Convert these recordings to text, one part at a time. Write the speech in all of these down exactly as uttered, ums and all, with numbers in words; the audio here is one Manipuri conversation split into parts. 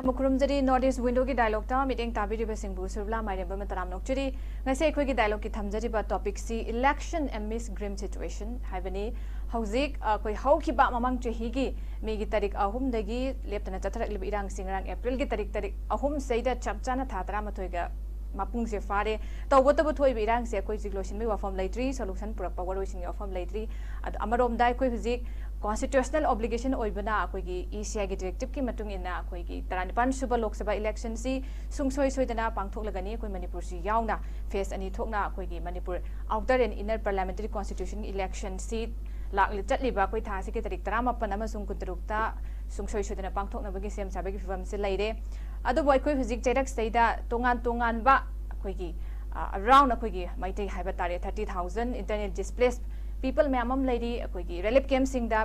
ꯌꯥꯝꯅ ꯈꯨꯔꯨꯝꯖꯔꯤ꯫ North East Window ꯒꯤ dialogue ꯇ ꯃꯤꯠꯌꯦꯡ ꯇꯥꯕꯤꯔꯤꯕꯁꯤꯡꯕꯨ ꯁꯨꯔꯕꯂꯥ ꯃꯥꯏꯔꯦꯝꯕ ꯃꯇꯔꯥꯝ ꯅꯣꯛꯆꯔꯤ꯫ ꯉꯁꯤ ꯑꯩꯈꯣꯏꯒꯤ dialogue ꯀꯤ ꯊꯝꯖꯔꯤꯕ topic ꯁꯤ election amidst grim situation ꯍꯥꯏꯕꯅꯤ꯫ ꯍꯧꯖꯤꯛ ꯑꯩꯈꯣꯏ ꯍꯧꯈꯤꯕ ꯃꯃꯥꯡ ꯆꯍꯤꯒꯤ May ꯒꯤ ꯇꯥꯔꯤꯛ ꯑꯍꯨꯝꯗꯒꯤ ꯂꯦꯞꯇꯅ ꯆꯠꯊꯔꯛꯂꯤꯕ ꯏꯔꯥꯡꯁꯤ ꯉꯔꯥꯡ April ꯒꯤ ꯇꯥꯔꯤꯛ ꯇꯔꯦꯠ, ꯑꯍꯨꯝꯁꯤꯗ ꯆꯞ ꯆꯥꯅ ꯊꯥ ꯇꯔꯥꯃꯥꯊꯣꯏꯒ ꯃꯄꯨꯡꯁꯦ ꯐꯥꯔꯦ꯫ ꯇꯧꯕꯇꯕꯨ ꯊꯣꯛꯏꯕ ꯏꯔꯥꯡꯁꯦ ꯑꯩꯈꯣꯏ ꯍꯧꯖꯤꯛ ꯂꯣꯏꯁꯤꯟꯕꯒꯤ ꯋꯥꯐꯝ ꯂꯩꯇ꯭ꯔꯤ, solution ꯄꯨꯔꯛꯄ ꯋꯥꯔꯣꯏꯁꯤꯟꯒꯤ ꯋꯥꯐꯝ ꯂꯩꯇ꯭ꯔꯤ꯫ ꯑꯗꯣ ꯑꯃꯔꯣꯝꯗ ꯑꯩꯈꯣꯏ ꯍꯧꯖꯤꯛ constitutional obligation ꯑꯣꯏꯕꯅ ꯑꯩꯈꯣꯏꯒꯤ E C I ꯒꯤ directive ꯀꯤ ꯃꯇꯨꯡ ꯏꯟꯅ ꯑꯩꯈꯣꯏꯒꯤ ꯇꯔꯥꯅꯤꯄꯥꯟ ꯁꯨꯕ Lok Sabha election ꯁꯤ ꯁꯨꯡꯁꯣꯏ ꯁꯣꯏꯗꯅ ꯄꯥꯡꯊꯣꯛꯂꯒꯅꯤ꯫ ꯑꯩꯈꯣꯏ ꯃꯅꯤꯄꯨꯔꯁꯤ ꯌꯥꯎꯅ phase ꯑꯅꯤ ꯊꯣꯛꯅ ꯑꯩꯈꯣꯏꯒꯤ Manipur outer and inner parliamentary constitution ꯒꯤ election ꯁꯤ ꯂꯥꯛꯂꯤ-, ꯆꯠꯂꯤꯕ ꯑꯩꯈꯣꯏ ꯊꯥ ꯑꯁꯤꯒꯤ ꯇꯥꯔꯤꯛ ꯇꯔꯥꯃꯥꯄꯟ ꯑꯃꯁꯨꯡ ꯀꯨꯟꯇꯔꯨꯛꯇ ꯁꯨꯡꯁꯣꯏ ꯁꯣꯏꯗꯅ ꯄꯥꯡꯊꯣꯛꯅꯕꯒꯤ ꯁꯦꯝ ꯁꯥꯕꯒꯤ ꯐꯤꯕꯝꯁꯤ ꯂꯩꯔꯦ꯫ ꯑꯗꯨꯕꯨ ꯑꯩꯈꯣꯏ ꯍꯧꯖꯤꯛ ꯆꯩꯔꯛꯁꯤꯗꯩꯗ ꯇꯣꯉꯥꯟ ꯇꯣꯉꯥꯟꯕ ꯑꯩꯈꯣꯏꯒꯤ, ꯑ, around ꯑꯩꯈꯣꯏꯒꯤ ꯃꯩꯇꯩ ꯍꯥꯏꯕ ꯇꯥꯔꯦ, thirty thousand internal displaced people ꯃꯌꯥꯝ ꯑꯃ ꯂꯩꯔꯤ, ꯑꯩꯈꯣꯏꯒꯤ relief camp ꯁꯤꯡꯗ,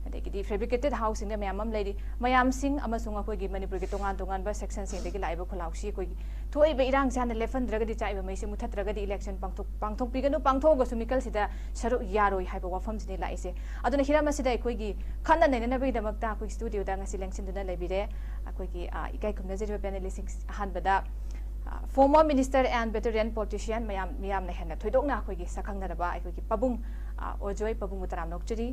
ꯑꯗꯒꯤꯗꯤ fabricated house ꯁꯤꯡꯗ ꯃꯌꯥꯝ ꯑꯃ ꯂꯩꯔꯤ꯫ ꯃꯌꯥꯝꯁꯤꯡ ꯑꯃꯁꯨꯡ ꯑꯩꯈꯣꯏꯒꯤ ꯃꯅꯤꯄꯨꯔꯒꯤ ꯇꯣꯉꯥꯟ ꯇꯣꯉꯥꯟꯕ section ꯁꯤꯡꯗꯒꯤ ꯂꯥꯛꯏꯕ ꯈꯨꯜꯂꯥꯎꯁꯤ ꯑꯩꯈꯣꯏꯒꯤ ꯊꯣꯛꯏꯕ ꯏꯔꯥꯡꯁꯦ ꯍꯥꯟꯅ ꯂꯦꯞꯍꯟꯗ꯭ꯔꯒꯗꯤ, ꯆꯥꯛꯏꯕ ꯃꯩꯁꯦ ꯃꯨꯊꯠꯇ꯭ꯔꯒꯗꯤ election ꯄꯥꯡꯊꯣꯛ-, ꯄꯥꯡꯊꯣꯛꯄꯤꯒꯅꯨ, ꯄꯥꯡꯊꯣꯛꯑꯒꯁꯨ ꯃꯤꯀꯜꯁꯤꯗ ꯁꯔꯨꯛ ꯌꯥꯔꯣꯏ ꯍꯥꯏꯕ ꯋꯥꯐꯝꯁꯤꯅꯤ ꯂꯥꯛꯏꯁꯦ꯫ ꯑꯗꯨꯅ ꯍꯤꯔꯝ ꯑꯁꯤꯗ ꯑꯩꯈꯣꯏꯒꯤ ꯈꯟꯅ ꯅꯩꯅꯅꯕꯒꯤꯗꯃꯛꯇ ꯑꯩꯈꯣꯏ studio ꯗ ꯉꯁꯤ ꯂꯦꯡꯁꯤꯟꯗꯨꯅ ꯂꯩꯕꯤꯔꯦ ꯑꯩꯈꯣꯏꯒꯤ, ꯑ, ꯏꯀꯥꯏ ꯈꯨꯝꯅꯖꯔꯤꯕ panelist ꯁꯤꯡ꯫ ꯑꯍꯥꯟꯕꯗ, ꯑ, former minister and veteran politician ꯃꯌꯥꯝ, ꯃꯤꯌꯥꯝꯅ ꯍꯦꯟꯅ ꯊꯣꯏꯗꯣꯛꯅ ꯑꯩꯈꯣꯏꯒꯤ ꯁꯛꯈꯪꯅꯔꯕ ꯑꯩꯈꯣꯏꯒꯤ ꯄꯥꯕꯨꯡ, ꯑ, ꯑꯣꯖꯣꯏ ꯄꯥꯕꯨꯡꯕꯨ ꯇꯔꯥꯝꯅ ꯑꯣꯛꯆꯔꯤ꯫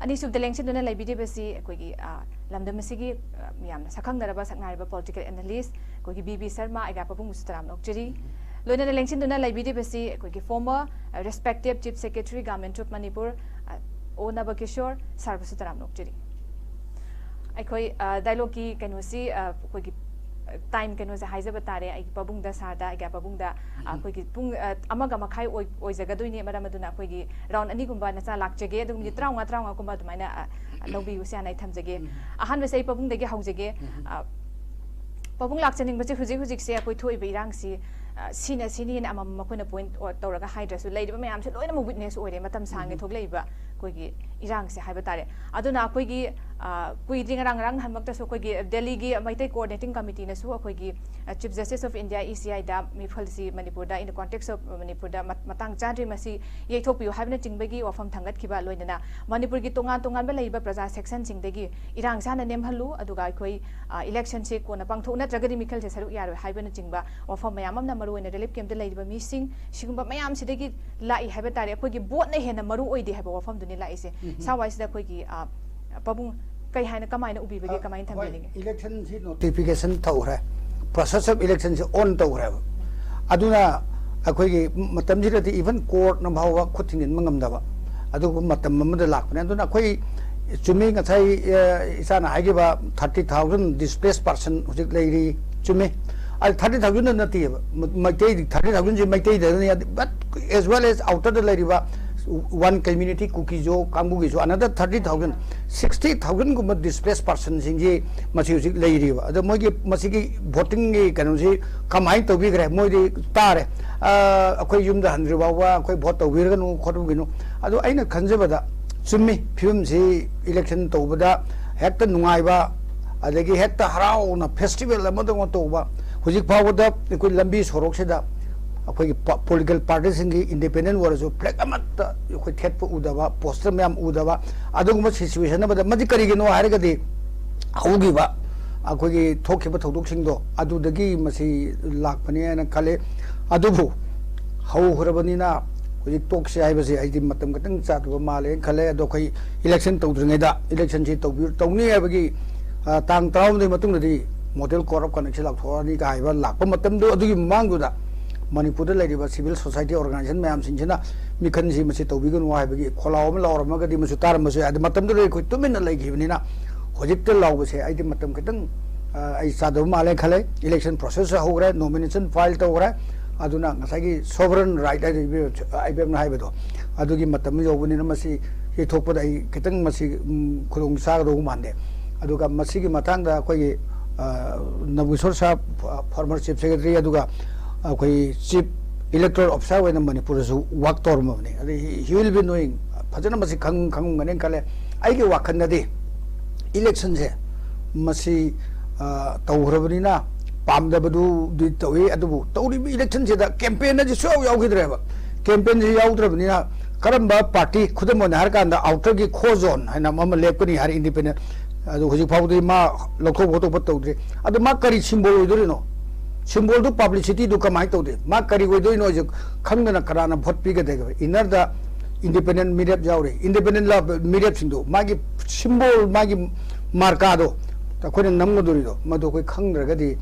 ꯑꯅꯤꯁꯨꯕꯗ ꯂꯦꯡꯁꯤꯟꯗꯨꯅ ꯂꯩꯕꯤꯔꯤꯕꯁꯤ ꯑꯩꯈꯣꯏꯒꯤ, ꯑ, ꯂꯝꯗꯝ ꯑꯁꯤꯒꯤ, ꯑ, ꯃꯤꯌꯥꯝꯅ ꯁꯛꯈꯪꯅꯔꯕ ꯁꯛꯅꯥꯏꯔꯕ political analyst ꯑꯩꯈꯣꯏꯒꯤ B B ꯁꯔꯃ ꯑꯩꯒꯥ ꯄꯥꯕꯨꯡꯕꯨꯁꯨ ꯇꯔꯥꯝꯅ ꯑꯣꯛꯆꯔꯤ꯫ ꯂꯣꯏꯅꯅ ꯂꯦꯡꯁꯤꯟꯗꯨꯅ ꯂꯩꯕꯤꯔꯤꯕꯁꯤ ꯑꯩꯈꯣꯏꯒꯤ former, ꯑ, respected Chief Secretary Government of Manipur, ꯑ, O ꯅꯕꯀꯤꯁꯣꯔ ꯁꯥꯔꯕꯨꯁꯨ ꯇꯔꯥꯝꯅ ꯑꯣꯛꯆꯔꯤ꯫ ꯑꯩꯈꯣꯏ, ꯑ, dialogue ꯀꯤ ꯀꯩꯅꯣꯁꯤ, ꯑ, ꯑꯩꯈꯣꯏꯒꯤ, ꯑ, time ꯀꯩꯅꯣꯁꯦ ꯍꯥꯏꯖꯕ ꯇꯥꯔꯦ, ꯑꯩꯒꯤ ꯄꯥꯕꯨꯡꯗ, ꯁꯥꯔꯗ, ꯑꯩꯒꯤ ꯄꯥꯕꯨꯡꯗ, ꯑ, ꯑꯩꯈꯣꯏꯒꯤ ꯄꯨꯡ, ꯑ, ꯑꯃꯒ ꯃꯈꯥꯏ ꯑꯣꯏ-, ꯑꯣꯏꯖꯒꯗꯣꯏꯅꯦ꯫ ꯃꯔꯝ ꯑꯗꯨꯅ ꯑꯩꯈꯣꯏꯒꯤ round ꯑꯅꯤꯒꯨꯝꯕ ꯅꯆꯥ ꯂꯥꯛꯆꯒꯦ, ꯑꯗꯨ minute ꯇꯔꯥꯃꯉꯥ, ꯇꯔꯥꯃꯉꯥꯒꯨꯝꯕ ꯑꯗꯨꯃꯥꯏꯅ, ꯑ, ꯂꯧꯕꯤꯌꯨ ꯁꯤ ꯍꯥꯟꯅ ꯑꯩ ꯊꯝꯖꯒꯦ꯫ ꯑꯍꯥꯟꯕꯁꯦ ꯑꯩ ꯄꯥꯕꯨꯡꯗꯒꯤ ꯍꯧꯖꯒꯦ꯫ ꯑ, ꯄꯥꯕꯨꯡ ꯂꯥꯛꯆꯅꯤꯡꯕꯁꯦ ꯍꯧꯖꯤꯛ ꯍꯧꯖꯤꯛꯁꯦ ꯑꯩꯈꯣꯏ ꯊꯣꯛꯏꯕ ꯏꯔꯥꯡꯁꯤ, ꯑ, ꯁꯤꯅ ꯁꯤꯅꯤꯅ ꯑꯃꯃꯝ ꯑꯩꯈꯣꯏꯅ point out ꯇꯧꯔꯒ ꯍꯥꯏꯗ꯭ꯔꯁꯨ, ꯂꯩꯔꯤꯕ ꯃꯌꯥꯝꯁꯦ ꯂꯣꯏꯅꯃꯛ witness ꯑꯣꯏꯔꯦ꯫ ꯃꯇꯝ ꯁꯥꯡꯅ ꯊꯣꯛꯂꯛꯏꯕ ꯑꯩꯈꯣꯏꯒꯤ ꯏꯔꯥꯡꯁꯦ ꯍꯥꯏꯕ ꯇꯥꯔꯦ꯫ ꯑꯗꯨꯅ ꯑꯩꯈꯣꯏꯒꯤ, ꯑ, ꯀꯨꯏꯗ꯭ꯔꯤ, ꯉꯔꯥꯡ ꯉꯔꯥꯡ ꯅꯍꯥꯟꯃꯛꯇꯁꯨ ꯑꯩꯈꯣꯏꯒꯤ ꯗꯦꯜꯂꯤꯒꯤ ꯃꯩꯇꯩ ꯀꯣꯑꯣꯔꯗꯤꯅꯦꯇꯤꯡ ꯀꯃꯤꯇꯤꯅꯁꯨ ꯑꯩꯈꯣꯏꯒꯤ, ꯑ, chief justice of India, E ꯁꯤ ꯑꯥꯏꯗ ꯃꯤꯐꯜꯁꯤ ꯃꯅꯤꯄꯨꯔꯗ, in the context of ꯃꯅꯤꯄꯨꯔꯗ ꯃꯠ-, ꯃꯇꯥꯡ ꯆꯥꯗ꯭ꯔꯤ, ꯃꯁꯤ ꯌꯩꯊꯣꯛꯄꯤꯌꯨ ꯍꯥꯏꯕꯅꯆꯤꯡꯕꯒꯤ ꯋꯥꯐꯝ ꯊꯥꯡꯒꯠꯈꯤꯕ, ꯂꯣꯏꯅꯅ ꯃꯅꯤꯄꯨꯔꯒꯤ ꯇꯣꯉꯥꯟ ꯇꯣꯉꯥꯟꯕ ꯂꯩꯔꯤꯕ ꯄ꯭ꯔꯖꯥ ꯁꯦꯛꯁꯟꯁꯤꯡꯗꯒꯤ ꯏꯔꯥꯡꯁꯦ ꯍꯥꯟꯅ ꯅꯦꯝꯍꯜꯂꯨ, ꯑꯗꯨꯒ ꯑꯩꯈꯣꯏ, ꯑ, ꯏꯂꯦꯛꯁꯟꯁꯦ ꯀꯣꯟꯅ ꯄꯥꯡꯊꯣꯛ, ꯅꯠꯇ꯭ꯔꯒꯗꯤ ꯃꯤꯈꯜꯁꯦ ꯁꯔꯨꯛ ꯌꯥꯔꯣꯏ ꯍꯥꯏꯕꯅꯆꯤꯡꯕ ꯋꯥꯐꯝ ꯃꯌꯥꯝ ꯑꯃꯅ, ꯃꯔꯨꯑꯣꯏꯅ ꯔꯤꯂꯤꯐ ꯀꯦꯝꯞꯇ ꯂꯩꯔꯤꯕ ꯃꯤꯁꯤꯡ, ꯁꯤꯒꯨꯝꯕ ꯃꯌꯥꯝꯁꯤꯗꯒꯤ ꯂꯥꯛꯏ ꯍꯥꯏꯕ ꯇꯥꯔꯦ꯫ ꯑꯩꯈꯣꯏꯒꯤ ꯚꯣꯠꯅ ꯍꯦꯟꯅ ꯃꯔꯨ ꯑꯣꯏꯗꯦ ꯍꯥꯏꯕ ꯋꯥꯐꯝꯗꯨꯅꯤ ꯂꯥꯛꯏꯁꯦ꯫ ꯎꯝ, ꯎꯝ꯫ ꯁꯥꯋꯥꯏꯁꯤꯗ ꯑꯩꯈꯣꯏꯒꯤ, ꯑ, ꯄꯥꯕꯨꯡ ꯀꯩ ꯍꯥꯏꯅ, ꯀꯃꯥꯏꯅ ꯎꯕꯤꯕꯒꯦ, ꯑ, ꯀꯃꯥꯏꯅ ꯍꯣꯏ, ꯊꯝꯕꯤꯅꯤꯡꯉꯤ? ꯏꯂꯦꯛꯁꯟꯁꯤ ꯅꯣꯇꯤꯐꯤꯀꯦꯁꯟ ꯇꯧꯈ꯭ꯔꯦ, ꯄ꯭ꯔꯣꯁꯦꯁ ꯑꯣꯐ ꯏꯂꯦꯛꯁꯟꯁꯤ ꯑꯣꯟ ꯇꯧꯈ꯭ꯔꯦꯕ꯫ ꯑꯗꯨꯅ ꯑꯩꯈꯣꯏꯒꯤ ꯃꯇꯝꯁꯤꯗꯗꯤ ꯏꯚꯟ ꯀꯣꯔꯠꯅ ꯐꯥꯎꯕ ꯈꯨꯠ ꯊꯤꯡꯖꯤꯟꯕ ꯉꯝꯗꯕ ꯑꯗꯨꯒꯨꯝꯕ ꯃꯇꯝ ꯑꯃꯗ ꯂꯥꯛꯄꯅꯦ꯫ ꯑꯗꯨꯅ ꯑꯩꯈꯣꯏ ꯆꯨꯝꯃꯤ, ꯉꯁꯥꯏ, ꯑ, ꯏꯆꯥꯅ ꯍꯥꯏꯈꯤꯕ ꯊꯥꯔꯇꯤ ꯊꯥꯎꯖꯟ ꯗꯤꯁꯄ꯭ꯂꯦꯁ ꯄꯥꯔꯁꯟ ꯍꯧꯖꯤꯛ ꯂꯩꯔꯤ, ꯆꯨꯝꯃꯤ꯫ ꯑꯗꯨ ꯊꯥꯔꯇꯤ ꯊꯥꯎꯖꯟꯗ ꯅꯠꯇꯦꯕ, ꯃ-, ꯃꯩꯇꯩ ꯊꯥꯔꯇꯤ ꯊꯥꯎꯖꯟꯁꯤ ꯃꯩꯇꯩꯗꯅꯤ, but as well as outerꯗ ꯂꯩꯔꯤꯕ ꯋꯥꯟ ꯀꯝꯃ꯭ꯌꯨꯅꯤꯇꯤ, ꯀꯨꯀꯤꯖꯣ ꯀꯥꯡꯕꯨꯒꯤꯁꯨ another thirty thousand, sixty thousandꯒꯨꯝꯕ ꯗꯤꯁꯄ꯭ꯂꯦꯁ ꯄꯥꯔꯁꯟꯁꯤꯡꯁꯤ ꯃꯁꯤ ꯍꯧꯖꯤꯛ ꯂꯩꯔꯤꯕ꯫ ꯑꯗꯣ ꯃꯣꯏꯒꯤ ꯃꯁꯤꯒꯤ ꯚꯣꯇꯤꯡꯒꯤ ꯀꯩꯅꯣꯁꯤ ꯀꯃꯥꯏꯅ ꯇꯧꯕꯤꯈ꯭ꯔꯦ? ꯃꯣꯏꯗꯤ ꯇꯥꯔꯦ, ꯑ, "ꯑꯩꯈꯣꯏ ꯌꯨꯝꯗ ꯍꯟꯗ꯭ꯔꯤ ꯐꯥꯎꯕ ꯑꯩꯈꯣꯏ ꯚꯣꯠ ꯇꯧꯕꯤꯔꯒꯅꯨ ꯈꯣꯠꯄꯤꯒꯅꯨ"꯫ ꯑꯗꯣ ꯑꯩꯅ ꯈꯟꯖꯕꯗ ꯆꯨꯝꯃꯤ, ꯐꯤꯕꯝꯁꯤ ꯏꯂꯦꯛꯁꯟ ꯇꯧꯕꯗ ꯍꯦꯛꯇ ꯅꯨꯡꯉꯥꯏꯕ, ꯑꯗꯒꯤ ꯍꯦꯛꯇ ꯍꯔꯥꯎꯅ ꯐꯦꯁꯇꯤꯚꯦꯜ ꯑꯃꯗꯧꯅ ꯇꯧꯕ, ꯍꯧꯖꯤꯛ ꯐꯥꯎꯕꯗ ꯑꯩꯈꯣꯏ ꯂꯝꯕꯤ ꯁꯣꯔꯣꯛꯁꯤꯗ ꯑꯩꯈꯣꯏꯒꯤ ꯄ-, ꯄꯣꯂꯤꯇꯤꯀꯦꯜ ꯄꯥꯔꯇꯤꯁꯤꯡꯒꯤ ꯏꯟꯗꯤꯄꯦꯟꯗꯦꯟ ꯑꯣꯏꯔꯁꯨ ꯐ꯭ꯂꯦꯒ ꯑꯃꯠꯇ ꯑꯩꯈꯣꯏ ꯊꯦꯠꯄ ꯎꯗꯕ, ꯄꯣꯁꯇꯔ ꯃꯌꯥꯝ ꯎꯗꯕ, ꯑꯗꯨꯒꯨꯝꯕ ꯁꯤꯆꯨꯋꯦꯁꯟ ꯑꯃꯗ, ꯃꯁꯤ ꯀꯔꯤꯒꯤꯅꯣ ꯍꯥꯏꯔꯒꯗꯤ ꯍꯧꯈꯤꯕ ꯑꯩꯈꯣꯏꯒꯤ ꯊꯣꯛꯈꯤꯕ ꯊꯧꯗꯣꯛꯁꯤꯡꯗꯣ ꯑꯗꯨꯗꯒꯤ ꯃꯁꯤ ꯂꯥꯛꯄꯅꯦ ꯍꯥꯏꯅ ꯈꯜꯂꯤ꯫ ꯑꯗꯨꯕꯨ ꯍꯧꯈ꯭ꯔꯕꯅꯤꯅ ꯍꯧꯖꯤꯛ ꯇꯣꯛꯁꯦ ꯍꯥꯏꯕꯁꯦ ꯑꯩꯗꯤ ꯃꯇꯝ ꯈꯤꯇꯪ ꯆꯥꯗꯕ ꯃꯥꯜꯂꯦꯅ ꯈꯜꯂꯦ꯫ ꯑꯗꯣ ꯑꯩꯈꯣꯏ ꯏꯂꯦꯛꯁꯟ ꯇꯧꯗ꯭ꯔꯤꯉꯩꯗ ꯏꯂꯦꯛꯁꯟꯁꯤ ꯇꯧꯕꯤ-, ꯇꯧꯅꯤ ꯍꯥꯏꯕꯒꯤ, ꯑ, ꯇꯥꯡ ꯇꯔꯥꯍꯨꯝꯗꯣꯏ ꯃꯇꯨꯡꯗꯗꯤ ꯃꯣꯗꯦꯜ ꯀꯣꯗ ꯑꯣꯐ ꯀꯟꯗꯛꯁꯦ ꯂꯥꯎꯊꯣꯛꯑꯅꯤ ꯀꯥ ꯍꯥꯏꯕ ꯂꯥꯛꯄ ꯃꯇꯝꯗꯣ, ꯑꯗꯨꯒꯤ ꯃꯃꯥꯡꯗꯨꯗ ꯃꯅꯤꯄꯨꯔꯗ ꯂꯩꯔꯤꯕ ꯁꯤꯚꯤꯜ ꯁꯣꯁꯥꯏꯇꯤ ꯑꯣꯔꯒꯅꯥꯏꯖꯦꯁꯟ ꯃꯌꯥꯝꯁꯤꯡꯁꯤꯅ ꯃꯤꯈꯜꯁꯤ ꯃꯁꯤ ꯇꯧꯕꯤꯒꯅꯨ ꯍꯥꯏꯕꯒꯤ ꯈꯣꯜꯂꯥꯎ ꯑꯃ ꯂꯥꯎꯔꯝꯃꯒꯗꯤ ꯃꯁꯨ ꯇꯥꯔꯝꯕꯁꯨ ꯌꯥꯏ꯫ ꯑꯗꯨ ꯃꯇꯝꯗꯨꯗ ꯑꯩꯈꯣꯏ ꯇꯨꯃꯤꯟꯅ ꯂꯩꯈꯤꯕꯅꯤꯅ ꯍꯧꯖꯤꯛꯇ ꯂꯥꯎꯕꯁꯦ ꯑꯩꯗꯤ ꯃꯇꯝ ꯈꯤꯇꯪ, ꯑ, ꯑꯩ ꯆꯥꯗꯕ ꯃꯥꯜꯂꯦ ꯈꯜꯂꯦ꯫ ꯏꯂꯦꯛꯁꯟ ꯄ꯭ꯔꯣꯁꯦꯁꯁꯨ ꯍꯧꯈ꯭ꯔꯦ, ꯅꯣꯃꯤꯅꯦꯁꯟ ꯐꯥꯏꯜ ꯇꯧꯈ꯭ꯔꯦ꯫ ꯑꯗꯨꯅ ꯉꯁꯥꯏꯒꯤ ꯁꯣꯚꯔꯟ ꯔꯥꯏꯠ ꯍꯥꯏꯗꯣ ꯏꯕꯦꯝ-, ꯏꯕꯦꯝꯅ ꯍꯥꯏꯕꯗꯣ, ꯑꯗꯨꯒꯤ ꯃꯇꯝ ꯌꯧꯕꯅꯤꯅ ꯃꯁꯤ ꯌꯩꯊꯣꯛꯄꯗ ꯑꯩ ꯈꯤꯇꯪ ꯃꯁꯤ, ꯎꯝ, ꯈꯨꯗꯣꯡ ꯆꯥꯒꯗꯧꯕ ꯃꯥꯟꯗꯦ꯫ ꯑꯗꯨꯒ ꯃꯁꯤꯒꯤ ꯃꯇꯥꯡꯗ ꯑꯩꯈꯣꯏꯒꯤ, ꯑ, ꯅꯕꯀꯤꯁꯣꯔ ꯁꯥꯍ, ꯐ-, ꯐꯣꯔꯃꯔ ꯆꯤꯐ ꯁꯦꯀ꯭ꯔꯦꯇꯔꯤ, ꯑꯗꯨꯒ ꯑꯩꯈꯣꯏ ꯆꯤꯐ ꯏꯂꯦꯛꯇꯣꯔꯦꯜ ꯑꯣꯐꯤꯁꯥꯔ ꯑꯣꯏꯅ ꯃꯅꯤꯄꯨꯔꯗꯁꯨ ꯋꯥꯛ ꯇꯧꯔꯝꯃꯕꯅꯤ꯫ ꯑꯗꯩ he, he will be knowing ꯐꯖꯅ ꯃꯁꯤ ꯈꯪ ꯈꯪꯉꯝꯒꯅꯤ ꯈꯜꯂꯦ꯫ ꯑꯩꯒꯤ ꯋꯥꯈꯜꯗꯗꯤ ꯏꯂꯦꯛꯁꯟꯁꯦ ꯃꯁꯤ ꯇꯧꯈ꯭ꯔꯕꯅꯤꯅ ꯄꯥꯝꯗꯕꯗꯨꯗꯤ ꯇꯧꯏ, ꯑꯗꯨꯕꯨ ꯇꯧꯔꯤꯕ ꯏꯂꯦꯛꯁꯟꯁꯤꯗ ꯀꯦꯝꯄꯦꯟ ꯑꯁꯤ ꯁꯨꯡꯌꯥꯎ ꯌꯥꯎꯈꯤꯗ꯭ꯔꯦꯕ꯫ ꯀꯦꯝꯄꯦꯟꯁꯤ ꯌꯥꯎꯗ꯭ꯔꯕꯅꯤꯅ ꯀꯔꯝꯕ ꯄꯥꯔꯇꯤ, ꯈꯨꯗꯝ ꯑꯣꯏꯅ ꯍꯥꯏꯔꯀꯥꯟꯗ ꯑꯥꯎꯇꯔꯒꯤ ꯈꯣ ꯖꯣꯟ ꯍꯥꯏꯅ ꯑꯃ ꯂꯦꯞꯀꯅꯤ ꯍꯥꯏꯔ ꯏꯟꯗꯤꯄꯦꯟꯗꯦꯟ, ꯑꯗꯨ ꯍꯧꯖꯤꯛ ꯐꯥꯎꯕꯗꯤ ꯃꯥ ꯂꯧꯊꯣꯛ ꯈꯣꯠꯇꯣꯛꯄ ꯇꯧꯗ꯭ꯔꯤ꯫ ꯑꯗꯨ ꯃꯥ ꯀꯔꯤ ꯁꯤꯝꯕꯣꯜ ꯑꯣꯏꯗꯣꯔꯤꯅꯣ? ꯁꯤꯝꯕꯣꯜꯗꯨ, ꯄꯕ꯭ꯂꯤꯁꯤꯇꯤꯗꯨ ꯀꯃꯥꯏꯅ ꯇꯧꯗꯦ? ꯃꯥ ꯀꯔꯤ ꯑꯣꯏꯗꯣꯏꯅꯣ ꯍꯥꯏꯁꯦ ꯈꯪꯗꯅ ꯀꯅꯥꯅ ꯚꯣꯠ ꯄꯤꯒꯗꯒꯦ? ꯏꯟꯅꯔꯗ ꯏꯟꯗꯤꯄꯦꯟꯗꯦꯟ ꯃꯤꯔꯦꯞ ꯌꯥꯎꯔꯤ꯫ ꯏꯟꯗꯤꯄꯦꯟꯗꯦꯟ ꯃꯤꯔꯦꯞꯁꯤꯡꯗꯣ ꯃꯥꯒꯤ ꯁꯤꯝꯕꯣꯜ, ꯃꯥꯒꯤ ꯃꯥꯔꯀꯥꯗꯣ ꯑꯩꯈꯣꯏꯅ ꯅꯝꯒꯗꯣꯔꯤꯗꯣ ꯃꯗꯨ ꯑꯩꯈꯣꯏ ꯈꯪꯗ꯭ꯔꯒꯗꯤ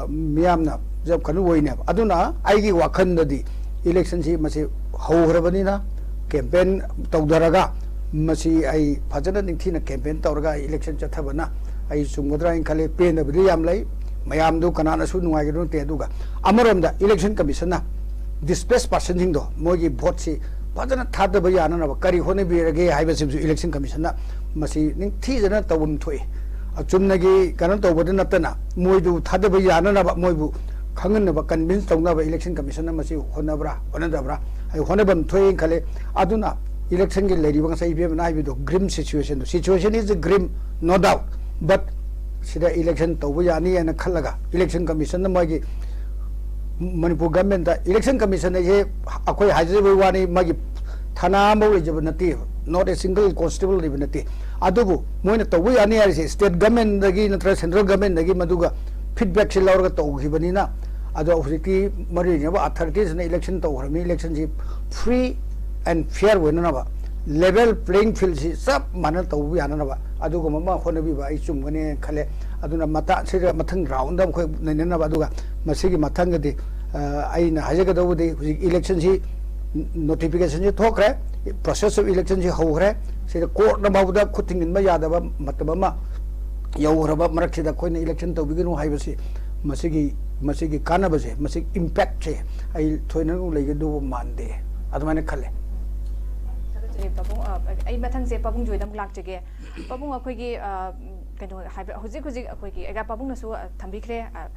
ꯃꯤꯌꯥꯝꯅ ꯀꯩꯅꯣ ꯑꯣꯏꯅꯦꯕ꯫ ꯑꯗꯨꯅ ꯑꯩꯒꯤ ꯋꯥꯈꯜꯗꯗꯤ ꯏꯂꯦꯛꯁꯟꯁꯤ ꯃꯁꯤ ꯍꯧꯈ꯭ꯔꯕꯅꯤꯅ ꯀꯦꯝꯄꯦꯟ ꯇꯧꯊꯔꯒ ꯃꯁꯤ ꯑꯩ ꯐꯖꯅ ꯅꯤꯡꯊꯤꯅ ꯀꯦꯝꯄꯦꯟ ꯇꯧꯔꯒ ꯑꯩ ꯏꯂꯦꯛꯁꯟ ꯆꯠꯊꯕꯅ ꯑꯩ ꯆꯨꯝꯒꯗ꯭ꯔꯥ ꯍꯥꯏꯅ ꯈꯜꯂꯤ꯫ ꯄꯦꯟꯗꯕꯗꯤ ꯌꯥꯝ ꯂꯩ, ꯃꯌꯥꯝꯗꯨ ꯀꯅꯥꯅꯁꯨ ꯅꯨꯡꯉꯥꯏꯒꯗꯕ ꯅꯠꯇꯦ꯫ ꯑꯗꯨꯒ ꯑꯃꯔꯣꯝꯗ ꯏꯂꯦꯛꯁꯟ ꯀꯃꯤꯁꯟꯅ ꯗꯤꯁꯄ꯭ꯂꯦꯁ ꯄꯥꯔꯁꯟꯁꯤꯡꯗꯣ ꯃꯣꯏꯒꯤ ꯚꯣꯠꯁꯤ ꯐꯖꯅ ꯊꯥꯗꯕ ꯌꯥꯅꯅꯕ ꯀꯔꯤ ꯍꯣꯠꯅꯕꯤꯔꯒꯦ ꯍꯥꯏꯕꯁꯤꯃꯁꯨ ꯏꯂꯦꯛꯁꯟ ꯀꯃꯤꯁꯟꯅ ꯃꯁꯤ ꯅꯤꯡꯊꯤꯖꯅ ꯇꯧꯐꯝ ꯊꯣꯛꯏ꯫ ꯑꯆꯨꯝꯅꯒꯤ ꯀꯩꯅꯣ ꯇꯧꯕꯗ ꯅꯠꯇꯅ ꯃꯣꯏꯗꯨ ꯊꯥꯗꯕ ꯌꯥꯅꯅꯕ, ꯃꯣꯏꯕꯨ ꯈꯪꯍꯟꯅꯕ, ꯀꯟꯚꯤꯟꯁ ꯇꯧꯅꯕ ꯏꯂꯦꯛꯁꯟ ꯀꯃꯤꯁꯟꯅ ꯃꯁꯤ ꯍꯣꯠꯅꯕ꯭ꯔꯥ ꯍꯣꯠꯅꯗꯕ꯭ꯔꯥ? ꯑꯩ ꯍꯣꯠꯅꯕꯝ ꯊꯣꯛꯑꯦꯅ ꯈꯜꯂꯦ꯫ ꯑꯗꯨꯅ ꯏꯂꯦꯛꯁꯟꯒꯤ ꯂꯩꯔꯤꯕ ꯉꯁꯥꯏ ꯏꯕꯦꯝꯃꯅ ꯍꯥꯏꯕꯗꯣ ꯒ꯭ꯔꯤꯝ ꯁꯤꯆꯨꯋꯦꯁꯟꯗꯣ, situation is grim, no doubt, but ꯁꯤꯗ ꯏꯂꯦꯛꯁꯟ ꯇꯧꯕ ꯌꯥꯅꯤ ꯍꯥꯏꯅ ꯈꯜꯂꯒ ꯏꯂꯦꯛꯁꯟ ꯀꯃꯤꯁꯟꯅ ꯃꯣꯏꯒꯤ ꯃꯅꯤꯄꯨꯔ ꯒꯃꯦꯟꯗ ꯏꯂꯦꯛꯁꯟ ꯀꯃꯤꯁꯟ ꯍꯥꯏꯁꯦ ꯑꯩꯈꯣꯏ ꯍꯥꯏꯖꯕꯒꯤ ꯋꯥꯅꯤ, ꯃꯥꯒꯤ ꯊꯥꯅꯥ ꯑꯃꯐꯥꯎ ꯂꯩꯖꯕ ꯅꯠꯇꯦ, not a single constable ꯂꯩꯕ ꯅꯠꯇꯦ꯫ ꯑꯗꯨꯕꯨ ꯃꯣꯏꯅ ꯇꯧꯕ ꯌꯥꯅꯤ ꯍꯥꯏꯔꯤꯁꯦ ꯁ꯭ꯇꯦꯠ ꯒꯃꯦꯟꯗꯒꯤ ꯅꯠꯇ꯭ꯔꯒ ꯁꯦꯟꯇ꯭ꯔꯦꯜ ꯒꯃꯦꯟꯗꯒꯤ ꯃꯗꯨꯒ ꯐꯤꯗꯕꯦꯛꯁꯦ ꯂꯧꯔꯒ ꯇꯧꯈꯤꯕꯅꯤꯅ꯫ ꯑꯗꯣ ꯍꯧꯖꯤꯛꯇꯤ ꯃꯔꯤ ꯂꯩꯅꯕ ꯑꯊꯣꯔꯤꯇꯤꯁꯅ ꯏꯂꯦꯛꯁꯟ ꯇꯧꯈ꯭ꯔꯕꯅꯤ, ꯏꯂꯦꯛꯁꯟꯁꯤ ꯐ꯭ꯔꯤ ꯑꯦꯟ ꯐꯤꯌꯔ ꯑꯣꯏꯅꯅꯕ, ꯂꯦꯚꯦꯜ ꯄ꯭ꯂꯦꯌꯤꯡ ꯐꯤꯜꯁꯤ ꯆꯞ ꯃꯥꯟꯅ ꯇꯧꯕ ꯌꯥꯅꯅꯕ ꯑꯗꯨꯒꯨꯝꯕ ꯑꯃ ꯍꯣꯠꯅꯕꯤꯕ ꯑꯩ ꯆꯨꯝꯒꯅꯤ ꯈꯜꯂꯦ꯫ ꯑꯗꯨꯅ ꯃꯇꯥ-, ꯁꯤꯗ ꯃꯊꯪ ꯔꯥꯎꯟꯗ ꯑꯩꯈꯣꯏ ꯅꯩꯅꯅꯕ, ꯑꯗꯨꯒ ꯃꯁꯤꯒꯤ ꯃꯊꯪꯗꯗꯤ, ꯑ, ꯑꯩꯅ ꯍꯥꯏꯖꯒꯗꯧꯕꯗꯤ ꯍꯧꯖꯤꯛ ꯏꯂꯦꯛꯁꯟꯁꯤ ꯅꯣꯇꯤꯐꯤꯀꯦꯁꯟꯁꯤ ꯊꯣꯛꯈ꯭ꯔꯦ, ꯄ꯭ꯔꯣꯁꯦꯁ ꯑꯣꯐ ꯏꯂꯦꯛꯁꯟꯁꯤ ꯍꯧꯈ꯭ꯔꯦ꯫ ꯁꯤꯗ ꯀꯣꯔꯠꯅ ꯐꯥꯎꯕꯗ ꯈꯨꯠ ꯊꯤꯡꯖꯤꯟꯕ ꯌꯥꯗꯕ ꯃꯇꯝ ꯑꯃ ꯌꯧꯈ꯭ꯔꯕ ꯃꯔꯛꯁꯤꯗ ꯑꯩꯈꯣꯏꯅ ꯏꯂꯦꯛꯁꯟ ꯇꯧꯕꯤꯒꯅꯨ ꯍꯥꯏꯕꯁꯤ ꯃꯁꯤꯒꯤ, ꯃꯁꯤꯒꯤ ꯀꯥꯟꯅꯕꯁꯦ, ꯃꯁꯤꯒꯤ ꯏꯝꯄꯦꯛꯁꯦ ꯑꯩ ꯊꯣꯏꯅ ꯂꯩꯒꯗꯧꯕ ꯃꯥꯟꯗꯦ, ꯑꯗꯨꯃꯥꯏꯅ ꯈꯜꯂꯦ꯫ ꯊꯥꯒꯠꯆꯔꯤ ꯄꯥꯕꯨꯡ꯫ ꯑ, ꯑꯩ ꯃꯊꯪꯁꯦ ꯄꯥꯕꯨꯡ ꯖꯣꯏꯗ ꯑꯃꯨꯛ ꯂꯥꯛꯆꯒꯦ꯫ ꯄꯥꯕꯨꯡ, ꯑꯩꯈꯣꯏꯒꯤ, ꯑ, ꯀꯩꯅꯣ ꯍꯥꯏꯕ, ꯍꯧꯖꯤꯛ ꯍꯧꯖꯤꯛ ꯑꯩꯈꯣꯏꯒꯤ ꯑꯩꯒꯥ ꯄꯥꯕꯨꯡꯅꯁꯨ, ꯑ, ꯊꯝꯕꯤꯈ꯭ꯔꯦ꯫ ꯑ,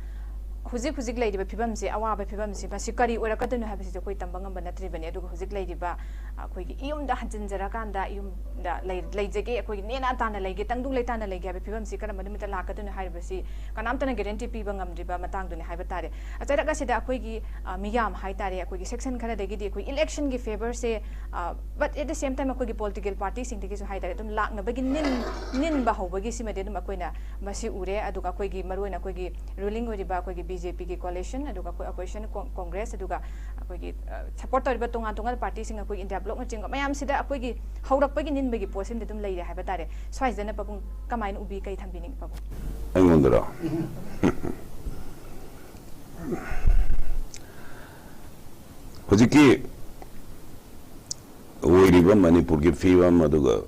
ꯍꯧꯖꯤꯛ ꯍꯧꯖꯤꯛ ꯂꯩꯔꯤꯕ ꯐꯤꯕꯝꯁꯦ, ꯑꯋꯥꯕ ꯐꯤꯕꯝꯁꯦ, ꯃꯁꯤ ꯀꯔꯤ ꯑꯣꯏꯔꯛꯀꯗꯣꯏꯅꯣ ꯍꯥꯏꯕꯁꯤꯗꯤ ꯑꯩꯈꯣꯏ ꯇꯝꯕ ꯉꯝꯕ ꯅꯠꯇ꯭ꯔꯤꯕꯅꯤ꯫ ꯑꯗꯨꯒ ꯍꯧꯖꯤꯛ ꯂꯩꯔꯤꯕ ꯑꯩꯈꯣꯏꯒꯤ ꯏꯌꯨꯝꯗ ꯍꯟꯖꯤꯟꯖꯔꯀꯥꯟꯗ ꯏꯌꯨꯝꯗ ꯂꯩ-, ꯂꯩꯖꯒꯦ, ꯑꯩꯈꯣꯏꯒꯤ ꯅꯦꯅꯥ ꯇꯥꯅ ꯂꯩꯒꯦ, ꯇꯪꯗꯨ ꯂꯩꯇꯥꯅ ꯂꯩꯒꯦ ꯍꯥꯏꯕ ꯐꯤꯕꯝꯁꯤ ꯀꯔꯝꯕ ꯅꯨꯃꯤꯠꯇ ꯂꯥꯛꯀꯗꯣꯏꯅꯣ ꯍꯥꯏꯔꯤꯕꯁꯤ ꯀꯅꯥꯝꯇꯅ guarantee ꯄꯤꯕ ꯉꯝꯗ꯭ꯔꯤꯕ ꯃꯇꯥꯡꯗꯨꯅꯤ ꯍꯥꯏꯕ ꯇꯥꯔꯦ꯫ ꯑ, ꯆꯩꯔꯛ ꯑꯁꯤꯗ ꯑꯩꯈꯣꯏꯒꯤ, ꯑ, ꯃꯤꯌꯥꯝ ꯍꯥꯏ ꯇꯥꯔꯦ, ꯑꯩꯈꯣꯏꯒꯤ section ꯈꯔꯗꯒꯤꯗꯤ ꯑꯩꯈꯣꯏ election ꯒꯤ favour ꯁꯦ, ꯑ, but at the same time ꯑꯩꯈꯣꯏꯒꯤ political party ꯁꯤꯡꯗꯒꯤꯁꯨ ꯍꯥꯏ ꯇꯥꯔꯦ, ꯑꯗꯨꯝ ꯂꯥꯛꯅꯕꯒꯤ ꯅꯤꯟ-, ꯅꯤꯟꯕ ꯍꯧꯕꯒꯤ ꯁꯤꯃꯗꯤ ꯑꯗꯨꯝ ꯑꯩꯈꯣꯏꯅ ꯃꯁꯤ ꯎꯔꯦ꯫ ꯑꯗꯨꯒ ꯑꯩꯈꯣꯏꯒꯤ ꯃꯔꯨꯑꯣꯏꯅ ꯑꯩꯈꯣꯏꯒꯤ ruling ꯑꯣꯏꯔꯤꯕ ꯑꯩꯈꯣꯏꯒꯤ B J P ꯒꯤ coalition, ꯑꯗꯨꯒ ꯑꯩꯈꯣꯏ opposition ꯀꯣꯡ-, Congress, ꯑꯗꯨꯒ ꯑꯩꯈꯣꯏꯒꯤ, ꯑ, support ꯇꯧꯔꯤꯕ ꯇꯣꯉꯥꯟ ꯇꯣꯉꯥꯟꯕ party ꯁꯤꯡ, ꯑꯩꯈꯣꯏ India bloc ꯅꯆꯤꯡꯕ ꯃꯌꯥꯝꯁꯤꯗ ꯑꯩꯈꯣꯏꯒꯤ ꯍꯧꯔꯛꯄꯒꯤ ꯅꯤꯟꯕꯒꯤ ꯄꯣꯠꯁꯤꯃꯗꯤ ꯑꯗꯨꯝ ꯂꯩꯔꯦ ꯍꯥꯏꯕ ꯇꯥꯔꯦ꯫ ꯁ꯭ꯋꯥꯏꯁꯤꯗꯅ ꯄꯥꯕꯨꯡ ꯀꯃꯥꯏꯅ ꯎꯕꯤ, ꯀꯩ ꯊꯝꯕꯤꯅꯤꯡꯉꯤ ꯄꯥꯕꯨꯡ? ꯑꯩꯉꯣꯟꯗꯔꯣ? ꯍꯧꯖꯤꯛꯀꯤ ꯑꯣꯏꯔꯤꯕ ꯃꯅꯤꯄꯨꯔꯒꯤ ꯐꯤꯕꯝ, ꯑꯗꯨꯒ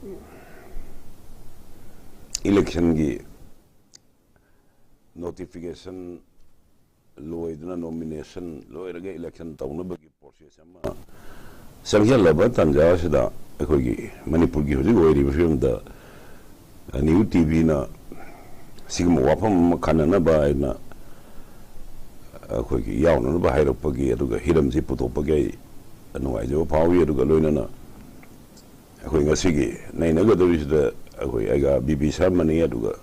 election ꯒꯤ notification ꯂꯣꯏꯗꯨꯅ, nomination ꯂꯣꯏꯔꯒ election ꯇꯧꯅꯕꯒꯤ process ꯑꯃ ꯆꯪꯁꯤꯜꯂꯕ ꯇꯥꯟꯖꯥ ꯑꯁꯤꯗ, ꯑꯩꯈꯣꯏꯒꯤ ꯃꯅꯤꯄꯨꯔꯒꯤ ꯍꯧꯖꯤꯛ ꯑꯣꯏꯔꯤꯕ ꯐꯤꯕꯝꯗ New T V ꯅ ꯁꯤꯒꯨꯝꯕ ꯋꯥꯐꯝ ꯑꯃ ꯈꯟꯅꯅꯕ ꯍꯥꯏꯅ ꯑꯩꯈꯣꯏꯒꯤ ꯌꯥꯎꯅꯅꯕ ꯍꯥꯏꯔꯛꯄꯒꯤ, ꯑꯗꯨꯒ ꯍꯤꯔꯝꯁꯤ ꯄꯨꯊꯣꯛꯄꯒꯤ ꯑꯩ ꯅꯨꯡꯉꯥꯏꯖꯕ ꯐꯥꯎꯏ꯫ ꯑꯗꯨꯒ ꯂꯣꯏꯅꯅ ꯑꯩꯈꯣꯏ ꯉꯁꯤꯒꯤ ꯅꯩꯅꯒꯗꯧꯔꯤꯁꯤꯗ ꯑꯩꯈꯣꯏ ꯑꯩꯒꯥ ꯕꯤ ꯕꯤ ꯁꯔꯃꯅꯤ, ꯑꯗꯨꯒ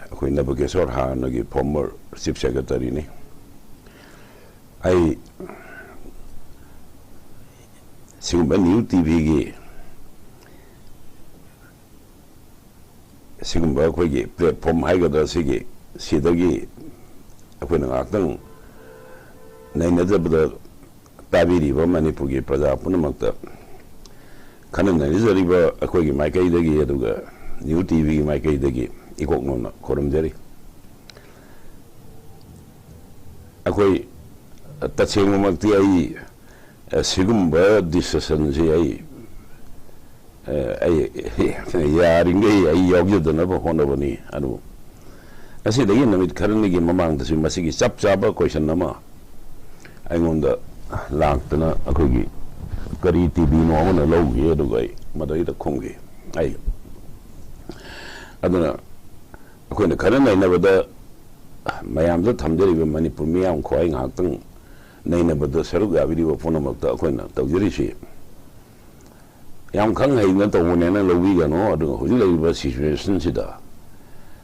ꯑꯩꯈꯣꯏ ꯅꯕꯀꯦꯁꯣꯔ, ꯍꯥꯟꯅꯒꯤ former chief secretary ꯅꯤ꯫ ꯑꯩ ꯁꯤꯒꯨꯝꯕ New T V ꯒꯤ ꯁꯤꯒꯨꯝꯕ ꯑꯩꯈꯣꯏꯒꯤ platform ꯍꯥꯏꯒꯗ꯭ꯔꯥ, ꯁꯤꯒꯤ, ꯁꯤꯗꯒꯤ ꯑꯩꯈꯣꯏꯅ ꯉꯥꯏꯍꯥꯛꯇꯪ ꯅꯩꯅꯖꯕꯗ, ꯇꯥꯕꯤꯔꯤꯕ ꯃꯅꯤꯄꯨꯔꯒꯤ ꯄ꯭ꯔꯖꯥ ꯄꯨꯝꯅꯃꯛꯇ ꯈꯟꯅ ꯅꯩꯅꯖꯔꯤꯕ ꯑꯩꯈꯣꯏꯒꯤ ꯃꯥꯏꯀꯩꯗꯒꯤ, ꯑꯗꯨꯒ New T V ꯒꯤ ꯃꯥꯏꯀꯩꯗꯒꯤ ꯏꯀꯣꯛ ꯅꯧꯅ ꯈꯨꯔꯨꯝꯖꯔꯤ꯫ ꯑꯩꯈꯣꯏ ꯇꯁꯦꯡꯕꯃꯛꯇꯤ ꯑꯩ, ꯑ, ꯁꯤꯒꯨꯝꯕ decision ꯁꯤ ꯑꯩ, ꯑ, ꯑꯩ ꯌꯥꯔꯤꯈꯩ ꯑꯩ ꯌꯥꯎꯖꯗꯅꯕ ꯍꯣꯠꯅꯕꯅꯤ꯫ ꯑꯗꯨ ꯑꯁꯤꯗꯒꯤ ꯅꯨꯃꯤꯠ ꯈꯔꯅꯤꯒꯤ ꯃꯃꯥꯡꯗꯁꯨ ꯃꯁꯤꯒꯤ ꯆꯞ ꯆꯥꯕ question ꯑꯃ ꯑꯩꯉꯣꯟꯗ ꯂꯥꯛꯇꯅ, ꯑꯩꯈꯣꯏꯒꯤ ꯀꯔꯤ T V ꯅꯣ ꯑꯃꯅ ꯂꯧꯈꯤ, ꯑꯗꯨꯒ ꯑꯩ ꯃꯗꯩꯗ ꯈꯨꯝꯈꯤ꯫ ꯑꯩ, ꯑꯗꯨꯅ ꯑꯩꯈꯣꯏꯅ ꯈꯔ ꯅꯩꯅꯕꯗ ꯃꯌꯥꯝꯗ ꯊꯝꯖꯔꯤꯕ ꯃꯅꯤꯄꯨꯔ ꯃꯤꯌꯥꯝ ꯈ꯭ꯋꯥꯏ ꯉꯥꯏꯍꯥꯛꯇꯪ ꯅꯩꯅꯕꯗ ꯁꯔꯨꯛ ꯌꯥꯕꯤꯔꯤꯕ ꯄꯨꯝꯅꯃꯛꯇ ꯑꯩꯈꯣꯏꯅ ꯇꯧꯖꯔꯤꯁꯤ ꯌꯥꯝ ꯈꯪ ꯍꯩꯅ ꯇꯧꯕꯅꯦꯅ ꯂꯧꯕꯤꯒꯅꯨ꯫ ꯑꯗꯨꯒ ꯍꯧꯖꯤꯛ ꯂꯩꯔꯤꯕ ꯁꯤꯆꯨꯋꯦꯁꯟꯁꯤꯗ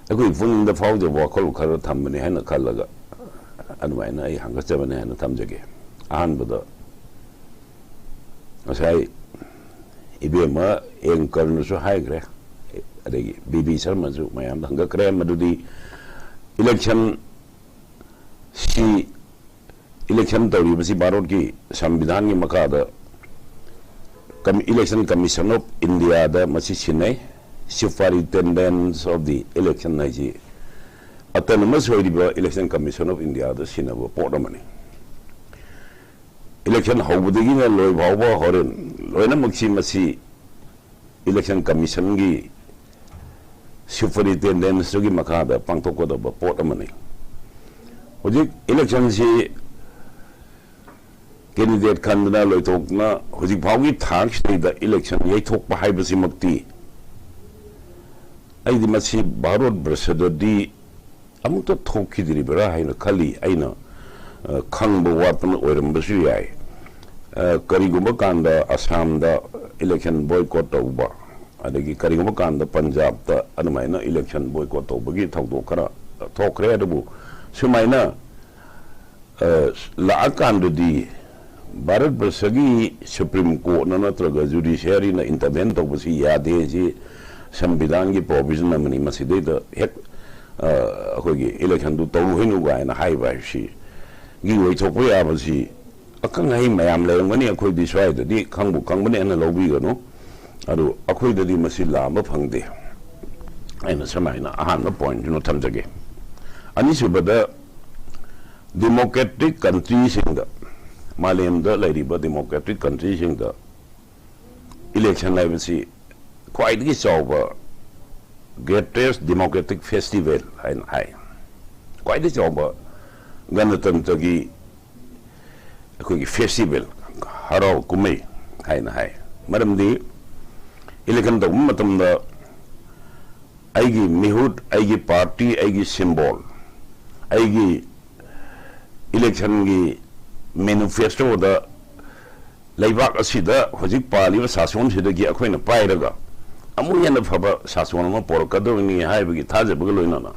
ꯑꯩꯈꯣꯏ ꯄꯨꯛꯅꯤꯡꯗ ꯐꯥꯎꯖꯕ ꯋꯥꯈꯜ ꯈꯔ ꯊꯝꯕꯅꯤ ꯍꯥꯏꯅ ꯈꯜꯂꯒ ꯑꯗꯨꯃꯥꯏꯅ ꯑꯩ ꯍꯪꯒꯠꯆꯕꯅꯤ ꯍꯥꯏꯅ ꯊꯝꯖꯒꯦ꯫ ꯑꯍꯥꯟꯕꯗ ꯉꯁꯥꯏ ꯏꯕꯦꯝꯃ ꯑꯦꯡꯀꯔꯅꯁꯨ ꯍꯥꯏꯈ꯭ꯔꯦ, ꯑꯗꯒꯤ ꯕꯤ ꯕꯤ ꯁꯔꯃꯁꯨ ꯃꯌꯥꯝꯗ ꯍꯪꯒꯠꯈ꯭ꯔꯦ, ꯃꯗꯨꯗꯤ ꯏꯂꯦꯛꯁꯟ ꯁꯤ ꯏꯂꯦꯛꯁꯟ ꯇꯧꯔꯤꯕꯁꯤ ꯚꯥꯔꯠꯀꯤ ꯁꯪꯕꯤꯙꯥꯟꯒꯤ ꯃꯈꯥꯗ ꯀꯝ-, Election Commission of India ꯗ ꯃꯁꯤ ꯁꯤꯟꯅꯩ꯫ Superintendence of the Election ꯍꯥꯏꯁꯤ autonomous ꯑꯣꯏꯔꯤꯕ Election Commission of India ꯗ ꯁꯤꯟꯅꯕ ꯄꯣꯠ ꯑꯃꯅꯤ꯫ ꯏꯂꯦꯛꯁꯟ ꯍꯧꯕꯗꯒꯤꯅ ꯂꯣꯏ ꯐꯥꯎꯕ ꯍꯣꯔꯦꯟ ꯂꯣꯏꯅꯃꯛꯁꯤ ꯃꯁꯤ ꯏꯂꯦꯛꯁꯟ ꯀꯃꯤꯁꯟꯒꯤ ꯁꯨꯄꯔꯤꯟꯇꯦꯟꯗꯦꯟꯁꯇꯨꯒꯤ ꯃꯈꯥꯗ ꯄꯥꯡꯊꯣꯛꯀꯗꯕ ꯄꯣꯠ ꯑꯃꯅꯤ꯫ ꯍꯧꯖꯤꯛ ꯏꯂꯦꯛꯁꯟꯁꯤ ꯀꯦꯟꯗꯤꯗꯦꯠ ꯈꯟꯗꯅ ꯂꯣꯏꯊꯣꯛꯇꯅ ꯍꯧꯖꯤꯛ ꯐꯥꯎꯒꯤ ꯊꯥꯛꯁꯤꯗꯩꯗ ꯏꯂꯦꯛꯁꯟ ꯌꯩꯊꯣꯛꯄ ꯍꯥꯏꯕꯁꯤꯃꯛꯇꯤ ꯑꯩꯗꯤ ꯃꯁꯤ ꯚꯥꯔꯠ ꯕꯔꯁꯗꯗꯤ ꯑꯃꯨꯛꯇ ꯊꯣꯛꯈꯤꯗ꯭ꯔꯤꯕ꯭ꯔꯥ ꯍꯥꯏꯅ ꯈꯜꯂꯤ꯫ ꯑꯩꯅ, ꯑ, ꯈꯪꯕ ꯋꯥꯠꯄꯅ ꯑꯣꯏꯔꯝꯕꯁꯨ ꯌꯥꯏ꯫ ꯑ, ꯀꯔꯤꯒꯨꯝꯕ ꯀꯥꯟꯗ ꯑꯁꯥꯝꯗ ꯏꯂꯦꯛꯁꯟ ꯕꯣꯏꯀꯣꯠ ꯇꯧꯕ, ꯑꯗꯒꯤ ꯀꯔꯤꯒꯨꯝꯕ ꯀꯥꯟꯗ ꯄꯟꯖꯥꯕꯇ ꯑꯗꯨꯃꯥꯏꯅ ꯏꯂꯦꯛꯁꯟ ꯕꯣꯏꯀꯣꯠ ꯇꯧꯕꯒꯤ ꯊꯧꯗꯣꯛ ꯈꯔ ꯊꯣꯛꯈ꯭ꯔꯦ꯫ ꯑꯗꯨꯕꯨ ꯁꯨꯃꯥꯏꯅ ꯑ, ꯂꯥꯛꯑꯀꯥꯟꯗꯗꯤ ꯚꯥꯔꯠ ꯕꯔꯁꯒꯤ ꯁꯨꯄ꯭ꯔꯤꯝ ꯀꯣꯔꯠꯅ ꯅꯠꯇ꯭ꯔꯒ ꯖꯨꯗꯤꯁꯤꯌꯥꯔꯤꯅ ꯏꯟꯇꯔꯚꯦꯟ ꯇꯧꯕꯁꯤ ꯌꯥꯗꯦ꯫ ꯁꯤ ꯁꯪꯕꯤꯙꯥꯟꯒꯤ ꯄ꯭ꯔꯣꯚꯤꯖꯟ ꯑꯃꯅꯤ꯫ ꯃꯁꯤꯗꯩꯗ ꯍꯦꯛ, ꯑ, ꯑꯩꯈꯣꯏꯒꯤ ꯏꯂꯦꯛꯁꯟꯗꯨ ꯇꯧꯔꯨꯍꯩꯅꯨ ꯀꯥꯏꯅ ꯍꯥꯏꯕ ꯍꯥꯏꯕꯁꯤꯒꯤ ꯑꯣꯏꯊꯣꯛꯄ ꯌꯥꯕꯁꯤ ꯑꯈꯪ ꯑꯍꯩ ꯃꯌꯥꯝ ꯂꯩꯔꯝꯒꯅꯤ꯫ ꯑꯩꯈꯣꯏꯗꯤ ꯁ꯭ꯋꯥꯏꯗꯗꯤ ꯈꯪꯕꯨ ꯈꯪꯕꯅꯦꯅ ꯂꯧꯕꯤꯒꯅꯨ꯫ ꯑꯗꯨ ꯑꯩꯈꯣꯏꯗꯗꯤ ꯃꯁꯤ ꯂꯥꯝꯕ ꯐꯪꯗꯦ꯫ ꯑꯩꯅ ꯁꯨꯃꯥꯏꯅ ꯑꯍꯥꯟꯕ ꯄꯣꯏꯟꯠꯁꯤꯃ ꯊꯝꯖꯒꯦ꯫ ꯑꯅꯤꯁꯨꯕꯗ, ꯗꯤꯃꯣꯀ꯭ꯔꯦꯇꯤꯛ ꯀꯟꯇ꯭ꯔꯤꯁꯤꯡꯗ, ꯃꯥꯂꯦꯝꯗ ꯂꯩꯔꯤꯕ ꯗꯤꯃꯣꯀ꯭ꯔꯦꯇꯤꯛ ꯀꯟꯇ꯭ꯔꯤꯁꯤꯡꯗ ꯏꯂꯦꯛꯁꯟ ꯍꯥꯏꯕꯁꯤ ꯈ꯭ꯋꯥꯏꯗꯒꯤ ꯆꯥꯎꯕ greatest democratic festival ꯍꯥꯏꯅ ꯍꯥꯏ꯫ ꯈ꯭ꯋꯥꯏꯗꯒꯤ ꯆꯥꯎꯕ ꯒꯅꯇꯟꯇ꯭ꯔꯒꯤ ꯑꯩꯈꯣꯏꯒꯤ ꯐꯦꯁꯇꯤꯚꯦꯜ, ꯍꯔꯥꯎ ꯀꯨꯝꯍꯩ ꯍꯥꯏꯅ ꯍꯥꯏ꯫ ꯃꯔꯝꯗꯤ ꯏꯂꯦꯛꯁꯟ ꯇꯧꯕ ꯃꯇꯝꯗ ꯑꯩꯒꯤ ꯃꯤꯍꯨꯠ, ꯑꯩꯒꯤ ꯄꯥꯔꯇꯤ, ꯑꯩꯒꯤ ꯁꯤꯝꯕꯣꯜ, ꯑꯩꯒꯤ ꯏꯂꯦꯛꯁꯟꯒꯤ ꯃꯦꯅꯤꯐꯦꯁꯇꯣꯗ ꯂꯩꯕꯥꯛ ꯑꯁꯤꯗ ꯍꯧꯖꯤꯛ ꯄꯥꯜꯂꯤꯕ ꯁꯥꯁꯣꯟꯁꯤꯗꯒꯤ ꯑꯩꯈꯣꯏꯅ ꯄꯥꯏꯔꯒ ꯑꯃꯨꯛ ꯍꯦꯟꯅ ꯐꯕ ꯁꯥꯁꯣꯟ ꯑꯃ ꯄꯣꯔꯛꯀꯗꯧꯔꯤꯅꯤ ꯍꯥꯏꯕꯒꯤ ꯊꯥꯖꯕꯒ ꯂꯣꯏꯅꯅ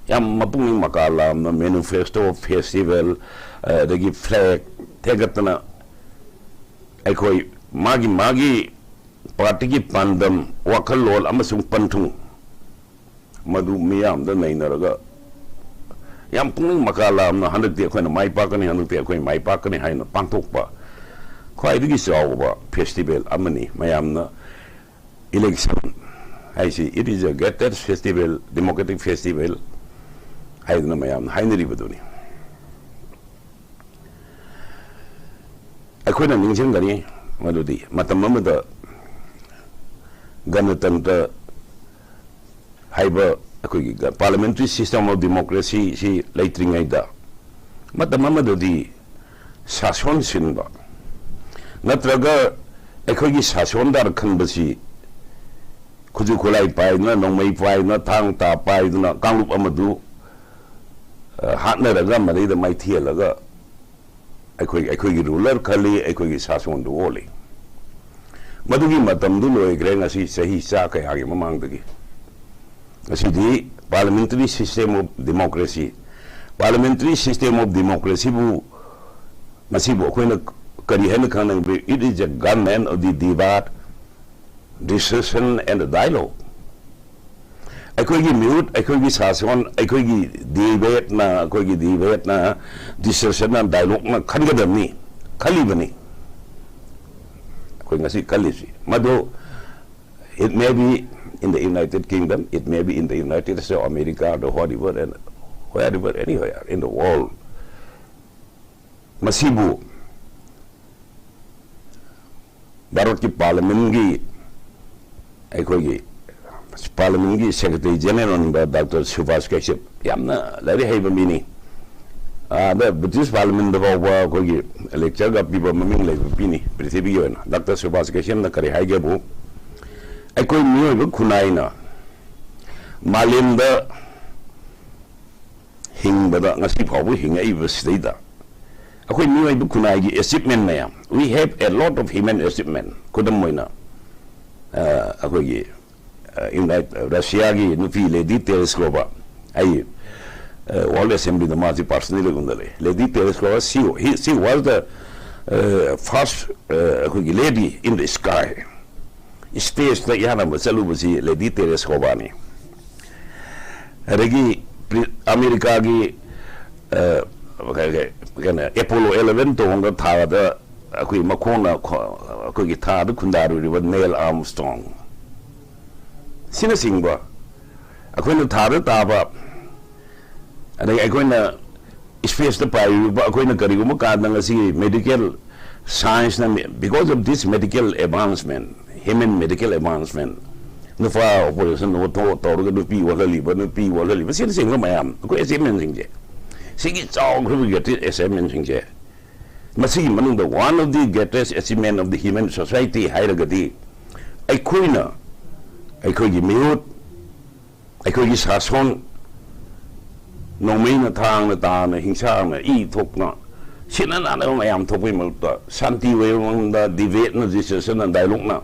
ꯌꯥꯝ ꯃꯄꯨꯛꯅꯤꯡ ꯃꯀꯥ ꯂꯥꯝꯅ ꯃꯦꯅꯤꯐꯦꯁꯇꯣ, ꯐꯦꯁꯇꯤꯚꯦꯜ, ꯑꯗꯒꯤ ꯐ꯭ꯂꯦꯒ ꯊꯦꯛꯀꯠꯇꯅ ꯑꯩꯈꯣꯏ ꯃꯥꯒꯤ ꯃꯥꯒꯤ ꯄꯥꯔꯇꯤꯒꯤ ꯄꯥꯟꯗꯝ, ꯋꯥꯈꯜꯂꯣꯟ ꯑꯃꯁꯨꯡ ꯄꯟꯊꯨꯡ ꯃꯗꯨ ꯃꯤꯌꯥꯝꯗ ꯅꯩꯅꯔꯒ ꯌꯥꯝ ꯄꯨꯛꯅꯤꯡ ꯃꯀꯥ ꯂꯥꯝꯅ ꯍꯟꯗꯛꯇꯤ ꯑꯩꯈꯣꯏꯅ ꯃꯥꯏ ꯄꯥꯛꯀꯅꯤ, ꯍꯟꯗꯛꯇꯤ ꯑꯩꯈꯣꯏ ꯃꯥꯏ ꯄꯥꯛꯀꯅꯤ ꯍꯥꯏꯅ ꯄꯥꯡꯊꯣꯛꯄ ꯈ꯭ꯋꯥꯏꯗꯒꯤ ꯆꯥꯎꯕ ꯐꯦꯁꯇꯤꯚꯦꯜ ꯑꯃꯅꯤ꯫ ꯃꯌꯥꯝꯅ ꯏꯂꯦꯛꯁꯟ ꯍꯥꯏꯁꯤ, it is a greatest festival, democratic festival ꯍꯥꯏꯗꯅ ꯃꯌꯥꯝꯅ ꯍꯥꯏꯅꯔꯤꯕꯗꯨꯅꯤ꯫ ꯑꯩꯈꯣꯏꯅ ꯅꯤꯡꯁꯤꯡꯒꯅꯤ ꯃꯗꯨꯗꯤ ꯃꯇꯝ ꯑꯃꯗ ꯒꯅꯇꯟꯇ꯭ꯔ ꯍꯥꯏꯕ ꯑꯩꯈꯣꯏꯒꯤ parliamentary system of democracy ꯁꯤ ꯂꯩꯇ꯭ꯔꯤꯉꯩꯗ ꯃꯇꯝ ꯑꯃꯗꯗꯤ ꯁꯥꯁꯣꯟ ꯁꯤꯟꯕ ꯅꯠꯇ꯭ꯔꯒ ꯑꯩꯈꯣꯏꯒꯤ ꯁꯥꯁꯣꯟꯗ ꯈꯟꯕꯁꯤ ꯈꯨꯠꯁꯨ ꯈꯨꯠꯂꯥꯏ ꯄꯥꯏꯗꯨꯅ, ꯅꯣꯡꯃꯩ ꯄꯥꯏꯗꯨꯅ, ꯊꯥꯡ ꯇꯥ ꯄꯥꯏꯗꯨꯅ ꯀꯥꯡꯂꯨꯞ ꯑꯃꯗꯨ, ꯑ, ꯍꯥꯠꯅꯔꯒ ꯃꯗꯩꯗ ꯃꯥꯏꯊꯤꯍꯜꯂꯒ ꯑꯩꯈꯣꯏ, ꯑꯩꯈꯣꯏꯒꯤ ꯔꯨꯂꯔ ꯈꯜꯂꯤ, ꯑꯩꯈꯣꯏꯒꯤ ꯁꯥꯁꯣꯟꯗꯨ ꯑꯣꯜꯂꯤ꯫ ꯃꯗꯨꯒꯤ ꯃꯇꯝꯗꯨ ꯂꯣꯏꯈ꯭ꯔꯦ, ꯉꯁꯤ ꯆꯍꯤ ꯆꯥ ꯀꯌꯥꯒꯤ ꯃꯃꯥꯡꯗꯒꯤ꯫ ꯉꯁꯤꯗꯤ parliamentary system of democracy, parliamentary system of democracy ꯕꯨ, ꯃꯁꯤꯕꯨ ꯑꯩꯈꯣꯏꯅ ꯀꯔꯤ ꯍꯥꯏꯅ ꯈꯪꯅꯕꯤ? It is a government of the debate, discussion and dialogue. ꯑꯩꯈꯣꯏꯒꯤ ꯃꯤꯍꯨꯠ, ꯑꯩꯈꯣꯏꯒꯤ ꯁꯥꯁꯣꯟ, ꯑꯩꯈꯣꯏꯒꯤ ꯗꯤꯕꯦꯠꯅ, ꯑꯩꯈꯣꯏꯒꯤ ꯗꯤꯕꯦꯠꯅ, ꯗꯤꯁꯀꯁꯟꯅ, ꯗꯥꯏꯂꯣꯛꯅ ꯈꯟꯒꯗꯕꯅꯤ, ꯈꯜꯂꯤꯕꯅꯤ꯫ ꯑꯩꯈꯣꯏ ꯉꯁꯤ ꯈꯜꯂꯤꯁꯤ ꯃꯗꯨ, it may be in the United Kingdom, it may be in the United States of America, the whatever, and wherever, anywhere in the world. ꯃꯁꯤꯕꯨ ꯚꯥꯔꯠꯀꯤ ꯄꯥꯔꯂꯤꯌꯥꯃꯦꯟꯒꯤ, ꯑꯩꯈꯣꯏꯒꯤ ꯄꯥꯔꯂꯤꯌꯥꯃꯦꯟꯒꯤ ꯁꯦꯀ꯭ꯔꯦꯇꯔꯤ ꯖꯦꯅꯔꯦꯜ ꯑꯣꯏꯔꯝꯕ ꯗꯥꯛꯇꯔ ꯁꯨꯚꯥꯁ ꯀꯩꯁꯞ, ꯌꯥꯝꯅ ꯂꯥꯏꯔꯤꯛ ꯍꯩꯕ ꯃꯤꯅꯤ꯫ ꯑꯥꯗ ꯕ꯭ꯔꯤꯇꯤꯁ ꯄꯥꯔꯂꯤꯌꯥꯃꯦꯟꯗ ꯐꯥꯎꯕ ꯑꯩꯈꯣꯏꯒꯤ ꯂꯦꯛꯆꯔꯒ ꯄꯤꯕ ꯃꯃꯤꯡ ꯂꯩꯕ ꯃꯤꯅꯤ ꯄ꯭ꯔꯤꯊꯤꯕꯤꯒꯤ ꯑꯣꯏꯅ꯫ ꯗꯥꯛꯇꯔ ꯁꯨꯚꯥꯁ ꯀꯩꯁꯞꯅ ꯀꯔꯤ ꯍꯥꯏꯒꯦꯕꯨ, ꯑꯩꯈꯣꯏ ꯃꯤꯑꯣꯏꯕ ꯈꯨꯟꯅꯥꯏꯅ ꯃꯥꯂꯦꯝꯗ ꯍꯤꯡꯕꯗ, ꯉꯁꯤ ꯐꯥꯎꯕ ꯍꯤꯡꯉꯛꯏꯕꯁꯤꯗꯩꯗ ꯑꯩꯈꯣꯏ ꯃꯤꯑꯣꯏꯕ ꯈꯨꯟꯅꯥꯏꯒꯤ achievement ꯃꯌꯥꯝ, we have a lot of human achievement. ꯈꯨꯗꯝ ꯑꯣꯏꯅ, ꯑ, ꯑꯩꯈꯣꯏꯒꯤ, ꯑ, ꯌꯨꯅꯥꯏꯠ-, ꯔꯁꯤꯌꯥꯒꯤ ꯅꯨꯄꯤ ꯂꯦꯗꯤ ꯇꯦꯔꯦꯁꯀꯣꯚꯥ, ꯑꯩ, ꯑ, World Assemblyꯗ ꯃꯥꯁꯤ personally ꯎꯅꯔꯦ. Lady Tereshkova, she, he, she was the, uh, first, uh, ꯑꯩꯈꯣꯏꯒꯤ lady in the sky. Spaceꯇ ꯏꯍꯥꯟ ꯍꯥꯟꯕ ꯆꯠꯂꯨꯕꯁꯤ ꯂꯦꯗꯤ ꯇꯦꯔꯦꯁꯀꯣꯚꯥꯅꯤ. ꯑꯗꯒꯤ ꯄ꯭ꯔꯤ-, ꯑꯃꯦꯔꯤꯀꯥꯒꯤ, ꯑ, ꯀꯩ-, ꯀꯩ-, ꯀꯩꯅꯣ, ꯑꯦꯄꯣꯂꯣ eleven ꯇꯣꯡꯉꯒ ꯊꯥꯗ ꯑꯩꯈꯣꯏ ꯃꯈꯣꯡꯅ ꯈꯣ-, ꯑꯩꯈꯣꯏꯒꯤ ꯊꯥꯗ ꯈꯨꯟꯗꯥꯔꯨꯔꯤꯕ ꯅꯦꯜ ꯑꯥꯔꯝꯁꯇ꯭ꯔꯣꯡ, ꯁꯤꯅꯆꯤꯡꯕ ꯑꯩꯈꯣꯏꯅ ꯊꯥꯗ ꯇꯥꯕ, ꯑꯗꯒꯤ ꯑꯩꯈꯣꯏꯅ spaceꯇ ꯄꯥꯏꯔꯤꯕ, ꯑꯩꯈꯣꯏꯅ ꯀꯔꯤꯒꯨꯝꯕ ꯀꯥꯟꯗ ꯉꯁꯤ medical scienceꯅ, because of this medical advancement, human medical advancement, ꯅꯨꯄꯥ operation ꯇꯧ-, ꯇꯧꯔꯒ ꯅꯨꯄꯤ ꯑꯣꯜꯍꯜꯂꯤꯕ, ꯅꯨꯄꯤ ꯑꯣꯜꯍꯜꯂꯤꯕ, ꯁꯤꯅꯆꯤꯡꯕ ꯃꯌꯥꯝ, ꯑꯩꯈꯣꯏ achievementꯁꯤꯡꯁꯦ, ꯁꯤꯒꯤ ꯆꯥꯎꯈ꯭ꯔꯕ greatest achievementꯁꯤꯡꯁꯦ, ꯃꯁꯤꯒꯤ ꯃꯅꯨꯡꯗ one of the greatest achievement of the human society ꯍꯥꯏꯔꯒꯗꯤ, ꯑꯩꯈꯣꯏꯅ ꯑꯩꯈꯣꯏꯒꯤ ꯃꯤꯍꯨꯠ, ꯑꯩꯈꯣꯏꯒꯤ ꯁꯥꯁꯣꯟ, ꯅꯣꯡꯃꯩꯅ, ꯊꯥꯡꯅ, ꯇꯥꯅ, ꯍꯤꯡꯁꯥꯅ, ꯏ ꯊꯣꯛꯅ, ꯁꯤꯅ ꯅꯥꯅꯕ ꯃꯌꯥꯝ ꯊꯣꯛꯄꯒꯤ ꯃꯔꯛꯇ, ꯁꯥꯟꯇꯤ ꯑꯣꯏꯕ ꯃꯑꯣꯡꯗ debateꯅ, discussionꯅ, dialogueꯅ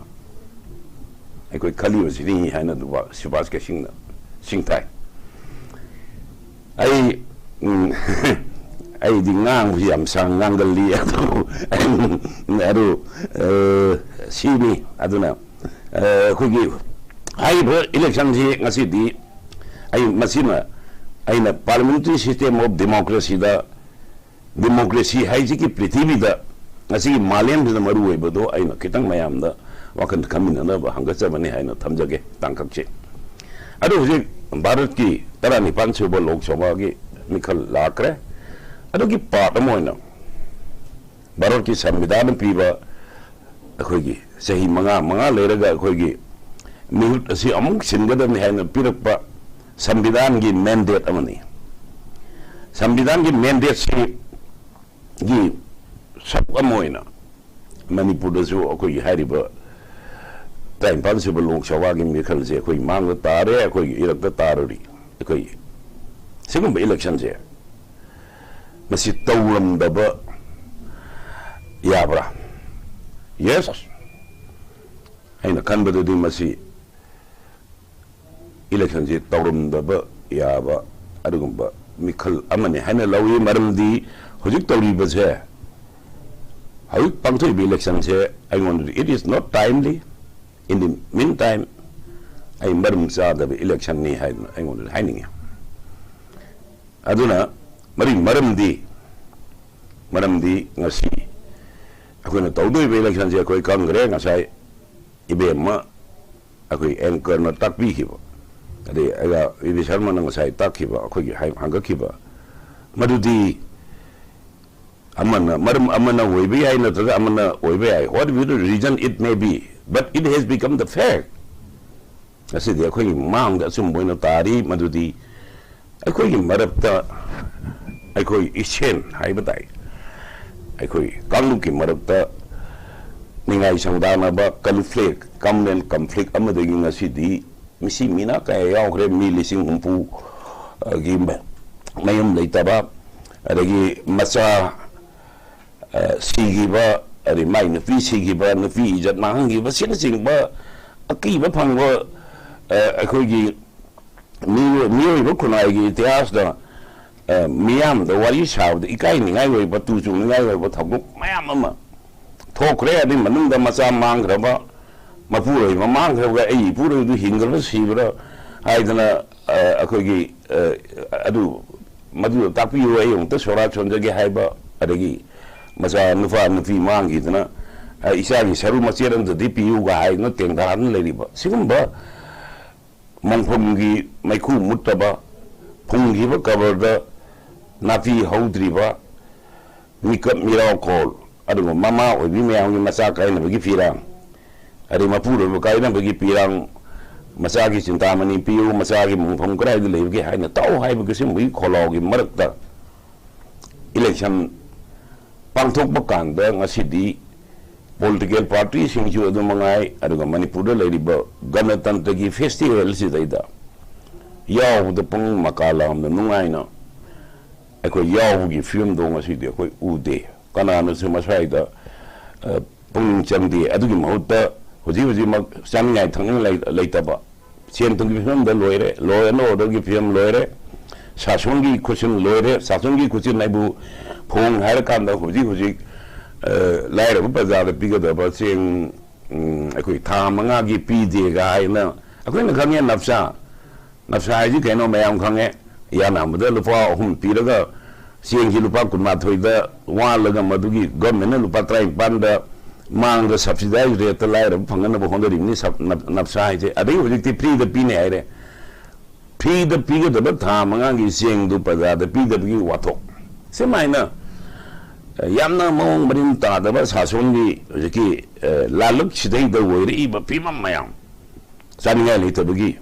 ꯑꯩꯈꯣꯏ ꯈꯜꯂꯤꯕꯁꯤꯅꯤ ꯍꯥꯏꯅ ꯑꯗꯨꯕꯨ ꯁꯨꯕꯥꯁ ꯀꯩꯁꯤꯡꯅ ꯁꯤꯡꯊꯥꯏ꯫ ꯑꯩ, ꯎꯝ, ꯑꯩꯗꯤ ꯉꯥꯡꯕꯁꯤ ꯌꯥꯝ ꯁꯥꯡ ꯉꯥꯡꯒꯜꯂꯤ, ꯑꯗꯨ, ꯑꯗꯨ, ꯑ, ꯁꯤꯅꯤ꯫ ꯑꯗꯨꯅ, ꯑ, ꯑꯩꯈꯣꯏꯒꯤ ꯍꯥꯏꯔꯤꯕ electionꯁꯤ ꯉꯁꯤꯗꯤ ꯑꯩ ꯃꯁꯤꯃ ꯑꯩꯅ parliamentary system of democracyꯗ democracy ꯍꯥꯏꯁꯤꯒꯤ ꯄ꯭ꯔꯤꯊꯤꯕꯤꯗ ꯉꯁꯤꯒꯤ ꯃꯥꯂꯦꯝꯁꯤꯗ ꯃꯔꯨ ꯑꯣꯏꯕꯗꯣ ꯑꯩꯅ ꯈꯤꯇꯪ ꯃꯌꯥꯝꯗ ꯋꯥꯈꯜ ꯈꯟꯃꯤꯟꯅꯅꯕ ꯍꯪꯒꯠꯆꯕꯅꯤ ꯍꯥꯏꯅ ꯊꯝꯖꯒꯦ ꯇꯥꯡꯀꯛꯁꯦ꯫ ꯑꯗꯨ ꯍꯧꯖꯤꯛ ꯚꯥꯔꯠꯀꯤ ꯇꯔꯥꯅꯤꯄꯥꯟ ꯁꯨꯕ ꯂꯣꯛ ꯁꯚꯥꯒꯤ ꯃꯤꯈꯜ ꯂꯥꯛꯈ꯭ꯔꯦ꯫ ꯑꯗꯨꯒꯤ part ꯑꯃ ꯑꯣꯏꯅ ꯚꯥꯔꯠꯀꯤ ꯁꯪꯕꯤꯙꯥꯟꯅ ꯄꯤꯕ ꯑꯩꯈꯣꯏꯒꯤ ꯆꯍꯤ ꯃꯉꯥ, ꯃꯉꯥ ꯂꯩꯔꯒ ꯑꯩꯈꯣꯏꯒꯤ ꯃꯤꯍꯨꯠ ꯑꯁꯤ ꯑꯃꯨꯛ ꯁꯤꯟꯒꯗꯕꯅꯤ ꯍꯥꯏꯅ ꯄꯤꯔꯛꯄ ꯁꯪꯕꯤꯙꯥꯟꯒꯤ mandate ꯑꯃꯅꯤ꯫ ꯁꯪꯕꯤꯙꯥꯟꯒꯤ mandateꯁꯤꯒꯤ ꯁꯔꯨꯛ ꯑꯃ ꯑꯣꯏꯅ ꯃꯅꯤꯄꯨꯔꯗꯁꯨ ꯑꯩꯈꯣꯏꯒꯤ ꯍꯥꯏꯔꯤꯕ ꯇꯔꯥꯅꯤꯄꯥꯟ ꯁꯨꯕ ꯂꯣꯛ ꯁꯚꯥꯒꯤ ꯃꯤꯈꯜꯁꯦ ꯑꯩꯈꯣꯏꯒꯤ ꯃꯥꯡꯗ ꯇꯥꯔꯦ, ꯑꯩꯈꯣꯏꯒꯤ ꯏꯔꯛꯇ ꯇꯥꯔꯨꯔꯤ꯫ ꯑꯩꯈꯣꯏ ꯁꯤꯒꯨꯝꯕ electionꯁꯦ ꯃꯁꯤ ꯇꯧꯔꯝꯗꯕ ꯌꯥꯕ꯭ꯔꯥ? Yes꯫ ꯑꯩꯅ ꯈꯟꯕꯗꯗꯤ ꯃꯁꯤ ꯏꯂꯦꯛꯁꯟꯁꯤ ꯇꯧꯔꯝꯗꯕ ꯌꯥꯕ ꯑꯗꯨꯒꯨꯝꯕ ꯃꯤꯈꯜ ꯑꯃꯅꯤ ꯍꯥꯏꯅ ꯂꯧꯏ꯫ ꯃꯔꯝꯗꯤ ꯍꯧꯖꯤꯛ ꯇꯧꯔꯤꯕꯁꯦ, ꯍꯧꯖꯤꯛ ꯄꯥꯡꯊꯣꯛꯏꯕ ꯏꯂꯦꯛꯁꯟꯁꯦ ꯑꯩꯉꯣꯟꯗꯗꯤ it is not timely꯫ In the meantime, ꯑꯩ ꯃꯔꯝ ꯆꯥꯗꯕ ꯏꯂꯦꯛꯁꯟꯅꯤ ꯍꯥꯏꯗꯅ ꯑꯩꯉꯣꯟꯗꯗꯤ ꯍꯥꯏꯅꯤꯡꯉꯤ꯫ ꯑꯗꯨꯅ ꯃꯔꯤ ꯃꯔꯝꯗꯤ, ꯃꯔꯝꯗꯤ ꯉꯁꯤ ꯑꯩꯈꯣꯏꯅ ꯇꯧꯗꯣꯔꯤꯕ ꯏꯂꯦꯛꯁꯟꯁꯦ ꯑꯩꯈꯣꯏ ꯈꯪꯈ꯭ꯔꯦ꯫ ꯉꯁꯥꯏ ꯏꯕꯦꯝꯃ ꯑꯩꯈꯣꯏ ꯑꯦꯡꯀꯔꯅ ꯇꯥꯛꯄꯤꯈꯤꯕ, ꯑꯗꯩ ꯑꯩꯒ ꯕꯤ ꯕꯤ ꯁꯔꯃꯅ ꯉꯁꯥꯏ ꯇꯥꯛꯈꯤꯕ, ꯑꯩꯈꯣꯏꯒꯤ ꯍꯥꯏ-, ꯍꯪꯒꯠꯈꯤꯕ, ꯃꯗꯨꯗꯤ ꯑꯃꯅ, ꯃꯔꯝ ꯑꯃꯅ ꯑꯣꯏꯕ ꯌꯥꯏ, ꯅꯠꯇ꯭ꯔꯒ ꯑꯃꯅ ꯑꯣꯏꯕ ꯌꯥꯏ, what reason it may be, but it has become the fact꯫ ꯉꯁꯤꯗꯤ ꯑꯩꯈꯣꯏꯒꯤ ꯃꯥꯡꯗ ꯑꯆꯨꯝꯕ ꯑꯣꯏꯅ ꯇꯥꯔꯤ꯫ ꯃꯗꯨꯗꯤ ꯑꯩꯈꯣꯏꯒꯤ ꯃꯔꯛꯇ, ꯑꯩꯈꯣꯏ ꯏꯁꯦꯟ ꯍꯥꯏꯕ ꯇꯥꯏ, ꯑꯩꯈꯣꯏ ꯀꯥꯡꯂꯨꯞꯀꯤ ꯃꯔꯛꯇ ꯅꯤꯡꯉꯥꯏ ꯁꯪꯗꯥꯅꯕ, conflict, common conflict ꯑꯃꯗꯒꯤ ꯉꯁꯤꯗꯤ ꯃꯤꯁꯤ ꯃꯤꯅꯥ ꯀꯌꯥ ꯌꯥꯎꯈ꯭ꯔꯦ꯫ ꯃꯤ ꯂꯤꯁꯤꯡ ꯍꯨꯝꯐꯨ, ꯑ, ꯒꯤ ꯃ-, ꯃꯌꯨꯝ ꯂꯩꯇꯕ, ꯑꯗꯒꯤ ꯃꯆꯥ, ꯑ, ꯁꯤꯈꯤꯕ, ꯑꯗꯩ ꯃꯥꯏ ꯅꯨꯄꯤ ꯁꯤꯈꯤꯕ, ꯅꯨꯄꯤ ꯏꯖꯠ ꯃꯥꯡꯍꯟꯈꯤꯕ, ꯑꯁꯤꯅꯆꯤꯡꯕ ꯑꯀꯤꯕ ꯐꯪꯕ, ꯑ, ꯑꯩꯈꯣꯏꯒꯤ ꯃꯤꯑꯣꯏ-, ꯃꯤꯑꯣꯏꯕ ꯈꯨꯟꯅꯥꯏꯒꯤ ꯏꯇꯤꯍꯥꯁꯇ, ꯑ, ꯃꯤꯌꯥꯝꯗ ꯋꯥꯔꯤ ꯁꯥꯕꯗ ꯏꯀꯥꯏꯅꯤꯡꯉꯥꯏ ꯑꯣꯏꯕ, ꯇꯨ ꯆꯨꯡꯅꯤꯡꯉꯥꯏ ꯑꯣꯏꯕ ꯊꯧꯗꯣꯛ ꯃꯌꯥꯝ ꯑꯃ ꯊꯣꯛꯈ꯭ꯔꯦ꯫ ꯑꯗꯨꯒꯤ ꯃꯅꯨꯡꯗ ꯃꯆꯥ ꯃꯥꯡꯈ꯭ꯔꯕ, ꯃꯄꯨꯔꯣꯏꯕ ꯃꯥꯡꯈ꯭ꯔꯕ, ꯑꯩ ꯏꯄꯨꯔꯣꯏꯕꯗꯨ ꯍꯤꯡꯈ꯭ꯔꯕ ꯁꯤꯕ꯭ꯔꯥ ꯍꯥꯏꯗꯅ, ꯑ, ꯑꯩꯈꯣꯏꯒꯤ, ꯑ, ꯑꯗꯨ, ꯃꯗꯨꯗ ꯇꯥꯛꯄꯤꯌꯨ, ꯑꯩ ꯑꯃꯨꯛꯇ ꯁꯣꯔꯥꯠ ꯁꯣꯟꯖꯒꯦ ꯍꯥꯏꯕ, ꯑꯗꯒꯤ ꯃꯆꯥ ꯅꯨꯄꯥ ꯅꯨꯄꯤ ꯃꯥꯡꯈꯤꯗꯅ, ꯑ, ꯏꯆꯥꯒꯤ ꯁꯔꯨ ꯃꯆꯦꯠ ꯑꯃꯗꯗꯤ ꯄꯤꯌꯨꯒ ꯍꯥꯏꯗꯅ ꯇꯦꯡꯊꯥꯗꯨꯅ ꯂꯩꯔꯤꯕ ꯁꯤꯒꯨꯝꯕ ꯃꯣꯡꯐꯝꯒꯤ ꯃꯩꯈꯨ ꯃꯨꯠꯇꯕ, ꯐꯨꯝꯈꯤꯕ ꯀꯕꯔꯗ ꯅꯥꯄꯤ ꯍꯧꯗ꯭ꯔꯤꯕ, ꯃꯤꯀꯞ ꯃꯤꯔꯥꯎꯈꯣꯜ, ꯑꯗꯨꯒ ꯃꯃꯥ ꯑꯣꯏꯕꯤ ꯃꯌꯥꯝꯒꯤ ꯃꯆꯥ ꯀꯥꯏꯅꯕꯒꯤ ꯄꯤꯔꯥꯡ, ꯑꯗꯩ ꯃꯄꯨꯔꯣꯏꯕ ꯀꯥꯏꯅꯕꯒꯤ ꯄꯤꯔꯥꯡ, ꯃꯆꯥꯒꯤ ꯆꯤꯟꯇꯥꯃꯅꯤ ꯄꯤꯌꯨ, ꯃꯆꯥꯒꯤ ꯃꯣꯡꯐꯝ ꯀꯗꯥꯏꯗ ꯂꯩꯕꯒꯦ ꯍꯥꯏꯅ ꯇꯧ ꯍꯥꯏꯕꯒꯤ ꯁꯤꯒꯨꯝꯕꯒꯤ ꯈꯣꯜꯂꯥꯎꯒꯤ ꯃꯔꯛꯇ ꯏꯂꯦꯛꯁꯟ ꯄꯥꯡꯊꯣꯛꯄ ꯀꯥꯟꯗ ꯉꯁꯤꯗꯤ ꯄꯣꯂꯤꯇꯤꯀꯦꯜ ꯄꯥꯔꯇꯤꯁꯤꯡꯁꯨ ꯑꯗꯨ ꯃꯉꯥꯏ, ꯑꯗꯨꯒ ꯃꯅꯤꯄꯨꯔꯗ ꯂꯩꯔꯤꯕ ꯒꯅꯇꯟꯇ꯭ꯔꯒꯤ ꯐꯦꯁꯇꯤꯚꯦꯜꯁꯤꯗꯩꯗ ꯌꯥꯎꯕꯗ ꯄꯨꯡ ꯃꯀꯥ ꯂꯥꯝꯅ ꯅꯨꯡꯉꯥꯏꯅ ꯑꯩꯈꯣꯏ ꯌꯥꯎꯕꯒꯤ ꯐꯤꯕꯝꯗꯣ ꯉꯁꯤꯗꯤ ꯑꯩꯈꯣꯏ ꯎꯗꯦ꯫ ꯀꯅꯥꯅꯁꯨ ꯃꯁ꯭ꯋꯥꯏꯗ, ꯑ, ꯄꯨꯛꯅꯤꯡ ꯆꯪꯗꯦ꯫ ꯑꯗꯨꯒꯤ ꯃꯍꯨꯠꯇ ꯍꯧꯖꯤꯛ ꯍꯧꯖꯤꯛꯃꯛ ꯆꯥꯅꯤꯡꯉꯥꯏ ꯊꯛꯅꯤꯡꯉꯥꯏ ꯂꯩ-, ꯂꯩꯇꯕ, ꯁꯦꯟ ꯊꯨꯝꯒꯤ ꯐꯤꯕꯝꯗ ꯂꯣꯏꯔꯦ, law and orderꯒꯤ ꯐꯤꯕꯝ ꯂꯣꯏꯔꯦ, ꯁꯥꯁꯣꯟꯒꯤ ꯈꯨꯠꯁꯤꯟ ꯂꯣꯏꯔꯦ꯫ ꯁꯥꯁꯣꯟꯒꯤ ꯈꯨꯠꯁꯤꯟ ꯍꯥꯏꯕꯨ ꯐꯣꯡ ꯍꯥꯏꯔꯀꯥꯟꯗ ꯍꯧꯖꯤꯛ ꯍꯧꯖꯤꯛ, ꯑ, ꯂꯥꯏꯔꯕ ꯄ꯭ꯔꯖꯥꯗ ꯄꯤꯒꯗꯕ ꯆꯦꯡ, ꯎꯝ, ꯑꯩꯈꯣꯏ ꯊꯥ ꯃꯉꯥꯒꯤ ꯄꯤꯗꯦꯒ ꯍꯥꯏꯅ ꯑꯩꯈꯣꯏꯅ ꯈꯪꯉꯦ ꯅꯞꯁꯥ꯫ ꯅꯞꯁꯥ ꯍꯥꯏꯁꯤ ꯀꯩꯅꯣ ꯃꯌꯥꯝ ꯈꯪꯉꯦ꯫ ꯌꯥꯅꯕꯗ ꯂꯨꯄꯥ ꯑꯍꯨꯝ ꯄꯤꯔꯒ ꯆꯦꯡꯁꯤ ꯂꯨꯄꯥ ꯀꯨꯟꯃꯥꯊꯣꯏꯗ ꯋꯥꯜꯂꯒ ꯃꯗꯨꯒꯤ governmentꯅ ꯂꯨꯄꯥ ꯇꯔꯥꯅꯤꯄꯥꯟꯗ ꯃꯥꯡꯗ subsidized rateꯇ ꯂꯥꯏꯔꯕ ꯐꯪꯅꯅꯕ ꯍꯣꯠꯅꯔꯤꯕꯅꯤ ꯁꯞ-, ꯅꯞ-, ꯅꯞꯁꯥ ꯍꯥꯏꯁꯦ꯫ ꯑꯗꯩ ꯍꯧꯖꯤꯛꯇꯤ freeꯗ ꯄꯤꯅꯤ ꯍꯥꯏꯔꯦ꯫ Freeꯗ ꯄꯤꯒꯗꯕ ꯊꯥ ꯃꯉꯥꯒꯤ ꯆꯦꯡꯗꯨ ꯄ꯭ꯔꯖꯥꯗ ꯄꯤꯗꯕꯒꯤ ꯋꯥꯊꯣꯛ꯫ ꯁꯨꯃꯥꯏꯅ, ꯑ, ꯌꯥꯝꯅ ꯃꯑꯣꯡ ꯃꯔꯤꯟ ꯇꯥꯗꯕ ꯁꯥꯁꯣꯟꯒꯤ ꯍꯧꯖꯤꯛꯀꯤ, ꯑ, ꯂꯥꯜꯂꯛ ꯁꯤꯗꯩꯗ ꯑꯣꯏꯔꯛꯏꯕ ꯐꯤꯕꯝ ꯃꯌꯥꯝ, ꯆꯥꯅꯤꯡꯉꯥꯏ ꯂꯩꯇꯕꯒꯤ,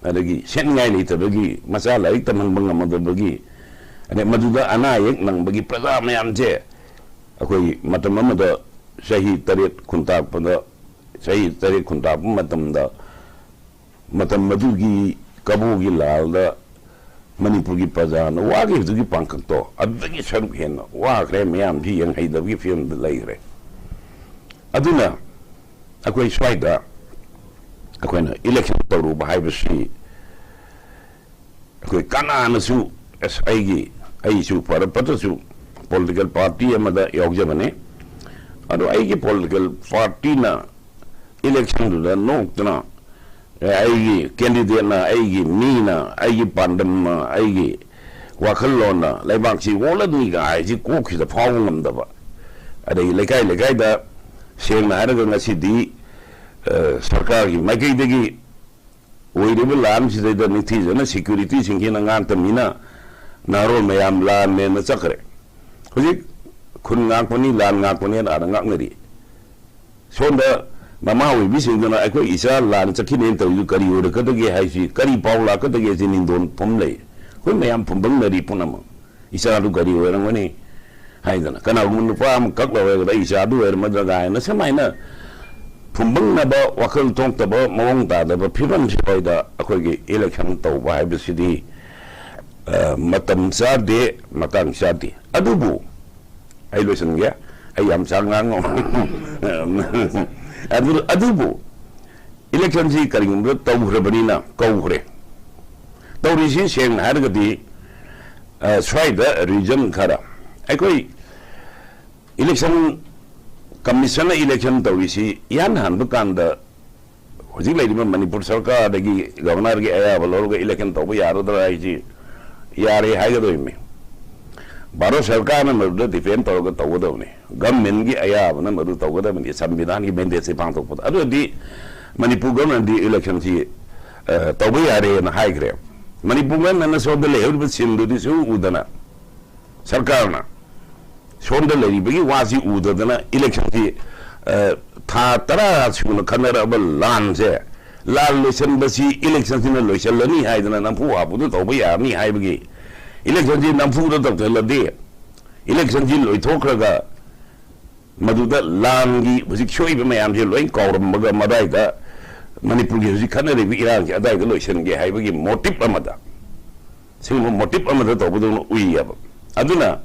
ꯑꯗꯒꯤ ꯁꯦꯠꯅꯤꯡꯉꯥꯏ ꯂꯩꯇꯕꯒꯤ, ꯃꯆꯥ ꯂꯥꯏꯔꯤꯛ ꯇꯝꯍꯟꯕ ꯉꯝꯃꯗꯕꯒꯤ, ꯑꯗꯩ ꯃꯗꯨꯗ ꯑꯅꯥ ꯑꯌꯦꯛ ꯅꯪꯕꯒꯤ ꯄ꯭ꯔꯖꯥ ꯃꯌꯥꯝꯁꯦ ꯑꯩꯈꯣꯏ ꯃꯇꯝ ꯑꯃꯗ ꯆꯍꯤ ꯇꯔꯦꯠ ꯈꯨꯟꯇꯥꯛꯄꯗ, ꯆꯍꯤ ꯇꯔꯦꯠ ꯈꯨꯟꯇꯥꯛꯄ ꯃꯇꯝꯗ, ꯃꯇꯝ ꯑꯗꯨꯒꯤ ꯀꯕꯣꯒꯤ ꯂꯥꯜꯗ ꯃꯅꯤꯄꯨꯔꯒꯤ ꯄ꯭ꯔꯖꯥꯅ ꯋꯥꯈꯤꯕꯗꯨꯒꯤ ꯄꯥꯡꯈꯛꯇꯣ ꯑꯗꯨꯗꯒꯤ ꯁꯔꯨꯛ ꯍꯦꯟꯅ ꯋꯥꯈ꯭ꯔꯦ꯫ ꯃꯌꯥꯝꯁꯤ ꯌꯦꯡꯍꯩꯗꯕꯒꯤ ꯐꯤꯕꯝꯗ ꯂꯩꯈ꯭ꯔꯦ꯫ ꯑꯗꯨꯅ ꯑꯩꯈꯣꯏ ꯁ꯭ꯋꯥꯏꯗ ꯑꯩꯈꯣꯏꯅ election ꯇꯧꯔꯨꯕ ꯍꯥꯏꯕꯁꯤ ꯑꯩꯈꯣꯏ ꯀꯅꯥꯅꯁꯨ, ꯑꯁ, ꯑꯩꯒꯤ, ꯑꯩꯁꯨ ꯐꯔ ꯐꯠꯇ꯭ꯔꯁꯨ political party ꯑꯃꯗ ꯌꯥꯎꯖꯕꯅꯤ꯫ ꯑꯗꯣ ꯑꯩꯒꯤ political partyꯅ electionꯗꯨꯗ ꯅꯣꯛꯇꯅ, ꯑꯦ, ꯑꯩꯒꯤ candidateꯅ, ꯑꯩꯒꯤ ꯃꯤꯅ, ꯑꯩꯒꯤ ꯄꯥꯟꯗꯝꯅ, ꯑꯩꯒꯤ ꯋꯥꯈꯜꯂꯣꯟꯅ ꯂꯩꯕꯥꯛꯁꯤ ꯑꯣꯜꯂꯅꯤꯒ ꯍꯥꯏꯁꯤ ꯀꯣꯛꯁꯤꯗ ꯐꯥꯎꯕ ꯉꯝꯗꯕ, ꯑꯗꯒꯤ ꯂꯩꯀꯥꯏ ꯂꯩꯀꯥꯏꯗ, ꯁꯦꯡꯅ ꯍꯥꯏꯔꯒ ꯉꯁꯤꯗꯤ, ꯑ, ꯁꯔꯀꯥꯔꯒꯤ ꯃꯥꯏꯀꯩꯗꯒꯤ ꯑꯣꯏꯔꯤꯕ ꯂꯥꯟꯁꯤꯗꯩꯗ ꯅꯤꯡꯊꯤꯖꯅ securityꯁꯤꯡꯁꯤꯅ ꯉꯥꯛꯇꯃꯤꯅ ꯅꯍꯥꯔꯣꯜ ꯃꯌꯥꯝ ꯂꯥꯟꯅꯦꯅ ꯆꯠꯈ꯭ꯔꯦ꯫ ꯍꯧꯖꯤꯛ ꯈꯨꯟ ꯉꯥꯛꯄꯅꯤ, ꯂꯥꯟ ꯉꯥꯛꯄꯅꯦꯅ ꯑꯥꯗ ꯉꯥꯛꯅꯔꯤ꯫ ꯁꯣꯝꯗ ꯃꯃꯥ ꯑꯣꯏꯕꯤꯁꯤꯡꯗꯨꯅ ꯑꯩꯈꯣꯏ ꯏꯆꯥ ꯂꯥꯟ ꯆꯠꯈꯤꯅꯦꯅ ꯇꯧꯔꯤꯗꯨ ꯀꯔꯤ ꯑꯣꯏꯔꯛꯀꯗꯒꯦ ꯍꯥꯏꯁꯤ, ꯀꯔꯤ ꯄꯥꯎ ꯂꯥꯛꯀꯗꯒꯦ ꯁꯤ ꯅꯤꯡꯗꯣꯟ ꯐꯝ ꯂꯩ꯫ ꯑꯩꯈꯣꯏ ꯃꯌꯥꯝ ꯐꯨꯝꯕꯪꯅꯔꯤ ꯄꯨꯝꯅꯃꯛ꯫ ꯏꯆꯥꯗꯨ ꯀꯔꯤ ꯑꯣꯏꯔꯝꯒꯅꯤ ꯍꯥꯏꯗꯅ, ꯀꯅꯥꯒꯨꯝꯕ ꯅꯨꯄꯥ ꯑꯃ ꯀꯛ ꯂꯧꯔꯒ ꯑꯩ ꯏꯆꯥꯗꯨ ꯑꯣꯏꯔꯝꯃꯗ꯭ꯔꯥ ꯀꯥꯏꯅ ꯁꯨꯃꯥꯏꯅ ꯐꯨꯝꯕꯪꯅꯕ ꯋꯥꯈꯜ ꯊꯣꯛꯇꯕ ꯃꯑꯣꯡ ꯇꯥꯗꯕ ꯐꯤꯕꯝꯁꯤꯗꯩꯗ ꯑꯩꯈꯣꯏꯒꯤ election ꯇꯧꯕ ꯍꯥꯏꯕꯁꯤꯗꯤ, ꯑ, ꯃꯇꯝ ꯆꯥꯗꯦ, ꯃꯇꯥꯡ ꯆꯥꯗꯦ꯫ ꯑꯗꯨꯕꯨ ꯑꯩ ꯂꯣꯏꯁꯤꯟꯒꯦ꯫ ꯑꯩ ꯌꯥꯝ ꯁꯥꯡ ꯉꯥꯡꯉꯣ꯫ ꯑꯗꯨ ꯑꯗꯨꯕꯨ ꯏꯂꯦꯛꯁꯟꯁꯤ ꯀꯔꯤꯒꯨꯝꯕꯗ ꯇꯧꯈ꯭ꯔꯕꯅꯤꯅ ꯀꯧꯈ꯭ꯔꯦ꯫ ꯇꯧꯔꯤꯁꯤ ꯁꯦꯡꯅ ꯍꯥꯏꯔꯒꯗꯤ, ꯑ, ꯁ꯭ꯋꯥꯏꯗ ꯔꯤꯖꯟ ꯈꯔ, ꯑꯩꯈꯣꯏ ꯏꯂꯦꯛꯁꯟ ꯀꯃꯤꯁꯟꯅ ꯏꯂꯦꯛꯁꯟ ꯇꯧꯔꯤꯁꯤ ꯏꯍꯥꯟ ꯍꯥꯟꯕ ꯀꯥꯟꯗ ꯍꯧꯖꯤꯛ ꯂꯩꯔꯤꯕ ꯃꯅꯤꯄꯨꯔ ꯁꯔꯀꯥꯔꯗꯒꯤ ꯒꯕꯔꯅꯔꯒꯤ ꯑꯌꯥꯕ ꯂꯧꯔꯒ ꯏꯂꯦꯛꯁꯟ ꯇꯧꯕ ꯌꯥꯔꯗ꯭ꯔꯥ ꯍꯥꯏꯁꯤ ꯌꯥꯔꯦ ꯍꯥꯏꯒꯗꯧꯔꯤꯃꯤ꯫ ꯚꯥꯔꯠ ꯁꯔꯀꯥꯔꯅ ꯃꯗꯨꯗ ꯗꯤꯄꯦꯟ ꯇꯧꯔꯒ ꯇꯧꯒꯗꯕꯅꯤ꯫ ꯒꯚꯔꯟꯃꯦꯟꯒꯤ ꯑꯌꯥꯕꯅ ꯃꯗꯨ ꯇꯧꯒꯗꯕꯅꯤ, ꯁꯪꯕꯤꯙꯥꯟꯒꯤ ꯃꯦꯟꯗꯦꯠꯁꯦ ꯄꯥꯡꯊꯣꯛꯄꯗ꯫ ꯑꯗꯨꯗꯤ ꯃꯅꯤꯄꯨꯔ ꯒꯚꯔꯟꯃꯦꯟꯗꯤ ꯏꯂꯦꯛꯁꯟꯁꯤ, ꯑ, ꯇꯧꯕ ꯌꯥꯔꯦꯅ ꯍꯥꯏꯈ꯭ꯔꯦ꯫ ꯃꯅꯤꯄꯨꯔ ꯒꯚꯔꯟꯃꯦꯟꯅ ꯁꯣꯝꯗ ꯂꯩꯍꯧꯔꯤꯕ ꯁꯤꯟꯗꯨꯗꯤ ꯁꯨ ꯎꯗꯅ ꯁꯔꯀꯥꯔꯅ ꯁꯣꯝꯗ ꯂꯩꯔꯤꯕꯒꯤ ꯋꯥꯁꯤ ꯎꯗꯗꯅ ꯏꯂꯦꯛꯁꯟꯁꯤ, ꯑ, ꯊꯥ ꯇꯔꯥ ꯁꯨꯅ ꯈꯟꯅꯔꯛꯑꯕ ꯂꯥꯟꯁꯦ, ꯂꯥꯟ ꯂꯣꯏꯁꯤꯟꯕꯁꯤ ꯏꯂꯦꯛꯁꯟꯁꯤꯅ ꯂꯣꯏꯁꯤꯜꯂꯅꯤ ꯍꯥꯏꯗꯅ ꯅꯝꯐꯨ ꯍꯥꯐꯨꯗ ꯇꯧꯕ ꯌꯥꯔꯅꯤ ꯍꯥꯏꯕꯒꯤ, ꯏꯂꯦꯛꯁꯟꯁꯤ ꯅꯝꯐꯨꯗ ꯇꯧꯁꯤꯜꯂꯗꯤ ꯏꯂꯦꯛꯁꯟꯁꯤ ꯂꯣꯏꯊꯣꯛꯈ꯭ꯔꯒ ꯃꯗꯨꯗ ꯂꯥꯟꯒꯤ ꯍꯧꯖꯤꯛ ꯁꯣꯛꯏꯕ ꯃꯌꯥꯝꯁꯦ ꯂꯣꯏ ꯀꯥꯎꯔꯝꯃꯒ ꯃꯗꯥꯏꯗ ꯃꯅꯤꯄꯨꯔꯒꯤ ꯍꯧꯖꯤꯛ ꯈꯠꯅꯔꯤꯕ ꯏꯔꯥꯡꯁꯦ ꯑꯗꯥꯏꯗ ꯂꯣꯏꯁꯤꯟꯒꯦ ꯍꯥꯏꯕꯒꯤ ꯃꯣꯇꯤꯞ ꯑꯃꯗ, ꯁꯤꯒꯨꯝꯕ ꯃꯣꯇꯤꯞ ꯑꯃꯗ ꯇꯧꯕꯗꯧꯅ ꯎꯏꯌꯦꯕ꯫ ꯑꯗꯨꯅ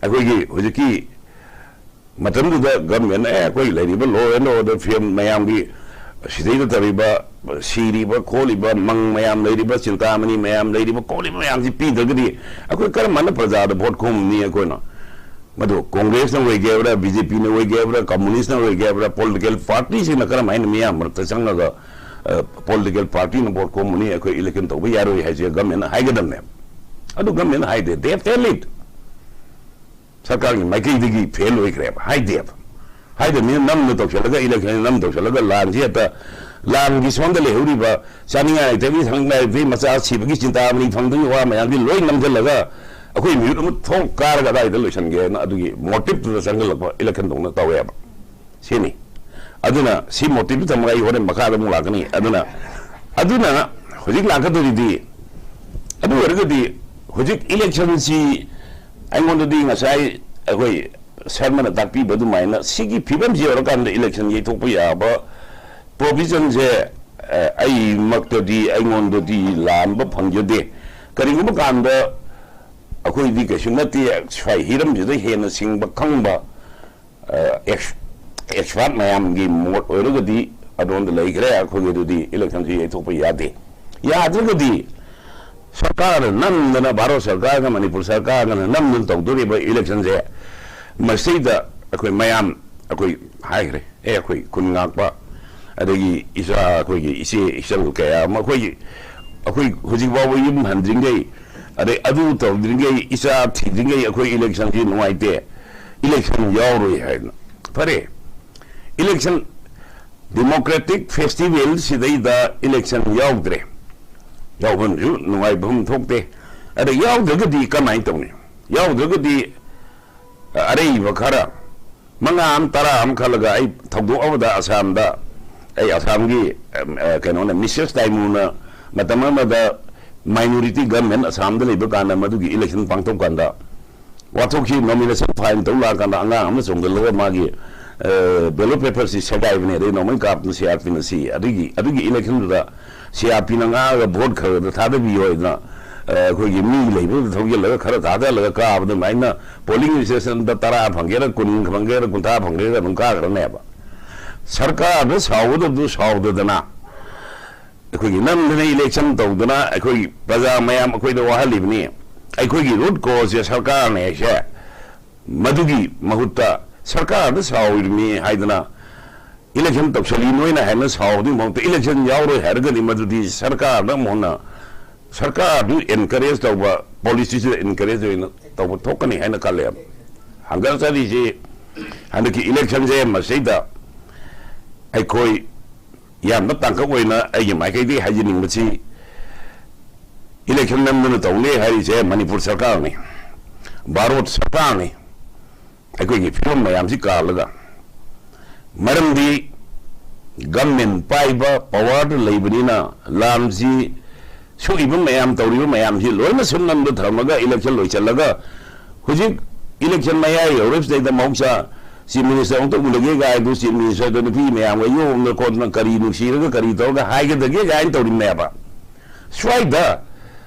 ꯑꯩꯈꯣꯏꯒꯤ ꯍꯧꯖꯤꯛꯀꯤ ꯃꯇꯝꯗꯨꯗ ꯒꯚꯔꯟꯃꯦꯟꯅ, "ꯑꯦ, ꯑꯩꯈꯣꯏ ꯂꯩꯔꯤꯕ law and order ꯐꯤꯕꯝ ꯃꯌꯥꯝꯒꯤ ꯁꯤꯗꯩꯗ ꯇꯧꯔꯤꯕ, ꯁꯤꯔꯤꯕ ꯈꯣꯠꯂꯤꯕ ꯃꯪ ꯃꯌꯥꯝ ꯂꯩꯔꯤꯕ, ꯆꯤꯟꯇꯥꯃꯅꯤ ꯃꯌꯥꯝ ꯂꯩꯔꯤꯕ ꯈꯣꯠꯂꯤꯕ ꯃꯌꯥꯝꯁꯤ ꯄꯤꯗ꯭ꯔꯒꯗꯤ ꯑꯩꯈꯣꯏ ꯀꯔꯝ ꯍꯥꯏꯅ ꯄ꯭ꯔꯖꯥꯗ ꯚꯣꯠ ꯈꯣꯝꯅꯤ ꯑꯩꯈꯣꯏꯅ?" ꯃꯗꯨ ꯀꯣꯡꯒ꯭ꯔꯦꯁꯅ ꯑꯣꯏꯒꯦ ꯍꯥꯏꯕ꯭ꯔꯥ, ꯕꯤ ꯖꯦ ꯄꯤꯅ ꯑꯣꯏꯒꯦ ꯍꯥꯏꯕ꯭ꯔꯥ, ꯀꯝꯃꯨꯅꯤꯁ꯭ꯠꯅ ꯑꯣꯏꯒꯦ ꯍꯥꯏꯕ꯭ꯔꯥ, ꯄꯣꯂꯤꯇꯤꯀꯦꯜ ꯄꯥꯔꯇꯤꯁꯤꯡꯅ ꯀꯔꯝ ꯍꯥꯏꯅ ꯃꯤꯌꯥꯝ ꯃꯔꯛꯇ ꯆꯪꯉꯒ, ꯑ, ꯄꯣꯂꯤꯇꯤꯀꯦꯜ ꯄꯥꯔꯇꯤꯅ ꯚꯣꯠ ꯈꯣꯝꯒꯅꯤ, ꯑꯩꯈꯣꯏ ꯏꯂꯦꯛꯁꯟ ꯇꯧꯕ ꯌꯥꯔꯣꯏ ꯍꯥꯏꯁꯦ ꯒꯚꯔꯟꯃꯦꯟꯅ ꯍꯥꯏꯒꯗꯕꯅꯦꯕ꯫ ꯑꯗꯨ ꯒꯚꯔꯟꯃꯦꯟꯅ ꯍꯥꯏꯗꯦ, they fail it꯫ ꯁꯔꯀꯥꯔꯒꯤ ꯃꯥꯏꯀꯩꯗꯒꯤ ꯐꯦꯜ ꯑꯣꯏꯈ꯭ꯔꯦꯕ, ꯍꯥꯏꯗꯦꯕ꯫ ꯍꯥꯏꯗꯕꯅꯤꯅ ꯅꯝꯅ ꯇꯧꯁꯤꯜꯂꯒ, ꯏꯂꯦꯛꯁꯟ ꯅꯝ ꯇꯧꯁꯤꯜꯂꯒ ꯂꯥꯟꯁꯤ ꯍꯦꯛꯇ, ꯂꯥꯟꯒꯤ ꯁꯣꯝꯗ ꯂꯩꯍꯧꯔꯤꯕ ꯆꯥꯅꯤꯡꯉꯥꯏ ꯂꯩꯇꯕꯒꯤ, ꯊꯛꯅꯤꯡꯉꯥꯏ ꯂꯩꯇꯕꯒꯤ, ꯃꯆꯥ ꯁꯤꯕꯒꯤ ꯆꯤꯟꯇꯥꯃꯅꯤ ꯐꯪꯗꯕꯒꯤ ꯋꯥ ꯃꯌꯥꯝꯁꯤ ꯂꯣꯏ ꯅꯝꯁꯤꯜꯂꯒ ꯑꯩꯈꯣꯏ ꯃꯤꯍꯨꯠ ꯑꯃ ꯊꯣꯛ ꯀꯥꯔꯒ ꯑꯗꯥꯏꯗ ꯂꯣꯏꯁꯤꯟꯒꯦꯅ ꯑꯗꯨꯒꯤ ꯃꯣꯇꯤꯞꯇꯨꯗ ꯆꯪꯁꯤꯜꯂꯛꯄ ꯏꯂꯦꯛꯁꯟ ꯇꯧꯅ ꯇꯧꯋꯦꯕ꯫ ꯁꯤꯅꯤ꯫ ꯑꯗꯨꯅ ꯁꯤ ꯃꯣꯇꯤꯞꯇꯨ ꯊꯝꯃꯒ ꯑꯩ ꯍꯣꯔꯦꯟ ꯃꯈꯥꯗ ꯑꯃꯨꯛ ꯂꯥꯛꯀꯅꯤ꯫ ꯑꯗꯨꯅ, ꯑꯗꯨꯅ ꯍꯧꯖꯤꯛ ꯂꯥꯛꯀꯗꯧꯔꯤꯗꯤ, ꯑꯗꯨ ꯑꯣꯏꯔꯒꯗꯤ ꯍꯧꯖꯤꯛ ꯏꯂꯦꯛꯁꯟꯁꯤ ꯑꯩꯉꯣꯟꯗꯗꯤ ꯉꯁꯥꯏ ꯑꯩꯈꯣꯏ ꯁꯔꯃꯅ ꯇꯥꯛꯄꯤꯕ ꯑꯗꯨꯃꯥꯏꯅ ꯁꯤꯒꯤ ꯐꯤꯕꯝꯁꯤ ꯌꯧꯔꯀꯥꯟꯗ ꯏꯂꯦꯛꯁꯟ ꯌꯩꯊꯣꯛꯄ ꯌꯥꯕ ꯄ꯭ꯔꯣꯕꯤꯖꯟꯁꯦ, ꯑ, ꯑꯩꯃꯛꯇꯗꯤ, ꯑꯩꯉꯣꯟꯗꯗꯤ ꯂꯥꯝꯕ ꯐꯪꯖꯗꯦ꯫ ꯀꯔꯤꯒꯨꯝꯕ ꯀꯥꯟꯗ ꯑꯩꯈꯣꯏꯗꯤ ꯀꯩꯁꯨ ꯅꯠꯇꯦ, ꯁ꯭ꯋꯥꯏ ꯍꯤꯔꯝꯁꯤꯗ ꯍꯦꯟꯅ ꯁꯤꯡꯕ ꯈꯪꯕ ꯑꯦꯛꯁꯄꯥꯔꯠ ꯃꯌꯥꯝꯒꯤ ꯃꯣꯠ ꯑꯣꯏꯔꯒꯗꯤ ꯑꯗꯣꯝꯗ ꯂꯩꯈ꯭ꯔꯦ꯫ ꯑꯩꯈꯣꯏꯒꯤ ꯑꯗꯨꯗꯤ ꯏꯂꯦꯛꯁꯟꯁꯤ ꯌꯩꯊꯣꯛꯄ ꯌꯥꯗꯦ꯫ ꯌꯥꯗ꯭ꯔꯒꯗꯤ ꯁꯔꯀꯥꯔꯅ ꯅꯝꯗꯅ, ꯚꯥꯔꯠ ꯁꯔꯀꯥꯔꯒ ꯃꯅꯤꯄꯨꯔ ꯁꯔꯀꯥꯔꯒꯅ ꯅꯝꯗꯅ ꯇꯧꯗꯣꯔꯤꯕ ꯏꯂꯦꯛꯁꯟꯁꯦ, ꯃꯁꯤꯗ ꯑꯩꯈꯣꯏ ꯃꯌꯥꯝ, ꯑꯩꯈꯣꯏ ꯍꯥꯏꯈ꯭ꯔꯦ, ꯑꯦ, ꯑꯩꯈꯣꯏ ꯈꯨꯟ ꯉꯥꯛꯄ, ꯑꯗꯒꯤ ꯏꯆꯥ, ꯑꯩꯈꯣꯏꯒꯤ ꯏꯆꯦ ꯏꯆꯜ ꯀꯌꯥ ꯑꯃ ꯑꯩꯈꯣꯏꯒꯤ, ꯑꯩꯈꯣꯏ ꯍꯧꯖꯤꯛ ꯐꯥꯎꯕ ꯌꯨꯝ ꯍꯟꯗ꯭ꯔꯤꯉꯩ, ꯑꯗꯩ ꯑꯗꯨ ꯇꯧꯗ꯭ꯔꯤꯉꯩ, ꯏꯆꯥ ꯊꯤꯗ꯭ꯔꯤꯉꯩ ꯑꯩꯈꯣꯏ ꯏꯂꯦꯛꯁꯟꯁꯤ ꯅꯨꯡꯉꯥꯏꯇꯦ, ꯏꯂꯦꯛꯁꯟ ꯌꯥꯎꯔꯣꯏ ꯍꯥꯏꯅ꯫ ꯐꯔꯦ, ꯏꯂꯦꯛꯁꯟ, ꯗꯦꯃꯣꯀ꯭ꯔꯦꯇꯤꯛ ꯐꯦꯁꯇꯤꯚꯦꯜ ꯁꯤꯗꯩꯗ ꯏꯂꯦꯛꯁꯟ ꯌꯥꯎꯗ꯭ꯔꯦ, ꯌꯥꯎꯐꯝꯁꯨ ꯅꯨꯡꯉꯥꯏꯐꯝ ꯊꯣꯛꯇꯦ꯫ ꯑꯗ ꯌꯥꯎꯗ꯭ꯔꯒꯗꯤ ꯀꯃꯥꯏꯅ ꯇꯧꯅꯤ? ꯌꯥꯎꯗ꯭ꯔꯒꯗꯤ ꯑꯔꯩꯕ ꯈꯔ, ꯃꯉꯥ ꯑꯃ, ꯇꯔꯥ ꯑꯃ ꯈꯜꯂꯒ ꯑꯩ ꯊꯧꯗꯣꯛ ꯑꯃꯗ ꯑꯁꯥꯝꯗ, ꯑꯩ ꯑꯁꯥꯝꯒꯤ, ꯑ, ꯀꯩꯅꯣꯅ, ꯃꯤꯁꯦꯁ ꯇꯥꯏꯃꯨꯅ ꯃꯇꯝ ꯑꯃꯗ ꯃꯥꯏꯅꯣꯔꯤꯇꯤ ꯒꯚꯔꯟꯃꯦꯟ ꯑꯁꯥꯝꯗ ꯂꯩꯕ ꯀꯥꯟꯗ ꯃꯗꯨꯒꯤ ꯏꯂꯦꯛꯁꯟ ꯄꯥꯡꯊꯣꯛ ꯀꯥꯟꯗ ꯋꯥꯊꯣꯛꯁꯤ ꯅꯣꯃꯤꯅꯦꯁꯟ ꯐꯥꯏꯜ ꯇꯧ ꯂꯥꯛꯀꯥꯟꯗ ꯑꯉꯥꯡ ꯑꯃ ꯆꯣꯡꯁꯤꯜꯂꯒ ꯃꯥꯒꯤ, ꯑ, ꯕꯦꯂꯣꯠ ꯄꯦꯄꯔꯁꯤ ꯁꯦꯒꯥꯏꯕꯅꯦ, ꯑꯗꯩ ꯅꯣꯡꯃꯩ ꯀꯥꯞꯇꯅ ꯁꯤ ꯑꯥꯔ ꯄꯤꯅ ꯁꯤ꯫ ꯑꯗꯨꯒꯤ, ꯑꯗꯨꯒꯤ ꯏꯂꯦꯛꯁꯟꯗꯨꯗ ꯁꯤ ꯑꯥꯔ ꯄꯤꯅ ꯉꯥꯛꯑꯒ ꯚꯣꯠ ꯈꯔ ꯈꯔ ꯊꯥꯗꯕꯤꯌꯣ ꯍꯥꯏꯗꯅ, ꯑ, ꯑꯩꯈꯣꯏꯒꯤ ꯃꯤ ꯂꯩꯕꯗꯨꯗ ꯊꯧꯖꯤꯜꯂꯒ ꯈꯔ ꯊꯥꯗꯍꯜꯂꯒ ꯀꯥꯕ ꯑꯗꯨꯃꯥꯏꯅ ꯄꯣꯂꯤꯡ ꯏꯁꯇꯦꯁꯟꯗ ꯇꯔꯥ ꯐꯪꯒꯦꯔꯥ, ꯀꯨꯟ ꯐꯪꯒꯦꯔꯥ, ꯀꯨꯟꯊ꯭ꯔꯥ ꯐꯪꯒꯦꯔꯥ ꯑꯗꯨꯝ ꯀꯥꯈ꯭ꯔꯅꯦꯕ꯫ ꯁꯔꯀꯥꯔꯗ ꯁꯥꯎꯒꯗꯕꯗꯨ ꯁꯥꯎꯗꯗꯅ, ꯑꯩꯈꯣꯏꯒꯤ ꯅꯝꯗꯅ ꯏꯂꯦꯛꯁꯟ ꯇꯧꯗꯅ ꯑꯩꯈꯣꯏꯒꯤ ꯄ꯭ꯔꯖꯥ ꯃꯌꯥꯝ ꯑꯩꯈꯣꯏꯗ ꯋꯥꯍꯜꯂꯤꯕꯅꯤ꯫ ꯑꯩꯈꯣꯏꯒꯤ ꯔꯨꯠ ꯀꯣꯖꯁꯦ ꯁꯔꯀꯥꯔꯅꯦ ꯍꯥꯏꯁꯦ꯫ ꯃꯗꯨꯒꯤ ꯃꯍꯨꯠꯇ ꯁꯔꯀꯥꯔꯗ ꯁꯥꯎꯔꯤꯕꯅꯤ ꯍꯥꯏꯗꯅ ꯏꯂꯦꯛꯁꯟ ꯇꯧꯁꯜꯂꯤ ꯅꯣꯏꯅ ꯍꯥꯏꯅ ꯁꯥꯎꯕꯗꯨꯒꯤ ꯃꯍꯨꯠꯇ ꯏꯂꯦꯛꯁꯟ ꯌꯥꯎꯔꯣꯏ ꯍꯥꯏꯔꯒꯗꯤ ꯃꯗꯨꯗꯤ ꯁꯔꯀꯥꯔꯗ ꯑꯃꯨꯛ ꯍꯟꯅ ꯁꯔꯀꯥꯔꯗꯨ ꯑꯦꯟꯀꯔꯦꯖ ꯇꯧꯕ, ꯄꯣꯂꯤꯁꯤꯁꯤꯗ ꯑꯦꯟꯀꯔꯦꯖ ꯑꯣꯏꯅ ꯇꯧꯕ ꯊꯣꯛꯀꯅꯤ ꯍꯥꯏꯅ ꯈꯜꯂꯦ꯫ ꯍꯪꯒꯔ ꯆꯠꯂꯤꯁꯤ ꯍꯟꯗꯛꯀꯤ ꯏꯂꯦꯛꯁꯟꯁꯦ ꯃꯁꯤꯗ ꯑꯩꯈꯣꯏ ꯌꯥꯝꯅ ꯇꯥꯡꯀꯛ ꯑꯣꯏꯅ ꯑꯩꯒꯤ ꯃꯥꯏꯀꯩꯗꯒꯤ ꯍꯥꯏꯖꯅꯤꯡꯕꯁꯤ, ꯏꯂꯦꯛꯁꯟ ꯅꯝꯗꯨꯅ ꯇꯧꯅꯤ ꯍꯥꯏꯔꯤꯁꯦ ꯃꯅꯤꯄꯨꯔ ꯁꯔꯀꯥꯔꯅꯤ, ꯚꯥꯔꯠ ꯁꯔꯀꯥꯔꯅꯤ꯫ ꯑꯩꯈꯣꯏꯒꯤ ꯐꯤꯕꯝ ꯃꯌꯥꯝꯁꯤ ꯀꯥꯜꯂꯒ, ꯃꯔꯝꯗꯤ ꯒꯃꯦꯟ ꯄꯥꯏꯕ ꯄꯋꯥꯔꯗ ꯂꯩꯕꯅꯤꯅ ꯂꯥꯟꯁꯤ ꯁꯣꯛꯏꯕ ꯃꯌꯥꯝ, ꯇꯧꯔꯤꯕ ꯃꯌꯥꯝꯁꯤ ꯂꯣꯏꯅ ꯁꯨꯝꯅꯝꯗ ꯊꯝꯃꯒ ꯏꯂꯦꯛꯁꯟ ꯂꯣꯏꯁꯤꯜꯂꯒ ꯍꯧꯖꯤꯛ ꯏꯂꯦꯛꯁꯟ ꯃꯌꯥ ꯌꯧꯔꯛꯄꯁꯤꯗꯩꯗ ꯃꯍꯧꯁꯥ ꯆꯤꯐ ꯃꯤꯅꯤꯁꯇꯔ ꯑꯃꯨꯛꯇ ꯎꯅꯒꯦ ꯀꯥꯏꯗꯨ ꯆꯤꯐ ꯃꯤꯅꯤꯁꯇꯔꯗ ꯅꯨꯄꯤ ꯃꯌꯥꯝꯒ ꯌꯣꯝꯗꯅ ꯈꯣꯠꯇꯅ ꯀꯔꯤ ꯅꯨꯡꯁꯤꯔꯒ ꯀꯔꯤ ꯇꯧꯔꯒ ꯍꯥꯏꯒꯗꯒꯦ ꯀꯥꯏꯅ ꯇꯧꯔꯤꯕꯅꯦꯕ꯫ ꯁ꯭ꯋꯥꯏꯗ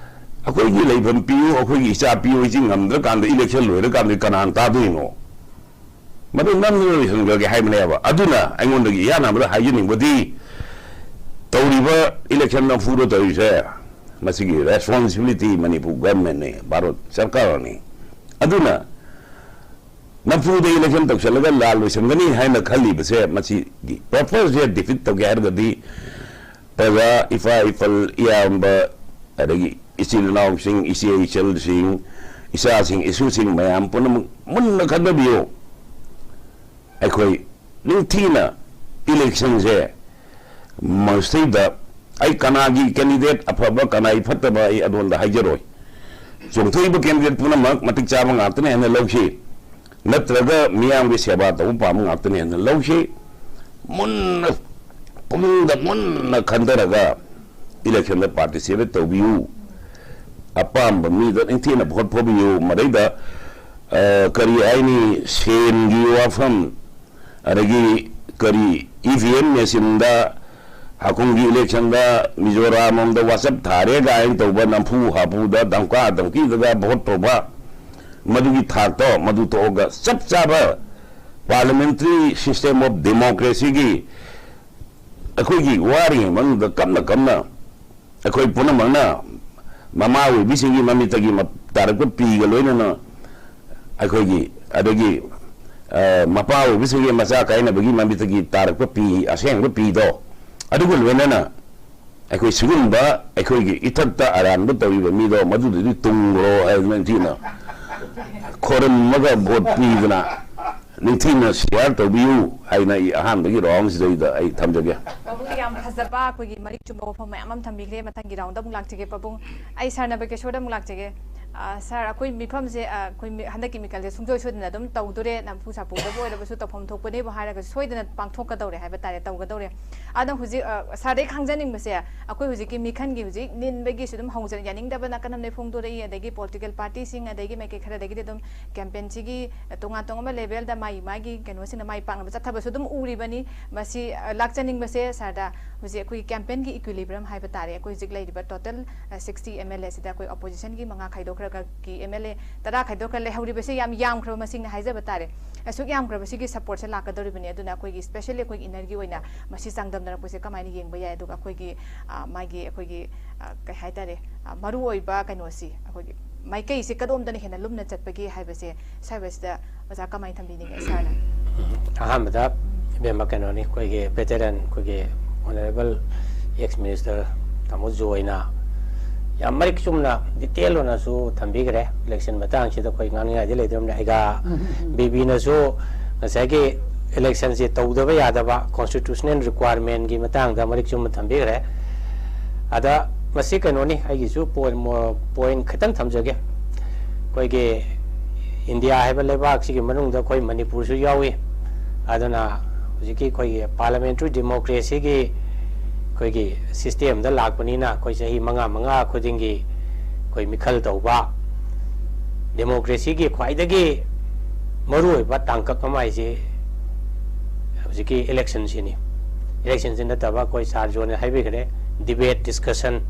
ꯑꯩꯈꯣꯏꯒꯤ ꯂꯩꯐꯝ ꯄꯤꯌꯨ, ꯑꯩꯈꯣꯏꯒꯤ ꯏꯆꯥ ꯄꯤꯌꯨ ꯍꯥꯏꯁꯤ ꯉꯝꯗ꯭ꯔꯀꯥꯟꯗ election ꯂꯣꯏꯔꯀꯥꯟꯗ ꯀꯅꯥꯅ ꯇꯥꯗꯣꯏꯅꯣ? ꯃꯗꯨ ꯅꯝꯗꯅ ꯂꯣꯏꯁꯤꯟꯈ꯭ꯔꯒꯦ ꯍꯥꯏꯕꯅꯦꯕ꯫ ꯑꯗꯨꯅ ꯑꯩꯉꯣꯟꯗꯒꯤ ꯏꯍꯥꯟ ꯍꯥꯟꯕꯗ ꯍꯥꯏꯖꯅꯤꯡꯕꯗꯤ, ꯇꯧꯔꯤꯕ election ꯅꯝꯐꯨꯗ ꯇꯧꯔꯤꯁꯦ, ꯃꯁꯤꯒꯤ responsibility ꯃꯅꯤꯄꯨꯔ government ꯅꯤ, ꯚꯥꯔꯠ ꯁꯔꯀꯥꯔꯅꯤ꯫ ꯑꯗꯨꯅ ꯅꯝꯐꯨꯗ election ꯇꯧꯁꯤꯜꯂꯒ ꯂꯥꯜ ꯂꯣꯏꯁꯤꯟꯒꯅꯤ ꯍꯥꯏꯅ ꯈꯜꯂꯤꯕꯁꯦ, ꯃꯁꯤꯒꯤ purpose ꯁꯦ defeat ꯇꯧꯒꯦ ꯍꯥꯏꯔꯒꯗꯤ, ꯄ꯭ꯔꯖꯥ, ꯏꯄꯥ ꯏꯄꯜ, ꯏꯌꯥꯝꯕ, ꯑꯗꯒꯤ ꯏꯆꯤꯜ ꯏꯅꯥꯎꯁꯤꯡ, ꯏꯆꯦ ꯏꯆꯜꯁꯤꯡ, ꯏꯆꯥꯁꯤꯡ, ꯏꯁꯨꯁꯤꯡ ꯃꯌꯥꯝ ꯄꯨꯝꯅꯃꯛ ꯃꯨꯟꯅ ꯈꯟꯊꯕꯤꯌꯨ꯫ ꯑꯩꯈꯣꯏ ꯅꯤꯡꯊꯤꯅ election ꯁꯦ ꯃꯁꯤꯗ ꯑꯩ ꯀꯅꯥꯒꯤ candidate ꯑꯐꯕ, ꯀꯅꯥꯒꯤ ꯐꯠꯇꯕ ꯑꯩ ꯑꯗꯣꯝꯗ ꯍꯥꯏꯖꯔꯣꯏ꯫ ꯆꯣꯡꯊꯣꯛꯏꯕ candidate ꯄꯨꯝꯅꯃꯛ ꯃꯇꯤꯛ ꯆꯥꯕ ꯉꯥꯛꯇꯅꯤ ꯍꯥꯏꯅ ꯂꯧꯁꯤ, ꯅꯠꯇ꯭ꯔꯒ ꯃꯤꯌꯥꯝꯒꯤ ꯁꯦꯕꯥ ꯇꯧꯕ ꯄꯥꯝꯕ ꯉꯥꯛꯇꯅꯤ ꯍꯥꯏꯅ ꯂꯧꯁꯤ꯫ ꯃꯨꯟꯅ, ꯄꯨꯛꯅꯤꯡꯗ ꯃꯨꯟꯅ ꯈꯟꯊꯔꯒ election ꯗ participate ꯇꯧꯕꯤꯌꯨ꯫ ꯑꯄꯥꯝꯕ ꯃꯤꯗ ꯅꯤꯡꯊꯤꯅ vote ꯐꯣꯕꯤꯌꯨ꯫ ꯃꯗꯩꯗ, ꯑ, ꯀꯔꯤ ꯍꯥꯏꯅꯤ, ꯁꯦꯟꯒꯤ ꯋꯥꯐꯝ, ꯑꯗꯒꯤ ꯀꯔꯤ, E V M machine ꯗ, ꯍꯥꯀꯨꯝꯒꯤ election ꯗ ꯃꯤꯖꯣꯔꯥꯝ ꯂꯣꯝꯗ WhatsApp ꯊꯥꯔꯦ ꯀꯥꯏꯅ ꯇꯧꯕ, ꯅꯝꯐꯨ ꯍꯥꯐꯨꯗ, ꯙꯝꯀꯥ ꯙꯝꯀꯤꯗꯒ vote ꯇꯧꯕ, ꯃꯗꯨꯒꯤ ꯊꯥꯛꯇꯣ, ꯃꯗꯨ ꯇꯣꯛꯑꯒ ꯆꯞ ꯆꯥꯕ parliamentary system of democracy ꯒꯤ ꯑꯩꯈꯣꯏꯒꯤ ꯋꯥꯔꯤꯉꯩ ꯃꯅꯨꯡꯗ ꯀꯞꯅ ꯀꯞꯅ ꯑꯩꯈꯣꯏ ꯄꯨꯝꯅꯃꯛꯅ ꯃꯃꯥ ꯑꯣꯏꯕꯤꯁꯤꯡꯒꯤ ꯃꯃꯤꯠꯇꯒꯤ ꯃ-, ꯇꯥꯔꯛꯄ ꯄꯤꯒ ꯂꯣꯏꯅꯅ ꯑꯩꯈꯣꯏꯒꯤ, ꯑꯗꯒꯤ, ꯑ, ꯃꯄꯥ ꯑꯣꯏꯕꯁꯤꯡꯒꯤ ꯃꯆꯥ ꯀꯥꯏꯅꯕꯒꯤ ꯃꯃꯤꯠꯇꯒꯤ ꯇꯥꯔꯛꯄ ꯄꯤ, ꯑꯁꯦꯡꯕ ꯄꯤꯗꯣ, ꯑꯗꯨꯒ ꯂꯣꯏꯅꯅ ꯑꯩꯈꯣꯏ ꯁꯤꯒꯨꯝꯕ ꯑꯩꯈꯣꯏꯒꯤ ꯏꯊꯛꯇ ꯑꯔꯥꯟꯕ ꯇꯧꯔꯤꯕ ꯃꯤꯗꯣ ꯃꯗꯨꯗꯗꯤ ꯇꯨꯡꯈ꯭ꯔꯣ ꯍꯥꯏꯗꯅ ꯅꯤꯡꯊꯤꯅ ꯈꯣꯏꯔꯝꯃꯒ vote ꯄꯤꯗꯅ ꯅꯤꯡꯊꯤꯅ share ꯇꯧꯕꯤꯌꯨ ꯍꯥꯏꯅ ꯑꯩ ꯑꯍꯥꯟꯕꯒꯤ round ꯁꯤꯗꯩꯗ ꯑꯩ ꯊꯝꯖꯒꯦ꯫ ꯄꯥꯕꯨꯡꯒꯤ ꯌꯥꯝ ꯐꯖꯕ ꯑꯩꯈꯣꯏꯒꯤ ꯃꯔꯤꯛ ꯆꯨꯝꯕ ꯋꯥꯐꯝ ꯃꯌꯥꯝ ꯑꯃ ꯊꯝꯕꯤꯈ꯭ꯔꯦ꯫ ꯃꯊꯪꯒꯤ round ꯗ ꯑꯃꯨꯛ ꯂꯥꯛꯆꯒꯦ ꯄꯥꯕꯨꯡ꯫ ꯑꯩ ꯁꯥꯔ ꯅꯕꯀꯦꯁꯣꯔꯗ ꯑꯃꯨꯛ ꯂꯥꯛꯆꯒꯦ꯫ ꯑ, ꯁꯥꯔ, ꯑꯩꯈꯣꯏ ꯃꯤꯐꯝꯁꯦ, ꯑ, ꯑꯩꯈꯣꯏ ꯃꯤ-, ꯍꯟꯗꯛꯀꯤ ꯃꯤꯈꯜꯁꯦ ꯁꯨꯡꯁꯣꯏ ꯁꯣꯏꯗꯅ ꯑꯗꯨꯝ ꯇꯧꯗꯣꯔꯦ꯫ ꯅꯝꯐꯨ ꯁꯥꯐꯨꯗꯕꯨ ꯑꯣꯏꯔꯕꯁꯨ ꯇꯧꯐꯝ ꯊꯣꯛꯄꯅꯦꯕꯨ ꯍꯥꯏꯔꯒꯁꯨ ꯁꯣꯏꯗꯅ ꯄꯥꯡꯊꯣꯛꯀꯗꯧꯔꯦ ꯍꯥꯏꯕ ꯇꯥꯔꯦ, ꯇꯧꯒꯗꯧꯔꯦ꯫ ꯑꯗꯣ ꯍꯧꯖꯤꯛ, ꯑ, ꯁꯥꯔꯗ ꯑꯩ ꯈꯪꯖꯅꯤꯡꯕꯁꯦ, ꯑꯩꯈꯣꯏ ꯍꯧꯖꯤꯛꯀꯤ ꯃꯤꯈꯜꯒꯤ ꯍꯧꯖꯤꯛ ꯅꯤꯟꯕꯒꯤꯁꯨ ꯑꯗꯨꯝ ꯍꯧꯖ-, ꯌꯥꯅꯤꯡꯗꯕ ꯅꯥꯀꯟ ꯑꯃꯗꯒꯤ ꯐꯣꯡꯗꯣꯔꯛꯏ, ꯑꯗꯒꯤ ꯄꯣꯂꯤꯇꯤꯀꯦꯜ ꯄꯥꯔꯇꯤꯁꯤꯡ, ꯑꯗꯒꯤ ꯃꯥꯏꯀꯩ ꯈꯔꯗꯒꯤꯗꯤ ꯑꯗꯨꯝ ꯀꯦꯝꯄꯦꯟꯁꯤꯒꯤ ꯇꯣꯉꯥꯟ ꯇꯣꯉꯥꯟꯕ ꯂꯦꯚꯦꯜꯗ ꯃꯥꯒꯤ ꯃꯥꯒꯤ ꯀꯩꯅꯣꯁꯤꯡꯅ ꯃꯥꯏ ꯄꯥꯛꯅꯕ ꯆꯠꯊꯕꯁꯨ ꯑꯗꯨꯝ ꯎꯔꯤꯕꯅꯤ꯫ ꯃꯁꯤ, ꯑ, ꯂꯥꯛꯆꯅꯤꯡꯕꯁꯦ ꯁꯥꯔꯗ, ꯍꯧꯖꯤꯛ ꯑꯩꯈꯣꯏꯒꯤ ꯀꯦꯝꯄꯦꯟꯒꯤ ꯏꯀ꯭ꯋꯤꯂꯤꯕ꯭ꯔꯤꯌꯝ ꯍꯥꯏꯕ ꯇꯥꯔꯦ, ꯑꯩꯈꯣꯏ ꯍꯧꯖꯤꯛ ꯂꯩꯔꯤꯕ ꯇꯣꯇꯦꯜ, ꯑ, ꯁꯤꯛꯁꯇꯤ ꯑꯦꯝ ꯑꯦꯜ ꯑꯦꯁꯤꯗ ꯑꯩꯈꯣꯏ ꯑꯣꯄꯣꯖꯤꯁꯟꯒꯤ ꯃꯉꯥ ꯈꯥꯏꯗꯣꯛꯈ꯭ꯔꯒ ꯑꯦꯝ ꯑꯦꯜ ꯑꯦ ꯇꯔꯥ ꯈꯥꯏꯗꯣꯛꯈ꯭ꯔ ꯂꯩꯍꯧꯔꯤꯕꯁꯦ ꯌꯥꯝ ꯌꯥꯝꯈ꯭ꯔꯕ ꯃꯁꯤꯡꯅ ꯍꯥꯏꯖꯕ ꯇꯥꯔꯦ꯫ ꯑꯁꯨꯛ ꯌꯥꯝꯈ꯭ꯔꯕꯁꯤꯒꯤ ꯁꯄꯣꯔꯠꯁꯦ ꯂꯥꯛꯀꯗꯧꯔꯤꯕꯅꯤ꯫ ꯑꯗꯨꯅ ꯑꯩꯈꯣꯏꯒꯤ, ꯁ꯭ꯄꯦꯁꯦꯜꯂꯤ ꯑꯩꯈꯣꯏꯒꯤ ꯏꯟꯅꯔꯒꯤ ꯑꯣꯏꯅ ꯃꯁꯤ ꯆꯥꯡꯗꯝꯅꯔꯛꯄꯁꯦ ꯀꯃꯥꯏꯅ ꯌꯦꯡꯕ ꯌꯥꯏ? ꯑꯗꯨꯒ ꯑꯩꯈꯣꯏꯒꯤ, ꯑ, ꯃꯥꯒꯤ ꯑꯩꯈꯣꯏꯒꯤ, ꯑ, ꯀꯩ ꯍꯥꯏꯇꯥꯔꯦ, ꯑ, ꯃꯔꯨꯑꯣꯏꯕ ꯀꯩꯅꯣꯁꯤ, ꯑꯩꯈꯣꯏꯒꯤ ꯃꯥꯏꯀꯩꯁꯦ ꯀꯗꯣꯝꯗꯅ ꯍꯦꯟꯅ ꯂꯨꯝꯅ ꯆꯠꯄꯒꯦ ꯍꯥꯏꯕꯁꯦ ꯁ꯭ꯋꯥꯏꯁꯤꯗ ꯑꯣꯖꯥ ꯀꯃꯥꯏꯅ ꯊꯝꯕꯤꯅꯤꯡꯉꯤ ꯁꯥꯔꯅ? ꯑꯍꯥꯟꯕꯗ ꯏꯕꯦꯝꯃ ꯀꯩꯅꯣꯅꯤ, ꯑꯩꯈꯣꯏꯒꯤ ꯚꯦꯇꯔꯟ, ꯑꯩꯈꯣꯏꯒꯤ ꯑꯣꯅꯔꯦꯕꯜ ꯑꯦꯛꯁ ꯃꯤꯅꯤꯁꯇꯔ ꯇꯥꯃꯣ ꯖꯣꯏꯅ ꯌꯥꯝ ꯃꯔꯤꯛ ꯆꯨꯝꯅ, ꯗꯤꯇꯦꯜ ꯑꯣꯏꯅꯁꯨ ꯊꯝꯕꯤꯈ꯭ꯔꯦ꯫ ꯏꯂꯦꯛꯁꯟ ꯃꯇꯥꯡꯁꯤꯗ ꯑꯩꯈꯣꯏ ꯉꯥꯡꯅꯤꯡꯉꯥꯏꯗꯤ ꯂꯩꯇ꯭ꯔꯕꯅꯤꯅ, ꯑꯩꯒ ꯕꯤꯕꯤꯅꯁꯨ ꯉꯁꯥꯏꯒꯤ ꯏꯂꯦꯛꯁꯟꯁꯤ ꯇꯧꯗꯕ ꯌꯥꯗꯕ ꯀꯣꯟꯁꯇꯤꯇ꯭ꯌꯨꯁꯅꯦꯜ ꯔꯤꯀ꯭ꯋꯥꯏꯔꯃꯦꯟꯒꯤ ꯃꯇꯥꯡꯗ ꯃꯔꯤꯛ ꯆꯨꯝꯅ ꯊꯝꯕꯤꯈ꯭ꯔꯦ꯫ ꯑꯗ ꯃꯁꯤ ꯀꯩꯅꯣꯅꯤ, ꯑꯩꯒꯤꯁꯨ ꯄꯣꯏꯟ, ꯃꯣ-, ꯄꯣꯏꯟ ꯈꯤꯇꯪ ꯊꯝꯖꯒꯦ꯫ ꯑꯩꯈꯣꯏꯒꯤ ꯏꯟꯗꯤꯌꯥ ꯍꯥꯏꯕ ꯂꯩꯕꯥꯛꯁꯤꯒꯤ ꯃꯅꯨꯡꯗ ꯑꯩꯈꯣꯏ ꯃꯅꯤꯄꯨꯔꯁꯨ ꯌꯥꯎꯏ꯫ ꯑꯗꯨꯅ ꯍꯧꯖꯤꯛꯀꯤ ꯑꯩꯈꯣꯏꯒꯤ ꯄꯥꯔꯂꯤꯌꯥꯃꯦꯟꯇꯔꯤ ꯗꯦꯃꯣꯀ꯭ꯔꯦꯁꯤꯒꯤ ꯑꯩꯈꯣꯏꯒꯤ ꯁꯤꯁꯇꯦꯝꯗ ꯂꯥꯛꯄꯅꯤꯅ, ꯑꯩꯈꯣꯏ ꯆꯍꯤ ꯃꯉꯥ ꯃꯉꯥ ꯈꯨꯗꯤꯡꯒꯤ ꯑꯩꯈꯣꯏ ꯃꯤꯈꯜ ꯇꯧꯕ, ꯗꯦꯃꯣꯀ꯭ꯔꯦꯁꯤꯒꯤ ꯈ꯭ꯋꯥꯏꯗꯒꯤ ꯃꯔꯨꯑꯣꯏꯕ ꯇꯥꯡꯀꯛ ꯑꯃ ꯍꯥꯏꯁꯦ ꯍꯧꯖꯤꯛꯀꯤ ꯏꯂꯦꯛꯁꯟꯁꯤꯅꯤ꯫ ꯏꯂꯦꯛꯁꯟꯁꯤ ꯅꯠꯇꯕ, ꯑꯩꯈꯣꯏ ꯁꯥꯔ ꯖꯣꯟꯅ ꯍꯥꯏꯕꯤꯈ꯭ꯔꯦ, ꯗꯤꯕꯦꯠ, ꯗꯤꯁꯀꯁꯟ꯫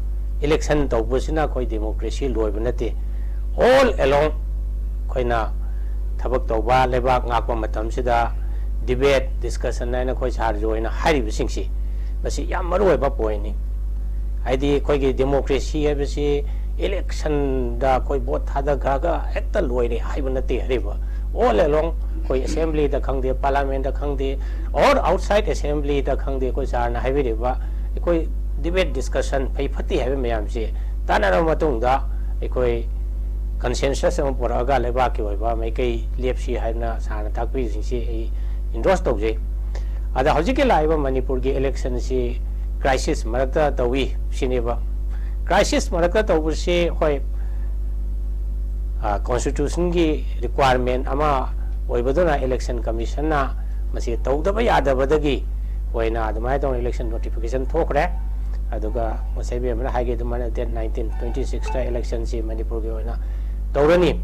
ꯏꯂꯦꯛꯁꯟ ꯇꯧꯕꯁꯤꯅ ꯑꯩꯈꯣꯏ ꯗꯦꯃꯣꯀ꯭ꯔꯦꯁꯤ ꯂꯣꯏꯕ ꯅꯠꯇꯦ꯫ ꯑꯣꯜ ꯑꯦꯂꯣꯡ ꯑꯩꯈꯣꯏꯅ ꯊꯕꯛ ꯇꯧꯕ, ꯂꯩꯕꯥꯛ ꯉꯥꯛꯄ ꯃꯇꯝꯁꯤꯗ ꯗꯤꯕꯦꯠ, ꯗꯤꯁꯀꯁꯟ ꯍꯥꯏꯅ ꯑꯩꯈꯣꯏ ꯁꯥꯔ ꯖꯣꯏꯅ ꯍꯥꯏꯔꯤꯕꯁꯤꯡꯁꯤ, ꯃꯁꯤ ꯌꯥꯝ ꯃꯔꯨꯑꯣꯏꯕ ꯄꯣꯏꯟꯅꯤ꯫ ꯍꯥꯏꯗꯤ ꯑꯩꯈꯣꯏꯒꯤ ꯗꯦꯃꯣꯀ꯭ꯔꯦꯁꯤ ꯍꯥꯏꯕꯁꯤ ꯏꯂꯦꯛꯁꯟꯗ ꯑꯩꯈꯣꯏ ꯚꯣꯠ ꯊꯥꯗꯈ꯭ꯔꯒ ꯍꯦꯛꯇ ꯂꯣꯏꯔꯦ ꯍꯥꯏꯕ ꯅꯠꯇꯦ꯫ ꯍꯥꯏꯔꯤꯕ ꯑꯣꯜ ꯑꯦꯂꯣꯡ ꯑꯩꯈꯣꯏ ꯑꯦꯁꯦꯝꯕ꯭ꯂꯤꯗ ꯈꯪꯗꯦ, ꯄꯥꯔꯂꯤꯌꯥꯃꯦꯟꯗ ꯈꯪꯗꯦ, ꯑꯣꯔ ꯑꯥꯎꯠꯁꯥꯏꯠ ꯑꯦꯁꯦꯝꯕ꯭ꯂꯤꯗ ꯈꯪꯗꯦ, ꯑꯩꯈꯣꯏ ꯁꯥꯔꯅ ꯍꯥꯏꯕꯤꯔꯤꯕ ꯑꯩꯈꯣꯏ ꯗꯤꯕꯦꯠ, ꯗꯤꯁꯀꯁꯟ, ꯐꯩ ꯐꯠꯇꯦ ꯍꯥꯏꯕ ꯃꯌꯥꯝꯁꯤ ꯇꯥꯟꯅꯔꯕ ꯃꯇꯨꯡꯗ ꯑꯩꯈꯣꯏ ꯀꯟꯁꯦꯟꯁꯁ ꯑꯃ ꯄꯨꯔꯛꯑꯒ ꯂꯩꯕꯥꯛꯀꯤ ꯑꯣꯏꯕ ꯃꯥꯏꯀꯩ ꯂꯦꯞꯁꯤ ꯍꯥꯏꯗꯅ ꯁꯥꯔꯅ ꯇꯥꯛꯄꯤꯔꯤꯁꯤꯡꯁꯤ ꯑꯩ ꯏꯟꯗꯣꯔꯁ ꯇꯧꯖꯩ꯫ ꯑꯗ ꯍꯧꯖꯤꯛꯀꯤ ꯂꯥꯛꯏꯕ ꯃꯅꯤꯄꯨꯔꯒꯤ ꯏꯂꯦꯛꯁꯟꯁꯤ ꯀ꯭ꯔꯥꯏꯁꯤꯁ ꯃꯔꯛꯇ ꯇꯧꯏ ꯁꯤꯅꯦꯕ꯫ ꯀ꯭ꯔꯥꯏꯁꯤꯁ ꯃꯔꯛꯇ ꯇꯧꯕꯁꯤ, ꯍꯣꯏ, ꯀꯣꯟꯁꯇꯤꯇ꯭ꯌꯨꯁꯟꯒꯤ ꯔꯤꯀ꯭ꯋꯥꯏꯔꯃꯦꯟ ꯑꯃ ꯑꯣꯏꯕꯗꯨꯅ ꯏꯂꯦꯛꯁꯟ ꯀꯃꯤꯁꯟꯅ ꯃꯁꯤ ꯇꯧꯗꯕ ꯌꯥꯗꯕꯗꯒꯤ ꯑꯣꯏꯅ ꯑꯗꯨꯃꯥꯏꯅ ꯇꯧꯅ ꯏꯂꯦꯛꯁꯟ ꯅꯣꯇꯤꯐꯤꯀꯦꯁꯟ ꯊꯣꯛꯈ꯭ꯔꯦ꯫ ꯑꯗꯨꯒ ꯉꯁꯥꯏ ꯃꯦꯝꯅ ꯍꯥꯏꯒꯦ ꯑꯗꯨꯃꯥꯏꯅ ꯗꯦꯠ ꯅꯥꯏꯟꯇꯤꯟ, ꯇ꯭ꯋꯦꯟꯇꯤ ꯁꯤꯛꯁꯇ ꯏꯂꯦꯛꯁꯟꯁꯤ ꯃꯅꯤꯄꯨꯔꯒꯤ ꯑꯣꯏꯅ ꯇꯧꯔꯅꯤ꯫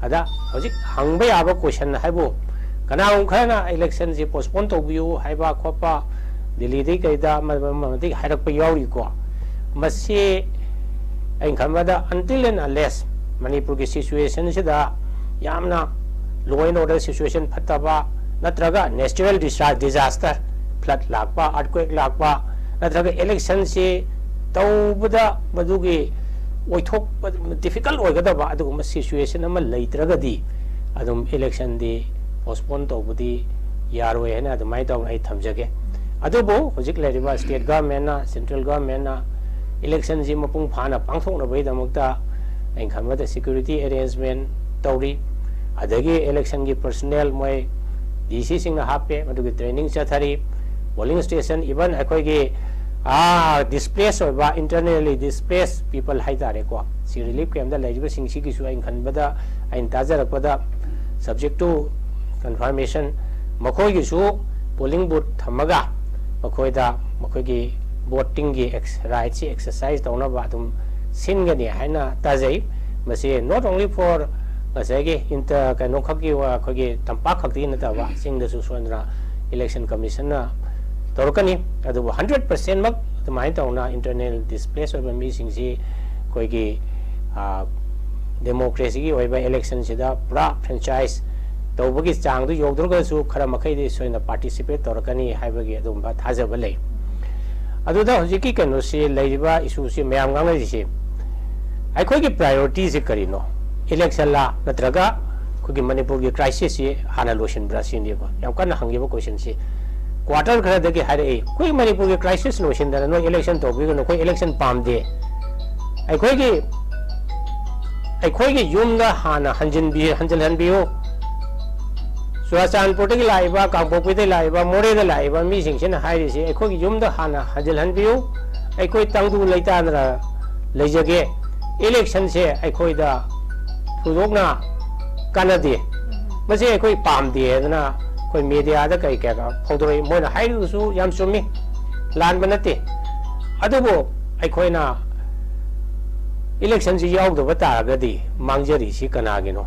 ꯑꯗ ꯍꯧꯖꯤꯛ ꯍꯪꯕ ꯌꯥꯕ ꯀꯣꯏꯁꯟ ꯍꯥꯏꯕꯨ, ꯀꯅꯥꯒꯨꯝꯕ ꯈꯔꯅ ꯏꯂꯦꯛꯁꯟꯁꯤ ꯄꯣꯁꯄꯣꯟ ꯇꯧꯕꯤꯌꯨ ꯍꯥꯏꯕ ꯈꯣꯠꯄ ꯗꯤꯜꯂꯤꯗꯒꯤ ꯀꯩꯗ ꯑꯃ ꯑꯃꯗꯒꯤ ꯍꯥꯏꯔꯛꯄ ꯌꯥꯎꯔꯤꯀꯣ꯫ ꯃꯁꯤ ꯑꯩꯅ ꯈꯟꯕꯗ until and unless ꯃꯅꯤꯄꯨꯔꯒꯤ ꯁꯤꯆꯨꯋꯦꯁꯟꯁꯤꯗ ꯌꯥꯝꯅ law and order situation ꯐꯠꯇꯕ, ꯅꯠꯇ꯭ꯔꯒ natural disaster, flood ꯂꯥꯛꯄ, earthquake ꯂꯥꯛꯄ, ꯅꯠꯇ꯭ꯔꯒ ꯏꯂꯦꯛꯁꯟꯁꯤ ꯇꯧꯕꯗ ꯃꯗꯨꯒꯤ ꯑꯣꯏꯊꯣꯛꯄ difficult ꯑꯣꯏꯒꯗꯕ ꯑꯗꯨꯒꯨꯝꯕ ꯁꯤꯆꯨꯋꯦꯁꯟ ꯑꯃ ꯂꯩꯇ꯭ꯔꯒꯗꯤ ꯑꯗꯨꯝ ꯏꯂꯦꯛꯁꯟꯗꯤ ꯄꯣꯁꯄꯣꯟ ꯇꯧꯕꯗꯤ ꯌꯥꯔꯣꯏ ꯍꯥꯏꯅ ꯑꯗꯨꯃꯥꯏꯅ ꯇꯧꯅ ꯑꯩ ꯊꯝꯖꯒꯦ꯫ ꯑꯗꯨꯕꯨ ꯍꯧꯖꯤꯛ ꯂꯩꯔꯤꯕ ꯁ꯭ꯇꯦꯠ ꯒꯚꯔꯟꯃꯦꯟꯅ, ꯁꯦꯟꯇ꯭ꯔꯦꯜ ꯒꯚꯔꯟꯃꯦꯟꯅ ꯏꯂꯦꯛꯁꯟꯁꯤ ꯃꯄꯨꯡ ꯐꯥꯅ ꯄꯥꯡꯊꯣꯛꯅꯕꯒꯤꯗꯃꯛꯇ ꯑꯩꯅ ꯈꯟꯕꯗ ꯁꯦꯀ꯭ꯌꯨꯔꯤꯇꯤ ꯑꯦꯔꯦꯟꯖꯃꯦꯟ ꯇꯧꯔꯤ꯫ ꯑꯗꯒꯤ ꯏꯂꯦꯛꯁꯟꯒꯤ ꯄꯔꯁꯣꯅꯦꯜ ꯃꯣꯏ ꯗꯤ ꯁꯤꯁꯤꯡꯅ ꯍꯥꯞꯄꯦ, ꯃꯗꯨꯒꯤ ꯇ꯭ꯔꯦꯅꯤꯡ ꯆꯠꯊꯔꯤ꯫ ꯄꯣꯂꯤꯡ ꯁ꯭ꯇꯦꯁꯟ, ꯏꯚꯟ ꯑꯩꯈꯣꯏꯒꯤ ꯗꯤꯁꯄ꯭ꯂꯦꯁ ꯑꯣꯏꯕ, internally displaced people ꯍꯥꯏꯇꯥꯔꯦꯀꯣ, ꯁꯤ ꯔꯤꯂꯤꯐ ꯀꯦꯝꯞꯇ ꯂꯩꯔꯤꯕꯁꯤꯡꯁꯤꯒꯤꯁꯨ ꯑꯩꯅ ꯈꯟꯕꯗ, ꯑꯩꯅ ꯇꯥꯖꯔꯛꯄꯗ, subject to confirmation, ꯃꯈꯣꯏꯒꯤꯁꯨ ꯄꯣꯂꯤꯡ ꯕꯨꯠ ꯊꯝꯃꯒ ꯃꯈꯣꯏꯗ ꯃꯈꯣꯏꯒꯤ ꯚꯣꯇꯤꯡꯒꯤ ꯔꯥꯏꯠꯁꯤ ꯑꯦꯛꯁꯔꯁꯥꯏꯁ ꯇꯧꯅꯕ ꯑꯗꯨꯝ ꯁꯤꯟꯒꯅꯤ ꯍꯥꯏꯅ ꯇꯥꯖꯩ꯫ ꯃꯁꯤ not only for ꯉꯁꯥꯏꯒꯤ ꯏꯟꯇ-, ꯀꯩꯅꯣꯈꯛꯀꯤ ꯋꯥ-, ꯑꯩꯈꯣꯏꯒꯤ ꯇꯝꯄꯥꯛ ꯈꯛꯇꯒꯤ ꯅꯠꯇꯕ ꯆꯤꯡꯗꯁꯨ ꯁꯣꯏꯗꯅ ꯏꯂꯦꯛꯁꯟ ꯀꯃꯤꯁꯟꯅ ꯇꯧꯔꯛꯀꯅꯤ꯫ ꯑꯗꯨꯕꯨ ꯍꯟꯗ꯭ꯔꯦꯠ ꯄꯥꯔꯁꯦꯟꯃꯛ ꯑꯗꯨꯃꯥꯏꯅ ꯇꯧꯅ internally displaced ꯑꯣꯏꯕ ꯃꯤꯁꯤꯡꯁꯤ ꯑꯩꯈꯣꯏꯒꯤ, ꯑ, ꯗꯦꯃꯣꯀ꯭ꯔꯦꯁꯤꯒꯤ ꯑꯣꯏꯕ ꯏꯂꯦꯛꯁꯟꯁꯤꯗ ꯄꯨꯔꯥ ꯐ꯭ꯔꯦꯟꯆꯥꯏꯁ ꯇꯧꯕꯒꯤ ꯆꯥꯡꯗꯨ ꯌꯧꯗ꯭ꯔꯒꯁꯨ ꯈꯔ ꯃꯈꯩꯗꯤ ꯁꯣꯏꯗꯅ ꯄꯥꯔꯇꯤꯁꯤꯄꯦꯠ ꯇꯧꯔꯛꯀꯅꯤ ꯍꯥꯏꯕꯒꯤ ꯑꯗꯨꯒꯨꯝꯕ ꯊꯥꯖꯕ ꯂꯩ꯫ ꯑꯗꯨꯗ ꯍꯧꯖꯤꯛꯀꯤ ꯀꯩꯅꯣꯁꯤ, ꯂꯩꯔꯤꯕ ꯏꯁꯨꯁꯤ ꯃꯌꯥꯝ ꯉꯥꯡꯅꯔꯤꯁꯤ, ꯑꯩꯈꯣꯏꯒꯤ ꯄ꯭ꯔꯥꯏꯌꯣꯔꯤꯇꯤꯁꯤ ꯀꯔꯤꯅꯣ? ꯏꯂꯦꯛꯁꯟꯂꯥ, ꯅꯠꯇ꯭ꯔꯒ ꯑꯩꯈꯣꯏꯒꯤ ꯃꯅꯤꯄꯨꯔꯒꯤ ꯀ꯭ꯔꯥꯏꯁꯤꯁꯁꯤ ꯍꯥꯟꯅ ꯂꯣꯏꯁꯤꯟꯕ꯭ꯔꯥ ꯁꯤꯅꯦꯕ ꯌꯥꯝ ꯀꯟꯅ ꯍꯪꯉꯤꯕ ꯀꯣꯏꯁꯟꯁꯤ꯫ ꯀ꯭ꯋꯥꯇꯔ ꯈꯔꯗꯒꯤ ꯍꯥꯏꯔꯛꯏ, "ꯑꯩꯈꯣꯏ ꯃꯅꯤꯄꯨꯔꯒꯤ ꯀ꯭ꯔꯥꯏꯁꯤꯁ ꯂꯣꯏꯁꯤꯟꯗꯅ ꯅꯣꯏ ꯏꯂꯦꯛꯁꯟ ꯇꯧꯕꯤꯒꯅꯨ, ꯑꯩꯈꯣꯏ ꯏꯂꯦꯛꯁꯟ ꯄꯥꯝꯗꯦ꯫ ꯑꯩꯈꯣꯏꯒꯤ, ꯑꯩꯈꯣꯏꯒꯤ ꯌꯨꯝꯗ ꯍꯥꯟꯅ ꯍꯟꯖꯤꯟꯕꯤ-, ꯍꯟꯖꯤꯜꯍꯟꯕꯤꯌꯨ"꯫ ꯆꯨꯔꯥꯆꯥꯟꯄꯨꯔꯗꯒꯤ ꯂꯥꯛꯏꯕ, ꯀꯥꯡꯄꯣꯛꯄꯤꯗꯒꯤ ꯂꯥꯛꯏꯕ, ꯃꯣꯔꯦꯗ ꯂꯥꯛꯏꯕ ꯃꯤꯁꯤꯡꯁꯤꯅ ꯍꯥꯏꯔꯤꯁꯤ, "ꯑꯩꯈꯣꯏꯒꯤ ꯌꯨꯝꯗ ꯍꯥꯟꯅ ꯍꯟꯖꯤꯜꯍꯟꯕꯤꯌꯨ, ꯑꯩꯈꯣꯏ ꯇꯪꯗꯨ ꯂꯩꯇꯥꯗꯅ ꯂꯩꯖꯒꯦ, ꯏꯂꯦꯛꯁꯟꯁꯦ ꯑꯩꯈꯣꯏꯗ ꯊꯣꯏꯗꯣꯛꯅ ꯀꯥꯟꯅꯗꯦ, ꯃꯁꯤ ꯑꯩꯈꯣꯏ ꯄꯥꯝꯗꯦ ꯍꯥꯏꯗꯅ ꯑꯩꯈꯣꯏ ꯃꯦꯗꯤꯌꯥꯗ ꯀꯩ ꯀꯌꯥ ꯐꯣꯡꯗꯣꯔꯛꯏ꯫ ꯃꯣꯏꯅ ꯍꯥꯏꯔꯤꯗꯨꯁꯨ ꯌꯥꯝ ꯆꯨꯝꯃꯤ, ꯂꯥꯟꯕ ꯅꯠꯇꯦ꯫ ꯑꯗꯨꯕꯨ ꯑꯩꯈꯣꯏꯅ ꯏꯂꯦꯛꯁꯟꯁꯤ ꯌꯥꯎꯗꯕ ꯇꯥꯔꯒꯗꯤ ꯃꯥꯡꯖꯔꯤꯁꯤ ꯀꯅꯥꯒꯤꯅꯣ?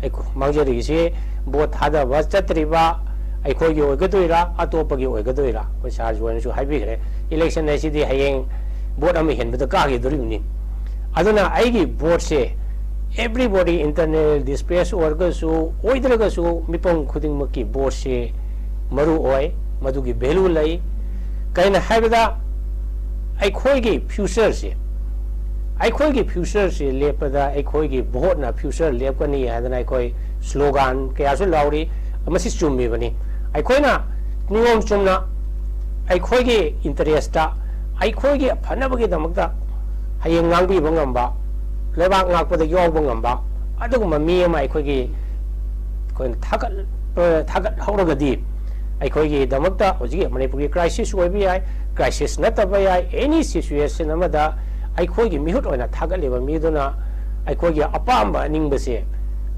ꯑꯩꯈꯣ- ꯃꯥꯡꯖꯔꯤꯁꯤ ꯚꯣꯠ ꯊꯥꯗꯕ ꯆꯠꯇ꯭ꯔꯤꯕ ꯑꯩꯈꯣꯏꯒꯤ ꯑꯣꯏꯒꯗꯣꯏꯔꯥ, ꯑꯇꯣꯞꯄꯒꯤ ꯑꯣꯏꯒꯗꯣꯏꯔꯥ? ꯑꯩꯈꯣꯏ ꯁꯥꯔꯁꯨ ꯑꯣꯏꯅꯁꯨ ꯍꯥꯏꯕꯤꯈ꯭ꯔꯦ, ꯏꯂꯦꯛꯁꯟ ꯍꯥꯏꯁꯤꯗꯤ ꯍꯌꯦꯡ ꯚꯣꯠ ꯑꯃ ꯍꯦꯟꯕꯗ ꯀꯥꯈꯤꯗꯣꯔꯤꯕꯅꯤ꯫ ꯑꯗꯨꯅ ꯑꯩꯒꯤ ꯚꯣꯠꯁꯦ everybody, internal displace ꯑꯣꯏꯔꯒꯁꯨ ꯑꯣꯏꯗ꯭ꯔꯒꯁꯨ, ꯃꯤꯄꯨꯝ ꯈꯨꯗꯤꯡꯃꯛꯀꯤ ꯚꯣꯠꯁꯦ ꯃꯔꯨ ꯑꯣꯏ, ꯃꯗꯨꯒꯤ ꯚꯦꯂꯨ ꯂꯩ꯫ ꯀꯩꯅꯣ ꯍꯥꯏꯕꯗ ꯑꯩꯈꯣꯏꯒꯤ ꯐ꯭ꯌꯨꯆꯔꯁꯦ, ꯑꯩꯈꯣꯏꯒꯤ ꯐ꯭ꯌꯨꯆꯔꯁꯦ ꯂꯦꯞꯄꯗ ꯑꯩꯈꯣꯏꯒꯤ ꯚꯣꯠꯅ ꯐ꯭ꯌꯨꯆꯔ ꯂꯦꯞꯀꯅꯤ ꯍꯥꯏꯗꯅ ꯑꯩꯈꯣꯏ ꯁ꯭ꯂꯣꯒꯥꯟ ꯀꯌꯥꯁꯨ ꯂꯥꯎꯔꯤ꯫ ꯃꯁꯤ ꯆꯨꯝꯃꯤꯕꯅꯤ꯫ ꯑꯩꯈꯣꯏꯅ ꯅꯤꯌꯣꯝ ꯆꯨꯝꯅ ꯑꯩꯈꯣꯏꯒꯤ ꯏꯟꯇꯔꯦꯁꯇ, ꯑꯩꯈꯣꯏꯒꯤ ꯐꯅꯕꯒꯤꯗꯃꯛꯇ ꯍꯌꯦꯡ ꯉꯥꯡꯕꯤꯕ ꯉꯝꯕ, ꯂꯩꯕꯥꯛ ꯉꯥꯛꯄꯗ ꯌꯥꯎꯕ ꯉꯝꯕ ꯑꯗꯨꯒꯨꯝꯕ ꯃꯤ ꯑꯃ ꯑꯩꯈꯣꯏꯒꯤ, ꯑꯩꯈꯣꯏꯅ ꯊꯥꯒꯠ-, ꯊꯥꯒꯠꯍꯧꯔꯒꯗꯤ ꯑꯩꯈꯣꯏꯒꯤꯗꯃꯛꯇ ꯍꯧꯖꯤꯛꯀꯤ ꯃꯅꯤꯄꯨꯔꯒꯤ ꯀ꯭ꯔꯥꯏꯁꯤꯁ ꯑꯣꯏꯕ ꯌꯥꯏ, ꯀ꯭ꯔꯥꯏꯁꯤꯁ ꯅꯠꯇꯕ ꯌꯥꯏ, ꯑꯦꯅꯤ ꯁꯤꯆꯨꯋꯦꯁꯟ ꯑꯃꯗ ꯑꯩꯈꯣꯏꯒꯤ ꯃꯤꯍꯨꯠ ꯑꯣꯏꯅ ꯊꯥꯒꯠꯂꯤꯕ ꯃꯤꯗꯨꯅ ꯑꯩꯈꯣꯏꯒꯤ ꯑꯄꯥꯝꯕ ꯑꯅꯤꯡꯕꯁꯦ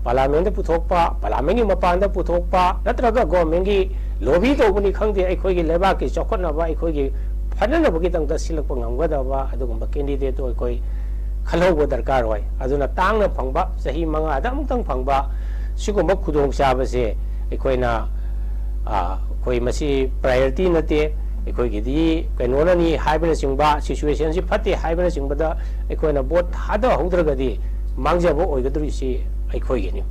ꯄꯥꯔꯂꯥꯃꯦꯟꯗ ꯄꯨꯊꯣꯛꯄ, ꯄꯥꯔꯂꯥꯃꯦꯟꯒꯤ ꯃꯄꯥꯟꯗ ꯄꯨꯊꯣꯛꯄ, ꯅꯠꯇ꯭ꯔꯒ ꯒꯣꯔꯃꯦꯟꯒꯤ ꯂꯣꯕꯤ ꯇꯧꯕꯅꯤ ꯈꯪꯗꯦ, ꯑꯩꯈꯣꯏꯒꯤ ꯂꯩꯕꯥꯛꯀꯤ ꯆꯥꯎꯈꯠꯅꯕ, ꯑꯩꯈꯣꯏꯒꯤ ꯐꯅꯅꯕꯒꯤꯗꯃꯛꯇ ꯁꯤꯜꯂꯛꯄ ꯉꯝꯒꯗꯕ ꯑꯗꯨꯒꯨꯝꯕ ꯀꯦꯟꯗꯤꯗꯦꯠꯇꯨ ꯑꯩꯈꯣꯏ ꯈꯜꯍꯧꯕ ꯗꯔꯀꯥꯔ ꯑꯣꯏ꯫ ꯑꯗꯨꯅ ꯇꯥꯡꯅ ꯐꯪꯕ ꯆꯍꯤ ꯃꯉꯥꯗ ꯑꯃꯨꯛꯇꯪ ꯐꯪꯕ ꯁꯤꯒꯨꯝꯕ ꯈꯨꯗꯣꯡꯆꯥꯕꯁꯦ ꯑꯩꯈꯣꯏꯅ, ꯑ, ꯑꯩꯈꯣꯏ ꯃꯁꯤ ꯄ꯭ꯔꯥꯏꯌꯣꯔꯤꯇꯤ ꯅꯠꯇꯦ, ꯑꯩꯈꯣꯏꯒꯤꯗꯤ ꯀꯩꯅꯣꯅꯅꯤ ꯍꯥꯏꯕꯅꯆꯤꯡꯕ, ꯁꯤꯆꯨꯋꯦꯁꯟꯁꯤ ꯐꯠꯇꯦ ꯍꯥꯏꯕꯅꯆꯤꯡꯕꯗ ꯑꯩꯈꯣꯏꯅ ꯚꯣꯠ ꯊꯥꯗꯍꯧꯗ꯭ꯔꯒꯗꯤ ꯃꯥꯡꯖꯕ ꯑꯣꯏꯒꯗꯧꯔꯤꯁꯤ ꯑꯩꯈꯣꯏꯒꯤꯅꯤ꯫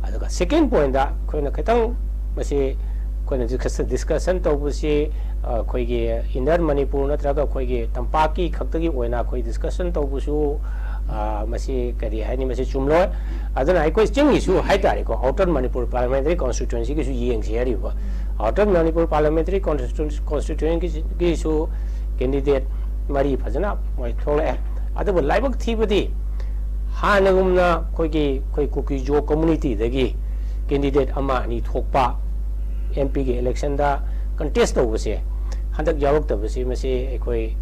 ꯑꯗꯨꯒ ꯁꯦꯀꯦꯟ ꯄꯣꯏꯟꯗ ꯑꯩꯈꯣꯏꯅ ꯈꯤꯇꯪ ꯃꯁꯤ ꯑꯩꯈꯣꯏꯅ ꯗꯤꯁꯀꯁꯟ, ꯗꯤꯁꯀꯁꯟ ꯇꯧꯕꯁꯤ, ꯑ, ꯑꯩꯈꯣꯏꯒꯤ ꯏꯟꯅꯔ ꯃꯅꯤꯄꯨꯔ ꯅꯠꯇ꯭ꯔꯒ ꯑꯩꯈꯣꯏꯒꯤ ꯇꯝꯄꯥꯛꯀꯤ ꯈꯛꯇꯒꯤ ꯑꯣꯏꯅ ꯑꯩꯈꯣꯏ ꯗꯤꯁꯀꯁꯟ ꯇꯧꯕꯁꯨ, ꯑ, ꯃꯁꯤ ꯀꯔꯤ ꯍꯥꯏꯅꯤ, ꯃꯁꯤ ꯆꯨꯝꯂꯣꯏ꯫ ꯑꯗꯨꯅ ꯑꯩꯈꯣꯏ ꯆꯤꯡꯒꯤꯁꯨ ꯍꯥꯏꯇꯥꯔꯦꯀꯣ, ꯑꯥꯎꯇꯔ ꯃꯅꯤꯄꯨꯔ ꯄꯥꯔꯂꯤꯌꯥꯃꯦꯟꯇꯔꯤ ꯀꯣꯟꯁꯇꯤꯇ꯭ꯋꯦꯟꯁꯤꯒꯤꯁꯨ ꯌꯦꯡꯁꯤ ꯍꯥꯏꯔꯤꯕ꯫ ꯑꯥꯎꯇꯔ ꯃꯅꯤꯄꯨꯔ ꯄꯥꯔꯂꯤꯌꯥꯃꯦꯟꯇꯔꯤ ꯀꯣꯟꯁꯇꯤꯇ꯭ꯋꯦꯟꯁꯤꯒꯤꯁꯨ ꯀꯦꯟꯗꯤꯗꯦꯠ ꯃꯔꯤ ꯐꯖꯅ ꯃꯣꯏ ꯊꯣꯛꯂꯛꯑꯦ꯫ ꯑꯗꯨꯕꯨ ꯂꯥꯏꯕꯛ ꯊꯤꯕꯗꯤ ꯍꯥꯟꯅꯒꯨꯝꯅ ꯑꯩꯈꯣꯏꯒꯤ, ꯑꯩꯈꯣꯏ ꯀꯨꯀꯤ ꯖꯣ ꯀꯝꯃꯨꯅꯤꯇꯤꯗꯒꯤ ꯀꯦꯟꯗꯤꯗꯦꯠ ꯑꯃ ꯑꯅꯤ ꯊꯣꯛꯄ ꯑꯦꯝ ꯄꯤꯒꯤ ꯏꯂꯦꯛꯁꯟꯗ ꯀꯟꯇꯦꯁ ꯇꯧꯕꯁꯦ ꯍꯟꯗꯛ ꯌꯥꯎꯔꯛꯇꯕꯁꯤ ꯃꯁꯤ ꯑꯩꯈꯣꯏ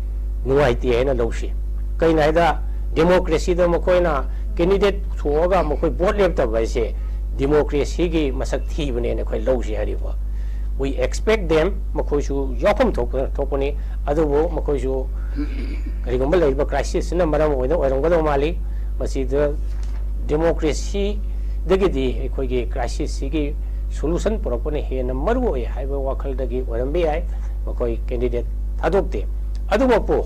ꯅꯨꯡꯉꯥꯏꯇꯦ ꯍꯥꯏꯅ ꯂꯧꯁꯤ꯫ ꯀꯩꯅꯣ ꯍꯥꯏꯗ ꯗꯦꯃꯣꯀ꯭ꯔꯦꯁꯤꯗ ꯃꯈꯣꯏꯅ ꯀꯦꯟꯗꯤꯗꯦꯠ ꯄꯨꯊꯣꯛꯑꯒ ꯃꯈꯣꯏ ꯚꯣꯠ ꯂꯦꯞꯇꯕ ꯍꯥꯏꯁꯦ ꯗꯤꯃꯣꯀ꯭ꯔꯦꯁꯤꯒꯤ ꯃꯁꯛ ꯊꯤꯕꯅꯦꯅ ꯑꯩꯈꯣꯏ ꯂꯧꯁꯤ ꯍꯥꯏꯔꯤꯕ꯫ We expect them, ꯃꯈꯣꯏꯁꯨ ꯌꯥꯎꯐꯝ ꯊꯣꯛꯄ ꯊꯣꯛꯄꯅꯤ꯫ ꯑꯗꯨꯕꯨ ꯃꯈꯣꯏꯁꯨ ꯀꯔꯤꯒꯨꯝꯕ ꯂꯩꯔꯤꯕ ꯀ꯭ꯔꯥꯏꯁꯤꯁꯁꯤꯅ ꯃꯔꯝ ꯑꯣꯏꯅ ꯑꯣꯏꯔꯝꯒꯗꯧ ꯃꯥꯜꯂꯤ꯫ ꯃꯁꯤꯗ ꯗꯦꯃꯣꯀ꯭ꯔꯦꯁꯤꯗꯒꯤꯗꯤ ꯑꯩꯈꯣꯏꯒꯤ ꯀ꯭ꯔꯥꯏꯁꯤꯁꯁꯤꯒꯤ ꯁꯣꯂꯨꯁꯟ ꯄꯨꯔꯛꯄꯅ ꯍꯦꯟꯅ ꯃꯔꯨ ꯑꯣꯏ ꯍꯥꯏꯕ ꯋꯥꯈꯜꯗꯒꯤ ꯑꯣꯏꯔꯝꯕ ꯌꯥꯏ꯫ ꯃꯈꯣꯏ ꯀꯦꯟꯗꯤꯗꯦꯠ ꯊꯥꯗꯣꯛꯇꯦ꯫ ꯑꯗꯨꯃꯛꯄꯨ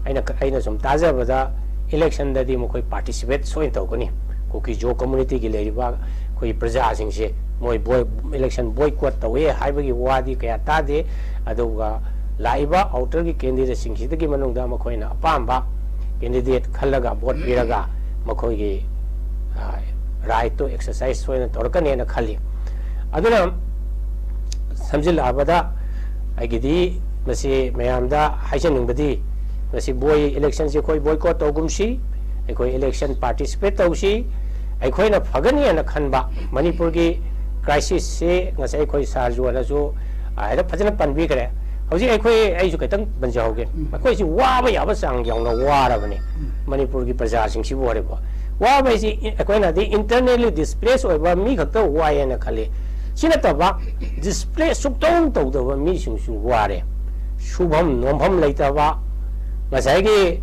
ꯑꯩꯅ ꯑꯩꯅ ꯁꯨꯝ ꯇꯥꯖꯕꯗ ꯏꯂꯦꯛꯁꯟꯗꯗꯤ ꯃꯈꯣꯏ ꯄꯥꯔꯇꯤꯁꯤꯄꯦꯠ ꯁꯣꯏꯅ ꯇꯧꯒꯅꯤ꯫ ꯀꯨꯀꯤ ꯖꯣ ꯀꯝꯃꯨꯅꯤꯇꯤꯒꯤ ꯂꯩꯔꯤꯕ ꯑꯩꯈꯣꯏ ꯄ꯭ꯔꯖꯥꯁꯤꯡꯁꯦ ꯃꯣꯏ ꯕꯣꯏ ꯏꯂꯦꯛꯁꯟ ꯕꯣꯏꯀꯣꯠ ꯇꯧꯋꯦ ꯍꯥꯏꯕꯒꯤ ꯋꯥꯗꯤ ꯀꯌꯥ ꯇꯥꯗꯦ꯫ ꯑꯗꯨꯒ ꯂꯥꯛꯏꯕ ꯑꯥꯎꯇꯔꯒꯤ ꯀꯦꯟꯗꯤꯗꯦꯠꯁꯤꯡꯁꯤꯗꯒꯤ ꯃꯅꯨꯡꯗ ꯃꯈꯣꯏꯅ ꯑꯄꯥꯝꯕ ꯀꯦꯟꯗꯤꯗꯦꯠ ꯈꯜꯂꯒ ꯚꯣꯠ ꯄꯤꯔꯒ ꯃꯈꯣꯏꯒꯤ ꯔꯥꯏꯠꯇꯣ ꯑꯦꯛꯁꯔꯁꯥꯏꯁ ꯁꯣꯏꯅ ꯇꯧꯔꯛꯀꯅꯦꯅ ꯈꯜꯂꯤ꯫ ꯑꯗꯨꯅ ꯁꯝꯖꯤꯜꯂꯛꯑꯕꯗ ꯑꯩꯒꯤꯗꯤ ꯃꯁꯤ ꯃꯌꯥꯝꯗ ꯍꯥꯏꯖꯅꯤꯡꯕꯗꯤ ꯃꯁꯤ ꯕꯣꯏ ꯏꯂꯦꯛꯁꯟꯁꯤ ꯑꯩꯈꯣꯏ ꯕꯣꯏꯀꯣꯠ ꯇꯧꯒꯨꯝꯁꯤ꯫ ꯑꯩꯈꯣꯏ ꯏꯂꯦꯛꯁꯟ ꯄꯥꯔꯇꯤꯁꯤꯄꯦꯠ ꯇꯧꯁꯤ꯫ ꯑꯩꯈꯣꯏꯅ ꯐꯒꯅꯤ ꯍꯥꯏꯅ ꯈꯟꯕ ꯃꯅꯤꯄꯨꯔꯒꯤ ꯀ꯭ꯔꯥꯏꯁꯤꯁꯁꯤ ꯉꯁꯥꯏ ꯑꯩꯈꯣꯏ ꯁꯥꯔ ꯖꯣꯟꯅꯁꯨ ꯍꯥꯏꯔꯞ ꯐꯖꯅ ꯄꯟꯕꯤꯈ꯭ꯔꯦ꯫ ꯍꯧꯖꯤꯛ ꯑꯩꯈꯣꯏ ꯑꯩꯁꯨ ꯈꯤꯇꯪ ꯄꯟꯖꯍꯧꯒꯦ꯫ ꯑꯩꯈꯣꯏꯁꯤ ꯋꯥꯕ ꯌꯥꯕ ꯆꯥꯡ ꯌꯧꯅ ꯋꯥꯔꯕꯅꯤ꯫ ꯃꯅꯤꯄꯨꯔꯒꯤ ꯄ꯭ꯔꯖꯥꯁꯤꯡꯁꯤꯕꯨ ꯑꯣꯏꯔꯦꯀꯣ꯫ ꯋꯥꯕ ꯍꯥꯏꯁꯤ ꯑꯩꯈꯣꯏꯅꯗꯤ ꯏꯟꯇꯔꯅꯦꯜꯂꯤ ꯗꯤꯁꯄ꯭ꯂꯦꯁ ꯑꯣꯏꯕ ꯃꯤ ꯈꯛꯇ ꯋꯥꯏ ꯍꯥꯏꯅ ꯈꯜꯂꯤ꯫ ꯁꯤ ꯅꯠꯇꯕ ꯗꯤꯁꯄ꯭ꯂꯦꯁ ꯁꯨꯛꯇꯧ ꯇꯧꯗꯕ ꯃꯤꯁꯤꯡꯁꯨ ꯋꯥꯔꯦ꯫ ꯁꯨꯐꯝ ꯅꯣꯝꯐꯝ ꯂꯩꯇꯕ, ꯉꯁꯥꯏꯒꯤ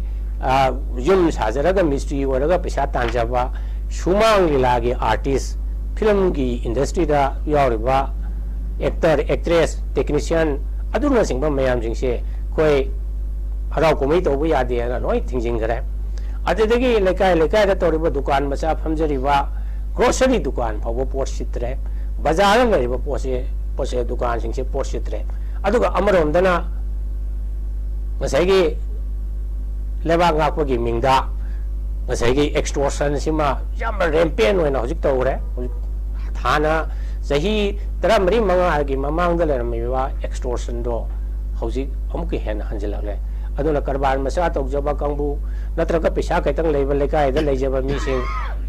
ꯌꯨꯝ ꯁꯥꯖꯔꯒ ꯃꯤꯁꯇ꯭ꯔꯤ ꯑꯣꯏꯔꯒ ꯄꯩꯁꯥ ꯇꯥꯟꯖꯕ, ꯁꯨꯃꯥꯡ ꯂꯤꯂꯥꯒꯤ ꯑꯥꯔꯇꯤꯁ, ꯐꯤꯂꯝꯒꯤ ꯏꯟꯗꯁꯇ꯭ꯔꯤꯗ ꯌꯥꯎꯔꯤꯕ ꯑꯦꯛꯇꯔ, ꯑꯦꯛꯇ꯭ꯔꯦꯁ, ꯇꯦꯛꯅꯤꯁꯤꯌꯥꯟ, ꯑꯗꯨꯅꯆꯤꯡꯕ ꯃꯌꯥꯝꯁꯤꯡꯁꯦ ꯑꯩꯈꯣꯏ ꯍꯔꯥꯎ ꯀꯨꯝꯍꯩ ꯇꯧꯕ ꯌꯥꯗꯦ ꯍꯥꯏꯅ ꯂꯣꯏ ꯊꯤꯡꯖꯤꯟꯈ꯭ꯔꯦ꯫ ꯑꯗꯨꯗꯒꯤ ꯂꯩꯀꯥꯏ ꯂꯩꯀꯥꯏꯗ ꯇꯧꯔꯤꯕ ꯗꯨꯀꯥꯟ ꯃꯆꯥ ꯐꯝꯖꯔꯤꯕ ꯒ꯭ꯔꯣꯁꯔꯤ ꯗꯨꯀꯥꯟ ꯐꯥꯎꯕ ꯄꯣꯠ ꯁꯤꯠꯇ꯭ꯔꯦ꯫ ꯕꯖꯥꯔꯗ ꯂꯩꯔꯤꯕ ꯄꯣꯠꯁꯦ ꯄꯣꯠꯁꯦ ꯗꯨꯀꯥꯟꯁꯤꯡꯁꯦ ꯄꯣꯠ ꯁꯤꯠꯇ꯭ꯔꯦ꯫ ꯑꯗꯨꯒ ꯑꯃꯔꯣꯝꯗꯅ ꯉꯁꯥꯏꯒꯤ ꯂꯩꯕꯥꯛ ꯉꯥꯛꯄꯒꯤ ꯃꯤꯡꯗ ꯉꯁꯥꯏꯒꯤ ꯑꯦꯛꯁꯇꯣꯔꯁꯟꯁꯤꯃ ꯌꯥꯝꯅ ꯔꯦꯝꯄꯦꯟ ꯑꯣꯏꯅ ꯍꯧꯖꯤꯛ ꯇꯧꯈ꯭ꯔꯦ꯫ ꯍꯧꯖꯤꯛ ꯍꯥꯟꯅ ꯆꯍꯤ ꯇꯔꯥꯃꯔꯤ ꯃꯉꯥꯒꯤ ꯃꯃꯥꯡꯗ ꯂꯩꯔꯝꯃꯤꯕ ꯑꯦꯛꯁꯇꯣꯔꯁꯟꯗꯣ ꯍꯧꯖꯤꯛ ꯑꯃꯨꯛꯀ ꯍꯦꯟꯅ ꯍꯟꯖꯤꯜꯂꯛꯂꯦ꯫ ꯑꯗꯨꯅ ꯀꯔꯕꯥꯔ ꯃꯆꯥ ꯇꯧꯖꯕ ꯀꯥꯡꯕꯨ ꯅꯠꯇ꯭ꯔꯒ ꯄꯩꯁꯥ ꯈꯤꯇꯪ ꯂꯩꯕ ꯂꯩꯀꯥꯏꯗ ꯂꯩꯖꯕ ꯃꯤꯁꯤꯡ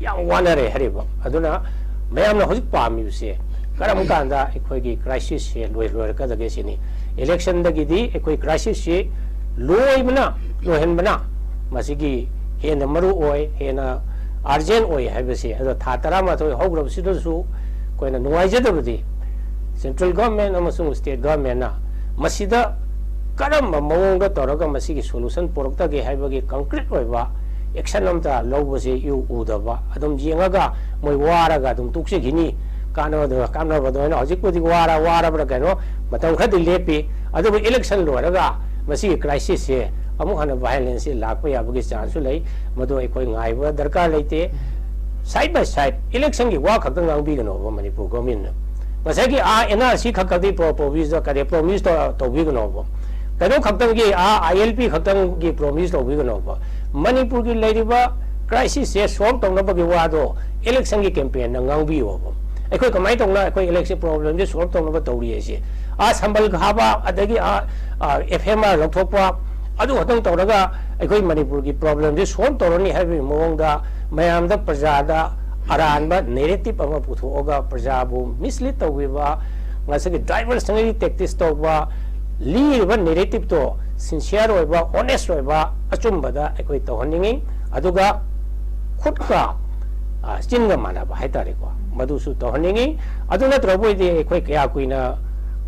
ꯌꯥꯝ ꯋꯥꯅꯔꯦ ꯍꯥꯏꯔꯤꯕ꯫ ꯑꯗꯨꯅ ꯃꯌꯥꯝꯅ ꯍꯧꯖꯤꯛ ꯄꯥꯝꯃꯤꯕꯁꯦ ꯀꯔꯝ ꯀꯥꯟꯗ ꯑꯩꯈꯣꯏꯒꯤ ꯀ꯭ꯔꯥꯏꯁꯤꯁꯁꯦ ꯂꯣꯏ ꯂꯣꯏꯔꯛꯀꯗꯒꯦ ꯁꯤꯅꯤ꯫ ꯏꯂꯦꯛꯁꯟꯗꯒꯤꯗꯤ ꯑꯩꯈꯣꯏ ꯀ꯭ꯔꯥꯏꯁꯤꯁꯁꯤ ꯂꯣꯏꯕꯅ ꯂꯣꯏꯍꯟꯕꯅ ꯃꯁꯤꯒꯤ ꯍꯦꯟꯅ ꯃꯔꯨ ꯑꯣꯏ, ꯍꯦꯟꯅ ꯑꯥꯔꯖꯦꯟ ꯑꯣꯏ ꯍꯥꯏꯕꯁꯤ꯫ ꯑꯗꯣ ꯊꯥ ꯇꯔꯥꯃꯥꯊꯣꯏ ꯍꯧꯈ꯭ꯔꯕꯁꯤꯗꯁꯨ ꯑꯩꯈꯣꯏꯅ ꯅꯨꯡꯉꯥꯏꯖꯗꯕꯗꯤ, ꯁꯦꯟꯇ꯭ꯔꯦꯜ ꯒꯚꯔꯟꯃꯦꯟ ꯑꯃꯁꯨꯡ ꯁ꯭ꯇꯦꯠ ꯒꯚꯔꯟꯃꯦꯟꯅ ꯃꯁꯤꯗ ꯀꯔꯝꯕ ꯃꯑꯣꯡꯗ ꯇꯧꯔꯒ ꯃꯁꯤꯒꯤ ꯁꯣꯂꯨꯁꯟ ꯄꯨꯔꯛꯇꯒꯦ ꯍꯥꯏꯕꯒꯤ ꯀꯪꯀ꯭ꯔꯤꯠ ꯑꯣꯏꯕ ꯑꯦꯛꯁꯟ ꯑꯝꯇ ꯂꯧꯕꯁꯤ ꯏꯎ ꯎꯗꯕ, ꯑꯗꯨꯝ ꯌꯦꯡꯉꯒ ꯃꯣꯏ ꯋꯥꯔꯒ ꯑꯗꯨꯝ ꯇꯣꯛꯆꯈꯤꯅꯤ, ꯀꯥꯟꯅꯕꯗ ꯀꯥꯟꯅꯕꯗ ꯑꯣꯏꯅ ꯍꯧꯖꯤꯛꯄꯨꯗꯤ ꯋꯥꯔ ꯋꯥꯔꯕ꯭ꯔꯥ ꯀꯩꯅꯣ, ꯃꯇꯝ ꯈꯔꯗꯤ ꯂꯦꯞꯄꯤ꯫ ꯑꯗꯨꯕꯨ ꯏꯂꯦꯛꯁꯟ ꯂꯣꯏꯔꯒ ꯃꯁꯤꯒꯤ ꯀ꯭ꯔꯥꯏꯁꯤꯁꯁꯦ ꯑꯃꯨꯛ ꯍꯟꯅ ꯚꯥꯏꯑꯣꯂꯦꯟꯁꯁꯤ ꯂꯥꯛꯄ ꯌꯥꯕꯒꯤ ꯆꯥꯟꯁꯁꯨ ꯂꯩ꯫ ꯃꯗꯨ ꯑꯩꯈꯣꯏ ꯉꯥꯏꯕ ꯗꯔꯀꯥꯔ ꯂꯩꯇꯦ꯫ ꯁꯥꯏꯠ ꯕꯥꯏ ꯁꯥꯏꯠ ꯏꯂꯦꯛꯁꯟꯒꯤ ꯋꯥ ꯈꯛꯇ ꯉꯥꯡꯕꯤꯒꯅꯣꯕ ꯃꯅꯤꯄꯨꯔ ꯒꯣꯔꯃꯦꯟꯅ꯫ ꯉꯁꯥꯏꯒꯤ ꯑꯥ ꯑꯦꯟ ꯑꯥꯔ ꯁꯤ ꯈꯛꯇꯗꯤ ꯄ꯭ꯔꯣ-, ꯄ꯭ꯔꯣꯃꯤꯁ ꯀꯔꯤ ꯄ꯭ꯔꯣꯃꯤꯁ ꯇꯧ-, ꯇꯧꯕꯤꯒꯅꯣꯕ꯫ ꯀꯩꯅꯣ ꯈꯛꯇꯪꯒꯤ ꯑꯥ ꯑꯥꯏ ꯑꯦꯜ ꯄꯤ ꯈꯛꯇꯪꯒꯤ ꯄ꯭ꯔꯣꯃꯤꯁ ꯇꯧꯕꯤꯒꯅꯣꯕ꯫ ꯃꯅꯤꯄꯨꯔꯒꯤ ꯂꯩꯔꯤꯕ ꯀ꯭ꯔꯥꯏꯁꯤꯁꯁꯦ ꯁꯣꯜꯕ ꯇꯧꯅꯕꯒꯤ ꯋꯥꯗꯣ ꯏꯂꯦꯛꯁꯟꯒꯤ ꯀꯦꯝꯄꯦꯟꯗ ꯉꯥꯡꯕꯤꯌꯣꯕ꯫ ꯑꯩꯈꯣꯏ ꯀꯃꯥꯏꯅ ꯇꯧꯅ ꯑꯩꯈꯣꯏ ꯏꯂꯦꯛꯁꯟ ꯄ꯭ꯔꯣꯕ꯭ꯂꯦꯝꯁꯦ ꯁꯣꯜꯕ ꯇꯧꯅꯕ ꯇꯧꯔꯤ ꯍꯥꯏꯁꯦ? ꯑꯥ ꯁꯝꯕꯜ ꯈꯥꯕ, ꯑꯗꯒꯤ ꯑꯥ, ꯑꯥ, ꯑꯦꯐ ꯑꯥꯏ ꯑꯥꯔ ꯂꯧꯊꯣꯛꯄ, ꯑꯗꯨ ꯈꯛꯇꯪ ꯇꯧꯔꯒ ꯑꯩꯈꯣꯏ ꯃꯅꯤꯄꯨꯔꯒꯤ ꯄ꯭ꯔꯣꯕ꯭ꯂꯦꯝꯁꯦ ꯁꯣꯜꯕ ꯇꯧꯔꯅꯤ ꯍꯥꯏꯕꯒꯤ ꯃꯑꯣꯡꯗ ꯃꯌꯥꯝꯗ, ꯄ꯭ꯔꯖꯥꯗ ꯑꯔꯥꯟꯕ ꯅꯦꯔꯦꯇꯤꯞ ꯑꯃ ꯄꯨꯊꯣꯛꯑꯒ ꯄ꯭ꯔꯖꯥꯕꯨ ꯃꯤꯁꯂꯤꯗ ꯇꯧꯕꯤꯕ, ꯉꯁꯥꯏꯒꯤ ꯗꯥꯏꯚꯔꯁꯅꯔꯤ ꯇꯦꯛꯇꯤꯛꯁ ꯇꯧꯕ, ꯂꯤꯔꯤꯕ ꯅꯦꯔꯦꯇꯤꯞꯇꯣ ꯁꯤꯟꯁꯤꯌꯔ ꯑꯣꯏꯕ, ꯑꯣꯅꯦꯁ ꯑꯣꯏꯕ, ꯑꯆꯨꯝꯕꯗ ꯑꯩꯈꯣꯏ ꯇꯧꯍꯟꯅꯤꯡꯉꯤ꯫ ꯑꯗꯨꯒ ꯈꯨꯠꯀ, ꯑ, ꯆꯤꯟꯒ ꯃꯥꯟꯅꯕ ꯍꯥꯏꯇꯥꯔꯦꯀꯣ, ꯃꯗꯨꯁꯨ ꯇꯧꯍꯟꯅꯤꯡꯉꯤ꯫ ꯑꯗꯨ ꯅꯠꯇ꯭ꯔꯕ ꯑꯣꯏꯗꯤ ꯑꯩꯈꯣꯏ ꯀꯌꯥ ꯀꯨꯏꯅ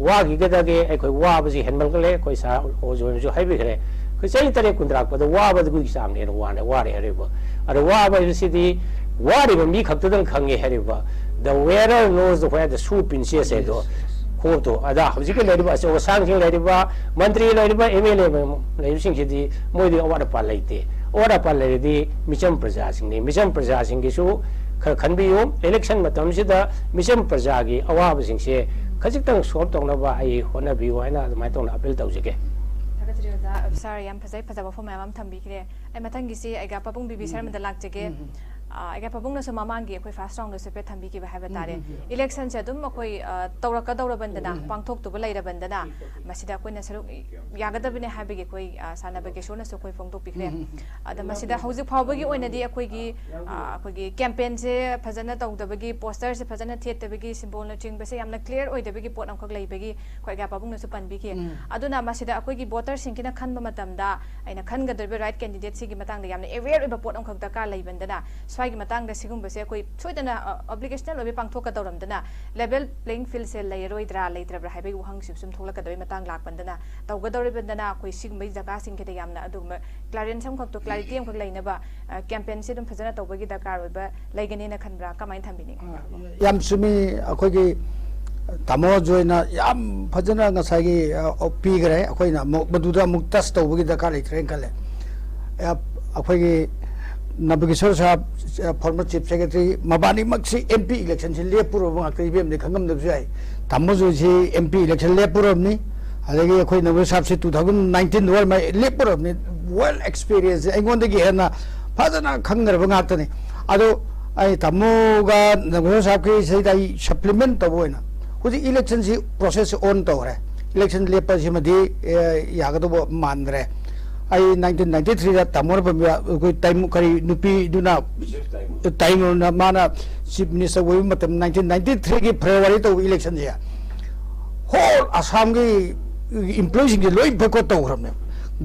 ꯋꯥꯈꯤꯒꯗꯒꯦ? ꯑꯩꯈꯣꯏ ꯋꯥꯕꯁꯤ ꯍꯦꯟꯃꯟꯈ꯭ꯔꯦ꯫ ꯑꯩꯈꯣꯏ ꯁꯥꯔ ꯑꯣꯖꯣꯏꯅꯁꯨ ꯍꯥꯏꯕꯤꯈ꯭ꯔꯦ, ꯑꯩꯈꯣꯏ ꯆꯍꯤ ꯇꯔꯦꯠ ꯀꯨꯟꯊꯔꯥꯛꯄꯗ ꯋꯥꯕꯗꯨꯒꯤ ꯆꯥꯡꯅ ꯍꯦꯟꯅ ꯋꯥꯅ ꯋꯥꯔꯦ ꯍꯥꯏꯔꯤꯕ꯫ ꯑꯗꯣ ꯋꯥꯕ ꯍꯥꯏꯕꯁꯤꯗꯤ ꯋꯥꯔꯤꯕ ꯃꯤ ꯈꯛꯇꯗꯪ ꯈꯪꯉꯦ ꯍꯥꯏꯔꯤꯕ, "The wearer knows the where the shoe pinches" ꯍꯥꯏꯗꯣ, ꯈꯣꯡꯎꯞꯇꯣ꯫ ꯑꯗ ꯍꯧꯖꯤꯛꯀꯤ ꯂꯩꯔꯤꯕ ꯑꯆꯧ ꯑꯁꯥꯡꯁꯤꯡ ꯂꯩꯔꯤꯕ, ꯃꯟꯇ꯭ꯔꯤ ꯂꯩꯔꯤꯕ, ꯑꯦꯝ ꯑꯦꯜ ꯑꯦ ꯂꯩꯕꯁꯤꯡꯁꯤꯗꯤ ꯃꯣꯏꯗꯤ ꯑꯋꯥꯠ ꯑꯄꯥ ꯂꯩꯇꯦ꯫ ꯑꯋꯥꯠ ꯑꯄꯥ ꯂꯩꯔꯗꯤ ꯃꯤꯆꯝ ꯄ꯭ꯔꯖꯥꯁꯤꯡꯅꯤ꯫ ꯃꯤꯆꯝ ꯄ꯭ꯔꯖꯥꯁꯤꯡꯒꯤꯁꯨ ꯈꯔ ꯈꯟꯕꯤꯌꯨ꯫ ꯏꯂꯦꯛꯁꯟ ꯃꯇꯝꯁꯤꯗ ꯃꯤꯆꯝ ꯄ꯭ꯔꯖꯥꯒꯤ ꯑꯋꯥꯕꯁꯤꯡꯁꯦ ꯈꯖꯤꯛꯇꯪ ꯁꯣꯜꯕ ꯇꯧꯅꯕ ꯑꯩ ꯍꯣꯠꯅꯕꯤꯌꯨ ꯍꯥꯏꯅ ꯑꯗꯨꯃꯥꯏꯅ ꯇꯧꯅ ꯑꯄꯤꯜ ꯇꯧꯖꯒꯦ꯫ ꯊꯥꯒꯠꯆꯔꯤ ꯑꯣꯖꯥ꯫ ꯁꯥꯔ, ꯌꯥꯝ ꯐꯖꯩ, ꯐꯖꯕ ꯋꯥꯐꯝ ꯃꯌꯥꯝ ꯑꯃ ꯊꯝꯕꯤꯈ꯭ꯔꯦ꯫ ꯑꯩ ꯃꯊꯪꯒꯤꯁꯤ ꯑꯩꯒ ꯄꯥꯕꯨꯡ ꯕꯤꯕꯤ ꯁꯔꯃꯗ ꯂꯥꯛꯆꯒꯦ꯫ ꯑ, ꯑꯩꯒ ꯄꯥꯕꯨꯡꯅꯁꯨ ꯃꯃꯥꯡꯒꯤ ꯑꯩꯈꯣꯏ ꯐꯥꯔꯁ ꯔꯥꯎꯟꯗꯁꯨ ꯍꯥꯏꯐꯦꯠ ꯊꯝꯕꯤꯈꯤꯕ ꯍꯥꯏꯕ ꯇꯥꯔꯦ꯫ ꯏꯂꯦꯛꯁꯟꯁꯦ ꯑꯗꯨꯝ ꯑꯩꯈꯣꯏ, ꯑ, ꯇꯧꯔꯛꯀꯗꯧꯔꯕꯅꯤꯗꯅ, ꯄꯥꯡꯊꯣꯛꯇꯧꯕ ꯂꯩꯔꯕꯅꯤꯗꯅ, ꯃꯁꯤꯗ ꯑꯩꯈꯣꯏꯅ ꯁꯔꯨꯛ ꯌꯥꯒꯗꯕꯅꯦ ꯍꯥꯏꯕꯒꯤ ꯑꯩꯈꯣꯏ, ꯑ, ꯁꯥꯟꯅꯕ ꯀꯦꯁꯣꯅꯁꯨ ꯑꯩꯈꯣꯏ ꯐꯣꯡꯗꯣꯛꯄꯤꯈ꯭ꯔꯦ꯫ ꯑꯗ ꯃꯁꯤꯗ ꯍꯧꯖꯤꯛ ꯐꯥꯎꯕꯒꯤ ꯑꯣꯏꯅꯗꯤ ꯑꯩꯈꯣꯏꯒꯤ, ꯑ, ꯑꯩꯈꯣꯏꯒꯤ ꯀꯦꯝꯄꯦꯟꯁꯦ ꯐꯖꯅ ꯇꯧꯗꯕꯒꯤ, ꯄꯣꯁꯇꯔꯁꯦ ꯐꯖꯅ ꯊꯦꯠꯇꯕꯒꯤ, ꯁꯤꯝꯕꯣꯜꯅꯆꯤꯡꯕꯁꯦ ꯌꯥꯝꯅ ꯀ꯭ꯂꯤꯌꯥꯔ ꯑꯣꯏꯗꯕꯒꯤ ꯄꯣꯠ ꯑꯃꯈꯛ ꯂꯩꯕꯒꯤ ꯑꯩꯈꯣꯏ ꯑꯩꯒ ꯄꯥꯕꯨꯡꯅꯁꯨ ꯄꯟꯕꯤꯈꯤ꯫ ꯑꯗꯨꯅ ꯃꯁꯤꯗ ꯑꯩꯈꯣꯏꯒꯤ ꯚꯣꯇꯔꯁꯤꯡꯁꯤꯅ ꯈꯟꯕ ꯃꯇꯝꯗ ꯑꯩꯅ ꯈꯟꯒꯗꯧꯔꯤꯕ ꯔꯥꯏꯠ ꯀꯦꯟꯗꯤꯗꯦꯠꯁꯤꯒꯤ ꯃꯇꯥꯡꯗ ꯌꯥꯝꯅ ꯑꯦꯋꯦꯌꯔ ꯑꯣꯏꯕ ꯄꯣꯠ ꯑꯃꯈꯛ ꯗꯔꯀꯥꯔ ꯂꯩꯕꯅꯤꯅ, ꯒꯤ ꯃꯇꯥꯡꯗ ꯁꯤꯒꯨꯝꯕꯁꯦ ꯑꯩꯈꯣꯏ ꯁꯣꯏꯗꯅ ꯑꯣꯕ꯭ꯂꯤꯒꯦꯁꯅꯦꯜ ꯑꯣꯏꯕ ꯄꯥꯡꯊꯣꯛꯀꯗꯧꯔꯝꯗꯅ, ꯂꯦꯕꯦꯜ ꯄ꯭ꯂꯦꯌꯤꯡ ꯐꯤꯜꯁꯦ ꯂꯩꯔꯔꯣꯏꯗ꯭ꯔꯥ ꯂꯩꯇ꯭ꯔꯕ꯭ꯔꯥ ꯍꯥꯏꯕꯒꯤ ꯋꯥꯍꯪꯁꯤꯁꯨ ꯁꯨꯝ ꯊꯣꯛꯂꯛꯀꯗꯕꯒꯤ ꯃꯇꯥꯡ ꯂꯥꯛꯄꯗꯅ, ꯇꯧꯒꯗꯧꯔꯤꯕꯗꯅ ꯑꯩꯈꯣꯏ ꯁꯤꯒꯨꯝꯕꯒꯤ ꯖꯒꯥꯁꯤꯡꯁꯤꯗ ꯌꯥꯝꯅ ꯑꯗꯨꯒꯨꯝꯕ ꯀ꯭ꯂꯥꯔꯦꯟꯁ ꯑꯃꯈꯛꯇꯣ, ꯀ꯭ꯂꯥꯔꯤꯇꯤ ꯑꯃꯈꯛ ꯂꯩꯅꯕ ꯀꯦꯝꯄꯦꯟꯁꯦ ꯑꯗꯨꯝ ꯐꯖꯅ ꯇꯧꯕꯒꯤ ꯗꯔꯀꯥꯔ ꯑꯣꯏꯕ ꯂꯩꯒꯅꯤꯅ ꯈꯟꯕ꯭ꯔꯥ? ꯀꯃꯥꯏꯅ ꯊꯝꯕꯤꯅꯤꯡꯉꯤ? ꯌꯥꯝ ꯆꯨꯝꯃꯤ꯫ ꯑꯩꯈꯣꯏꯒꯤ ꯇꯥꯃꯣ ꯖꯣꯏꯅ ꯌꯥꯝ ꯐꯖꯅ ꯉꯁꯥꯏꯒꯤ ꯄꯤꯈꯔꯦ꯫ ꯑꯩꯈꯣꯏꯅ ꯑꯃꯨꯛ ꯃꯗꯨꯗ ꯑꯃꯨꯛ ꯇꯁ ꯇꯧꯕꯒꯤ ꯗꯔꯀꯥꯔ ꯂꯩꯇ꯭ꯔꯦꯅ ꯈꯜꯂꯦ꯫ ꯑꯩꯈꯣꯏꯒꯤ ꯅꯕꯀꯤꯁꯣꯔ ꯁꯥꯍꯕ, ꯐꯣꯔꯃꯔ ꯆꯤꯐ ꯁꯦꯀ꯭ꯔꯦꯇꯔꯤ, ꯃꯕꯥꯅꯤꯃꯛꯁꯤ ꯑꯦꯝ ꯄꯤ ꯏꯂꯦꯛꯁꯟꯁꯤ ꯂꯦꯞꯄꯨꯔꯕ ꯉꯥꯛꯇ, ꯏꯕꯦꯝꯗꯤ ꯈꯪꯉꯝꯗꯕꯁꯨ ꯌꯥꯏ꯫ ꯇꯥꯃꯣ ꯖꯣꯏꯁꯤ ꯑꯦꯝ ꯄꯤ ꯏꯂꯦꯛꯁꯟ ꯂꯦꯞꯄꯨꯔꯕꯅꯤ꯫ ꯑꯗꯒꯤ ꯑꯩꯈꯣꯏ ꯅꯕꯀꯤꯁꯣꯔ ꯁꯥꯍꯕꯁꯤ ꯇꯨ ꯊꯥꯎꯖꯟ ꯅꯥꯏꯟꯇꯤꯟꯗ ꯑꯣꯏꯔ ꯃꯥꯏ ꯂꯦꯞꯄꯨꯔꯕꯅꯤ꯫ ꯋꯦꯜ ꯑꯦꯛꯁꯄꯤꯔꯤꯌꯦꯟꯁ, ꯑꯩꯉꯣꯟꯗꯒꯤ ꯍꯦꯟꯅ ꯐꯖꯅ ꯈꯪꯈ꯭ꯔꯕ ꯉꯥꯛꯇꯅꯤ꯫ ꯑꯗꯣ ꯑꯩ ꯇꯥꯃꯣꯒ ꯅꯕꯀꯤꯁꯣꯔ ꯁꯥꯍꯕꯀꯤ ꯁꯤꯗ ꯑꯩ ꯁꯄ꯭ꯂꯤꯃꯦꯟ ꯇꯧꯕ ꯑꯣꯏꯅ, ꯍꯧꯖꯤꯛ ꯏꯂꯦꯛꯁꯟꯁꯤ ꯄ꯭ꯔꯣꯁꯦꯁ ꯑꯣꯟ ꯇꯧꯈ꯭ꯔꯦ꯫ ꯏꯂꯦꯛꯁꯟ ꯂꯦꯞꯄꯁꯤꯃꯗꯤ ꯌꯥꯒꯗꯧꯕ ꯃꯥꯟꯗ꯭ꯔꯦ꯫ ꯑꯩ ꯅꯥꯏꯟꯇꯤꯟ ꯅꯥꯏꯟꯇꯤ ꯊ꯭ꯔꯤꯗ ꯇꯥꯃꯣꯅ ꯄꯟꯕ ꯑꯩꯈꯣꯏ ꯇꯥꯏꯃꯨ ꯀꯔꯤ ꯅꯨꯄꯤꯗꯨꯅ, ꯇꯥꯏꯃꯨꯅ ꯃꯥꯅ ꯆꯤꯐ ꯃꯤꯅꯤꯁꯇꯔ ꯑꯣꯏꯕ ꯃꯇꯝ, ꯅꯥꯏꯟꯇꯤꯟ ꯅꯥꯏꯟꯇꯤ ꯊ꯭ꯔꯤꯒꯤ ꯐꯦꯕ꯭ꯔꯨꯋꯥꯔꯤ ꯇꯧꯕ ꯏꯂꯦꯛꯁꯟꯁꯦ ꯍꯣꯜ ꯑꯁꯥꯝꯒꯤ ꯏꯝꯄ꯭ꯂꯣꯌꯤꯁꯤꯡꯁꯦ ꯂꯣꯏ ꯕꯣꯏꯀꯣꯠ ꯇꯧꯈ꯭ꯔꯕꯅꯦꯕ꯫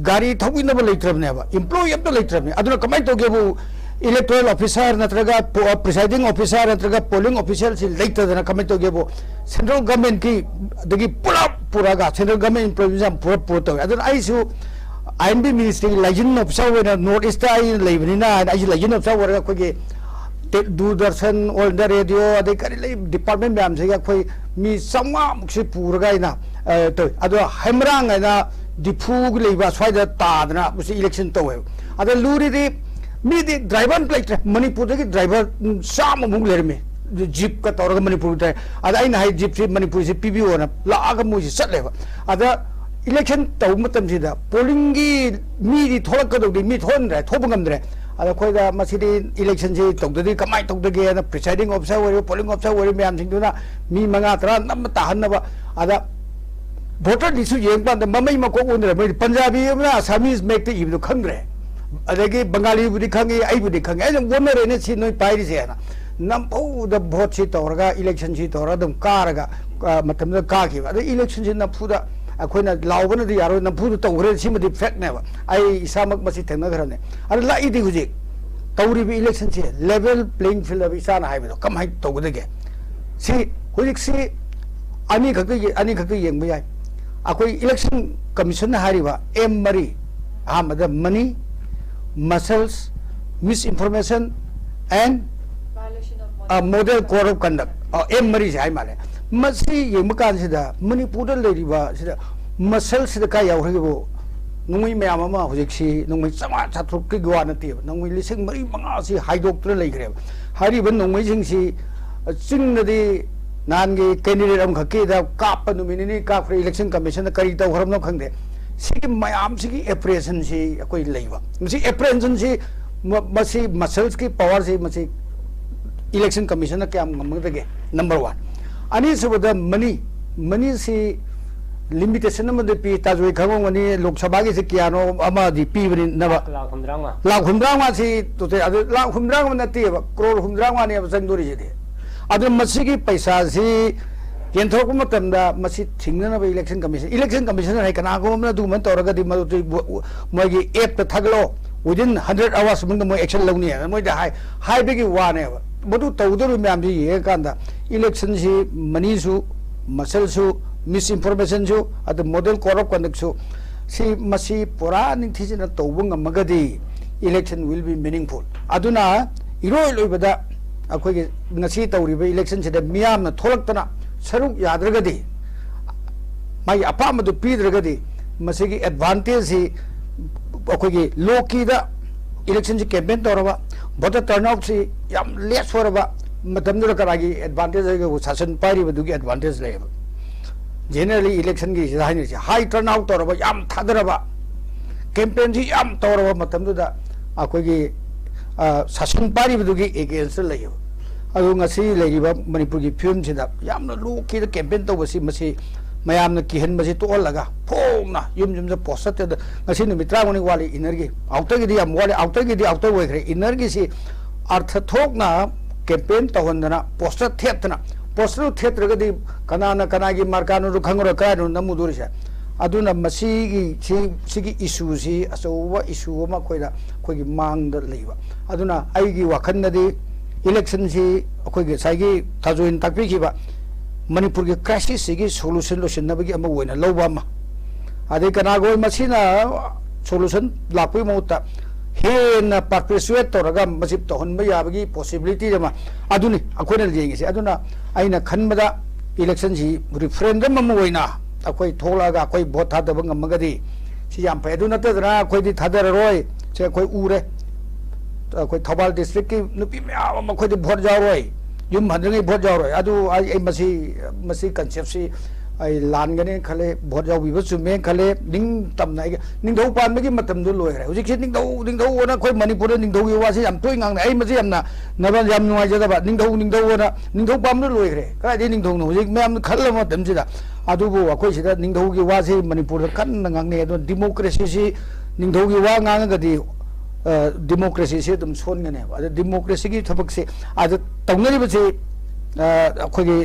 ꯒꯥꯔꯤ ꯊꯧꯕꯤꯅꯕ ꯂꯩꯇ꯭ꯔꯕꯅꯦꯕ, ꯏꯝꯄ꯭ꯂꯣꯌꯤ ꯑꯝꯇ ꯂꯩꯇ꯭ꯔꯕꯅꯦ꯫ ꯑꯗꯨꯅ ꯀꯃꯥꯏꯅ ꯇꯧꯒꯦꯕꯨ, ꯏꯂꯦꯛꯇꯣꯔꯦꯜ ꯑꯣꯐꯤꯁꯥꯔ ꯅꯠꯇ꯭ꯔꯒ ꯄ꯭ꯔꯤꯁꯥꯏꯗꯤꯡ ꯑꯣꯐꯤꯁꯥꯔ ꯅꯠꯇ꯭ꯔꯒ ꯄꯣꯂꯤꯡ ꯑꯣꯐꯤꯁꯤꯌꯦꯜꯁꯤ ꯂꯩꯇꯗꯅ ꯀꯃꯥꯏꯅ ꯇꯧꯒꯦꯕꯨ, ꯁꯦꯟꯇ꯭ꯔꯦꯜ ꯒꯃꯦꯟꯀꯤ ꯑꯗꯒꯤ ꯄꯨꯂꯞ ꯄꯨꯔꯒ, ꯁꯦꯟꯇ꯭ꯔꯦꯜ ꯒꯃꯦꯟ ꯏꯝꯄ꯭ꯂꯣꯌꯤꯁ ꯌꯥꯝ ꯄꯨꯔꯞ ꯄꯨꯔꯞ ꯇꯧꯋꯦ꯫ ꯑꯗꯨꯅ ꯑꯩꯁꯨ ꯑꯥꯏ ꯑꯦꯟ ꯕꯤ ꯃꯤꯅꯤꯁꯇ꯭ꯔꯤꯒꯤ ꯂꯥꯏꯖꯟ ꯑꯣꯐꯤꯁꯥꯔ ꯑꯣꯏꯅ, ꯅꯣꯔꯠ ꯏꯁꯇ ꯑꯩꯅ ꯂꯩꯕꯅꯤꯅ ꯍꯥꯏꯅ ꯑꯩꯁꯨ ꯂꯥꯏꯖꯟ ꯑꯣꯐꯤꯁꯥꯔ ꯑꯣꯏꯔꯒ ꯑꯩꯈꯣꯏꯒꯤ ꯇꯦ-, ꯗꯨꯔꯗꯔꯁꯟ, ꯑꯣꯜ ꯏꯟꯗꯤꯌꯥ ꯔꯦꯗꯤꯑꯣ, ꯑꯗꯩ ꯀꯔꯤ ꯂꯩ ꯗꯤꯄꯥꯔꯠꯃꯦꯟ ꯃꯌꯥꯝꯁꯤꯒꯤ ꯑꯩꯈꯣꯏ ꯃꯤ ꯆꯥꯝꯃꯉꯥꯃꯨꯛꯁꯤ ꯄꯨꯔꯒ ꯑꯩꯅ, ꯑ, ꯇꯧꯏ꯫ ꯑꯗꯣ ꯍꯩꯃꯔꯥꯡ ꯍꯥꯏꯅ ꯗꯤꯐꯨꯒꯤ ꯂꯩꯕ ꯁ꯭ꯋꯥꯏꯗ ꯇꯥꯗꯅ ꯃꯁꯤ ꯏꯂꯦꯛꯁꯟ ꯇꯧꯋꯦꯕ꯫ ꯑꯗ ꯂꯨꯔꯤꯗꯤ ꯃꯤꯗꯤ ꯗ꯭ꯔꯥꯏꯚꯔ ꯑꯝꯇ ꯂꯩꯇ꯭ꯔꯦ꯫ ꯃꯅꯤꯄꯨꯔꯗꯒꯤ ꯗ꯭ꯔꯥꯏꯚꯔ, ꯎꯝ, ꯆꯥꯝꯃꯃꯨꯛ ꯂꯩꯔꯝꯃꯤ꯫ ꯖꯤꯞꯀ ꯇꯧꯔꯒ ꯃꯅꯤꯄꯨꯔꯗ꯫ ꯑꯗ ꯑꯩꯅ ꯍꯥꯏ, ꯖꯤꯞꯁꯤ ꯃꯅꯤꯄꯨꯔꯁꯤ ꯄꯤꯕꯤꯌꯣꯅ ꯂꯥꯛꯑꯒ ꯃꯣꯏꯁꯤ ꯆꯠꯂꯦꯕ꯫ ꯑꯗ ꯏꯂꯦꯛꯁꯟ ꯇꯧꯕ ꯃꯇꯝꯁꯤꯗ ꯄꯣꯂꯤꯡꯒꯤ ꯃꯤꯗꯤ ꯊꯣꯛꯂꯛꯀꯗꯧꯗꯤ, ꯃꯤ ꯊꯣꯛꯍꯟꯗ꯭ꯔꯦ, ꯊꯣꯛꯄ ꯉꯝꯗ꯭ꯔꯦ꯫ ꯑꯗ ꯑꯩꯈꯣꯏꯗ ꯃꯁꯤꯗꯤ ꯏꯂꯦꯛꯁꯟꯁꯤ ꯇꯧꯗꯗꯤ ꯀꯃꯥꯏꯅ ꯇꯧꯗꯒꯦꯅ ꯄ꯭ꯔꯤꯁꯥꯏꯗꯤꯡ ꯑꯣꯐꯤꯁꯥꯔ ꯑꯣꯏꯔꯤꯕ, ꯄꯣꯂꯤꯡ ꯑꯣꯐꯤꯁꯥꯔ ꯑꯣꯏꯔꯤꯕ ꯃꯌꯥꯝꯁꯤꯡꯗꯨꯅ ꯃꯤ ꯃꯉꯥ ꯇꯔꯥ ꯅꯝꯅ ꯇꯥꯍꯟꯅꯕ꯫ ꯑꯗ ꯚꯣꯇꯔ ꯂꯤꯁꯁꯨ ꯌꯦꯡꯕ ꯀꯥꯟꯗ ꯃꯃꯩ ꯃꯀꯣꯛ ꯑꯣꯟꯗ꯭ꯔꯦ꯫ ꯃꯣꯏꯗꯤ ꯄꯟꯖꯥꯕꯤ ꯑꯃꯅ ꯑꯁꯥꯃꯤꯁ ꯃꯌꯦꯛꯇ ꯏꯕꯗꯣ ꯈꯪꯗ꯭ꯔꯦ꯫ ꯑꯗꯒꯤ ꯕꯪꯒꯥꯂꯤꯕꯨꯗꯤ ꯈꯪꯉꯤ, ꯑꯩꯕꯨꯗꯤ ꯈꯪꯉꯤ, ꯑꯩꯅ ꯑꯣꯟꯅꯔꯦꯅꯦ ꯁꯤ ꯅꯣꯏ ꯄꯥꯏꯔꯤꯁꯦꯅ꯫ ꯅꯝꯐꯨꯗ ꯚꯣꯠꯁꯤ ꯇꯧꯔꯒ, ꯏꯂꯦꯛꯁꯟꯁꯤ ꯇꯧꯔꯒ ꯑꯗꯨꯝ ꯀꯥꯔꯒ, ꯑ, ꯃꯇꯝꯗꯨꯗ ꯀꯥꯈꯤꯕ꯫ ꯑꯗꯩ ꯏꯂꯦꯛꯁꯟꯁꯤ ꯅꯝꯐꯨꯗ ꯑꯩꯈꯣꯏꯅ ꯂꯥꯎꯕꯅꯗꯤ ꯌꯥꯔꯣꯏ, ꯅꯝꯐꯨꯗ ꯇꯧꯈ꯭ꯔꯦ, ꯁꯤꯃꯗꯤ ꯐꯦꯛꯅꯦꯕ꯫ ꯑꯩ ꯏꯁꯥꯃꯛ ꯃꯁꯤ ꯊꯦꯡꯅꯈ꯭ꯔꯕꯅꯦ꯫ ꯑꯗ ꯂꯥꯛꯏꯗꯤ ꯍꯧꯖꯤꯛ ꯇꯧꯔꯤꯕ ꯏꯂꯦꯛꯁꯟꯁꯦ ꯂꯦꯚꯦꯜ ꯄ꯭ꯂꯦꯌꯤꯡ ꯐꯤꯜꯗ ꯍꯥꯏꯕ ꯏꯆꯥꯅ ꯍꯥꯏꯕꯗꯣ ꯀꯃꯥꯏꯅ ꯇꯧꯒꯗꯒꯦ? ꯁꯤ ꯍꯧꯖꯤꯛꯁꯤ ꯑꯅꯤꯈꯛꯇ ꯌꯦ- ꯑꯅꯤꯈꯛꯇ ꯌꯦꯡꯕ ꯌꯥꯏ꯫ ꯑꯩꯈꯣꯏ ꯏꯂꯦꯛꯁꯟ ꯀꯃꯤꯁꯟꯅ ꯍꯥꯏꯔꯤꯕ ꯑꯦꯝ ꯃꯔꯤ, ꯑꯍꯥꯟꯕꯗ money, muscles, misinformation and model code of conduct, um ꯃꯔꯤꯁꯦ ꯍꯥꯏ ꯃꯥꯜꯂꯦ꯫ ꯃꯁꯤ ꯌꯦꯡꯕ ꯀꯥꯟꯁꯤꯗ ꯃꯅꯤꯄꯨꯔꯗ ꯂꯩꯔꯤꯕ ꯁꯤꯗ ꯃꯁꯜꯁꯤꯗ ꯀꯥꯏ ꯌꯥꯎꯈ꯭ꯔꯒꯦꯕꯨ? ꯅꯣꯡꯃꯩ ꯃꯌꯥꯝ ꯑꯃ ꯍꯧꯖꯤꯛꯁꯤ ꯅꯣꯡꯃꯩ ꯆꯥꯝꯃꯉꯥ ꯆꯥꯇ꯭ꯔꯨꯛꯀꯤ ꯋꯥ ꯅꯠꯇꯦꯕ, ꯅꯣꯡꯃꯩ ꯂꯤꯁꯤꯡ ꯃꯔꯤ ꯃꯉꯥꯁꯤ ꯍꯥꯏꯗꯣꯛꯇꯨꯅ ꯂꯩꯈ꯭ꯔꯦꯕ꯫ ꯍꯥꯏꯔꯤꯕ ꯅꯣꯡꯃꯩꯁꯤꯡꯁꯤ ꯆꯤꯡꯗꯗꯤ ꯅꯍꯥꯟꯒꯤ ꯀꯦꯟꯗꯤꯗꯦꯠ ꯑꯃꯈꯛꯀꯤꯗ ꯀꯥꯞꯄ ꯅꯨꯃꯤꯠ ꯅꯤꯅꯤ ꯀꯥꯞꯈ꯭ꯔꯦ, ꯏꯂꯦꯛꯁꯟ ꯀꯃꯤꯁꯟꯅ ꯀꯔꯤ ꯇꯧꯈ꯭ꯔꯕꯅꯣ ꯈꯪꯗꯦ꯫ ꯁꯤꯒꯤ ꯃꯌꯥꯝꯁꯤꯒꯤ ꯑꯦꯄ꯭ꯔꯦꯁꯟꯁꯤ ꯑꯩꯈꯣꯏ ꯂꯩꯕ, ꯃꯁꯤ ꯑꯦꯄ꯭ꯔꯦꯁꯟꯁꯤ ꯃ- ꯃꯁꯤ ꯃꯁꯜꯁꯀꯤ ꯄꯋꯥꯔꯁꯤ ꯃꯁꯤ ꯏꯂꯦꯛꯁꯟ ꯀꯃꯤꯁꯟꯅ ꯀꯌꯥꯝ ꯉꯝꯒꯗꯒꯦ? Number one. ꯑꯅꯤꯁꯨꯕꯗ ꯃꯅꯤ, ꯃꯅꯤꯁꯤ ꯂꯤꯃꯤꯇꯦꯁꯟ ꯑꯃꯗꯤ ꯄꯤ, ꯇꯥꯖꯣꯏ ꯈꯪꯉꯝꯒꯅꯤ, ꯂꯣꯛ ꯁꯚꯥꯒꯤꯁꯤ ꯀꯌꯥꯅꯣ ꯑꯃꯗꯤ ꯄꯤꯕꯅꯤ ꯅꯕ? ꯂꯥꯈ ꯍꯨꯝꯗ꯭ꯔꯥ ꯃꯉꯥ꯫ ꯂꯥꯈ ꯍꯨꯝꯗ꯭ꯔꯥ ꯃꯉꯥꯁꯤ ꯇꯣꯇꯦꯜ, ꯑꯗꯨ ꯂꯥꯈ ꯍꯨꯝꯗ꯭ꯔꯥ ꯃꯉꯥ ꯅꯠꯇꯦꯕ, ꯀ꯭ꯔꯣꯔ ꯍꯨꯝꯗ꯭ꯔꯥ ꯃꯉꯥꯅꯦꯕ ꯆꯪꯗꯣꯔꯤꯁꯤꯗꯤ꯫ ꯑꯗꯨꯅ ꯃꯁꯤꯒꯤ ꯄꯩꯁꯥꯁꯤ ꯌꯦꯟꯊꯣꯔꯛꯄ ꯃꯇꯝꯗ ꯃꯁꯤ ꯊꯤꯡꯅꯅꯕ ꯏꯂꯦꯛꯁꯟ ꯀꯃꯤꯁꯟ, ꯏꯂꯦꯛꯁꯟ ꯀꯃꯤꯁꯟꯅꯔ ꯍꯥꯏ ꯀꯅꯥꯒꯨꯝꯕ ꯑꯃꯅ ꯑꯗꯨꯒꯨꯝꯕ ꯇꯧꯔꯒꯗꯤ ꯃꯗꯨꯗꯤ ꯃꯣꯏꯒꯤ ꯑꯦꯞꯇ ꯊꯥꯒꯠꯂꯣ, within hundred hours ꯃꯅꯨꯡꯗ ꯃꯣꯏ ꯑꯦꯛꯁꯟ ꯂꯧꯅꯤ ꯍꯥꯏꯅ ꯃꯣꯏꯗ ꯍꯥꯏ, ꯍꯥꯏꯕꯒꯤ ꯋꯥꯅꯦꯕ꯫ ꯃꯗꯨ ꯇꯧꯗꯧꯔꯤꯕ ꯃꯌꯥꯝꯁꯤ ꯌꯦꯡꯉꯀꯥꯟꯗ ꯏꯂꯦꯛꯁꯟꯁꯤ ꯃꯅꯤꯁꯨ, ꯃꯁꯜꯁꯨ, ꯃꯤꯁꯏꯟꯐꯣꯔꯃꯦꯁꯟꯁꯨ, ꯑꯗꯨ ꯃꯣꯗꯦꯜ ꯀꯣꯗ ꯑꯣꯐ ꯀꯟꯗꯛꯁꯨ, ꯁꯤ ꯃꯁꯤ ꯄꯨꯔꯥ ꯅꯤꯡꯊꯤꯖꯅ ꯇꯧꯕ ꯉꯝꯃꯒꯗꯤ election will be meaningful꯫ ꯑꯗꯨꯅ ꯏꯔꯣꯏ ꯂꯣꯏꯕꯗ ꯑꯩꯈꯣꯏꯒꯤ ꯉꯁꯤ ꯇꯧꯔꯤꯕ ꯏꯂꯦꯛꯁꯟꯁꯤꯗ ꯃꯤꯌꯥꯝꯅ ꯊꯣꯛꯂꯛꯇꯅ ꯁꯔꯨꯛ ꯌꯥꯗ꯭ꯔꯒꯗꯤ, ꯃꯥꯒꯤ ꯑꯄꯥꯝꯕꯗꯨ ꯄꯤꯗ꯭ꯔꯒꯗꯤ, ꯃꯁꯤꯒꯤ ꯑꯦꯗꯚꯥꯟꯇꯦꯖꯁꯤ ꯑꯩꯈꯣꯏꯒꯤ ꯂꯣ ꯀꯤꯗ ꯏꯂꯦꯛꯁꯟꯁꯤ ꯀꯦꯝꯄꯦꯟ ꯇꯧꯔꯕ, ꯚꯣꯇꯔ ꯇꯔꯟ ꯑꯥꯎꯠꯁꯤ ꯌꯥꯝ ꯂꯦꯁ ꯑꯣꯏꯔꯕ ꯃꯇꯝꯗꯨꯗ ꯀꯅꯥꯒꯤ ꯑꯦꯗꯚꯥꯟꯇꯦꯖ ꯂꯩꯒꯦꯕꯨ? ꯁꯥꯁꯟ ꯄꯥꯏꯔꯤꯕꯗꯨꯒꯤ ꯑꯦꯗꯚꯥꯟꯇꯦꯖ ꯂꯩꯌꯦꯕ꯫ ꯖꯦꯅꯔꯦꯜꯂꯤ ꯏꯂꯦꯛꯁꯟꯒꯤꯁꯤꯗ ꯍꯥꯏꯅꯔꯤꯁꯦ ꯍꯥꯏ ꯇꯔꯟ ꯑꯥꯎꯠ ꯇꯧꯔꯕ, ꯌꯥꯝ ꯊꯥꯗꯔꯕ, ꯀꯦꯝꯄꯦꯟꯁꯤ ꯌꯥꯝ ꯇꯧꯔꯕ ꯃꯇꯝꯗꯨꯗ ꯑꯩꯈꯣꯏꯒꯤ, ꯑ, ꯁꯥꯁꯟ ꯄꯥꯏꯔꯤꯕꯗꯨꯒꯤ ꯑꯦꯒꯦꯟꯁꯇ ꯂꯩꯌꯦꯕ꯫ ꯑꯗꯨ ꯉꯁꯤ ꯂꯩꯔꯤꯕ ꯃꯅꯤꯄꯨꯔꯒꯤ ꯐꯤꯕꯝꯁꯤꯗ ꯌꯥꯝꯅ ꯂꯣ ꯀꯤꯗ ꯀꯦꯝꯄꯦꯟ ꯇꯧꯕꯁꯤ, ꯃꯁꯤ ꯃꯌꯥꯝꯅ ꯀꯤꯍꯟꯕꯁꯤ ꯇꯣꯛꯍꯜꯂꯒ ꯐꯣꯡꯅ ꯌꯨꯝ ꯌꯨꯝꯗ ꯄꯣꯁꯇꯔ ꯊꯦꯠꯇ, ꯉꯁꯤ ꯅꯨꯃꯤꯠ ꯇꯔꯥꯃꯉꯥꯅꯤ ꯋꯥꯠꯂꯤ ꯏꯟꯅꯔꯒꯤ, ꯑꯥꯎꯇꯔꯒꯤꯗꯤ ꯌꯥꯝ ꯋꯥꯠꯂꯤ, ꯑꯥꯎꯇꯔꯒꯤꯗꯤ ꯑꯥꯎꯇꯔ ꯑꯣꯏꯈ꯭ꯔꯦ, ꯏꯟꯅꯔꯒꯤꯁꯤ ꯑꯔꯊ ꯊꯣꯛꯅ ꯀꯦꯝꯄꯦꯟ ꯇꯧꯍꯟꯗꯅ ꯄꯣꯁꯇꯔ ꯊꯦꯠꯇꯅ, ꯄꯣꯁꯇꯔ ꯊꯦꯠꯇ꯭ꯔꯒꯗꯤ ꯀꯅꯥꯅ ꯀꯅꯥꯒꯤ ꯃꯥꯔꯀꯥꯅꯣꯗꯣ ꯈꯪꯉꯔꯣꯏ, ꯀꯗꯥꯏꯗꯅꯣ ꯅꯝꯃꯨꯗꯣꯔꯤꯁꯦ? ꯑꯗꯨꯅ ꯃꯁꯤꯒꯤ ꯁꯤ ꯁꯤꯒꯤ ꯏꯁꯨꯁꯤ ꯑꯆꯧꯕ ꯏꯁꯨ ꯑꯃ ꯑꯩꯈꯣꯏꯗ ꯑꯩꯈꯣꯏꯒꯤ ꯃꯥꯡꯗ ꯂꯩꯕ꯫ ꯑꯗꯨꯅ ꯑꯩꯒꯤ ꯋꯥꯈꯜꯗꯗꯤ ꯏꯂꯦꯛꯁꯟꯁꯤ ꯑꯩꯈꯣꯏꯒꯤ ꯉꯁꯥꯏꯒꯤ ꯊꯥꯖꯣꯏꯅ ꯇꯥꯛꯄꯤꯈꯤꯕ ꯃꯅꯤꯄꯨꯔꯒꯤ ꯀ꯭ꯔꯥꯏꯁꯤꯁꯁꯤꯒꯤ ꯁꯣꯂꯨꯁꯟ ꯂꯣꯏꯁꯤꯟꯅꯕꯒꯤ ꯑꯃ ꯑꯣꯏꯅ ꯂꯧꯕ ꯑꯃ, ꯑꯗꯩ ꯀꯅꯥꯒꯨꯝꯕ ꯃꯁꯤꯅ ꯁꯣꯂꯨꯁꯟ ꯂꯥꯛꯄꯒꯤ ꯃꯍꯨꯠꯇ ꯍꯦꯟꯅ ꯄꯥꯔꯄꯦꯆꯨꯋꯦꯠ ꯇꯧꯔꯒ ꯃꯁꯤ ꯇꯧꯍꯟꯕ ꯌꯥꯕꯒꯤ ꯄꯣꯁꯤꯕꯤꯂꯤꯇꯤ ꯑꯃ, ꯑꯗꯨꯅꯤ ꯑꯩꯈꯣꯏꯅ ꯌꯦꯡꯉꯤꯁꯦ꯫ ꯑꯗꯨꯅ ꯑꯩꯅ ꯈꯟꯕꯗ ꯏꯂꯦꯛꯁꯟꯁꯤ ꯔꯤꯐꯔꯦꯟꯗꯝ ꯑꯃ ꯑꯣꯏꯅ ꯑꯩꯈꯣꯏ ꯊꯣꯛꯂꯛꯑꯒ ꯑꯩꯈꯣꯏ ꯚꯣꯠ ꯊꯥꯗꯕ ꯉꯝꯃꯒꯗꯤ ꯁꯤ ꯌꯥꯝ ꯐꯩ꯫ ꯑꯗꯨ ꯅꯠꯇꯗꯅ ꯑꯩꯈꯣꯏꯗꯤ ꯊꯥꯗꯔꯔꯣꯏ, ꯁꯦ ꯑꯩꯈꯣꯏ ꯎꯔꯦ꯫ ꯑꯩꯈꯣꯏ ꯊꯧꯕꯥꯜ ꯗꯤꯁꯇ꯭ꯔꯤꯛꯀꯤ ꯅꯨꯄꯤ ꯃꯌꯥꯝ ꯑꯃ ꯑꯩꯈꯣꯏꯗꯤ ꯚꯣꯠ ꯌꯥꯎꯔꯣꯏ, ꯌꯨꯝ ꯍꯟꯗ꯭ꯔꯤꯉꯩ ꯚꯣꯠ ꯌꯥꯎꯔꯣꯏ꯫ ꯑꯗꯨ ꯑꯩ ꯑꯩ ꯃꯁꯤ ꯃꯁꯤ ꯀꯟꯁꯦꯞꯁꯤ ꯑꯩ ꯂꯥꯟꯒꯅꯤ ꯈꯜꯂꯦ, ꯚꯣꯠ ꯌꯥꯎꯕꯤꯕ ꯆꯨꯝꯃꯦ ꯈꯜꯂꯦ꯫ ꯅꯤꯡꯇꯝꯅ ꯑꯩꯒꯤ ꯅꯤꯡꯊꯧ ꯄꯥꯟꯕꯒꯤ ꯃꯇꯝꯗꯨ ꯂꯣꯏꯈ꯭ꯔꯦ꯫ ꯍꯧꯖꯤꯛꯁꯤ ꯅꯤꯡꯊꯧ ꯅꯤꯡꯊꯧ ꯑꯅ ꯑꯩꯈꯣꯏ ꯃꯅꯤꯄꯨꯔꯗ ꯅꯤꯡꯊꯧꯒꯤ ꯋꯥꯁꯤ ꯌꯥꯝ ꯇꯣꯏꯅ ꯉꯥꯡꯅꯩ꯫ ꯑꯩ ꯃꯁꯤ ꯌꯥꯝꯅ ꯅꯕ ꯌꯥꯝ ꯅꯨꯡꯉꯥꯏꯖꯗꯕ꯫ ꯅꯤꯡꯊꯧ ꯅꯤꯡꯊꯧ ꯑꯅ ꯅꯤꯡꯊꯧ ꯄꯥꯟꯕꯗꯨ ꯂꯣꯏꯈ꯭ꯔꯦ꯫ ꯀꯗꯥꯏꯗꯒꯤ ꯅꯤꯡꯊꯧꯅꯣ? ꯍꯧꯖꯤꯛ ꯃꯌꯥꯝꯅ ꯈꯜꯂꯕ ꯃꯇꯝꯁꯤꯗ꯫ ꯑꯗꯨꯕꯨ ꯑꯩꯈꯣꯏ ꯁꯤꯗ ꯅꯤꯡꯊꯧꯒꯤ ꯋꯥꯁꯤ ꯃꯅꯤꯄꯨꯔꯗ ꯀꯟꯅ ꯉꯥꯡꯅꯩ꯫ ꯑꯗꯣ ꯗꯤꯃꯣꯀ꯭ꯔꯦꯁꯤꯁꯤ, ꯅꯤꯡꯊꯧꯒꯤ ꯋꯥ ꯉꯥꯡꯉꯒꯗꯤ ꯗꯤꯃꯣꯀ꯭ꯔꯦꯁꯤꯁꯤ ꯑꯗꯨꯝ ꯁꯣꯟꯒꯅꯦꯕ꯫ ꯑꯗ ꯗꯤꯃꯣꯀ꯭ꯔꯦꯁꯤꯒꯤ ꯊꯕꯛꯁꯤ ꯑꯗ ꯇꯧꯅꯔꯤꯕꯁꯤ ꯑꯩꯈꯣꯏꯒꯤ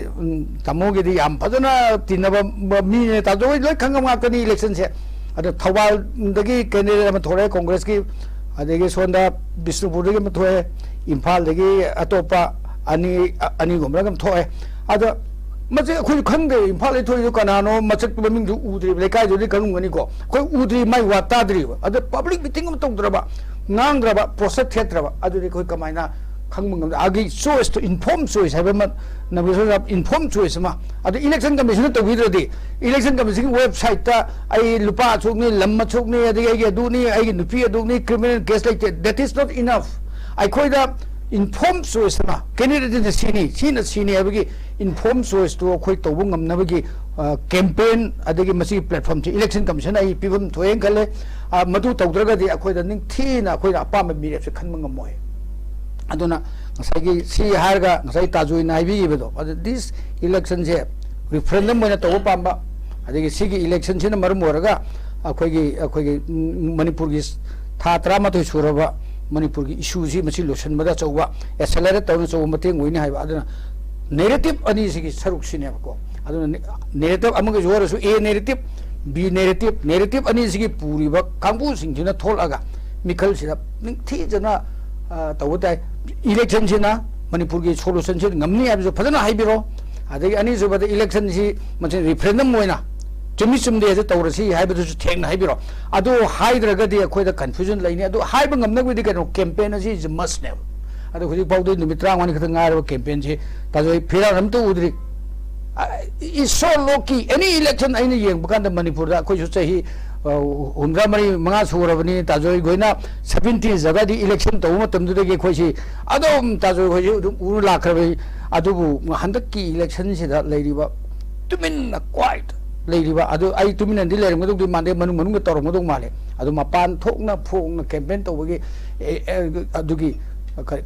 ꯇꯥꯃꯣꯒꯤꯗꯤ ꯌꯥꯝ ꯐꯖꯅ ꯇꯤꯟꯅꯕ ꯃꯤꯅꯦ꯫ ꯇꯥꯖꯧ ꯍꯣꯏ ꯂꯣꯏ ꯈꯪꯉꯕ ꯉꯥꯛꯇꯅꯤ ꯏꯂꯦꯛꯁꯟꯁꯦ꯫ ꯑꯗꯣ ꯊꯧꯕꯥꯜꯗꯒꯤ ꯀꯦꯟꯗꯤꯗꯦꯠ ꯑꯃ ꯊꯣꯛꯂꯛꯑꯦ ꯀꯣꯡꯒ꯭ꯔꯦꯁꯀꯤ, ꯑꯗꯒꯤ ꯁꯣꯝꯗ ꯕꯤꯁꯅꯨꯄꯨꯔꯗꯒꯤ ꯑꯃ ꯊꯣꯛꯑꯦ, ꯏꯝꯐꯥꯜꯗꯒꯤ ꯑꯇꯣꯞꯄ ꯑꯅꯤ ꯑꯅꯤꯒꯨꯝꯕ ꯑꯗꯨꯝ ꯊꯣꯛꯑꯦ꯫ ꯑꯗ ꯃꯁꯤ ꯑꯩꯈꯣꯏꯁꯨ ꯈꯪꯗꯦ, ꯏꯝꯐꯥꯜꯗꯒꯤ ꯊꯣꯛꯏꯗꯣ ꯀꯅꯥꯅꯣ, ꯃꯁꯛ ꯃꯃꯤꯡꯗꯨ ꯎꯗ꯭ꯔꯤꯕ, ꯂꯩꯀꯥꯏꯗꯨꯗꯤ ꯈꯪꯉꯝꯒꯅꯤꯀꯣ꯫ ꯑꯩꯈꯣꯏ ꯎꯗ꯭ꯔꯤ, ꯃꯥꯏ ꯋꯥ ꯇꯥꯗ꯭ꯔꯤꯕ꯫ ꯑꯗ ꯄꯕ꯭ꯂꯤꯛ ꯃꯤꯇꯤꯡ ꯑꯃ ꯇꯧꯗ꯭ꯔꯕ, ꯉꯥꯡꯗ꯭ꯔꯕ, ꯄꯣꯁꯇꯔ ꯊꯦꯠꯇ꯭ꯔꯕ, ꯑꯗꯨꯗꯤ ꯑꯩꯈꯣꯏ ꯀꯃꯥꯏꯅ ꯈꯪꯕ ꯉꯝꯗꯦ? ꯑꯥꯒꯤ ꯆꯣꯏꯁꯇꯣ, ꯏꯟꯐꯣꯔꯝ ꯆꯣꯏꯁ ꯍꯥꯏꯕ ꯑꯃ, ꯅꯕꯦꯁꯣꯔ ꯏꯟꯐꯣꯔꯝ ꯆꯣꯏꯁ ꯑꯃ꯫ ꯑꯗ ꯏꯂꯦꯛꯁꯟ ꯀꯃꯤꯁꯟꯅ ꯇꯧꯕꯤꯗ꯭ꯔꯗꯤ, ꯏꯂꯦꯛꯁꯟ ꯀꯃꯤꯁꯟꯒꯤ ꯋꯦꯕꯁꯥꯏꯠꯇ ꯑꯩ ꯂꯨꯄꯥ ꯑꯁꯨꯛꯅꯤ, ꯂꯝ ꯑꯁꯨꯛꯅꯤ, ꯑꯗꯒꯤ ꯑꯩꯒꯤ ꯑꯗꯨꯅꯤ, ꯑꯩꯒꯤ ꯅꯨꯄꯤ ꯑꯗꯨꯅꯤ, ꯀ꯭ꯔꯤꯃꯤꯅꯦꯜ ꯀꯦꯁ ꯂꯩꯇꯦ, that is not enough꯫ ꯑꯩꯈꯣꯏꯗ ꯏꯟꯐꯣꯔꯝ ꯆꯣꯏꯁ ꯑꯃ, ꯀꯦꯟꯗꯤꯗꯦꯠꯅ ꯁꯤꯅꯤ, ꯁꯤꯅ ꯁꯤꯅꯤ ꯍꯥꯏꯕꯒꯤ ꯏꯟꯐꯣꯔꯝ ꯆꯣꯏꯁꯇꯨ ꯑꯩꯈꯣꯏ ꯇꯧꯕ ꯉꯝꯅꯕꯒꯤ ꯀꯦꯝꯄꯦꯟ, ꯑꯗꯒꯤ ꯃꯁꯤꯒꯤ ꯄ꯭ꯂꯦꯠꯐꯣꯝꯁꯦ ꯏꯂꯦꯛꯁꯟ ꯀꯃꯤꯁꯟ ꯑꯩ ꯄꯤꯐꯝ ꯊꯣꯛꯑꯦꯅ ꯈꯜꯂꯦ꯫ ꯑ, ꯃꯗꯨ ꯇꯧꯗ꯭ꯔꯒꯗꯤ ꯑꯩꯈꯣꯏꯗ ꯅꯤꯡꯊꯤꯅ ꯑꯩꯈꯣꯏꯅ ꯑꯄꯥꯝꯕ ꯃꯤꯔꯦꯞꯁꯦ ꯈꯟꯕ ꯉꯝꯃꯣꯏ꯫ ꯑꯗꯨꯅ ꯉꯁꯥꯏꯒꯤ ꯁꯤ ꯍꯥꯏꯔꯒ ꯉꯁꯥꯏ ꯇꯥꯖꯨꯏꯅ ꯍꯥꯏꯕꯤꯈꯤꯕꯗꯣ, ꯑꯗꯨ ꯗꯤꯁ ꯏꯂꯦꯛꯁꯟꯁꯦ ꯔꯤꯐꯔꯦꯟꯗꯝ ꯑꯣꯏꯅ ꯇꯧꯕ ꯄꯥꯝꯕ, ꯑꯗꯒꯤ ꯁꯤꯒꯤ ꯏꯂꯦꯛꯁꯟꯁꯤꯅ ꯃꯔꯝ ꯑꯣꯏꯔꯒ ꯑꯩꯈꯣꯏꯒꯤ, ꯑꯩꯈꯣꯏꯒꯤ, ꯎꯝ, ꯃꯅꯤꯄꯨꯔꯒꯤ ꯊꯥ ꯇꯔꯥꯃꯥꯊꯣꯏ ꯁꯨꯔꯕ ꯃꯅꯤꯄꯨꯔꯒꯤ ꯏꯁꯨꯁꯤ ꯃꯁꯤ ꯂꯣꯏꯁꯤꯟꯕꯗ ꯑꯆꯧꯕ ꯑꯦꯁꯦꯂꯔꯦꯠ ꯇꯧꯅ ꯑꯆꯧꯕ ꯃꯇꯦꯡ ꯑꯣꯏꯅꯤ ꯍꯥꯏꯕ꯫ ꯑꯗꯨꯅ ꯅꯦꯔꯦꯇꯤꯞ ꯑꯅꯤꯁꯤꯒꯤ ꯁꯔꯨꯛꯁꯤꯅꯦꯕꯀꯣ꯫ ꯑꯗꯨꯅ ꯅꯦꯔꯦꯇꯤꯞ ꯑꯃꯒꯤꯁꯨ ꯑꯣꯏꯔꯁꯨ, ꯑꯦ ꯅꯦꯔꯦꯇꯤꯞ ꯕꯤ ꯅꯦꯔꯦꯇꯤꯞ, ꯅꯦꯔꯦꯇꯤꯞ ꯑꯅꯤꯁꯤꯒꯤ ꯄꯨꯔꯤꯕ ꯀꯥꯡꯕꯨꯁꯤꯡꯁꯤꯅ ꯊꯣꯛꯂꯛꯑꯒ ꯃꯤꯈꯜꯁꯤꯗ ꯅꯤꯡꯊꯤꯖꯅ, ꯑ, ꯇꯧꯕ ꯇꯥꯏ꯫ ꯏꯂꯦꯛꯁꯟꯁꯤꯅ ꯃꯅꯤꯄꯨꯔꯒꯤ ꯁꯣꯂꯨꯁꯟꯁꯤ ꯉꯝꯅꯤ ꯍꯥꯏꯕꯁꯨ ꯐꯖꯅ ꯍꯥꯏꯕꯤꯔꯣ꯫ ꯑꯗꯒꯤ ꯑꯅꯤꯁꯨꯕꯗ ꯏꯂꯦꯛꯁꯟꯁꯤ ꯃꯁꯤ ꯔꯤꯐꯔꯦꯟꯗꯝ ꯑꯣꯏꯅ ꯆꯨꯝꯃꯤ ꯆꯨꯝꯗꯦ ꯑꯗꯨ ꯇꯧꯔꯁꯤ ꯍꯥꯏꯕꯗꯨꯁꯨ ꯊꯦꯡꯅ ꯍꯥꯏꯕꯤꯔꯣ꯫ ꯑꯗꯨ ꯍꯥꯏꯗ꯭ꯔꯒꯗꯤ ꯑꯩꯈꯣꯏꯗ ꯀꯟꯐ꯭ꯌꯨꯖꯟ ꯂꯩꯅꯤ꯫ ꯑꯗꯨ ꯍꯥꯏꯕ ꯉꯝꯅꯕꯒꯤꯗꯤ ꯀꯩꯅꯣ, ꯀꯦꯝꯄꯦꯟ ꯑꯁꯤ is a must ꯅꯦꯕ꯫ ꯑꯗꯣ ꯍꯧꯖꯤꯛ ꯐꯥꯎꯗꯤ ꯅꯨꯃꯤꯠ ꯇꯔꯥꯃꯉꯥꯅꯤ ꯈꯛꯇ ꯉꯥꯏꯔꯕ ꯀꯦꯝꯄꯦꯟꯁꯤ, ꯇꯥꯖꯣꯏ, ꯐꯤꯔꯥꯜ ꯑꯝꯇ ꯎꯗ꯭ꯔꯤ꯫ It's so low key. Any election ꯑꯩꯅ ꯌꯦꯡꯕ ꯀꯥꯟꯗ ꯃꯅꯤꯄꯨꯔꯗ ꯑꯩꯈꯣꯏꯁꯨ ꯆꯍꯤ, ꯑ, ꯍꯨꯝꯗ꯭ꯌꯥ ꯃꯔꯤ, ꯃꯉꯥ ꯁꯨꯔꯕꯅꯤ꯫ ꯇꯥꯖꯣꯏ ꯈꯣꯏꯅ seventy ꯖꯒꯥꯗꯤ ꯏꯂꯦꯛꯁꯟ ꯇꯧꯕ ꯃꯇꯝꯗꯨꯗꯒꯤ ꯑꯩꯈꯣꯏꯁꯤ ꯑꯗꯨꯝ ꯇꯥꯖꯣꯏ ꯈꯣꯏꯁꯤ ꯑꯗꯨꯝ ꯎꯔ ꯂꯥꯛꯈ꯭ꯔꯕꯅꯤ꯫ ꯑꯗꯨꯕꯨ ꯍꯟꯗꯛꯀꯤ ꯏꯂꯦꯛꯁꯟꯁꯤꯗ ꯂꯩꯔꯤꯕ ꯇꯨꯃꯤꯟꯅ, quiet ꯂꯩꯔꯤꯕ ꯑꯗꯨ, ꯑꯩ ꯇꯨꯃꯤꯟꯅꯗꯤ ꯂꯩꯔꯝꯒꯗꯧꯗꯤ ꯃꯥꯟꯗꯦ, ꯃꯅꯨꯡ ꯃꯅꯨꯡꯗ ꯇꯧꯔꯝꯒꯗꯧ ꯃꯥꯜꯂꯦ꯫ ꯑꯗꯨ ꯃꯄꯥꯟ ꯊꯣꯛꯅ ꯐꯣꯡꯅ ꯀꯦꯝꯄꯦꯟ ꯇꯧꯕꯒꯤ, ꯑꯦ, ꯑꯦ, ꯑꯗꯨꯒꯤ ꯀꯔꯤ,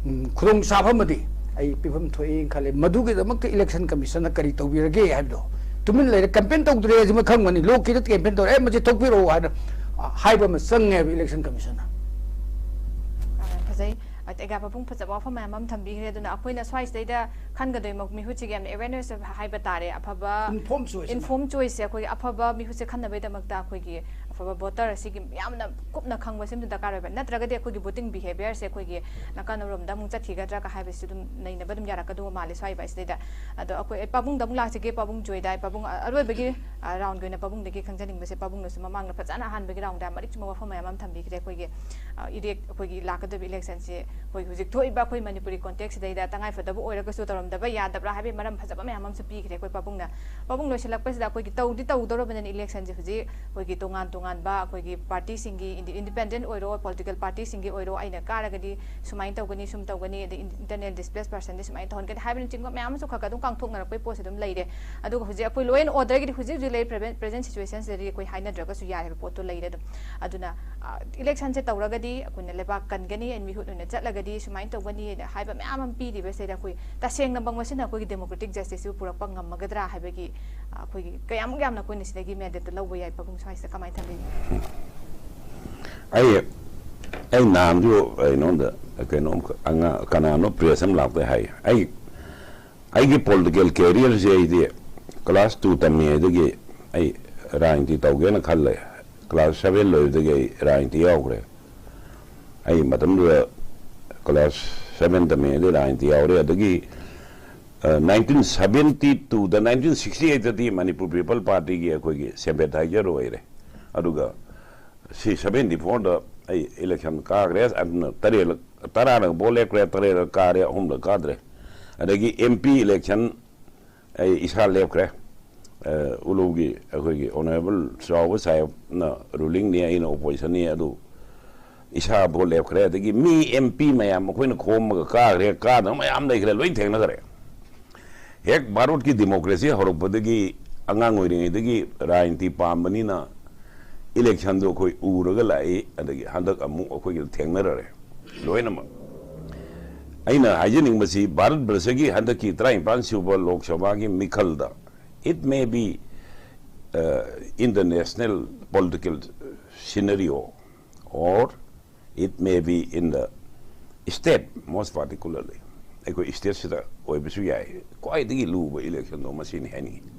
ꯎꯝ, ꯈꯨꯗꯣꯡꯆꯥꯕ ꯑꯃꯗꯤ ꯑꯩ ꯄꯤꯐꯝ ꯊꯣꯛꯏꯅ ꯈꯜꯂꯤ꯫ ꯃꯗꯨꯒꯤꯗꯃꯛꯇ ꯏꯂꯦꯛꯁꯟ ꯀꯃꯤꯁꯟꯅ ꯀꯔꯤ ꯇꯧꯕꯤꯔꯒꯦ ꯍꯥꯏꯕꯗꯣ, ꯇꯨꯃꯤꯟ ꯂꯩꯔꯦ, ꯀꯦꯝꯄꯦꯟ ꯇꯧꯗ꯭ꯔꯦ ꯍꯥꯏꯁꯤꯃ ꯈꯪꯕꯅꯤ, ꯂꯣꯛꯀꯤꯗ ꯀꯦꯝꯄꯦꯟ ꯇꯧꯔꯦ, "ꯑꯦ, ꯃꯁꯤ ꯊꯣꯛꯄꯤꯔꯛꯑꯣ" ꯍꯥꯏꯅ, ꯑ, ꯍꯥꯏꯕ ꯑꯃ ꯆꯪꯉꯦꯕ ꯏꯂꯦꯛꯁꯟ ꯀꯃꯤꯁꯟꯅ꯫ ꯑ, ꯐꯖꯩ꯫ ꯑꯇꯩꯒ ꯄꯥꯕꯨꯡ ꯐꯖꯕ ꯋꯥꯐꯝ ꯃꯌꯥꯝ ꯑꯃ ꯊꯝꯕꯤꯈ꯭ꯔꯦ꯫ ꯑꯗꯨꯅ ꯑꯩꯈꯣꯏꯅ ꯁ꯭ꯋꯥꯏꯁꯤꯗꯩꯗ ꯈꯟꯒꯗꯣꯏ ꯃ-, ꯃꯤꯍꯨꯠꯁꯤꯒꯤ ꯌꯥꯝꯅ awareness ꯍꯥꯏꯕ ꯇꯥꯔꯦ, ꯑꯐꯕ informed choice ꯑꯃ꯫ Informed choice ꯁꯦ ꯑꯩꯈꯣꯏꯒꯤ ꯑꯐꯕ ꯃꯤꯍꯨꯠꯁꯦ ꯈꯟꯅꯕꯒꯤꯗꯃꯛꯇ ꯑꯩꯈꯣꯏꯒꯤ ꯑꯐꯕ voter ꯑꯁꯤꯒꯤ ꯌꯥꯝꯅ ꯀꯨꯞꯅ ꯈꯪꯕ ꯁꯤꯃꯗꯤ ꯗꯔꯀꯥꯔ ꯑꯣꯏꯕ꯫ ꯅꯠꯇ꯭ꯔꯒꯗꯤ ꯑꯩꯈꯣꯏꯒꯤ voting behaviour ꯁꯦ ꯑꯩꯈꯣꯏꯒꯤ ꯅꯥꯀꯟ ꯑꯃꯔꯣꯝꯗ ꯑꯃꯨꯛ ꯆꯠꯈꯤꯒꯗ꯭ꯔꯥ ꯀ ꯍꯥꯏꯕꯁꯤ ꯑꯗꯨꯝ ꯅꯩꯅꯕ ꯑꯗꯨꯝ ꯌꯥꯔꯛꯀꯗꯧꯕ ꯃꯥꯜꯂꯦ ꯁ꯭ꯋꯥꯏ ꯁꯤꯗꯩꯗ꯫ ꯑꯗꯣ ꯑꯩꯈꯣꯏ, ꯑꯩ ꯄꯥꯕꯨꯡꯗ ꯑꯃꯨꯛ ꯂꯥꯛꯆꯒꯦ, ꯄꯥꯕꯨꯡ ꯖꯣꯏꯗꯥꯏ, ꯄꯥꯕꯨꯡ ꯑ-, ꯑꯔꯣꯏꯕꯒꯤ, ꯑ, round ꯒꯤ ꯑꯣꯏꯅ ꯄꯥꯕꯨꯡꯗꯒꯤ ꯈꯪꯖꯅꯤꯡꯕꯁꯦ, ꯄꯥꯕꯨꯡꯅꯁꯨ ꯃꯃꯥꯡꯗ ꯐꯖꯅ ꯑꯍꯥꯟꯕꯒꯤ round ꯗ ꯃꯔꯤꯛ ꯆꯨꯝꯕ ꯋꯥꯐꯝ ꯃꯌꯥꯝ ꯑꯃ ꯊꯝꯕꯤꯈ꯭ꯔꯦ꯫ ꯑꯩꯈꯣꯏꯒꯤ, ꯑ, ꯏꯔꯦꯛ-, ꯑꯩꯈꯣꯏꯒꯤ ꯂꯥꯛꯀꯗꯧꯔꯤꯕ election ꯁꯦ ꯑꯩꯈꯣꯏ ꯍꯧꯖꯤꯛ ꯊꯣꯛꯏꯕ ꯑꯩꯈꯣꯏ ꯃꯅꯤꯄꯨꯔꯤ context ꯁꯤꯗꯩꯗ ꯇꯉꯥꯏꯐꯗꯕ ꯑꯣꯏꯔꯒꯁꯨ ꯇꯧꯔꯝꯗꯕ ꯌꯥꯗꯕ꯭ꯔꯥ ꯍꯥꯏꯕꯒꯤ ꯃꯔꯝ ꯐꯖꯕ ꯃꯌꯥꯝ ꯑꯃꯁꯨ ꯄꯤꯈ꯭ꯔꯦ ꯑꯩꯈꯣꯏ ꯄꯥꯕꯨꯡꯅ꯫ ꯄꯥꯕꯨꯡ ꯂꯣꯏꯁꯤꯜꯂꯛꯄꯁꯤꯗ ꯑꯩꯈꯣꯏꯒꯤ ꯇꯧꯗꯤ ꯇꯧꯗꯧꯔꯕꯅꯤꯅ election ꯁꯦ ꯍꯧꯖꯤꯛ ꯑꯩꯈꯣꯏꯒꯤ ꯇꯣꯉꯥꯟ ꯇꯣꯉꯥꯟꯕ ꯑꯩꯈꯣꯏꯒꯤ party ꯁꯤꯡꯒꯤ, ꯏꯟꯗꯤ-, independent ꯑꯣꯏꯔꯣ, political party ꯁꯤꯡꯒꯤ ꯑꯣꯏꯔꯣ, ꯑꯩꯅ ꯀꯥꯔꯒꯗꯤ ꯁꯨꯃꯥꯏꯅ ꯇꯧꯒꯅꯤ, ꯁꯨꯝ ꯇꯧꯒꯅꯤ, ꯑꯗꯩ in-, internally displaced person ꯗꯤ ꯁꯨꯃꯥꯏꯅ ꯇꯧꯍꯟꯒꯅꯤ ꯍꯥꯏꯕꯅꯆꯤꯡꯕ ꯃꯌꯥꯝ ꯑꯃꯁꯨ ꯈꯔ ꯈꯔ ꯑꯗꯨꯝ ꯀꯥꯡꯊꯣꯛꯅꯔꯛꯄꯒꯤ ꯄꯣꯠꯁꯦ ꯑꯗꯨꯝ ꯂꯩꯔꯦ꯫ ꯑꯗꯨꯒ ꯍꯧꯖꯤꯛ ꯑꯩꯈꯣꯏ law and order ꯒꯤꯗꯤ ꯍꯧꯖꯤꯛ ꯍꯧꯖꯤꯛ ꯂꯩ present, present situation ꯁꯤꯗꯗꯤ ꯑꯩꯈꯣꯏ ꯍꯥꯏꯅꯗ꯭ꯔꯒꯁꯨ ꯌꯥꯔꯦ ꯍꯥꯏꯕ ꯄꯣꯠꯇꯣ ꯂꯩꯔꯦ ꯑꯗꯨꯝ꯫ ꯑꯗꯨꯅ, ꯑ, election ꯁꯦ ꯇꯧꯔꯒꯗꯤ ꯑꯩꯈꯣꯏꯅ ꯂꯩꯕꯥꯛ ꯀꯟꯒꯅꯤ, ꯃꯤꯍꯨꯠ ꯑꯣꯏꯅ ꯆꯠꯂꯒꯗꯤ ꯁꯨꯃꯥꯏꯅ ꯇꯧꯒꯅꯤ ꯍꯥꯏꯕ ꯃꯌꯥꯝ ꯑꯃ ꯄꯤꯔꯤꯕꯁꯤꯗ ꯑꯩꯈꯣꯏ ꯇꯁꯦꯡꯅꯃꯛ ꯃꯁꯤꯅ ꯑꯩꯈꯣꯏꯒꯤ democratic justice ꯁꯤꯕꯨ ꯄꯨꯔꯛꯄ ꯉꯝꯃꯒꯗ꯭ꯔꯥ ꯍꯥꯏꯕꯒꯤ, ꯑ, ꯑꯩꯈꯣꯏꯒꯤ ꯀꯌꯥꯃꯨꯛ ꯌꯥꯝꯅ ꯑꯩꯈꯣꯏꯅ ꯁꯤꯗꯒꯤ mandate ꯇꯨ ꯂꯧꯕ ꯌꯥꯏ, ꯄꯥꯕꯨꯡ ꯁ꯭ꯋꯥꯏꯁꯤꯗ ꯀꯃꯥꯏꯅ ꯊꯝꯕꯤꯅꯤ? ꯑꯩ, ꯑꯩ ꯅꯍꯥꯟꯁꯨ ꯑꯩꯉꯣꯟꯗ ꯀꯩꯅꯣꯝ ꯑꯉꯥꯡ ꯀꯅꯥꯅꯣ press ꯑꯃ ꯂꯥꯛꯄꯩ ꯍꯥꯏ꯫ ꯑꯩ, ꯑꯩꯒꯤ political career ꯁꯦ ꯑꯩꯗꯤ class two ꯇꯝꯃꯤꯉꯩꯗꯒꯤ ꯑꯩ ꯔꯥꯖꯅꯤꯇꯤ ꯇꯧꯒꯦꯅ ꯈꯜꯂꯦ꯫ ꯀ꯭ꯂꯥꯁ ꯁꯚꯦꯟ ꯂꯣꯏꯕꯗꯒꯤ ꯑꯩ ꯔꯥꯖꯅꯤꯇꯤ ꯌꯥꯎꯈ꯭ꯔꯦ꯫ ꯑꯩ ꯃꯇꯝꯗꯨꯗ ꯀ꯭ꯂꯥꯁ ꯁꯚꯦꯟ ꯇꯝꯃꯤꯉꯩꯗ ꯔꯥꯖꯅꯤꯇꯤ ꯌꯥꯎꯔꯦ꯫ ꯑꯗꯒꯤ ꯅꯥꯏꯟꯇꯤꯟ ꯁꯚꯦꯟꯇꯤ ꯇꯨꯗ, ꯅꯥꯏꯟꯇꯤꯟ ꯁꯤꯛꯁꯇꯤ ꯑꯩꯠꯇꯗꯤ ꯃꯅꯤꯄꯨꯔ ꯄꯤꯄꯜ ꯄꯥꯔꯇꯤꯒꯤ ꯑꯩꯈꯣꯏꯒꯤ ꯁꯦꯝꯄꯦꯊꯥꯏꯖꯔ ꯑꯣꯏꯔꯦ꯫ ꯑꯗꯨꯒ ꯁꯤ ꯁꯚꯦꯟꯇꯤ ꯐꯣꯔꯗ ꯑꯩ ꯏꯂꯦꯛꯁꯟ ꯀꯥꯈ꯭ꯔꯦ꯫ ꯑꯗꯨꯅ ꯇꯔꯦꯠꯂꯛ, ꯇꯔꯥꯔꯛ ꯚꯣꯠ ꯂꯦꯞꯈ꯭ꯔꯦ, ꯇꯔꯦꯠꯂꯛ ꯀꯥꯔꯦ, ꯑꯍꯨꯝꯂꯛ ꯀꯥꯗ꯭ꯔꯦ꯫ ꯑꯗꯒꯤ ꯑꯦꯝ ꯄꯤ ꯏꯂꯦꯛꯁꯟ ꯑꯩ ꯏꯁꯥ ꯂꯦꯞꯈ꯭ꯔꯦ꯫ ꯑ, ꯎꯂꯨꯒꯤ ꯑꯩꯈꯣꯏꯒꯤ ꯑꯣꯅꯔꯦꯕꯜ ꯆꯥꯎꯕ ꯁꯥꯍꯦꯕꯅ ꯔꯨꯂꯤꯡꯅꯤ, ꯑꯩꯅ ꯑꯣꯄꯣꯖꯤꯁꯟꯅꯤ꯫ ꯑꯗꯨ ꯏꯁꯥ ꯚꯣꯠ ꯂꯦꯞꯈ꯭ꯔꯦ꯫ ꯑꯗꯒꯤ ꯃꯤ ꯑꯦꯝ ꯄꯤ ꯃꯌꯥꯝ ꯑꯩꯈꯣꯏꯅ ꯈꯣꯝꯃꯒ ꯀꯥꯈ꯭ꯔꯦ, ꯀꯥꯗꯕ ꯃꯌꯥꯝ ꯂꯩꯈ꯭ꯔꯦ, ꯂꯣꯏ ꯊꯦꯡꯅꯈ꯭ꯔꯦ꯫ ꯍꯦꯛ ꯚꯥꯔꯠꯀꯤ ꯗꯤꯃꯣꯀ꯭ꯔꯦꯁꯤ ꯍꯧꯔꯛꯄꯗꯒꯤ, ꯑꯉꯥꯡ ꯑꯣꯏꯔꯤꯉꯩꯗꯒꯤ ꯔꯥꯖꯅꯤꯇꯤ ꯄꯥꯝꯕꯅꯤꯅ ꯏꯂꯦꯛꯁꯟꯗꯣ ꯑꯩꯈꯣꯏ ꯎꯔꯒ ꯂꯥꯛꯏ꯫ ꯑꯗꯒꯤ ꯍꯟꯗꯛ ꯑꯃꯨꯛ ꯑꯩꯈꯣꯏꯒꯤ ꯊꯦꯡꯅꯔꯔꯦ ꯂꯣꯏꯅꯃꯛ꯫ ꯑꯩꯅ ꯍꯥꯏꯖꯅꯤꯡꯕꯁꯤ, ꯚꯥꯔꯠ ꯕꯔꯁꯒꯤ ꯍꯟꯗꯛꯀꯤ ꯇꯔꯥꯅꯤꯄꯥꯟ ꯁꯨꯕ ꯂꯣꯛ ꯁꯚꯥꯒꯤ ꯃꯤꯈꯜꯗ, it may be, uh, in the national political scenario, or it may be in the state, most particularly ꯑꯩꯈꯣꯏ ꯁ꯭ꯇꯦꯠꯁꯤꯗ ꯑꯣꯏꯕꯁꯨ ꯌꯥꯏ꯫ ꯈ꯭ꯋꯥꯏꯗꯒꯤ ꯂꯨꯕ ꯏꯂꯦꯛꯁꯟꯗꯣ ꯃꯁꯤꯅꯤ ꯍꯥꯏꯅꯤꯡꯉꯤ꯫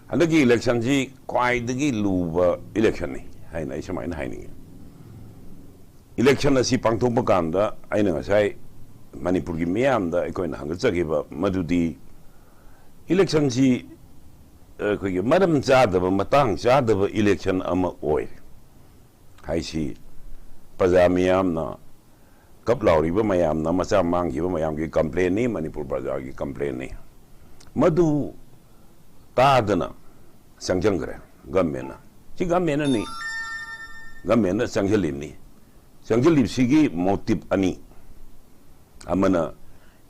ꯍꯟꯗꯛꯀꯤ ꯏꯂꯦꯛꯁꯟꯁꯤ ꯈ꯭ꯋꯥꯏꯗꯒꯤ ꯂꯨꯕ ꯏꯂꯦꯛꯁꯟꯅꯤ ꯍꯥꯏꯅ ꯑꯩ ꯁꯨꯃꯥꯏꯅ ꯍꯥꯏꯅꯤꯡꯉꯤ꯫ ꯏꯂꯦꯛꯁꯟ ꯑꯁꯤ ꯄꯥꯡꯊꯣꯛꯄ ꯀꯥꯟꯗ ꯑꯩꯅ ꯉꯁꯥꯏ ꯃꯅꯤꯄꯨꯔꯒꯤ ꯃꯤꯌꯥꯝꯗ ꯑꯩꯈꯣꯏꯅ ꯍꯪꯒꯠꯆꯈꯤꯕ ꯃꯗꯨꯗꯤ, ꯏꯂꯦꯛꯁꯟꯁꯤ ꯑꯩꯈꯣꯏꯒꯤ ꯃꯔꯝ ꯆꯥꯗꯕ, ꯃꯇꯥꯡ ꯆꯥꯗꯕ ꯏꯂꯦꯛꯁꯟ ꯑꯃ ꯑꯣꯏ ꯍꯥꯏꯁꯤ ꯄ꯭ꯔꯖꯥ ꯃꯤꯌꯥꯝꯅ, ꯀꯞ ꯂꯥꯎꯔꯤꯕ ꯃꯌꯥꯝꯅ, ꯃꯆꯥ ꯃꯥꯡꯈꯤꯕ ꯃꯌꯥꯝꯒꯤ ꯀꯝꯄ꯭ꯂꯦꯟꯅꯤ, ꯃꯅꯤꯄꯨꯔ ꯄ꯭ꯔꯖꯥꯒꯤ ꯀꯝꯄ꯭ꯂꯦꯟꯅꯤ꯫ ꯃꯗꯨ ꯇꯥꯗꯅ ꯆꯪꯁꯤꯟꯈ꯭ꯔꯦ ꯒꯃꯦꯟꯅ꯫ ꯁꯤ ꯒꯃꯦꯟꯅꯅꯤ, ꯒꯃꯦꯟꯅ ꯆꯪꯁꯤꯜꯂꯤꯕꯅꯤ꯫ ꯆꯪꯁꯤꯜꯂꯤꯕꯁꯤꯒꯤ ꯃꯣꯇꯤꯞ ꯑꯅꯤ, ꯑꯃꯅ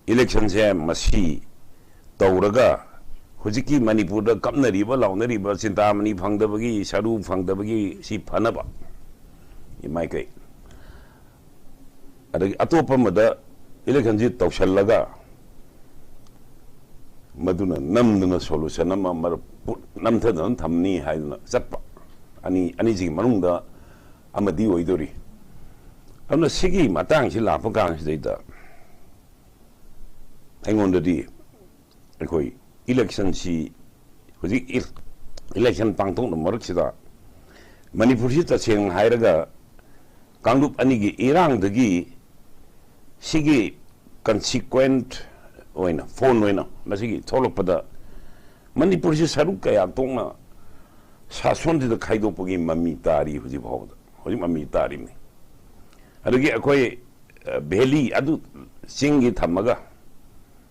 ꯏꯂꯦꯛꯁꯟꯁꯦ ꯃꯁꯤ ꯇꯧꯔꯒ ꯍꯧꯖꯤꯛꯀꯤ ꯃꯅꯤꯄꯨꯔꯗ ꯀꯞꯅꯔꯤꯕ, ꯂꯥꯎꯅꯔꯤꯕ, ꯆꯤꯟꯇꯥꯃꯅꯤ ꯐꯪꯗꯕꯒꯤ, ꯁꯔꯨ ꯐꯪꯗꯕꯒꯤ ꯁꯤ ꯐꯅꯕ ꯃꯥꯏꯀꯩ, ꯑꯗꯒꯤ ꯑꯇꯣꯞꯄ ꯑꯃꯗ ꯏꯂꯦꯛꯁꯟꯁꯤ ꯇꯧꯁꯜꯂꯒ ꯃꯗꯨꯅ ꯅꯝꯗꯨꯅ ꯁꯣꯂꯨꯁꯟ ꯑꯃ ꯃꯔ-, ꯄꯨ-, ꯅꯝꯊꯗꯅ ꯊꯝꯅꯤ ꯍꯥꯏꯗꯨꯅ ꯆꯠꯄ, ꯑꯅꯤ, ꯑꯅꯤꯁꯤꯒꯤ ꯃꯅꯨꯡꯗ ꯑꯃꯗꯤ ꯑꯣꯏꯗꯣꯔꯤ꯫ ꯑꯗꯨꯅ ꯁꯤꯒꯤ ꯃꯇꯥꯡꯁꯤ ꯂꯥꯛꯄ ꯀꯥꯟꯁꯤꯗꯩꯗ ꯑꯩꯉꯣꯟꯗꯗꯤ ꯑꯩꯈꯣꯏ ꯏꯂꯦꯛꯁꯟꯁꯤ ꯍꯧꯖꯤꯛ ꯏ-, ꯏꯂꯦꯛꯁꯟ ꯄꯥꯡꯊꯣꯛꯅꯕ ꯃꯔꯛꯁꯤꯗ ꯃꯅꯤꯄꯨꯔꯁꯤ ꯇꯁꯦꯡꯅ ꯍꯥꯏꯔꯒ ꯀꯥꯡꯂꯨꯞ ꯑꯅꯤꯒꯤ ꯏꯔꯥꯡꯗꯒꯤ ꯁꯤꯒꯤ ꯀꯟꯁꯤꯀ꯭ꯋꯦꯟꯠ ꯑꯣꯏꯅ, ꯐꯣꯟ ꯑꯣꯏꯅ ꯃꯁꯤꯒꯤ ꯊꯣꯛꯂꯛꯄꯗ ꯃꯅꯤꯄꯨꯔꯁꯤ ꯁꯔꯨꯛ ꯀꯌꯥ ꯊꯣꯛꯅ ꯁꯥꯁꯣꯟꯁꯤꯗ ꯈꯥꯏꯗꯣꯛꯄꯒꯤ ꯃꯃꯤ ꯇꯥꯔꯤ꯫ ꯍꯧꯖꯤꯛ ꯐꯥꯎꯕꯗ ꯍꯧꯖꯤꯛ ꯃꯃꯤ ꯇꯥꯔꯤꯕꯅꯤ꯫ ꯑꯗꯨꯒꯤ ꯑꯩꯈꯣꯏ, ꯑ, ꯚꯦꯂꯤ ꯑꯗꯨ ꯆꯤꯡꯒꯤ ꯊꯝꯃꯒ,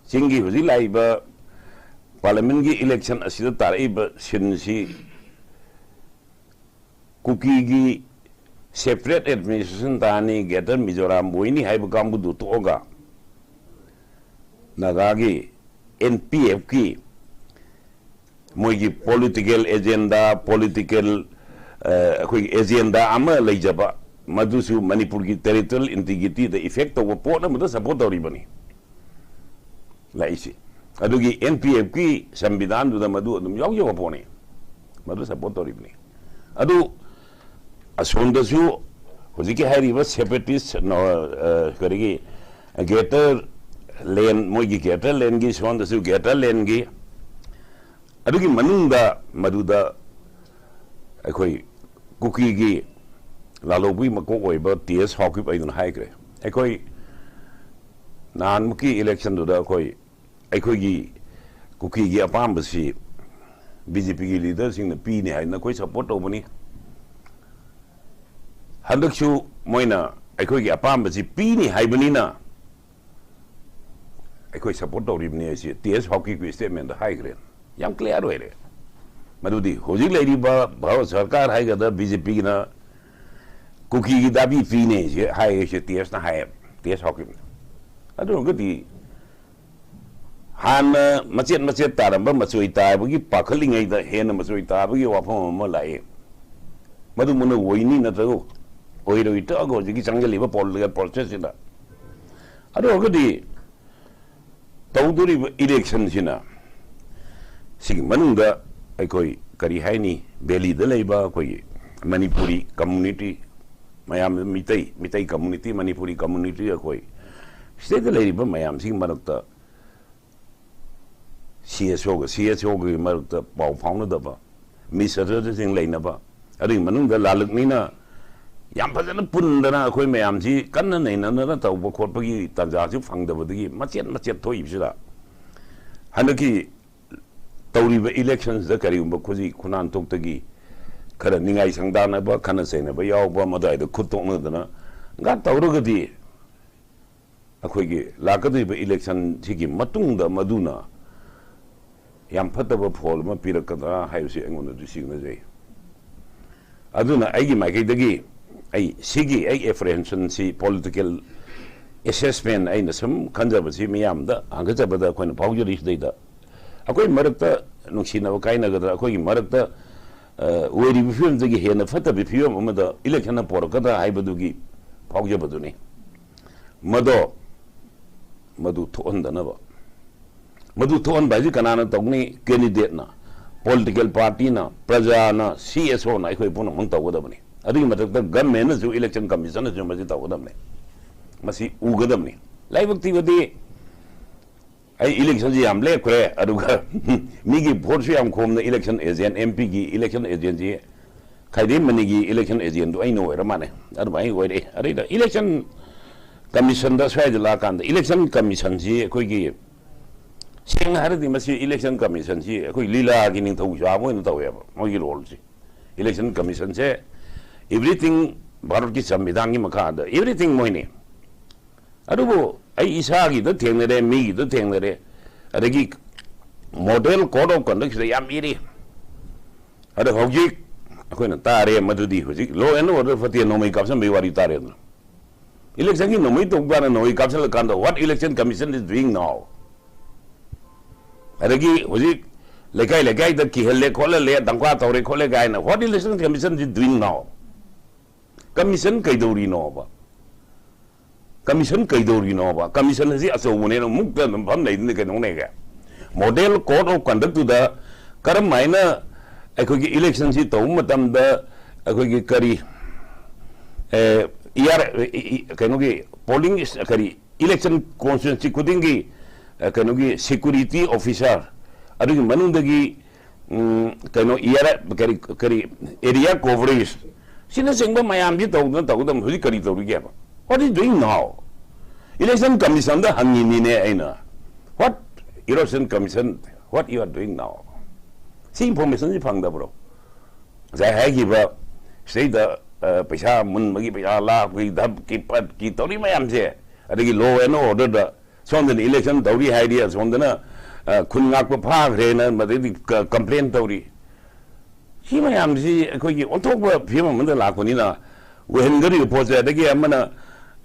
ꯆꯤꯡꯒꯤ ꯍꯧꯖꯤꯛ ꯂꯥꯛꯏꯕ ꯄꯥꯔꯂꯤꯌꯥꯃꯦꯟꯒꯤ ꯏꯂꯦꯛꯁꯟ ꯑꯁꯤꯗ ꯇꯥꯔꯛꯏꯕ ꯁꯤꯟꯁꯤ ꯀꯨꯀꯤꯒꯤ ꯁꯦꯄꯔꯦꯠ ꯑꯦꯗꯃꯤꯅꯤꯁꯇ꯭ꯔꯦꯁꯟ ꯇꯥꯅꯤ, ꯒ꯭ꯔꯦꯇꯔ ꯃꯤꯖꯣꯔꯥꯝ ꯑꯣꯏꯅꯤ ꯍꯥꯏꯕ ꯀꯥꯡꯕꯨꯗꯨ ꯇꯣꯛꯑꯒ ꯅꯥꯒꯥꯒꯤ ꯑꯦꯟ ꯄꯤ ꯑꯦꯐꯀꯤ ꯃꯣꯏꯒꯤ ꯄꯣꯂꯤꯇꯤꯀꯦꯜ ꯑꯦꯖꯦꯟꯗꯥ, ꯄꯣꯂꯤꯇꯤꯀꯦꯜ, ꯑ, ꯑꯩꯈꯣꯏꯒꯤ ꯑꯦꯖꯦꯟꯗꯥ ꯑꯃ ꯂꯩꯖꯕ, ꯃꯗꯨꯁꯨ ꯃꯅꯤꯄꯨꯔꯒꯤ ꯇꯦꯔꯤꯇꯣꯔꯤꯌꯦꯜ ꯏꯟꯇꯤꯒ꯭ꯔꯤꯇꯤꯗ ꯏꯐꯦꯛ ꯇꯧꯕ ꯄꯣꯠ ꯑꯃꯗ ꯁꯄꯣꯔꯠ ꯇꯧꯔꯤꯕꯅꯤ ꯂꯥꯛꯏꯁꯤ꯫ ꯑꯗꯨꯒꯤ ꯑꯦꯟ ꯄꯤ ꯑꯦꯐꯀꯤ ꯁꯪꯕꯤꯙꯥꯟꯗꯨꯗ ꯃꯗꯨ ꯑꯗꯨꯝ ꯌꯥꯎꯖꯕ ꯄꯣꯠꯅꯤ, ꯃꯗꯨ ꯁꯄꯣꯔꯠ ꯇꯧꯔꯤꯕꯅꯤ꯫ ꯑꯗꯨ ꯑꯁꯣꯝꯗꯁꯨ ꯍꯧꯖꯤꯛꯀꯤ ꯍꯥꯏꯔꯤꯕ ꯁꯦꯄꯔꯦꯇꯤꯁ, ꯀꯔꯤꯒꯤ, ꯒ꯭ꯔꯦꯇꯔ ꯂꯦꯟ, ꯃꯣꯏꯒꯤ ꯒ꯭ꯔꯦꯇꯔ ꯂꯦꯟꯒꯤ, ꯁꯣꯝꯗꯁꯨ ꯒ꯭ꯔꯦꯇꯔ ꯂꯦꯟꯒꯤ, ꯑꯗꯨꯒꯤ ꯃꯅꯨꯡꯗ ꯃꯗꯨꯗ ꯑꯩꯈꯣꯏ ꯀꯨꯀꯤꯒꯤ ꯂꯥꯂꯣꯡꯕꯒꯤ ꯃꯀꯣꯛ ꯑꯣꯏꯕ ꯇꯤ ꯑꯦꯁ ꯍꯥꯎꯀꯤꯞ ꯑꯩꯗꯨꯅ ꯍꯥꯏꯈ꯭ꯔꯦ꯫ ꯑꯩꯈꯣꯏ ꯅꯍꯥꯟꯃꯨꯛꯀꯤ ꯏꯂꯦꯛꯁꯟꯗꯨꯗ ꯑꯩꯈꯣꯏ, ꯑꯩꯈꯣꯏꯒꯤ ꯀꯨꯀꯤꯒꯤ ꯑꯄꯥꯝꯕꯁꯤ ꯕꯤ ꯖꯦ ꯄꯤꯒꯤ ꯂꯤꯗꯔꯁꯤꯡꯅ ꯄꯤꯅꯤ ꯍꯥꯏꯗꯅ ꯑꯩꯈꯣꯏ ꯁꯄꯣꯔꯠ ꯇꯧꯕꯅꯤ꯫ ꯍꯟꯗꯛꯁꯨ ꯃꯣꯏꯅ ꯑꯩꯈꯣꯏꯒꯤ ꯑꯄꯥꯝꯕꯁꯤ ꯄꯤꯅꯤ ꯍꯥꯏꯕꯅꯤꯅ ꯑꯩꯈꯣꯏ ꯁꯄꯣꯔꯠ ꯇꯧꯔꯤꯕꯅꯤ ꯍꯥꯏꯁꯤ ꯇꯤ ꯑꯦꯁ ꯍꯥꯎꯀꯤꯞꯀꯤ ꯁ꯭ꯇꯦꯠꯃꯦꯟꯗ ꯍꯥꯏꯈ꯭ꯔꯦ꯫ ꯌꯥꯝ ꯀ꯭ꯂꯤꯌꯥꯔ ꯑꯣꯏꯔꯦ꯫ ꯃꯗꯨꯗꯤ ꯍꯧꯖꯤꯛ ꯂꯩꯔꯤꯕ ꯚꯥꯔꯠ ꯁꯔꯀꯥꯔ ꯍꯥꯏꯒꯗ꯭ꯔꯥ, ꯕꯤ ꯖꯦ ꯄꯤꯒꯤꯅ ꯀꯨꯀꯤꯒꯤ ꯗꯥꯕꯤ ꯄꯤꯅꯦ ꯍꯥꯏꯁꯦ ꯇꯤ ꯑꯦꯁꯅ ꯍꯥꯏꯌꯦꯕ, ꯇꯤ ꯑꯦꯁ ꯍꯥꯎꯀꯤꯞꯅ꯫ ꯑꯗꯨ ꯑꯣꯏꯔꯒꯗꯤ ꯍꯥꯟꯅ ꯃꯆꯦꯠ ꯃꯆꯦꯠ ꯇꯥꯔꯝꯕ ꯃꯆꯣꯏ ꯇꯥꯕꯒꯤ ꯄꯥꯈꯠꯂꯤꯉꯩꯗ ꯍꯦꯟꯅ ꯃꯆꯣꯏ ꯇꯥꯕꯒꯤ ꯋꯥꯐꯝ ꯑꯃ ꯂꯥꯛꯑꯦ꯫ ꯃꯗꯨ ꯃꯨꯟꯅ ꯑꯣꯏꯅꯤ ꯅꯠꯇ꯭ꯔꯒ ꯑꯣꯏꯔꯣꯏꯗ꯭ꯔꯒ ꯍꯧꯖꯤꯛꯀꯤ ꯆꯪꯁꯤꯜꯂꯤꯕ ꯄꯣꯂꯤꯇꯤꯀꯦꯜ ꯄ꯭ꯔꯣꯁꯦꯁꯁꯤꯗ꯫ ꯑꯗꯨ ꯑꯣꯏꯔꯒꯗꯤ ꯇꯧꯗꯣꯔꯤꯕ ꯏꯂꯦꯛꯁꯟꯁꯤꯅ ꯁꯤꯒꯤ ꯃꯅꯨꯡꯗ ꯑꯩꯈꯣꯏ ꯀꯔꯤ ꯍꯥꯏꯅꯤ, ꯚꯦꯂꯤꯗ ꯂꯩꯕ ꯑꯩꯈꯣꯏꯒꯤ ꯃꯅꯤꯄꯨꯔꯤ ꯀꯝꯃꯨꯅꯤꯇꯤ ꯃꯌꯥꯝ, ꯃꯤꯇꯩ, ꯃꯤꯇꯩ ꯀꯝꯃꯨꯅꯤꯇꯤ, ꯃꯅꯤꯄꯨꯔꯤ ꯀꯝꯃꯨꯅꯤꯇꯤ, ꯑꯩꯈꯣꯏ ꯁꯤꯗꯩꯗ ꯂꯩꯔꯤꯕ ꯃꯌꯥꯝꯁꯤꯒꯤ ꯃꯔꯛꯇ ꯁꯤ ꯑꯦꯁ ꯑꯣꯒ ꯁꯤ ꯑꯦꯁ ꯑꯣꯒꯤ ꯃꯔꯛꯇ ꯄꯥꯎ ꯐꯥꯎꯅꯗꯕ, ꯃꯤꯁ ꯑꯗꯨꯗꯁꯤꯡ ꯂꯩꯅꯕ, ꯑꯗꯨꯒꯤ ꯃꯅꯨꯡꯗ ꯂꯥꯂꯛꯅꯤꯅ ꯌꯥꯝ ꯐꯖꯅ ꯄꯨꯟꯗꯅ ꯑꯩꯈꯣꯏ ꯃꯌꯥꯝꯁꯤ ꯀꯟꯅ ꯅꯩꯅꯗꯅ ꯇꯧꯕ ꯈꯣꯠꯄꯒꯤ ꯇꯥꯟꯖꯥꯁꯨ ꯐꯪꯗꯕꯗꯒꯤ ꯃꯆꯦꯠ ꯃꯆꯦꯠ ꯊꯣꯛꯏꯕꯁꯤꯗ ꯍꯟꯗꯛꯀꯤ ꯇꯧꯔꯤꯕ ꯏꯂꯦꯛꯁꯟꯁꯤꯗ ꯀꯔꯤꯒꯨꯝꯕ ꯈꯨꯖꯤ ꯈꯨꯅꯥꯟ ꯊꯣꯛꯇꯒꯤ ꯈꯔ ꯅꯤꯡꯉꯥꯏ ꯁꯪꯗꯥꯅꯕ, ꯈꯠꯅ ꯆꯩꯅꯕ ꯌꯥꯎꯕ, ꯃꯗꯨꯋꯥꯏꯗ ꯈꯨꯠ ꯇꯣꯛꯅꯗꯅ ꯒ ꯇꯧꯔꯒꯗꯤ ꯑꯩꯈꯣꯏꯒꯤ ꯂꯥꯛꯀꯗꯧꯔꯤꯕ ꯏꯂꯦꯛꯁꯟꯁꯤꯒꯤ ꯃꯇꯨꯡꯗ ꯃꯗꯨꯅ ꯌꯥꯝ ꯐꯠꯇꯕ ꯐꯣꯜ ꯑꯃ ꯄꯤꯔꯛꯀꯗ꯭ꯔꯥ ꯍꯥꯏꯕꯁꯤ ꯑꯩꯉꯣꯟꯗꯗꯤ ꯁꯤꯡꯅꯖꯩ꯫ ꯑꯗꯨꯅ ꯑꯩꯒꯤ ꯃꯥꯏꯀꯩꯗꯒꯤ ꯑꯩ ꯁꯤꯒꯤ ꯑꯩ ꯑꯦꯄ꯭ꯔꯤꯍꯦꯟꯁꯟꯁꯤ, ꯄꯣꯂꯤꯇꯤꯀꯦꯜ ꯑꯦꯁꯦꯁꯃꯦꯟ ꯑꯩꯅ ꯁꯨꯝ ꯈꯟꯖꯕꯁꯤ ꯃꯤꯌꯥꯝꯗ ꯍꯪꯒꯠꯆꯕꯗ ꯑꯩꯈꯣꯏꯅ ꯐꯥꯎꯖꯔꯤꯁꯤꯗꯩꯗ ꯑꯩꯈꯣꯏ ꯃꯔꯛꯇ ꯅꯨꯡꯁꯤꯅꯕ ꯀꯥꯏꯅꯒꯗ꯭ꯔꯥ, ꯑꯩꯈꯣꯏꯒꯤ ꯃꯔꯛꯇ ꯑ, ꯑꯣꯏꯔꯤꯕ ꯐꯤꯕꯝꯗꯒꯤ ꯍꯦꯟꯅ ꯐꯠꯇꯕ ꯐꯤꯕꯝ ꯑꯃꯗ ꯏꯂꯦꯛꯁꯟꯅ ꯄꯣꯔꯛꯀꯗ꯭ꯔꯥ ꯍꯥꯏꯕꯗꯨꯒꯤ ꯐꯥꯎꯖꯕꯗꯨꯅꯤ꯫ ꯃꯗꯣ ꯃꯗꯨ ꯊꯣꯛꯍꯟꯗꯅꯕ, ꯃꯗꯨ ꯊꯣꯛꯍꯟꯕ ꯍꯥꯏꯁꯤ ꯀꯅꯥꯅ ꯇꯧꯅꯤ? ꯀꯦꯟꯗꯤꯗꯦꯠꯅ, ꯄꯣꯂꯤꯇꯤꯀꯦꯜ ꯄꯥꯔꯇꯤꯅ, ꯄ꯭ꯔꯖꯥꯅ, ꯁꯤ ꯑꯦꯁ ꯑꯣꯅ ꯑꯩꯈꯣꯏ ꯄꯨꯝꯅꯃꯛ ꯇꯧꯒꯗꯕꯅꯤ꯫ ꯑꯗꯨꯒꯤ ꯃꯊꯛꯇ ꯒꯃꯦꯟꯅꯁꯨ, ꯏꯂꯦꯛꯁꯟ ꯀꯃꯤꯁꯟꯅꯁꯨ ꯃꯁꯤ ꯇꯧꯒꯗꯕꯅꯤ, ꯃꯁꯤ ꯎꯒꯗꯕꯅꯤ꯫ ꯂꯥꯏꯕꯛ ꯊꯤꯕꯗꯤ ꯑꯩ ꯏꯂꯦꯛꯁꯟꯁꯤ ꯌꯥꯝ ꯂꯦꯞꯈ꯭ꯔꯦ, ꯑꯗꯨꯒ ꯃꯤꯒꯤ ꯚꯣꯠꯁꯨ ꯌꯥꯝ ꯈꯣꯝꯅ ꯏꯂꯦꯛꯁꯟ ꯑꯦꯖꯦꯟ, ꯑꯦꯝ ꯄꯤꯒꯤ ꯏꯂꯦꯛꯁꯟ ꯑꯦꯖꯦꯟꯁꯤ ꯈꯥꯏꯗꯦꯝ ꯃꯅꯤꯒꯤ ꯏꯂꯦꯛꯁꯟ ꯑꯦꯖꯦꯟꯗꯨ ꯑꯩꯅ ꯑꯣꯏꯔ ꯃꯥꯜꯂꯦ꯫ ꯑꯗꯨꯃꯥꯏꯅ ꯑꯣꯏꯔꯛꯑꯦ꯫ ꯑꯗꯩꯗ ꯏꯂꯦꯛꯁꯟ ꯀꯃꯤꯁꯟꯗ ꯁ꯭ꯋꯥꯏꯗ ꯂꯥꯛꯑꯀꯥꯟꯗ ꯏꯂꯦꯛꯁꯟ ꯀꯃꯤꯁꯟꯁꯤ ꯑꯩꯈꯣꯏꯒꯤ, ꯁꯦꯡꯅ ꯍꯥꯏꯔꯗꯤ ꯃꯁꯤ ꯏꯂꯦꯛꯁꯟ ꯀꯃꯤꯁꯟꯁꯤ ꯑꯩꯈꯣꯏ ꯂꯤꯂꯥꯒꯤ ꯅꯤꯡꯊꯧ ꯁꯥꯕ ꯑꯣꯏꯅ ꯇꯧꯋꯦꯕ ꯃꯣꯏꯒꯤ ꯔꯣꯜꯁꯤ꯫ ꯏꯂꯦꯛꯁꯟ ꯀꯃꯤꯁꯟꯁꯦ everything ꯚꯥꯔꯠꯀꯤ ꯁꯪꯕꯤꯙꯥꯟꯒꯤ ꯃꯈꯥꯗ everything ꯃꯣꯏꯅꯤ꯫ ꯑꯗꯨꯕꯨ ꯑꯩ ꯏꯁꯥꯒꯤꯗ ꯊꯦꯡꯅꯔꯦ, ꯃꯤꯒꯤꯗ ꯊꯦꯡꯅꯔꯦ, ꯑꯗꯒꯤ ꯃꯣꯗꯦꯜ ꯀꯣꯗ ꯑꯣꯐ ꯀꯟꯗꯛꯁꯤꯗ ꯌꯥꯝ ꯏꯔꯤ꯫ ꯑꯗꯣ ꯍꯧꯖꯤꯛ ꯑꯩꯈꯣꯏꯅ ꯇꯥꯔꯦ ꯃꯗꯨꯗꯤ ꯍꯧꯖꯤꯛ ꯂꯣ ꯑꯦꯟ ꯑꯣꯔꯗꯔ ꯐꯠꯇꯦ, ꯅꯣꯡꯃꯩ ꯀꯥꯞꯁꯟꯕꯒꯤ ꯋꯥꯔꯤ ꯇꯥꯔꯦꯗꯅ꯫ ꯏꯂꯦꯛꯁꯟꯒꯤ ꯅꯣꯡꯃꯩ ꯇꯧꯕ ꯀꯥꯟꯗ ꯅꯣꯡꯃꯩ ꯀꯥꯞꯁꯜꯂꯀꯥꯟꯗ what election commission is doing now? ꯑꯗꯒꯤ ꯍꯧꯖꯤꯛ ꯂꯩꯀꯥꯏ ꯂꯩꯀꯥꯏꯗ ꯀꯤꯍꯜꯂꯦ ꯈꯣꯠꯍꯜꯂꯦ, ꯗꯝꯀꯥ ꯇꯧꯔꯦ ꯈꯣꯠꯂꯦ ꯀꯥꯏꯅ what election commission is doing now? Commission ꯀꯩꯗꯧꯔꯤꯅꯣꯕ? ꯀꯃꯤꯁꯟ ꯀꯩꯗꯧꯔꯤꯅꯣꯕ? ꯀꯃꯤꯁꯟ ꯑꯁꯤ ꯑꯆꯧꯕꯅꯦꯅ ꯃꯨꯛꯇ ꯑꯗꯨꯝ ꯐꯝ ꯂꯩꯗꯨꯅ ꯀꯩꯗꯧꯅꯦꯒꯦ? ꯃꯣꯗꯦꯜ ꯀꯣꯗ ꯑꯣꯐ ꯀꯟꯗꯛꯇꯨꯗ ꯀꯔꯝ ꯍꯥꯏꯅ ꯑꯩꯈꯣꯏꯒꯤ ꯏꯂꯦꯛꯁꯟꯁꯤ ꯇꯧꯕ ꯃꯇꯝꯗ ꯑꯩꯈꯣꯏꯒꯤ ꯀꯔꯤ, ꯑꯦ, ꯏ ꯑꯥꯔ, ꯏ-, ꯏ-, ꯀꯩꯅꯣꯒꯤ ꯄꯣꯂꯤꯡ ꯏꯁ-, ꯀꯔꯤ, ꯏꯂꯦꯛꯁꯟ ꯀꯣꯟꯁꯇꯤꯇ꯭ꯋꯦꯟꯁꯤ ꯈꯨꯗꯤꯡꯒꯤ, ꯑꯦ, ꯀꯩꯅꯣꯒꯤ ꯁꯦꯀ꯭ꯌꯨꯔꯤꯇꯤ ꯑꯣꯐꯤꯁꯥꯔ, ꯑꯗꯨꯒꯤ ꯃꯅꯨꯡꯗꯒꯤ ꯎꯝ, ꯀꯩꯅꯣ, ꯏꯌꯥꯔ, ꯀꯔꯤ, ꯀꯔꯤ, ꯑꯦꯔꯤꯌꯥ ꯀꯣꯚꯔꯦꯖ, ꯁꯤꯅꯆꯤꯡꯕ ꯃꯌꯥꯝꯁꯤ ꯇꯧꯗꯅ ꯇꯧꯒꯗꯕ꯫ ꯍꯧꯖꯤꯛ ꯀꯔꯤ ꯇꯧꯔꯤꯒꯦꯕ? What is doing now? Election Commissionꯗ ꯍꯪꯉꯤꯅꯤꯅꯦ ꯑꯩꯅ, "What, Election Commission, what you are doing now?" ꯁꯤ ꯏꯟꯐꯣꯔꯃꯦꯁꯟꯁꯤ ꯐꯪꯗꯕ꯭ꯔꯣ? ꯉꯁꯥꯏ ꯍꯥꯏꯈꯤꯕ ꯁꯤꯗꯩꯗ, ꯑ, ꯄꯩꯁꯥ ꯃꯨꯟꯕꯒꯤ, ꯄꯩꯁꯥ ꯂꯥꯛꯄꯒꯤ, ꯙꯞꯀꯤ ꯄꯠꯀꯤ ꯇꯧꯔꯤ ꯃꯌꯥꯝꯁꯦ, ꯑꯗꯒꯤ law and orderꯗ ꯁꯣꯝꯗꯅ ꯏꯂꯦꯛꯁꯟ ꯇꯧꯔꯤ ꯍꯥꯏꯔꯤ, ꯑꯁꯣꯝꯗꯅ, ꯑ, ꯈꯨꯟ ꯉꯥꯛꯄ ꯐꯥꯈ꯭ꯔꯦꯅ ꯃꯗꯩꯗꯤ ꯀ-, ꯀꯝꯄ꯭ꯂꯦꯟ ꯇꯧꯔꯤ꯫ ꯁꯤ ꯃꯌꯥꯝꯁꯤ ꯑꯩꯈꯣꯏꯒꯤ ꯑꯣꯟꯊꯣꯛꯄ ꯐꯤꯕꯝ ꯑꯃꯗ ꯂꯥꯛꯄꯅꯤꯅ, ꯑꯣꯏꯍꯟꯒꯗꯧꯔꯤꯕ ꯄꯣꯠꯁꯦ, ꯑꯗꯒꯤ ꯑꯃꯅ,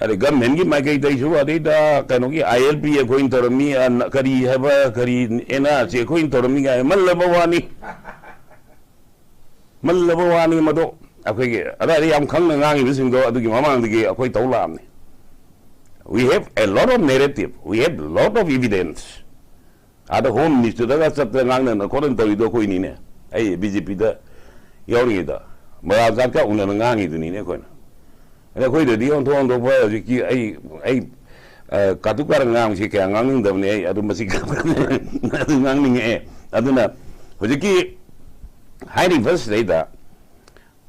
ꯑꯗꯩ ꯒꯚꯔꯟꯃꯦꯟꯒꯤ ꯃꯥꯏꯀꯩꯗꯒꯤꯁꯨ, ꯑꯗꯩꯗ ꯀꯩꯅꯣꯒꯤ ILP ꯑꯩꯈꯣꯏꯅ ꯇꯧꯔꯝꯃꯤ, ꯑ, ꯀꯔꯤ ꯍꯥꯏꯕ, ꯀꯔꯤ NRC ꯑꯩꯈꯣꯏꯅ ꯇꯧꯔꯝꯃꯤ ꯀꯥꯏ ꯃꯜꯂꯕ ꯋꯥꯅꯤ꯫ ꯃꯜꯂꯕ ꯋꯥꯅꯤ ꯃꯗꯣ꯫ ꯑꯩꯈꯣꯏꯒꯤ ꯑꯗꯥꯏꯗ ꯌꯥꯝ ꯈꯪꯅ ꯉꯥꯡꯉꯤꯕꯁꯤꯡꯗꯣ ꯑꯗꯨꯒꯤ ꯃꯃꯥꯡꯗꯒꯤ ꯑꯩꯈꯣꯏ ꯇꯧ ꯂꯥꯛꯑꯕꯅꯤ꯫ We have a lot of narrative, we have lot of evidence. ꯑꯥꯗ ꯍꯣꯝ ꯃꯤꯅꯤꯁꯇꯔꯗꯒ ꯆꯠꯇꯅ ꯉꯥꯡꯅꯗꯅ ꯈꯣꯠꯇꯅ ꯇꯧꯔꯤꯗꯣ ꯑꯩꯈꯣꯏꯅꯤꯅꯦ꯫ ꯑꯩ BJPꯗ ꯌꯥꯎꯔꯤꯉꯩꯗ ꯃꯔꯥꯖꯥꯠꯀ ꯎꯅꯗꯅ ꯉꯥꯡꯉꯤꯗꯨꯅꯤꯅꯦ ꯑꯩꯈꯣꯏꯅ꯫ ꯑꯗ ꯑꯩꯈꯣꯏꯗꯗꯤ ꯑꯣꯟꯊꯣꯛ ꯑꯣꯟꯊꯣꯛꯄ ꯍꯧꯖꯤꯛꯀꯤ ꯑꯩ, ꯑꯩ, ꯑ, ꯀꯥꯇꯨ ꯀꯥꯔꯟ ꯉꯥꯡꯕꯁꯤ ꯀꯌꯥ ꯉꯥꯡꯅꯤꯡꯗꯕꯅꯤ ꯑꯩ, ꯑꯗꯨ ꯃꯁꯤ ꯑꯗꯨ ꯉꯥꯡꯅꯤꯡꯉꯛꯑꯦ꯫ ꯑꯗꯨꯅ ꯍꯧꯖꯤꯛꯀꯤ ꯍꯥꯏꯔꯤꯕ ꯁꯤꯗꯩꯗ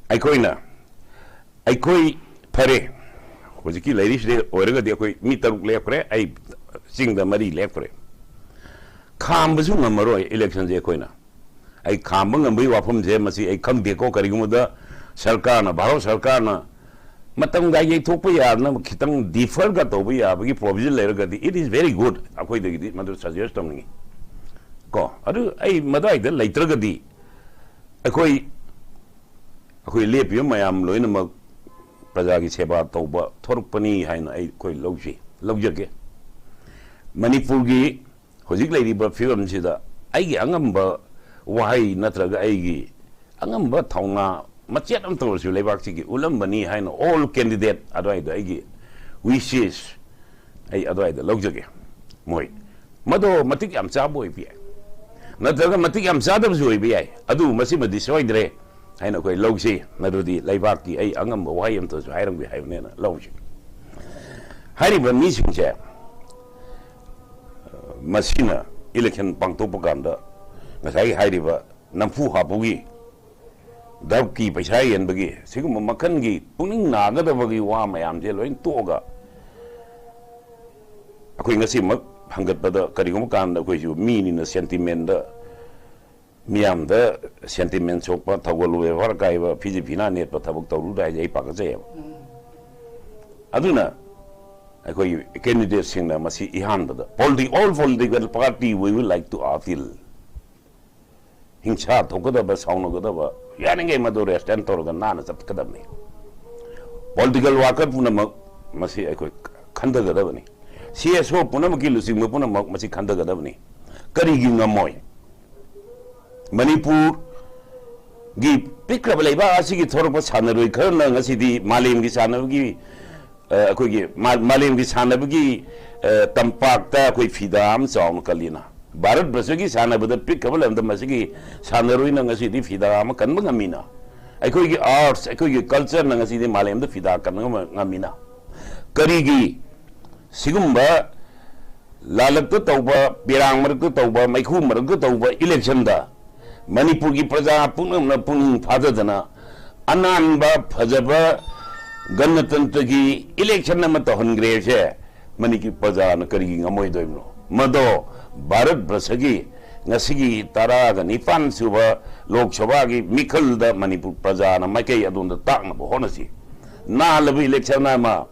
ꯑꯩꯈꯣꯏꯅ, ꯑꯩꯈꯣꯏ ꯐꯔꯦ, ꯍꯧꯖꯤꯛꯀꯤ ꯂꯩꯔꯤꯁꯤꯗ ꯑꯣꯏꯔꯒꯗꯤ ꯑꯩꯈꯣꯏ ꯃꯤ ꯇꯔꯨꯛ ꯂꯦꯞꯈ꯭ꯔꯦ, ꯑꯩ ꯆꯤꯡꯗ ꯃꯔꯤ ꯂꯦꯞꯈ꯭ꯔꯦ꯫ ꯈꯥꯝꯕꯁꯨ ꯉꯝꯃꯔꯣꯏ ꯏꯂꯦꯛꯁꯟꯁꯦ ꯑꯩꯈꯣꯏꯅ꯫ ꯑꯩ ꯈꯥꯝꯕ ꯉꯝꯕꯒꯤ ꯋꯥꯐꯝꯁꯦ ꯃꯁꯤ ꯑꯩ ꯈꯪꯗꯦꯀꯣ꯫ ꯀꯔꯤꯒꯨꯝꯕꯗ ꯁꯔꯀꯥꯔꯅ, ꯚꯥꯔꯠ ꯁꯔꯀꯥꯔꯅ ꯃꯇꯝꯒ ꯌꯩꯊꯣꯛꯄ ꯌꯥꯗꯅꯕ ꯈꯤꯇꯪ ꯗꯤꯐꯔꯒ ꯇꯧꯕ ꯌꯥꯕꯒꯤ ꯄ꯭ꯔꯣꯕꯤꯖꯟ ꯂꯩꯔꯒꯗꯤ, it is very good, ꯑꯩꯈꯣꯏꯗꯒꯤꯗꯤ ꯃꯗꯨ ꯁꯖꯦꯁ ꯇꯧꯅꯤꯡꯉꯤ ꯀꯣ꯫ ꯑꯗꯨ ꯑꯩ ꯃꯗꯨꯋꯥꯏꯗ ꯂꯩꯇ꯭ꯔꯒꯗꯤ ꯑꯩꯈꯣꯏ, ꯑꯩꯈꯣꯏ ꯂꯦꯞꯄꯤꯕ ꯃꯌꯥꯝ ꯂꯣꯏꯅꯃꯛ ꯄ꯭ꯔꯖꯥꯒꯤ ꯁꯦꯕꯥ ꯇꯧꯕ ꯊꯣꯔꯛꯄꯅꯤ ꯍꯥꯏꯅ ꯑꯩ, ꯑꯩꯈꯣꯏ ꯂꯧꯖꯩ, ꯂꯧꯖꯒꯦ꯫ ꯃꯅꯤꯄꯨꯔꯒꯤ ꯍꯧꯖꯤꯛ ꯂꯩꯔꯤꯕ ꯐꯤꯕꯝꯁꯤꯗ ꯑꯩꯒꯤ ꯑꯉꯝꯕ ꯋꯥꯍꯩ ꯅꯠꯇ꯭ꯔꯒ ꯑꯩꯒꯤ ꯑꯉꯝꯕ ꯊꯧꯅꯥ ꯃꯆꯦꯠ ꯑꯃꯇ ꯑꯣꯏꯔꯁꯨ ꯂꯩꯕꯥꯛꯁꯤꯒꯤ ꯎꯠꯂꯝꯕꯅꯤ ꯍꯥꯏꯅ all candidate ꯑꯗꯨꯋꯥꯏꯗ ꯑꯩꯒꯤ wishes ꯑꯩ ꯑꯗꯨꯋꯥꯏꯗ ꯂꯧꯖꯒꯦ꯫ ꯃꯣꯏ ꯃꯗꯣ ꯃꯇꯤꯛ ꯌꯥꯝ ꯆꯥꯕ ꯑꯣꯏꯕ ꯌꯥꯏ, ꯅꯠꯇ꯭ꯔꯒ ꯃꯇꯤꯛ ꯌꯥꯝ ꯆꯥꯗꯕꯁꯨ ꯑꯣꯏꯕ ꯌꯥꯏ꯫ ꯑꯗꯨ ꯃꯁꯤꯃꯗꯤ ꯁꯣꯏꯗ꯭ꯔꯦ ꯍꯥꯏꯅ ꯑꯩꯈꯣꯏ ꯂꯧꯁꯤ꯫ ꯅꯠꯇ꯭ꯔꯗꯤ ꯂꯩꯕꯥꯛꯀꯤ ꯑꯩ ꯑꯉꯝꯕ ꯋꯥꯍꯩ ꯑꯃꯇꯁꯨ ꯍꯥꯏꯔꯝꯒꯦ ꯍꯥꯏꯕꯅꯦꯅ ꯂꯧꯁꯤ꯫ ꯍꯥꯏꯔꯤꯕ ꯃꯤꯁꯤꯡꯁꯦ, ꯑ, ꯃꯁꯤꯅ ꯏꯂꯦꯛꯁꯟ ꯄꯥꯡꯊꯣꯛꯄ ꯀꯥꯟꯗ ꯉꯁꯥꯏꯒꯤ ꯍꯥꯏꯔꯤꯕ ꯅꯝꯐꯨ ꯍꯥꯞꯄꯒꯤ, ꯗ꯭ꯔꯒꯀꯤ ꯄꯩꯁꯥ ꯌꯦꯟꯕꯒꯤ, ꯁꯤꯒꯨꯝꯕ ꯃꯈꯜꯒꯤ ꯄꯨꯛꯅꯤꯡ ꯅꯥꯒꯗꯕꯒꯤ ꯋꯥ ꯃꯌꯥꯝꯁꯦ ꯂꯣꯏ ꯇꯣꯛꯑꯒ, ꯑꯩꯈꯣꯏ ꯉꯁꯤꯃꯛ ꯍꯪꯒꯠꯄꯗ ꯀꯔꯤꯒꯨꯝꯕ ꯀꯥꯟꯗ ꯑꯩꯈꯣꯏꯁꯨ ꯃꯤꯅꯤꯅ sentiment ꯗ, ꯃꯤꯌꯥꯝꯗ sentiment ꯁꯣꯛꯄ, ꯊꯧꯒꯜ ꯕꯦꯕꯥꯔ ꯀꯥꯏꯕ, ꯐꯤꯖꯤ ꯐꯤꯅꯥ ꯅꯦꯠꯄ ꯊꯕꯛ ꯇꯧꯔꯨꯗ ꯍꯥꯏꯁꯦ ꯑꯩ ꯄꯥꯈꯠꯆꯩꯌꯦꯕ꯫ ꯑꯗꯨꯅ ꯑꯩꯈꯣꯏ candidate ꯁꯤꯡꯅ ꯃꯁꯤ ꯏꯍꯥꯟꯕꯗ, politi-, all political party we would like to appeal, ꯍꯤꯡꯁꯥ ꯊꯣꯛꯀꯗꯕ, ꯁꯥꯎꯅꯒꯗꯕ, ꯌꯥꯔꯤꯉꯩ ꯃꯗꯨ restrain ꯇꯧꯔꯒ ꯅꯥꯟꯅ ꯆꯠꯀꯗꯕꯅꯤ꯫ Political worker ꯄꯨꯝꯅꯃꯛ ꯃꯁꯤ ꯑꯩꯈꯣꯏ ꯈꯟꯊꯒꯗꯕꯅꯤ꯫ C S O ꯄꯨꯝꯅꯃꯛꯀꯤ ꯂꯨꯆꯤꯡꯕ ꯄꯨꯝꯅꯃꯛ ꯃꯁꯤ ꯈꯟꯊꯒꯗꯕꯅꯤ꯫ ꯀꯔꯤꯒꯤ ꯉꯝꯃꯣꯏ? ꯃꯅꯤꯄꯨꯔꯒꯤ ꯄꯤꯛꯈ꯭ꯔꯕ ꯂꯩꯕꯥꯛ ꯑꯁꯤꯒꯤ ꯊꯣꯔꯛꯄ ꯁꯥꯟꯅꯔꯣꯏ ꯈꯔꯅ ꯉꯁꯤꯗꯤ ꯃꯥꯂꯦꯝꯒꯤ ꯁꯥꯟꯅꯕꯒꯤ, ꯑ, ꯑꯩꯈꯣꯏꯒꯤ ꯃꯥ-, ꯃꯥꯂꯦꯝꯒꯤ ꯁꯥꯟꯅꯕꯒꯤ, ꯑ, ꯇꯝꯄꯥꯛꯇ ꯑꯩꯈꯣꯏ ꯐꯤꯗꯥ ꯑꯃ ꯆꯥꯎꯅ ꯀꯜꯂꯤꯅ꯫ ꯚꯥꯔꯠ ꯕ꯭ꯔꯁꯒꯤ ꯁꯥꯟꯅꯕꯗ ꯄꯤꯛꯈ꯭ꯔꯕ ꯂꯝꯗꯝ ꯑꯁꯤꯒꯤ ꯁꯥꯟꯅꯔꯣꯏꯅ ꯉꯁꯤꯗꯤ ꯐꯤꯗꯥ ꯑꯃ ꯀꯟꯕ ꯉꯝꯃꯤꯅ꯫ ꯑꯩꯈꯣꯏꯒꯤ arts, ꯑꯩꯈꯣꯏꯒꯤ culture ꯅ ꯉꯁꯤꯗꯤ ꯃꯥꯂꯦꯝꯗ ꯐꯤꯗꯥ ꯀꯟꯕ ꯉꯝ-, ꯉꯝꯃꯤꯅ꯫ ꯀꯔꯤꯒꯤ ꯁꯤꯒꯨꯝꯕ ꯂꯥꯂꯛꯇ ꯇꯧꯕ, ꯄꯤꯔꯥꯡ ꯃꯔꯛꯇ ꯇꯧꯕ, ꯃꯩꯈꯨ ꯃꯔꯛꯇ ꯇꯧꯕ election ꯗ ꯃꯅꯤꯄꯨꯔꯒꯤ ꯄ꯭ꯔꯖꯥ ꯄꯨꯝꯅꯃꯛꯅ ꯄꯨꯛꯅꯤꯡ ꯐꯥꯊꯗꯅ ꯑꯅꯥꯟꯕ, ꯐꯖꯕ, ꯒꯅꯇꯟꯇ꯭ꯔꯒꯤ election ꯑꯃ ꯇꯧꯍꯟꯈ꯭ꯔꯦꯁꯦ ꯃꯅꯤꯄꯨꯔ ꯄ꯭ꯔꯖꯥꯅ ꯀꯔꯤꯒꯤ ꯉꯝꯃꯣꯏꯗꯣꯏꯕꯅꯣ? ꯃꯗꯣ ꯚꯥꯔꯠ ꯕꯔꯁꯒꯤ ꯉꯁꯤꯒꯤ ꯇꯔꯥꯒ ꯅꯤꯄꯥꯟ ꯁꯨꯕ ꯂꯣꯛ ꯁꯚꯥꯒꯤ ꯃꯤꯈꯜꯗ ꯃꯅꯤꯄꯨꯔ ꯄ꯭ꯔꯖꯥꯅ ꯃꯥꯏꯀꯩ ꯑꯗꯣꯝꯗ ꯇꯥꯛꯅꯕ ꯍꯣꯠꯅꯁꯤ꯫ ꯅꯥꯜꯂꯕ election ꯑꯃ,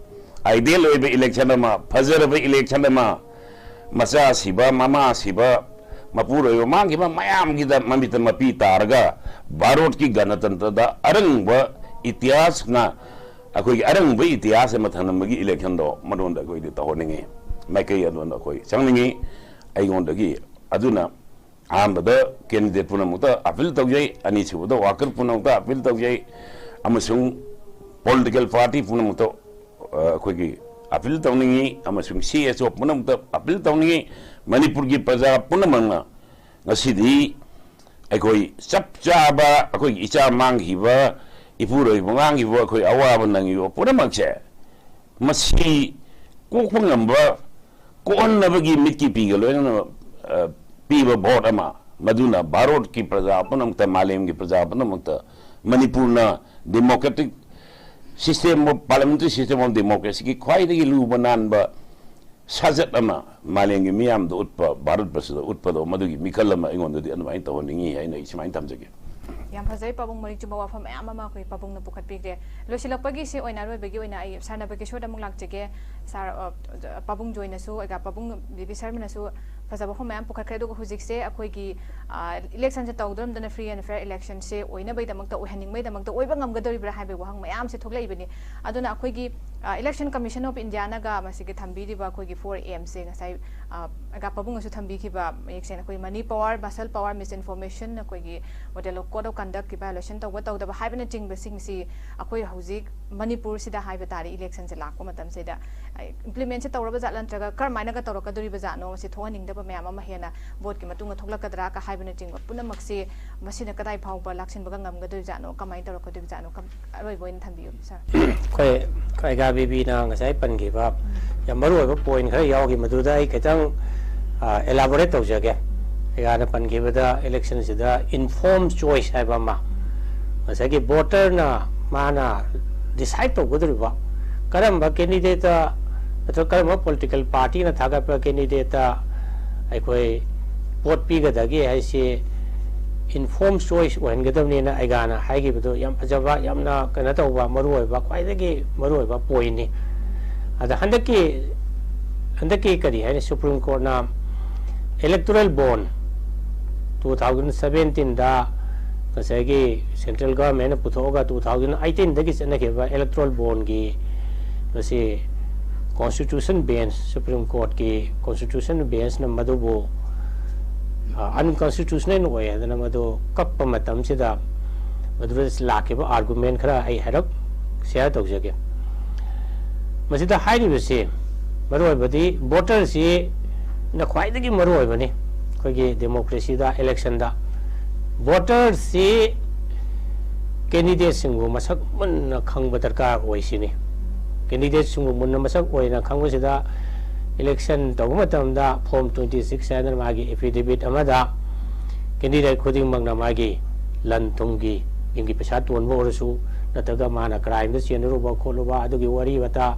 ideal ꯑꯣꯏꯕ election ꯑꯃ, ꯐꯖꯔꯕ election ꯑꯃ, ꯃꯆꯥ ꯁꯤꯕ, ꯃꯃꯥ ꯁꯤꯕ, ꯃꯄꯨꯔꯣꯏꯕ ꯃꯥꯡꯈꯤꯕ ꯃꯌꯥꯝꯒꯤꯗ ꯃꯃꯤꯠꯇ ꯃꯄꯤ ꯇꯥꯔꯒ ꯚꯥꯔꯠꯀꯤ ꯒꯅꯇꯟꯇ꯭ꯔꯗ ꯑꯔꯪꯕ ꯏꯇꯤꯍꯥꯁꯅ, ꯑꯩꯈꯣꯏꯒꯤ ꯑꯔꯪꯕ ꯏꯇꯤꯍꯥꯁ ꯑꯃ ꯊꯝꯂꯝꯕꯒꯤ election ꯗꯣ ꯃꯔꯣꯝꯗ ꯑꯩꯈꯣꯏꯗꯤ ꯇꯧꯍꯟꯅꯤꯡꯉꯤ, ꯃꯥꯏꯀꯩ ꯑꯗꯣꯝꯗ ꯑꯩꯈꯣꯏ ꯆꯪꯅꯤꯡꯉꯤ꯫ ꯑꯩꯉꯣꯟꯗꯒꯤ ꯑꯗꯨꯅ ꯑꯍꯥꯟꯕꯗ candidate ꯄꯨꯝꯅꯃꯛꯇ appeal ꯇꯧꯖꯩ, ꯑꯅꯤꯁꯨꯕꯗ worker ꯄꯨꯝꯅꯃꯛꯇ appeal ꯇꯧꯖꯩ, ꯑꯃꯁꯨꯡ political party ꯄꯨꯝꯅꯃꯛꯇ, ꯑ, ꯑꯩꯈꯣꯏꯒꯤ appeal ꯇꯧꯅꯤꯡꯉꯤ, ꯑꯃꯁꯨꯡ C S O ꯄꯨꯝꯅꯃꯛꯇ appeal ꯇꯧꯅꯤꯡꯉꯤ꯫ ꯃꯅꯤꯄꯨꯔꯒꯤ ꯄ꯭ꯔꯖꯥ ꯄꯨꯝꯅꯃꯛꯅ ꯉꯁꯤꯗꯤ ꯑꯩꯈꯣꯏ ꯆꯞ ꯆꯥꯕ ꯑꯩꯈꯣꯏꯒꯤ ꯏꯆꯥ ꯃꯥꯡꯈꯤꯕ, ꯏꯄꯨꯔꯣꯏꯕ ꯃꯥꯡꯈꯤꯕ, ꯑꯩꯈꯣꯏ ꯑꯋꯥꯕ ꯅꯪꯉꯤꯕ ꯄꯨꯝꯅꯃꯛꯁꯦ ꯃꯁꯤ ꯀꯣꯛꯄ ꯉꯝꯕ, ꯀꯣꯛꯍꯟꯅꯕꯒꯤ ꯃꯤꯠꯀꯤ ꯄꯤꯒ ꯂꯣꯏꯅꯅ, ꯑ, ꯄꯤꯕ vote ꯑꯃ, ꯃꯗꯨꯅ ꯚꯥꯔꯠꯀꯤ ꯄ꯭ꯔꯖꯥ ꯄꯨꯝꯅꯃꯛꯇ, ꯃꯥꯂꯦꯝꯒꯤ ꯄ꯭ꯔꯖꯥ ꯄꯨꯝꯅꯃꯛꯇ ꯃꯅꯤꯄꯨꯔꯅ democratic system of, parliamentary system of democracyꯒꯤ ꯈ꯭ꯋꯥꯏꯗꯒꯤ ꯂꯨꯕ ꯅꯥꯟꯕ ꯁꯥꯖꯠ ꯑꯃ ꯃꯥꯂꯦꯝꯒꯤ ꯃꯤꯌꯥꯝꯗ ꯎꯠꯄ, ꯚꯥꯔꯠ ꯄ꯭ꯔꯖꯥꯗ ꯎꯠꯄꯗꯣ, ꯃꯗꯨꯒꯤ ꯃꯤꯈꯜ ꯑꯃ ꯑꯩꯉꯣꯟꯗꯗꯤ ꯑꯗꯨꯃꯥꯏꯅ ꯇꯧꯍꯟꯅꯤꯡꯉꯤ ꯍꯥꯏꯅ ꯑꯩ ꯁꯨꯃꯥꯏꯅ ꯊꯝꯖꯒꯦ꯫ ꯌꯥꯝ ꯐꯖꯩ꯫ ꯄꯥꯕꯨꯡ ꯃꯔꯤꯛ ꯆꯨꯝꯕ ꯋꯥꯐꯝ ꯃꯌꯥꯝ ꯑꯃ ꯑꯩꯈꯣꯏ ꯄꯥꯕꯨꯡꯅ ꯄꯨꯈꯠꯄꯤꯈ꯭ꯔꯦ꯫ ꯂꯣꯏꯁꯤꯜꯂꯛꯄꯒꯤ ꯁꯤ ꯑꯣꯏꯅ ꯑꯔꯣꯏꯕꯒꯤ ꯑꯣꯏꯅ ꯑꯩ ꯁꯥꯔꯅ ꯕꯒꯦꯁꯣꯔꯗ ꯑꯃꯨꯛ ꯂꯥꯛꯆꯒꯦ꯫ ꯁꯥꯔ, ꯑ, ꯄꯥꯕꯨꯡ ꯖꯣꯏꯅꯁꯨ, ꯑꯩꯒ ꯄꯥꯕꯨꯡ ꯕꯤ ꯕꯤ ꯁꯔꯃꯅꯁꯨ ꯐꯖꯕ ꯋꯥꯐꯝ ꯃꯌꯥꯝ ꯄꯨꯈꯠꯈ꯭ꯔꯦ꯫ ꯑꯗꯨꯒ ꯍꯧꯖꯤꯛꯁꯦ ꯑꯩꯈꯣꯏꯒꯤ, ꯑ, electionꯁꯦ ꯇꯧꯗꯣꯔꯝꯗꯅ free and fair electionꯁꯦ ꯑꯣꯏꯅꯕꯒꯤꯗꯃꯛꯇ, ꯑꯣꯏꯍꯟꯅꯤꯡꯕꯒꯤꯗꯃꯛꯇ ꯑꯣꯏꯕ ꯉꯝꯒꯗꯧꯔꯤꯕ꯭ꯔꯥ ꯍꯥꯏꯕꯒꯤ ꯋꯥꯍꯪ ꯃꯌꯥꯝꯁꯦ ꯊꯣꯛꯂꯛꯏꯕꯅꯤ꯫ ꯑꯗꯨꯅ ꯑꯩꯈꯣꯏꯒꯤ, ꯑ, Election Commission of Indiaꯅꯒ ꯃꯁꯤꯒꯤ ꯊꯝꯕꯤꯔꯤꯕ ꯑꯩꯈꯣꯏꯒꯤ four Mꯁꯦ ꯉꯁꯥꯏ, ꯑ, ꯑꯩꯒ ꯄꯥꯕꯨꯡꯅꯁꯨ ꯊꯝꯕꯤꯈꯤꯕ ꯃꯌꯦꯛ ꯁꯦꯡꯅ ꯑꯩꯈꯣꯏ money power, muscle power, misinformation, ꯑꯩꯈꯣꯏꯒꯤ model of code of conductꯀꯤ violation ꯇꯧꯕ ꯇꯧꯗꯕ ꯍꯥꯏꯕꯅꯆꯤꯡꯕꯁꯤꯡꯁꯤ ꯑꯩꯈꯣꯏ ꯍꯧꯖꯤꯛ ꯃꯅꯤꯄꯨꯔꯁꯤꯗ ꯍꯥꯏꯕ ꯇꯥꯔꯦ, electionꯁꯦ ꯂꯥꯛꯄ ꯃꯇꯝꯁꯤꯗ implementꯁꯦ ꯇꯧꯔꯕ ꯖꯥꯠꯂ, ꯅꯠꯇ꯭ꯔꯒ ꯀꯔꯝꯍꯥꯏꯅꯒ ꯇꯧꯔꯛꯀꯗꯣꯔꯤꯕ ꯖꯥꯠꯅꯣ, ꯃꯁꯤ ꯊꯣꯛꯍꯟꯅꯤꯡꯗꯕ ꯃꯌꯥꯝ ꯑꯃ ꯍꯦꯟꯅ voteꯀꯤ ꯃꯇꯨꯡꯗ ꯊꯣꯛꯂꯛꯀꯗ꯭ꯔꯥ ꯀ ꯍꯥꯏꯕꯅꯆꯤꯡꯕ ꯄꯨꯝꯅꯃꯛꯁꯤ ꯃꯁꯤꯅ ꯀꯗꯥꯏ ꯐꯥꯎꯕ ꯂꯥꯛꯁꯤꯟꯕꯒ ꯉꯝꯒꯗꯣꯏꯖꯥꯠꯅꯣ, ꯀꯃꯥꯏꯅ ꯇꯧꯔꯛꯀꯗꯣꯏꯖꯥꯠꯅꯣ, ꯀꯝ-, ꯑꯔꯣꯏꯕ ꯑꯣꯏꯅ ꯊꯝꯕꯤꯌꯨ, ꯁꯥꯔ꯫ ꯑꯩꯈꯣꯏ, ꯑꯩꯈꯣꯏ ꯑꯩꯒꯥ ꯕꯤꯕꯤꯅ ꯉꯁꯥꯏ ꯄꯟꯈꯤꯕ ꯌꯥꯝ ꯃꯔꯨ ꯑꯣꯏꯕ point ꯈꯔ ꯌꯥꯎꯈꯤ, ꯃꯗꯨꯗ ꯑꯩ ꯈꯤꯇꯪ, ꯑ, elaborate ꯇꯧꯖꯒꯦ꯫ ꯑꯩꯒꯥꯅ ꯄꯟꯈꯤꯕꯗ electionꯁꯤꯗ informed choice ꯍꯥꯏꯕ ꯑꯃ, ꯉꯁꯥꯏꯒꯤ voterꯅ ꯃꯥꯅ decide ꯇꯧꯒꯗꯧꯔꯤꯕ ꯀꯔꯝꯕ candidateꯇ ꯅꯠꯇ꯭ꯔꯒ ꯀꯔꯝꯕ political partyꯅ ꯊꯥꯒꯠꯄ candidateꯇ ꯑꯩꯈꯣꯏ vote ꯄꯤꯒꯗꯒꯦ ꯍꯥꯏꯁꯤ informed choice ꯑꯣꯏꯍꯟꯒꯗꯕꯅꯦꯅ ꯑꯩꯒꯥꯅ ꯍꯥꯏꯈꯤꯕꯗꯨ ꯌꯥꯝ ꯐꯖꯕ, ꯌꯥꯝꯅ ꯀꯩꯅꯣ ꯇꯧꯕ, ꯃꯔꯨꯑꯣꯏꯕ, ꯈ꯭ꯋꯥꯏꯗꯒꯤ ꯃꯔꯨꯑꯣꯏꯕ pointꯅꯤ꯫ ꯑꯗ ꯍꯟꯗꯛꯀꯤ, ꯍꯟꯗꯛꯀꯤ ꯀꯔꯤ ꯍꯥꯏꯅꯤ, Supreme Courtꯅ electoral bond two thousand seventeenꯗ ꯉꯁꯥꯏꯒꯤ central governmentꯅ ꯄꯨꯊꯣꯛꯑꯒ two thousand eighteenꯗꯒꯤ ꯆꯠꯅꯈꯤꯕ electoral bondꯒꯤ ꯃꯁꯤ constitution bench, Supreme Courtꯀꯤ constitution benchꯅ ꯃꯗꯨꯕꯨ, ꯑ, unconstitutional ꯑꯣꯏ ꯍꯥꯏꯗꯅ ꯃꯗꯨ ꯀꯛꯄ ꯃꯇꯝꯁꯤꯗ ꯃꯗꯨꯗ ꯂꯥꯛꯈꯤꯕ argument ꯈꯔ ꯑꯩ ꯍꯥꯏꯔꯞ share ꯇꯧꯖꯒꯦ꯫ ꯃꯁꯤꯗ ꯍꯥꯏꯔꯤꯕꯁꯤ ꯃꯔꯨꯑꯣꯏꯕꯗꯤ voterꯁꯤꯅ ꯈ꯭ꯋꯥꯏꯗꯒꯤ ꯃꯔꯨꯑꯣꯏꯕꯅꯤ ꯑꯩꯈꯣꯏꯒꯤ democracyꯗ, electionꯗ꯫ Voterꯁꯤ candidateꯁꯤꯡꯕꯨ ꯃꯁꯛ ꯃꯨꯟꯅ ꯈꯪꯕ ꯗꯔꯀꯥꯔ ꯑꯣꯏ ꯁꯤꯅꯤ꯫ Candidateꯁꯤꯡꯕꯨ ꯃꯨꯟꯅ ꯃꯁꯛ ꯑꯣꯏꯅ ꯈꯪꯕꯁꯤꯗ election ꯇꯧꯕ ꯃꯇꯝꯗ form twenty six ꯍꯥꯏꯗꯅ ꯃꯥꯒꯤ affidavit ꯑꯃꯗ ꯀꯦꯟꯗꯤꯗꯦꯠ ꯈꯨꯗꯤꯡꯃꯛꯅ ꯃꯥꯒꯤ ꯂꯟ ꯊꯨꯝꯒꯤ, ꯌꯨꯝꯒꯤ ꯄꯩꯁꯥ ꯇꯣꯟꯕ ꯑꯣꯏꯔꯁꯨ, ꯅꯠꯇ꯭ꯔꯒ ꯃꯥꯅ ꯀ꯭ꯔꯥꯏꯝꯗ ꯆꯦꯟꯅꯔꯨꯕ ꯈꯣꯠꯂꯨꯕ ꯑꯗꯨꯒꯤ ꯋꯥꯔꯤ ꯋꯥꯇꯥ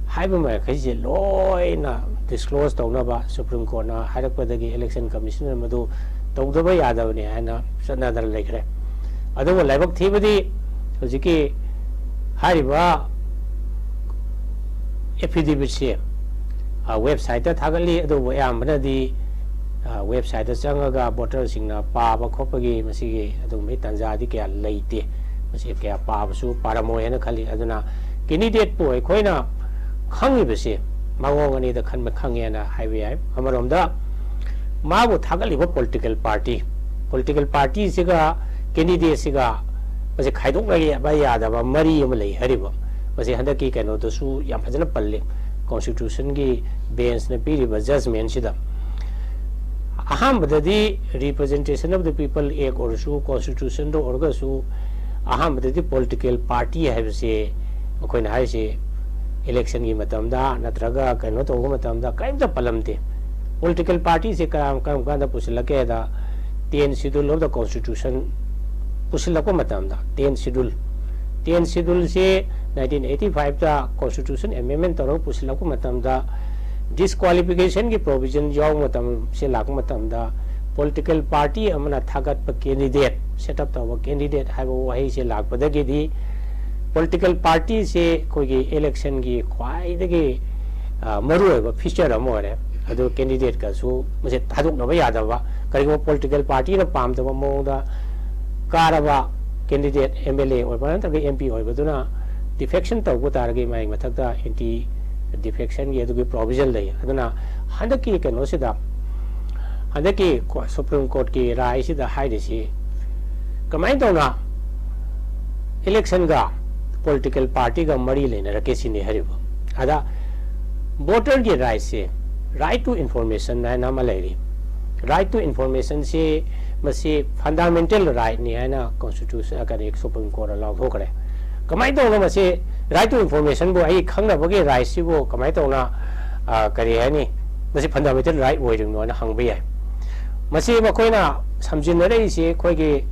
ꯍꯥꯏꯕ ꯃꯈꯩꯁꯦ ꯂꯣꯏꯅ ꯗꯤꯁꯀ꯭ꯂꯣꯖ ꯇꯧꯅꯕ ꯁꯨꯄ꯭ꯔꯤꯝ ꯀꯣꯔꯠꯅ ꯍꯥꯏꯔꯛꯄꯗꯒꯤ ꯏꯂꯦꯛꯁꯟ ꯀꯃꯤꯁꯟꯅ ꯃꯗꯨ ꯇꯧꯗꯕ ꯌꯥꯗꯕꯅꯤ ꯍꯥꯏꯅ ꯆꯠꯅꯗꯅ ꯂꯩꯈ꯭ꯔꯦ꯫ ꯑꯗꯨꯕꯨ ꯂꯥꯏꯕꯛ ꯊꯤꯕꯗꯤ ꯍꯧꯖꯤꯛꯀꯤ ꯍꯥꯏꯔꯤꯕ ꯑꯦꯐꯤꯗꯦꯕꯤꯠꯁꯦ ꯋꯦꯕꯁꯥꯏꯠꯇ ꯊꯥꯒꯠꯂꯤ, ꯑꯗꯨꯕꯨ ꯑꯌꯥꯝꯕꯅꯗꯤ ꯋꯦꯕꯁꯥꯏꯠꯇ ꯆꯪꯉꯒ ꯚꯣꯇꯔꯁꯤꯡꯅ ꯄꯥꯕ ꯈꯣꯠꯄꯒꯤ ꯃꯁꯤꯒꯤ ꯑꯗꯨꯒꯨꯝꯕꯒꯤ ꯇꯥꯟꯖꯥꯗꯤ ꯀꯌꯥ ꯂꯩꯇꯦ꯫ ꯃꯁꯤ ꯀꯌꯥ ꯄꯥꯕꯁꯨ ꯄꯥꯔꯝꯃꯣꯏ ꯍꯥꯏꯅ ꯈꯜꯂꯤ꯫ ꯑꯗꯨꯅ ꯀꯦꯟꯗꯤꯗꯦꯠꯄꯨ ꯑꯩꯈꯣꯏꯅ ꯈꯪꯉꯤꯕꯁꯤ ꯃꯑꯣꯡ ꯑꯅꯤꯗ ꯈꯟꯕ ꯈꯪꯉꯦꯅ ꯍꯥꯏꯕ ꯌꯥꯏ꯫ ꯑꯃꯔꯣꯝꯗ ꯃꯥꯕꯨ ꯊꯥꯒꯠꯂꯤꯕ ꯄꯣꯂꯤꯇꯤꯀꯦꯜ ꯄꯥꯔꯇꯤ, ꯄꯣꯂꯤꯇꯤꯀꯦꯜ ꯄꯥꯔꯇꯤꯁꯤꯒ ꯀꯦꯟꯗꯤꯗꯦꯠꯁꯤꯒ ꯃꯁꯤ ꯈꯥꯏꯗꯣꯛꯅꯕ ꯌꯥꯗꯕ ꯃꯔꯤ ꯑꯃ ꯂꯩ ꯍꯥꯏꯔꯤꯕ, ꯃꯁꯤ ꯍꯟꯗꯛꯀꯤ ꯀꯩꯅꯣꯗꯁꯨ ꯌꯥꯝ ꯐꯖꯅ ꯄꯜꯂꯤ, ꯀꯣꯟꯁꯇꯤꯇ꯭ꯌꯨꯁꯟꯒꯤ ꯕꯦꯟꯁꯅ ꯄꯤꯔꯤꯕ ꯖꯖꯃꯦꯟꯁꯤꯗ꯫ ꯑꯍꯥꯟꯕꯗꯗꯤ Representation of the People Act ꯑꯣꯏꯔꯁꯨ, ꯀꯣꯟꯁꯇꯤꯇ꯭ꯌꯨꯁꯟꯗ ꯑꯣꯏꯔꯒꯁꯨ, ꯑꯍꯥꯟꯕꯗꯗꯤ ꯄꯣꯂꯤꯇꯤꯀꯦꯜ ꯄꯥꯔꯇꯤ ꯍꯥꯏꯕꯁꯦ ꯑꯩꯈꯣꯏꯅ ꯍꯥꯏꯔꯤꯁꯦ ꯏꯂꯦꯛꯁꯟꯒꯤ ꯃꯇꯝꯗ ꯅꯠꯇ꯭ꯔꯒ ꯀꯩꯅꯣ ꯇꯧꯕ ꯃꯇꯝꯗ ꯀꯔꯤꯝꯇ ꯄꯜꯂꯝꯗꯦ꯫ ꯄꯣꯂꯤꯇꯤꯀꯦꯜ ꯄꯥꯔꯇꯤꯁꯦ ꯀꯔꯝ, ꯀꯔꯝ ꯀꯥꯟꯗ ꯄꯨꯁꯤꯜꯂꯛꯀꯦ ꯍꯥꯏꯗ, ten schedule of the constitution ꯄꯨꯁꯤꯜꯂꯛꯄ ꯃꯇꯝꯗ, ꯇꯦꯟ ꯁꯦꯗꯨꯜ, ꯇꯦꯟ ꯁꯦꯗꯨꯜꯁꯦ ꯅꯥꯏꯟꯇꯤꯟ ꯑꯩꯠꯇꯤ ꯐꯥꯏꯚꯇ ꯀꯣꯟꯁꯇꯤꯇ꯭ꯌꯨꯁꯟ ꯑꯦꯃꯦꯟꯃꯦꯟ ꯇꯧꯔꯒ ꯄꯨꯁꯤꯜꯂꯛꯄ ꯃꯇꯝꯗ, ꯗꯤꯁꯀ꯭ꯋꯥꯂꯤꯐꯤꯀꯦꯁꯟꯒꯤ ꯄ꯭ꯔꯣꯕꯤꯖꯟ ꯌꯥꯎꯕ ꯃꯇꯝꯁꯦ ꯂꯥꯛꯄ ꯃꯇꯝꯗ, ꯄꯣꯂꯤꯇꯤꯀꯦꯜ ꯄꯥꯔꯇꯤ ꯑꯃꯅ ꯊꯥꯒꯠꯄ ꯀꯦꯟꯗꯤꯗꯦꯠ, ꯁꯦꯠ ꯑꯞ ꯇꯧꯕ ꯀꯦꯟꯗꯤꯗꯦꯠ ꯍꯥꯏꯕ ꯋꯥꯍꯩꯁꯦ ꯂꯥꯛꯄꯗꯒꯤꯗꯤ ꯄꯣꯂꯤꯇꯤꯀꯦꯜ ꯄꯥꯔꯇꯤꯁꯦ ꯑꯩꯈꯣꯏꯒꯤ ꯏꯂꯦꯛꯁꯟꯒꯤ ꯈ꯭ꯋꯥꯏꯗꯒꯤ, ꯑ, ꯃꯔꯨꯑꯣꯏꯕ ꯐꯤꯆꯔ ꯑꯃ ꯑꯣꯏꯔꯦ꯫ ꯑꯗꯨ ꯀꯦꯟꯗꯤꯗꯦꯠꯀꯁꯨ ꯃꯁꯦ ꯊꯥꯗꯣꯛꯅꯕ ꯌꯥꯗꯕ, ꯀꯔꯤꯒꯨꯝꯕ ꯄꯣꯂꯤꯇꯤꯀꯦꯜ ꯄꯥꯔꯇꯤꯅ ꯄꯥꯝꯗꯕ ꯃꯑꯣꯡꯗ ꯀꯥꯔꯕ ꯀꯦꯟꯗꯤꯗꯦꯠ, ꯑꯦꯝ ꯑꯦꯜ ꯑꯦ ꯑꯣꯏꯕ ꯅꯠꯇ꯭ꯔꯒ ꯑꯦꯝ ꯄꯤ ꯑꯣꯏꯕꯗꯨꯅ ꯗꯤꯐꯦꯛꯁꯟ ꯇꯧꯕ ꯇꯥꯔꯒꯗꯤ ꯃꯥꯒꯤ ꯃꯊꯛꯇ ꯑꯦꯟꯇꯤ ꯗꯤꯐꯦꯛꯁꯟꯒꯤ ꯑꯗꯨꯒꯤ ꯄ꯭ꯔꯣꯕꯤꯖꯟ ꯂꯩ꯫ ꯑꯗꯨꯅ ꯍꯟꯗꯛꯀꯤ ꯀꯩꯅꯣꯁꯤꯗ, ꯍꯟꯗꯛꯀꯤ ꯀꯣ-, ꯁꯨꯄ꯭ꯔꯤꯝ ꯀꯣꯔꯠꯀꯤ ꯔꯥꯏꯁꯤꯗ ꯍꯥꯏꯔꯤꯁꯤ ꯀꯃꯥꯏꯅ ꯇꯧꯅ ꯏꯂꯦꯛꯁꯟꯒ ꯄꯣꯂꯤꯇꯤꯀꯦꯜ ꯄꯥꯔꯇꯤꯒ ꯃꯔꯤ ꯂꯩꯅꯔꯛꯀꯦ ꯁꯤꯅꯤ ꯍꯥꯏꯔꯤꯕ꯫ ꯑꯗ ꯚꯣꯇꯔꯒꯤ ꯔꯥꯏꯠꯁꯦ, right to information ꯍꯥꯏꯅ ꯑꯃ ꯂꯩꯔꯤ꯫ Right to informationꯁꯤ ꯃꯁꯤ ꯐꯟꯗꯥꯃꯦꯟꯇꯦꯜ ꯔꯥꯏꯠꯅꯤ ꯍꯥꯏꯅ ꯀꯣꯟꯁꯇꯤꯇ꯭ꯌꯨꯁꯟ, ꯀꯔꯤ, ꯁꯨꯄ꯭ꯔꯤꯝ ꯀꯣꯔꯠꯅ ꯂꯥꯎꯊꯣꯛꯈ꯭ꯔꯦ꯫ ꯀꯃꯥꯏꯅ ꯇꯧꯅ ꯃꯁꯤ right to informationꯕꯨ, ꯑꯩ ꯈꯪꯅꯕꯒꯤ ꯔꯥꯏꯠꯁꯤꯕꯨ ꯀꯃꯥꯏꯅ ꯇꯧꯅ, ꯑ, ꯀꯔꯤ ꯍꯥꯏꯅꯤ, ꯃꯁꯤ ꯐꯟꯗꯥꯃꯦꯟꯇꯦꯜ ꯔꯥꯏꯠ ꯑꯣꯏꯔꯤꯕꯅꯣ ꯍꯥꯏꯅ ꯍꯪꯕ ꯌꯥꯏ꯫ ꯃꯁꯤ ꯃꯈꯣꯏꯅ ꯁꯝꯖꯤꯟꯅꯔꯛꯏꯁꯤ ꯑꯩꯈꯣꯏꯒꯤ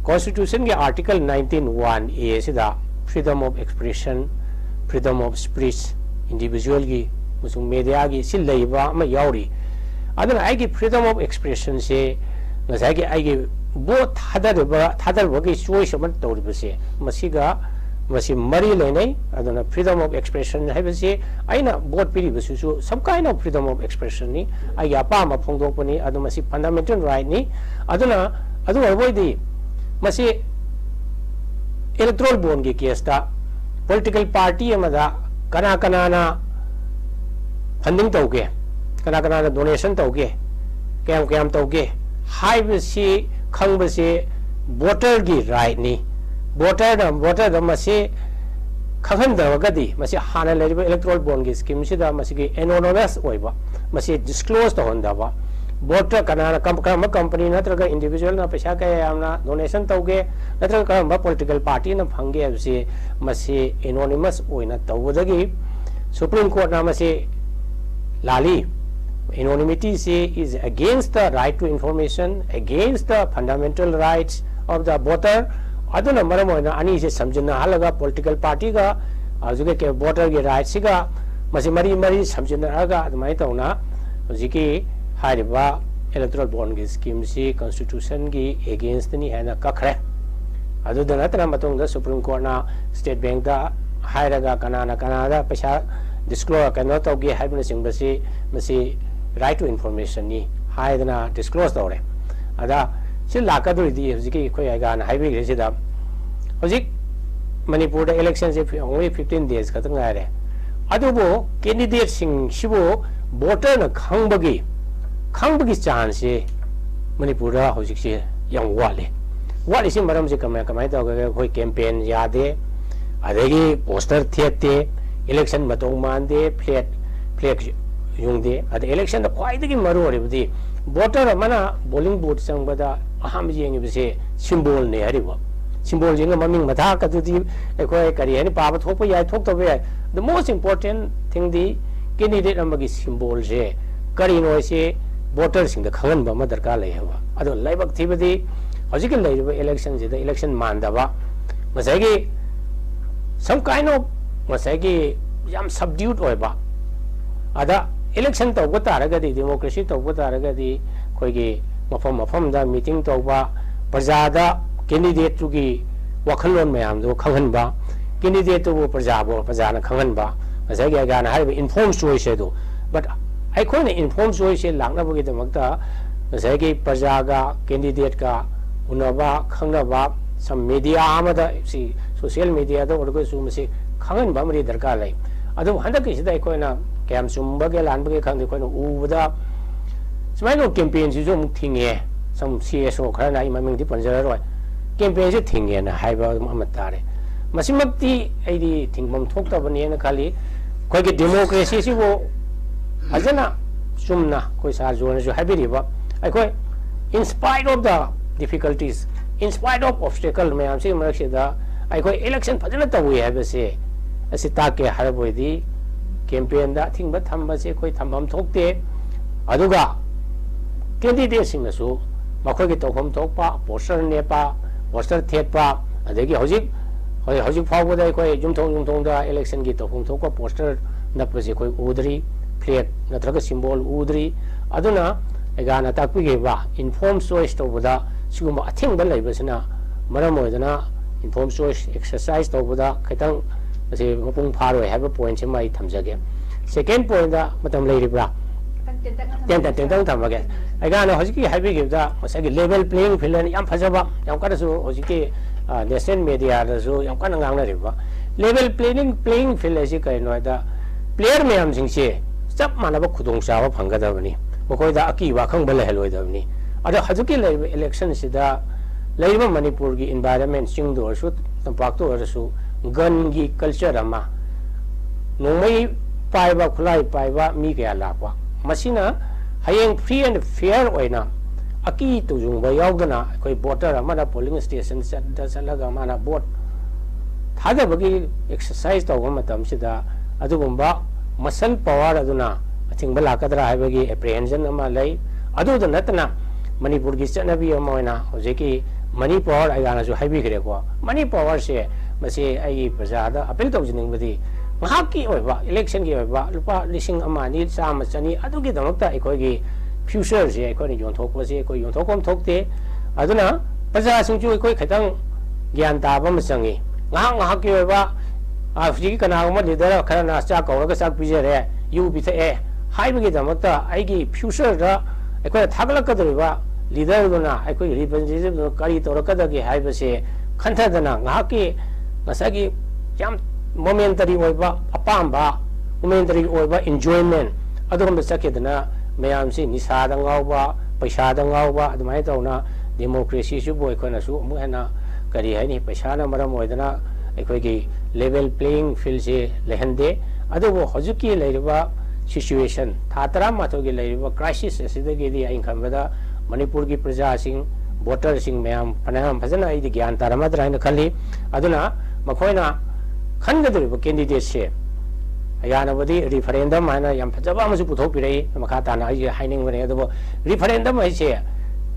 Constitution ꯒꯤ Article nineteen one A ꯁꯤꯗ freedom of expression, freedom of speech, individual ꯒꯤ ꯑꯃꯁꯨꯡ media ꯒꯤ ꯁꯤ ꯂꯩꯕ ꯑꯃ ꯌꯥꯎꯔꯤ꯫ ꯑꯗꯨꯅ ꯑꯩꯒꯤ freedom of expression ꯁꯦ ꯉꯁꯥꯏꯒꯤ ꯑꯩꯒꯤ vote ꯊꯥꯗꯔꯤꯕ, ꯊꯥꯗꯔꯕꯒꯤ choice ꯑꯃ ꯇꯧꯔꯤꯕꯁꯦ, ꯃꯁꯤꯒ ꯃꯁꯤ ꯃꯔꯤ ꯂꯩꯅꯩ꯫ ꯑꯗꯨꯅ freedom of expression ꯍꯥꯏꯕꯁꯤ ꯑꯩꯅ vote ꯄꯤꯔꯤꯕꯁꯤꯁꯨ some kind of freedom of expression ꯅꯤ, ꯑꯩꯒꯤ ꯑꯄꯥꯝꯕ ꯐꯣꯡꯗꯣꯛꯄꯅꯤ꯫ ꯑꯗꯨ ꯃꯁꯤ fundamental right ꯅꯤ꯫ ꯑꯗꯨꯅ ꯑꯗꯨ ꯑꯣꯏꯕ ꯑꯣꯏꯗꯤ ꯃꯁꯤ electoral bond ꯒꯤ case ꯇ political party ꯑꯃꯗ ꯀꯅꯥ ꯀꯅꯥꯅ funding ꯇꯧꯒꯦ, ꯀꯅꯥ ꯀꯅꯥꯅ donation ꯇꯧꯒꯦ, ꯀꯌꯥꯝ ꯀꯌꯥꯝ ꯇꯧꯒꯦ ꯍꯥꯏꯕꯁꯤ ꯈꯪꯕꯁꯤ voter ꯒꯤ right ꯅꯤ꯫ Voter ꯅ voter ꯗ ꯃꯁꯤ ꯈꯪꯍꯟꯗ꯭ꯔꯒꯗꯤ, ꯃꯁꯤ ꯍꯥꯟꯅ ꯂꯩꯔꯤꯕ electoral bond ꯒꯤ scheme ꯁꯤꯗ ꯃꯁꯤꯒꯤ anonymous ꯑꯣꯏꯕ, ꯃꯁꯤ disclose ꯇꯧꯍꯟꯗꯕ, voter ꯀꯅꯥꯅ ꯀꯝ-, ꯀꯔꯝꯕ company ꯅꯠꯇ꯭ꯔꯒ individual ꯅ ꯄꯩꯁꯥ ꯀꯌꯥ ꯌꯥꯝꯅ donation ꯇꯧꯒꯦ, ꯅꯠꯇ꯭ꯔꯒ ꯀꯔꯝꯕ political party ꯅ ꯐꯪꯒꯦ ꯍꯥꯏꯕꯁꯤ ꯃꯁꯤ anonymous ꯑꯣꯏꯅ ꯇꯧꯕꯗꯒꯤ Supreme Court ꯅ ꯃꯁꯤ ꯂꯥꯜꯂꯤ꯫ Anonymity ꯁꯤ is against the right to information, against the fundamental rights of the voter꯫ ꯑꯗꯨꯅ ꯃꯔꯝ ꯑꯣꯏꯅ ꯑꯅꯤꯁꯦ ꯁꯝꯖꯤꯟꯅꯍꯜꯂꯒ political party ꯒ ꯍꯧꯖꯤꯛꯀꯤ voter ꯒꯤ right ꯁꯤꯒ ꯃꯁꯤ ꯃꯔꯤ ꯃꯔꯤ ꯁꯝꯖꯤꯟꯅꯔꯒ ꯑꯗꯨꯃꯥꯏꯅ ꯇꯧꯅ ꯍꯧꯖꯤꯛꯀꯤ ꯍꯥꯏꯔꯤꯕ electoral bond ꯒꯤ scheme ꯁꯤ Constitution ꯒꯤ against ꯅꯤ ꯍꯥꯏꯅ ꯀꯛꯈ꯭ꯔꯦ꯫ ꯑꯗꯨꯗ ꯅꯠꯇꯅ ꯃꯇꯨꯡꯗ Supreme Court ꯅ State Bank ꯇ ꯍꯥꯏꯔꯒ ꯀꯅꯥꯅ ꯀꯅꯥꯗ ꯄꯩꯁꯥ disclose ꯀꯩꯅꯣ ꯇꯧꯒꯦ ꯍꯥꯏꯕꯅꯆꯤꯡꯕꯁꯤ ꯃꯁꯤ right to information ꯅꯤ ꯍꯥꯏꯗꯅ disclose ꯇꯧꯔꯦ꯫ ꯑꯗ ꯁꯤ ꯂꯥꯛꯀꯗꯧꯔꯤꯗꯤ ꯍꯧꯖꯤꯛꯀꯤ ꯑꯩꯈꯣꯏ ꯑꯩꯒꯥꯅ ꯍꯥꯏꯕꯤꯈ꯭ꯔꯤꯁꯤꯗ ꯍꯧꯖꯤꯛ ꯃꯅꯤꯄꯨꯔꯗ election ꯁꯦ only fifteen days ꯈꯛꯇ ꯉꯥꯏꯔꯦ꯫ ꯑꯗꯨꯕꯨ candidate ꯁꯤꯡꯁꯤꯕꯨ voter ꯅ ꯈꯪꯕꯒꯤ, ꯈꯪꯕꯒꯤ chance ꯁꯦ ꯃꯅꯤꯄꯨꯔꯗ ꯍꯧꯖꯤꯛꯁꯦ ꯌꯥꯝ ꯋꯥꯠꯂꯤ꯫ ꯋꯥꯠꯂꯤꯁꯤ ꯃꯔꯝꯁꯤ ꯀꯃꯥꯏ-, ꯀꯃꯥꯏꯅ ꯇꯧꯒꯦ? ꯑꯩꯈꯣꯏ campaign ꯌꯥꯗꯦ, ꯑꯗꯒꯤ poster ꯊꯦꯠꯇꯦ, election ꯃꯇꯧ ꯃꯥꯟꯗꯦ, flag, flag ꯌꯨꯡꯗꯦ꯫ ꯑꯗ election ꯗ ꯈ꯭ꯋꯥꯏꯗꯒꯤ ꯃꯔꯨ ꯑꯣꯏꯔꯤꯕꯗꯤ voter ꯑꯃꯅ polling booth ꯆꯪꯕꯗ ꯑꯍꯥꯟꯕ ꯌꯦꯡꯉꯤꯕꯁꯦ symbol ꯅꯦ ꯍꯥꯏꯔꯤꯕ꯫ Symbol ꯁꯤꯡꯒ ꯃꯃꯤꯡ ꯃꯊꯥ ꯑꯗꯨꯗꯤ ꯑꯩꯈꯣꯏ ꯀꯔꯤ ꯍꯥꯏꯅꯤ, ꯄꯥꯕ ꯊꯣꯛꯄ ꯌꯥꯏ, ꯊꯣꯛꯇꯕ ꯌꯥꯏ꯫ The most important thing D candidate ꯑꯃꯒꯤ symbol ꯁꯦ ꯀꯔꯤꯅꯣ ꯍꯥꯏꯁꯦ ꯚꯣꯇꯔꯁꯤꯡꯗ ꯈꯪꯍꯟꯕ ꯑꯃ ꯗꯔꯀꯥꯔ ꯂꯩ ꯍꯥꯏꯕ꯫ ꯑꯗꯣ ꯂꯥꯏꯕꯛ ꯊꯤꯕꯗꯤ ꯍꯧꯖꯤꯛꯀꯤ ꯂꯩꯔꯤꯕ ꯏꯂꯦꯛꯁꯟꯁꯤꯗ ꯏꯂꯦꯛꯁꯟ ꯃꯥꯟꯗꯕ, ꯉꯁꯥꯏꯒꯤ some kind of ꯉꯁꯥꯏꯒꯤ ꯌꯥꯝ subdued ꯑꯣꯏꯕ, ꯑꯗ ꯏꯂꯦꯛꯁꯟ ꯇꯧꯕ ꯇꯥꯔꯒꯗꯤ, ꯗꯦꯃꯣꯀ꯭ꯔꯦꯁꯤ ꯇꯧꯕ ꯇꯥꯔꯒꯗꯤ ꯑꯩꯈꯣꯏꯒꯤ ꯃꯐꯝ ꯃꯐꯝꯗ ꯃꯤꯇꯤꯡ ꯇꯧꯕ, ꯄ꯭ꯔꯖꯥꯗ ꯀꯦꯟꯗꯤꯗꯦꯠꯇꯨꯒꯤ ꯋꯥꯈꯜꯂꯣꯟ ꯃꯌꯥꯝꯗꯨ ꯈꯪꯍꯟꯕ, ꯀꯦꯟꯗꯤꯗꯦꯠꯇꯨꯕꯨ ꯄ꯭ꯔꯖꯥꯕꯨ ꯄ꯭ꯔꯖꯥꯅ ꯈꯪꯍꯟꯕ, ꯉꯁꯥꯏꯒꯤ ꯑꯩꯒꯥꯅ ꯍꯥꯏꯔꯤꯕ informed choice ꯑꯗꯨ꯫ But ꯑꯩꯈꯣꯏꯅ informed choice ꯂꯥꯛꯅꯕꯒꯤꯗꯃꯛꯇ ꯉꯁꯥꯏꯒꯤ ꯄ꯭ꯔꯖꯥꯒ ꯀꯦꯟꯗꯤꯗꯦꯠꯀ ꯎꯅꯕ, ꯈꯪꯅꯕ, some media ꯑꯃꯗ, ꯁꯤ social mediaꯗ ꯑꯣꯏꯔꯒꯁꯨ ꯃꯁꯤ ꯈꯪꯍꯟꯕ ꯑꯃꯗꯤ ꯗꯔꯀꯥꯔ ꯂꯩ꯫ ꯑꯗꯨꯕꯨ ꯍꯟꯗꯛꯀꯤꯁꯤꯗ ꯑꯩꯈꯣꯏꯅ ꯀꯌꯥꯝ ꯆꯨꯝꯕꯒꯦ ꯂꯥꯟꯕꯒꯦ ꯈꯪꯗꯦ, ꯑꯩꯈꯣꯏꯅ ꯎꯕꯗ ꯁꯨꯃꯥꯏꯅ ꯀꯦꯝꯄꯦꯟꯁꯤꯁꯨ ꯑꯃꯨꯛ ꯊꯤꯡꯉꯦ꯫ Some C S O ꯈꯔꯅ, ꯑꯩ ꯃꯃꯤꯡꯗꯤ ꯄꯟꯖꯔꯔꯣꯏ, ꯀꯦꯝꯄꯦꯟꯁꯦ ꯊꯤꯡꯉꯦꯅ ꯍꯥꯏꯕ ꯑꯃ ꯇꯥꯔꯦ꯫ ꯃꯁꯤꯃꯛꯇꯤ ꯑꯩꯗꯤ ꯊꯤꯡꯐꯝ ꯊꯣꯛꯇꯕꯅꯦꯅ ꯈꯜꯂꯤ꯫ ꯑꯩꯈꯣꯏꯒꯤ ꯗꯦꯃꯣꯀ꯭ꯔꯦꯁꯤꯁꯤꯕꯨ ꯐꯖꯅ ꯆꯨꯝꯅ ꯑꯩꯈꯣꯏ ꯁꯥꯔ ꯖꯣꯟꯅꯁꯨ ꯍꯥꯏꯕꯤꯔꯤꯕ, ꯑꯩꯈꯣꯏ in spite of the difficulties, in spite of obstacle ꯃꯌꯥꯝꯁꯤꯒꯤ ꯃꯔꯛꯁꯤꯗ ꯑꯩꯈꯣꯏ ꯏꯂꯦꯛꯁꯟ ꯐꯖꯅ ꯇꯧꯏ ꯍꯥꯏꯕꯁꯦ ꯑꯁꯤ ꯇꯥꯛꯀꯦ ꯍꯥꯏꯔꯕ ꯑꯣꯏꯗꯤ ꯀꯦꯝꯄꯦꯟꯗ ꯑꯊꯤꯡꯕ ꯊꯝꯕꯁꯦ ꯑꯩꯈꯣꯏ ꯊꯝꯐꯝ ꯊꯣꯛꯇꯦ꯫ ꯑꯗꯨꯒ ꯀꯦꯟꯗꯤꯗꯦꯠꯁꯤꯡꯅꯁꯨ ꯃꯈꯣꯏꯒꯤ ꯇꯧꯐꯝ ꯊꯣꯛꯄ ꯄꯣꯁꯇꯔ ꯅꯦꯞꯄ, ꯄꯣꯁꯇꯔ ꯊꯦꯠꯄ, ꯑꯗꯒꯤ ꯍꯧꯖꯤꯛ ꯍꯧꯖꯤꯛ ꯍꯧꯖꯤꯛ ꯐꯥꯎꯕꯗ ꯑꯩꯈꯣꯏ ꯌꯨꯝꯊꯣꯡ ꯌꯨꯝꯊꯣꯡꯗ ꯏꯂꯦꯛꯁꯟꯒꯤ ꯇꯧꯐꯝ ꯊꯣꯛꯄ ꯄꯣꯁꯇꯔ ꯅꯞꯄꯁꯦ ꯑꯩꯈꯣꯏ ꯎꯗ꯭ꯔꯤ, ꯐ꯭ꯂꯦꯒ ꯅꯠꯇ꯭ꯔꯒ ꯁꯤꯝꯕꯣꯜ ꯎꯗ꯭ꯔꯤ꯫ ꯑꯗꯨꯅ ꯑꯩꯒꯥꯅ ꯇꯥꯛꯄꯤꯈꯤꯕ informed choice ꯇꯧꯕꯗ ꯁꯤꯒꯨꯝꯕ ꯑꯊꯤꯡꯕ ꯂꯩꯕꯁꯤꯅ ꯃꯔꯝ ꯑꯣꯏꯗꯅ informed choice exercise ꯇꯧꯕꯗ ꯈꯤꯇꯪ ꯃꯁꯤ ꯃꯄꯨꯡ ꯐꯥꯔꯣꯏ ꯍꯥꯏꯕ ꯄꯣꯏꯟꯠꯁꯤꯃ ꯑꯩ ꯊꯝꯖꯒꯦ꯫ ꯁꯦꯀꯦꯟ ꯄꯣꯏꯟꯠꯇ ꯃꯇꯝ ꯂꯩꯔꯤꯕ꯭ꯔꯥ? ꯇꯦꯟꯇꯛꯅ ꯊꯝꯖꯒꯦ꯫ ꯇꯦꯟꯇꯛ ꯇꯦꯟꯇꯛ ꯊꯝꯃꯒꯦ꯫ ꯑꯩꯒꯥꯅ ꯍꯧꯖꯤꯛꯀꯤ ꯍꯥꯏꯕꯤꯈꯤꯕꯗ ꯉꯁꯥꯏꯒꯤ level playing field ꯍꯥꯏꯅ ꯌꯥꯝ ꯐꯖꯕ, ꯌꯥꯝ ꯀꯟꯅꯁꯨ ꯍꯧꯖꯤꯛꯀꯤ, ꯑ, national mediaꯗꯁꯨ ꯌꯥꯝ ꯀꯟꯅ ꯉꯥꯡꯅꯔꯤꯕ level playing, playing field ꯍꯥꯏꯁꯤ ꯀꯔꯤꯅꯣ ꯍꯥꯏꯗ, player ꯃꯌꯥꯝꯁꯤꯡꯁꯦ ꯆꯞ ꯃꯥꯟꯅꯕ ꯈꯨꯗꯣꯡꯆꯥꯕ ꯐꯪꯒꯗꯕꯅꯤ, ꯃꯈꯣꯏꯗ ꯑꯀꯤꯕ ꯑꯈꯪꯕ ꯂꯩꯍꯜꯂꯣꯏꯗꯕꯅꯤ꯫ ꯑꯗꯣ ꯍꯧꯖꯤꯛꯀꯤ ꯂꯩꯔꯤꯕ ꯏꯂꯦꯛꯁꯟꯁꯤꯗ ꯂꯩꯔꯤꯕ ꯃꯅꯤꯄꯨꯔꯒꯤ environment, ꯆꯤꯡꯗ ꯑꯣꯏꯔꯁꯨ ꯇꯝꯄꯥꯛꯇ ꯑꯣꯏꯔꯁꯨ, gunꯒꯤ culture ꯑꯃ, ꯅꯣꯡꯃꯩ ꯄꯥꯏꯕ, ꯈꯨꯠꯂꯥꯏ ꯄꯥꯏꯕ ꯃꯤ ꯀꯌꯥ ꯂꯥꯛꯄ, ꯃꯁꯤꯅ ꯍꯌꯦꯡ free and fair ꯑꯣꯏꯅ ꯑꯀꯤ ꯇꯨꯖꯨꯡꯕ ꯌꯥꯎꯗꯅ ꯑꯩꯈꯣꯏ voter ꯑꯃꯅ polling stationꯗ ꯆꯠꯂꯒ ꯃꯥꯅ vote ꯊꯥꯗꯕꯒꯤ exercise ꯇꯧꯕ ꯃꯇꯝꯁꯤꯗ ꯑꯗꯨꯒꯨꯝꯕ muscle power ꯑꯗꯨꯅ ꯑꯊꯤꯡꯕ ꯂꯥꯛꯀꯗ꯭ꯔꯥ ꯍꯥꯏꯕꯒꯤ ꯑꯦꯄ꯭ꯔꯤꯍꯦꯟꯁꯟ ꯑꯃ ꯂꯩ꯫ ꯑꯗꯨꯗ ꯅꯠꯇꯅ ꯃꯅꯤꯄꯨꯔꯒꯤ ꯆꯠꯅꯕꯤ ꯑꯃ ꯑꯣꯏꯅ ꯍꯧꯖꯤꯛꯀꯤ ꯃꯅꯤ ꯄꯥꯋꯔ ꯑꯩꯒꯥꯅꯁꯨ ꯍꯥꯏꯕꯤꯈ꯭ꯔꯦꯀꯣ꯫ ꯃꯅꯤ ꯄꯥꯋꯔꯁꯦ ꯃꯁꯤ ꯑꯩꯒꯤ ꯄ꯭ꯔꯖꯥꯗ ꯑꯄꯤꯜ ꯇꯧꯖꯅꯤꯡꯕꯗꯤ, ꯉꯥꯏꯍꯥꯛꯀꯤ ꯑꯣꯏꯕ ꯏꯂꯦꯛꯁꯟꯒꯤ ꯑꯣꯏꯕ ꯂꯨꯄꯥ ꯂꯤꯁꯤꯡ ꯑꯃ, ꯑꯅꯤ, ꯆꯥꯝꯃ, ꯆꯅꯤ ꯑꯗꯨꯒꯤꯗꯃꯛꯇ ꯑꯩꯈꯣꯏꯒꯤ ꯐ꯭ꯌꯨꯆꯔꯁꯦ ꯑꯩꯈꯣꯏꯅ ꯌꯣꯟꯊꯣꯛꯄꯁꯦ ꯑꯩꯈꯣꯏ ꯌꯣꯟꯊꯣꯛꯐꯝ ꯊꯣꯛꯇꯦ꯫ ꯑꯗꯨꯅ ꯄ꯭ꯔꯖꯥꯁꯤꯡꯁꯨ ꯑꯩꯈꯣꯏ ꯈꯤꯇꯪ ꯒ꯭ꯌꯥꯟ ꯇꯥꯕ ꯑꯃ ꯆꯪꯉꯤ꯫ ꯉꯥꯏꯍꯥꯛ ꯉꯥꯏꯍꯥꯛꯀꯤ ꯑꯣꯏꯕ, ꯑ, ꯍꯧꯖꯤꯛꯀꯤ ꯀꯅꯥꯒꯨꯝꯕ ꯂꯤꯗꯔ ꯈꯔꯅ ꯆꯥꯛ ꯀꯧꯔꯒ ꯆꯥꯛ ꯄꯤꯖꯔꯦ, ꯌꯨ ꯄꯤꯊꯛꯑꯦ ꯍꯥꯏꯕꯒꯤꯗꯃꯛꯇ ꯑꯩꯒꯤ ꯐ꯭ꯌꯨꯆꯔꯗ ꯑꯩꯈꯣꯏꯅ ꯊꯥꯒꯠꯂꯛꯀꯗꯧꯔꯤꯕ ꯂꯤꯗꯔꯗꯨꯅ ꯑꯩꯈꯣꯏꯒꯤ ꯔꯤꯄ꯭ꯔꯖꯦꯟꯇꯦꯇꯤꯚꯗꯨꯅ ꯀꯔꯤ ꯇꯧꯔꯛꯀꯗꯒꯦ ꯍꯥꯏꯕꯁꯦ ꯈꯟꯊꯗꯅ ꯉꯥꯏꯍꯥꯛꯀꯤ ꯉꯁꯥꯏꯒꯤ ꯌꯥꯝ ꯃꯣꯃꯦꯟꯇꯔꯤ ꯑꯣꯏꯕ ꯑꯄꯥꯝꯕ, ꯃꯣꯃꯦꯟꯇꯔꯤ ꯑꯣꯏꯕ ꯏꯟꯖꯣꯏꯃꯦꯟ ꯑꯗꯨꯒꯨꯝꯕ ꯆꯠꯈꯤꯗꯅ ꯃꯌꯥꯝꯁꯤ ꯅꯤꯁꯥꯗ ꯉꯥꯎꯕ, ꯄꯩꯁꯥꯗ ꯉꯥꯎꯕ, ꯑꯗꯨꯃꯥꯏꯅ ꯇꯧꯅ ꯗꯦꯃꯣꯀ꯭ꯔꯦꯁꯤꯁꯤꯕꯨ ꯑꯩꯈꯣꯏꯅꯁꯨ ꯑꯃꯨꯛ ꯍꯦꯟꯅ, ꯀꯔꯤ ꯍꯥꯏꯅꯤ, ꯄꯩꯁꯥꯅ ꯃꯔꯝ ꯑꯣꯏꯗꯅ ꯑꯩꯈꯣꯏꯒꯤ ꯂꯦꯚꯦꯜ ꯄ꯭ꯂꯦꯌꯤꯡ ꯐꯤꯜꯁꯦ ꯂꯩꯍꯟꯗꯦ꯫ ꯑꯗꯨꯕꯨ ꯍꯧꯖꯤꯛꯀꯤ ꯂꯩꯔꯤꯕ ꯁꯤꯆꯨꯋꯦꯁꯟ, ꯊꯥ ꯇꯔꯥꯃꯥꯊꯣꯏꯒꯤ ꯂꯩꯔꯤꯕ ꯀ꯭ꯔꯥꯏꯁꯤꯁ ꯑꯁꯤꯗꯒꯤꯗꯤ ꯑꯩꯅ ꯈꯟꯕꯗ ꯃꯅꯤꯄꯨꯔꯒꯤ ꯄ꯭ꯔꯖꯥꯁꯤꯡ, ꯚꯣꯇꯔꯁꯤꯡ ꯃꯌꯥꯝ ꯐꯅꯌꯥꯝ ꯐꯖꯅ ꯑꯩꯗꯤ ꯒ꯭ꯌꯥꯟ ꯇꯥꯔꯝꯃꯗ꯭ꯔꯥ ꯍꯥꯏꯅ ꯈꯜꯂꯤ꯫ ꯑꯗꯨꯅ ꯃꯈꯣꯏꯅ ꯈꯟꯒꯗꯧꯔꯤꯕ ꯀꯦꯟꯗꯤꯗꯦꯠꯁꯦ, ꯌꯥꯅꯕꯗꯤ ꯔꯤꯐꯔꯦꯟꯗꯝ ꯍꯥꯏꯅ ꯌꯥꯝ ꯐꯖꯕ ꯑꯃꯁꯨ ꯄꯨꯊꯣꯛꯄꯤꯔꯛꯏ, ꯃꯈꯥ ꯇꯥꯅ ꯑꯩꯁꯦ ꯍꯥꯏꯅꯤꯡꯕꯅꯦ꯫ ꯑꯗꯨꯕꯨ ꯔꯤꯐꯔꯦꯟꯗꯝ ꯍꯥꯏꯁꯦ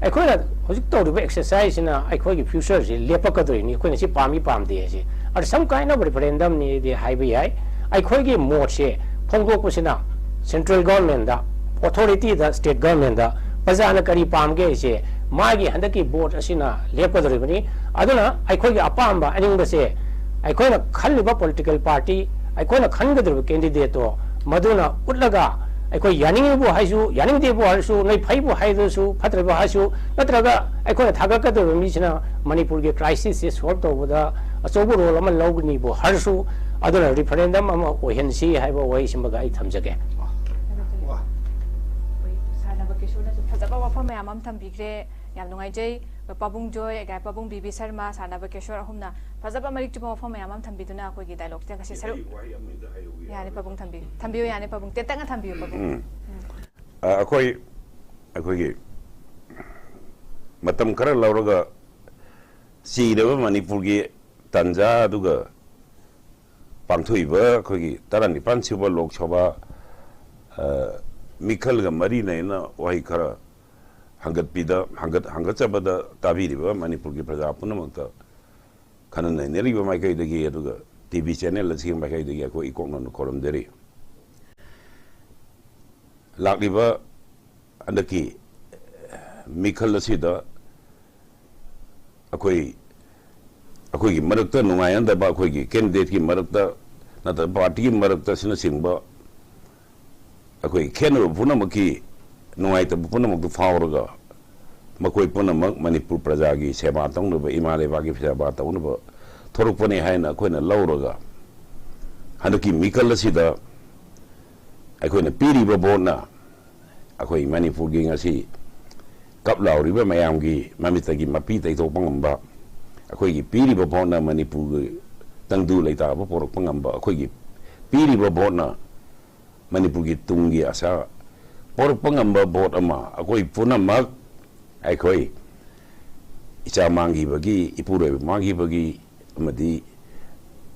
ꯑꯩꯈꯣꯏꯅ ꯍꯧꯖꯤꯛ ꯇꯧꯔꯤꯕ ꯑꯦꯛꯁꯔꯁꯥꯏꯖꯁꯤꯅ ꯑꯩꯈꯣꯏꯒꯤ ꯐ꯭ꯌꯨꯆꯔꯁꯤ ꯂꯦꯞꯄꯛꯀꯗꯣꯏꯅꯤ, ꯑꯩꯈꯣꯏꯅ ꯁꯤ ꯄꯥꯝꯃꯤ ꯄꯥꯝꯗꯦ ꯍꯥꯏꯁꯦ꯫ ꯑꯗ some kind of referendum ꯅꯤꯗꯤ ꯍꯥꯏꯕ ꯌꯥꯏ꯫ ꯑꯩꯈꯣꯏꯒꯤ ꯃꯣꯠꯁꯦ ꯐꯣꯡꯗꯣꯛꯄꯁꯤꯅ ꯁꯦꯟꯇ꯭ꯔꯦꯜ ꯒꯣꯔꯃꯦꯟꯗ, ꯑꯣꯊꯣꯔꯤꯇꯤꯗ, ꯁ꯭ꯇꯦꯠ ꯒꯣꯔꯃꯦꯟꯗ ꯄ꯭ꯔꯖꯥꯅ ꯀꯔꯤ ꯄꯥꯝꯒꯦ ꯍꯥꯏꯁꯦ ꯃꯥꯒꯤ ꯍꯟꯗꯛꯀꯤ ꯚꯣꯠ ꯑꯁꯤꯅ ꯂꯦꯞꯀꯗꯧꯔꯤꯕꯅꯤ꯫ ꯑꯗꯨꯅ ꯑꯩꯈꯣꯏꯒꯤ ꯑꯄꯥꯝꯕ ꯑꯅꯤꯡꯕꯁꯦ ꯑꯩꯈꯣꯏꯅ ꯈꯜꯂꯤꯕ ꯄꯣꯂꯤꯇꯤꯀꯦꯜ ꯄꯥꯔꯇꯤ, ꯑꯩꯈꯣꯏꯅ ꯈꯟꯒꯗꯧꯔꯤꯕ ꯀꯦꯟꯗꯤꯗꯦꯠꯇꯣ ꯃꯗꯨꯅ ꯎꯠꯂꯒ ꯑꯩꯈꯣꯏ ꯌꯥꯅꯤꯡꯉꯤꯕꯨ ꯍꯥꯏꯁꯨ, ꯌꯥꯅꯤꯡꯗꯦꯕꯨ ꯍꯥꯏꯔꯁꯨ, ꯅꯣꯏ ꯐꯩꯕꯨ ꯍꯥꯏꯔꯁꯨ, ꯐꯠꯇ꯭ꯔꯕ ꯍꯥꯏꯔꯁꯨ, ꯅꯠꯇ꯭ꯔꯒ ꯑꯩꯈꯣꯏꯅ ꯊꯥꯒꯠꯀꯗꯧꯔꯤꯕ ꯃꯤꯁꯤꯅ ꯃꯅꯤꯄꯨꯔꯒꯤ ꯀ꯭ꯔꯥꯏꯁꯤꯁꯁꯦ ꯁꯣꯜꯕ ꯇꯧꯕꯗ ꯑꯆꯧꯕ ꯔꯣꯜ ꯑꯃ ꯂꯧꯒꯅꯤꯕꯨ ꯍꯥꯏꯔꯁꯨ, ꯑꯗꯨꯅ ꯔꯤꯐꯔꯦꯟꯗꯝ ꯑꯃ ꯑꯣꯏꯍꯟꯁꯤ ꯍꯥꯏꯕ ꯋꯥꯍꯩꯁꯤꯃꯒ ꯑꯩ ꯊꯝꯖꯒꯦ꯫ ꯁꯥꯟꯅꯕ ꯀꯦꯁꯣꯔꯅꯁꯨ ꯐꯖꯕ ꯋꯥꯐꯝ ꯃꯌꯥꯝ ꯑꯃ ꯊꯝꯕꯤꯈ꯭ꯔꯦ꯫ ꯌꯥꯝ ꯅꯨꯡꯉꯥꯏꯖꯩ꯫ ꯄꯥꯕꯨꯡ ꯖꯣꯏ, ꯑꯗꯒꯤ ꯄꯥꯕꯨꯡ ꯕꯤ ꯕꯤ ꯁꯔꯃ, ꯁꯥꯟꯅꯕ ꯀꯦꯁꯣꯔ ꯑꯍꯨꯝꯅ ꯐꯖꯕ ꯃꯔꯤꯛ ꯆꯨꯝꯕ ꯋꯥꯐꯝ ꯃꯌꯥꯝ ꯑꯃ ꯊꯝꯕꯤꯗꯨꯅ ꯑꯩꯈꯣꯏꯒꯤ ꯗꯥꯏꯂꯣꯛꯁꯦ ꯉꯁꯤ ꯁꯔꯨꯛ꯫ ꯑꯩ ꯋꯥꯍꯩ ꯑꯃ ꯍꯦꯛꯇ ꯍꯥꯏꯍꯧꯒꯦ꯫ ꯌꯥꯅꯤ ꯄꯥꯕꯨꯡ ꯊꯝꯕꯤꯌꯨ, ꯊꯝꯕꯤꯌꯨ, ꯌꯥꯅꯤ ꯄꯥꯕꯨꯡ, ꯇꯦꯟꯇꯛꯅ ꯊꯝꯕꯤꯌꯨ ꯄꯥꯕꯨꯡ꯫ ꯑ, ꯑꯩꯈꯣꯏ ꯑꯩꯈꯣꯏꯒꯤ ꯃꯇꯝ ꯈꯔ ꯂꯧꯔꯒ ꯆꯤꯔꯕ ꯃꯅꯤꯄꯨꯔꯒꯤ ꯇꯥꯟꯖꯥ ꯑꯗꯨꯒ ꯄꯥꯡꯊꯣꯛꯏꯕ ꯑꯩꯈꯣꯏꯒꯤ ꯇꯔꯥꯅꯤꯄꯥꯟ ꯁꯨꯕ ꯂꯣꯛ ꯁꯚꯥ ꯃꯤꯈꯜꯒ ꯃꯔꯤ ꯂꯩꯅꯅ ꯋꯥꯍꯩ ꯈꯔ ꯍꯪꯒꯠꯄꯤꯗ ꯍꯪꯒꯠ ꯍꯪꯒꯠꯆꯕꯗ ꯇꯥꯕꯤꯔꯤꯕ ꯃꯅꯤꯄꯨꯔꯒꯤ ꯄ꯭ꯔꯖꯥ ꯄꯨꯝꯅꯃꯛꯇ, ꯈꯟꯅ ꯅꯩꯅꯔꯤꯕ ꯃꯥꯏꯀꯩꯗꯒꯤ, ꯑꯗꯨꯒ ꯇꯤ ꯚꯤ ꯆꯦꯅꯦꯜ ꯑꯁꯤꯒꯤ ꯃꯥꯏꯀꯩꯗꯒꯤ ꯑꯩꯈꯣꯏ ꯏꯀꯣꯛꯅꯅ ꯈꯨꯔꯨꯝꯖꯔꯤ꯫ ꯂꯥꯛꯂꯤꯕ ꯍꯟꯗꯛꯀꯤ ꯃꯤꯈꯜ ꯑꯁꯤꯗ ꯑꯩꯈꯣꯏ ꯑꯩꯈꯣꯏꯒꯤ ꯃꯔꯛꯇ ꯅꯨꯡꯉꯥꯏꯅꯗꯕ, ꯑꯩꯈꯣꯏꯒꯤ ꯀꯦꯟꯗꯤꯗꯦꯠꯀꯤ ꯃꯔꯛꯇ ꯅꯠꯇ꯭ꯔꯒ ꯄꯥꯔꯇꯤꯒꯤ ꯃꯔꯛꯇ ꯑꯁꯤꯅꯆꯤꯡꯕ ꯑꯩꯈꯣꯏ ꯈꯦꯠꯅꯕ ꯄꯨꯝꯅꯃꯛꯀꯤ ꯅꯨꯡꯉꯥꯏꯇꯕ ꯄꯨꯝꯅꯃꯛꯇꯨ ꯐꯥꯎꯔꯒ, ꯃꯈꯣꯏ ꯄꯨꯝꯅꯃꯛ ꯃꯅꯤꯄꯨꯔ ꯄ꯭ꯔꯖꯥꯒꯤ ꯁꯦꯕꯥ ꯇꯧꯅꯕ, ꯏꯃꯥ ꯂꯩꯕꯥꯛꯀꯤ ꯁꯦꯕꯥ ꯇꯧꯅꯕ ꯊꯣꯔꯛꯄꯅꯤ ꯍꯥꯏꯅ ꯑꯩꯈꯣꯏꯅ ꯂꯧꯔꯒ, ꯍꯟꯗꯛꯀꯤ ꯃꯤꯈꯜ ꯑꯁꯤꯗ ꯑꯩꯈꯣꯏꯅ ꯄꯤꯔꯤꯕ ꯚꯣꯠꯅ ꯑꯩꯈꯣꯏ ꯃꯅꯤꯄꯨꯔꯒꯤ ꯉꯁꯤ ꯀꯞ ꯂꯥꯎꯔꯤꯕ ꯃꯌꯥꯝꯒꯤ ꯃꯃꯤꯠꯇꯒꯤ ꯃꯄꯤ ꯇꯩꯊꯣꯛꯄ ꯉꯝꯕ, ꯑꯩꯈꯣꯏꯒꯤ ꯄꯤꯔꯤꯕ ꯚꯣꯠꯅ ꯃꯅꯤꯄꯨꯔꯒꯤ ꯇꯪꯗꯨ ꯂꯩꯇꯥꯕ ꯄꯣꯔꯛꯄ ꯉꯝꯕ, ꯑꯩꯈꯣꯏꯒꯤ ꯄꯤꯔꯤꯕ ꯚꯣꯠꯅ ꯃꯅꯤꯄꯨꯔꯒꯤ ꯇꯨꯡꯒꯤ ꯑꯁꯥ ꯄꯣꯔꯛꯄ ꯉꯝꯕ ꯚꯣꯠ ꯑꯃ, ꯑꯩꯈꯣꯏ ꯄꯨꯝꯅꯃꯛ, ꯑꯩꯈꯣꯏ ꯏꯆꯥ ꯃꯥꯡꯈꯤꯕꯒꯤ, ꯏꯄꯨꯔꯣꯏꯕ ꯃꯥꯡꯈꯤꯕꯒꯤ ꯑꯃꯗꯤ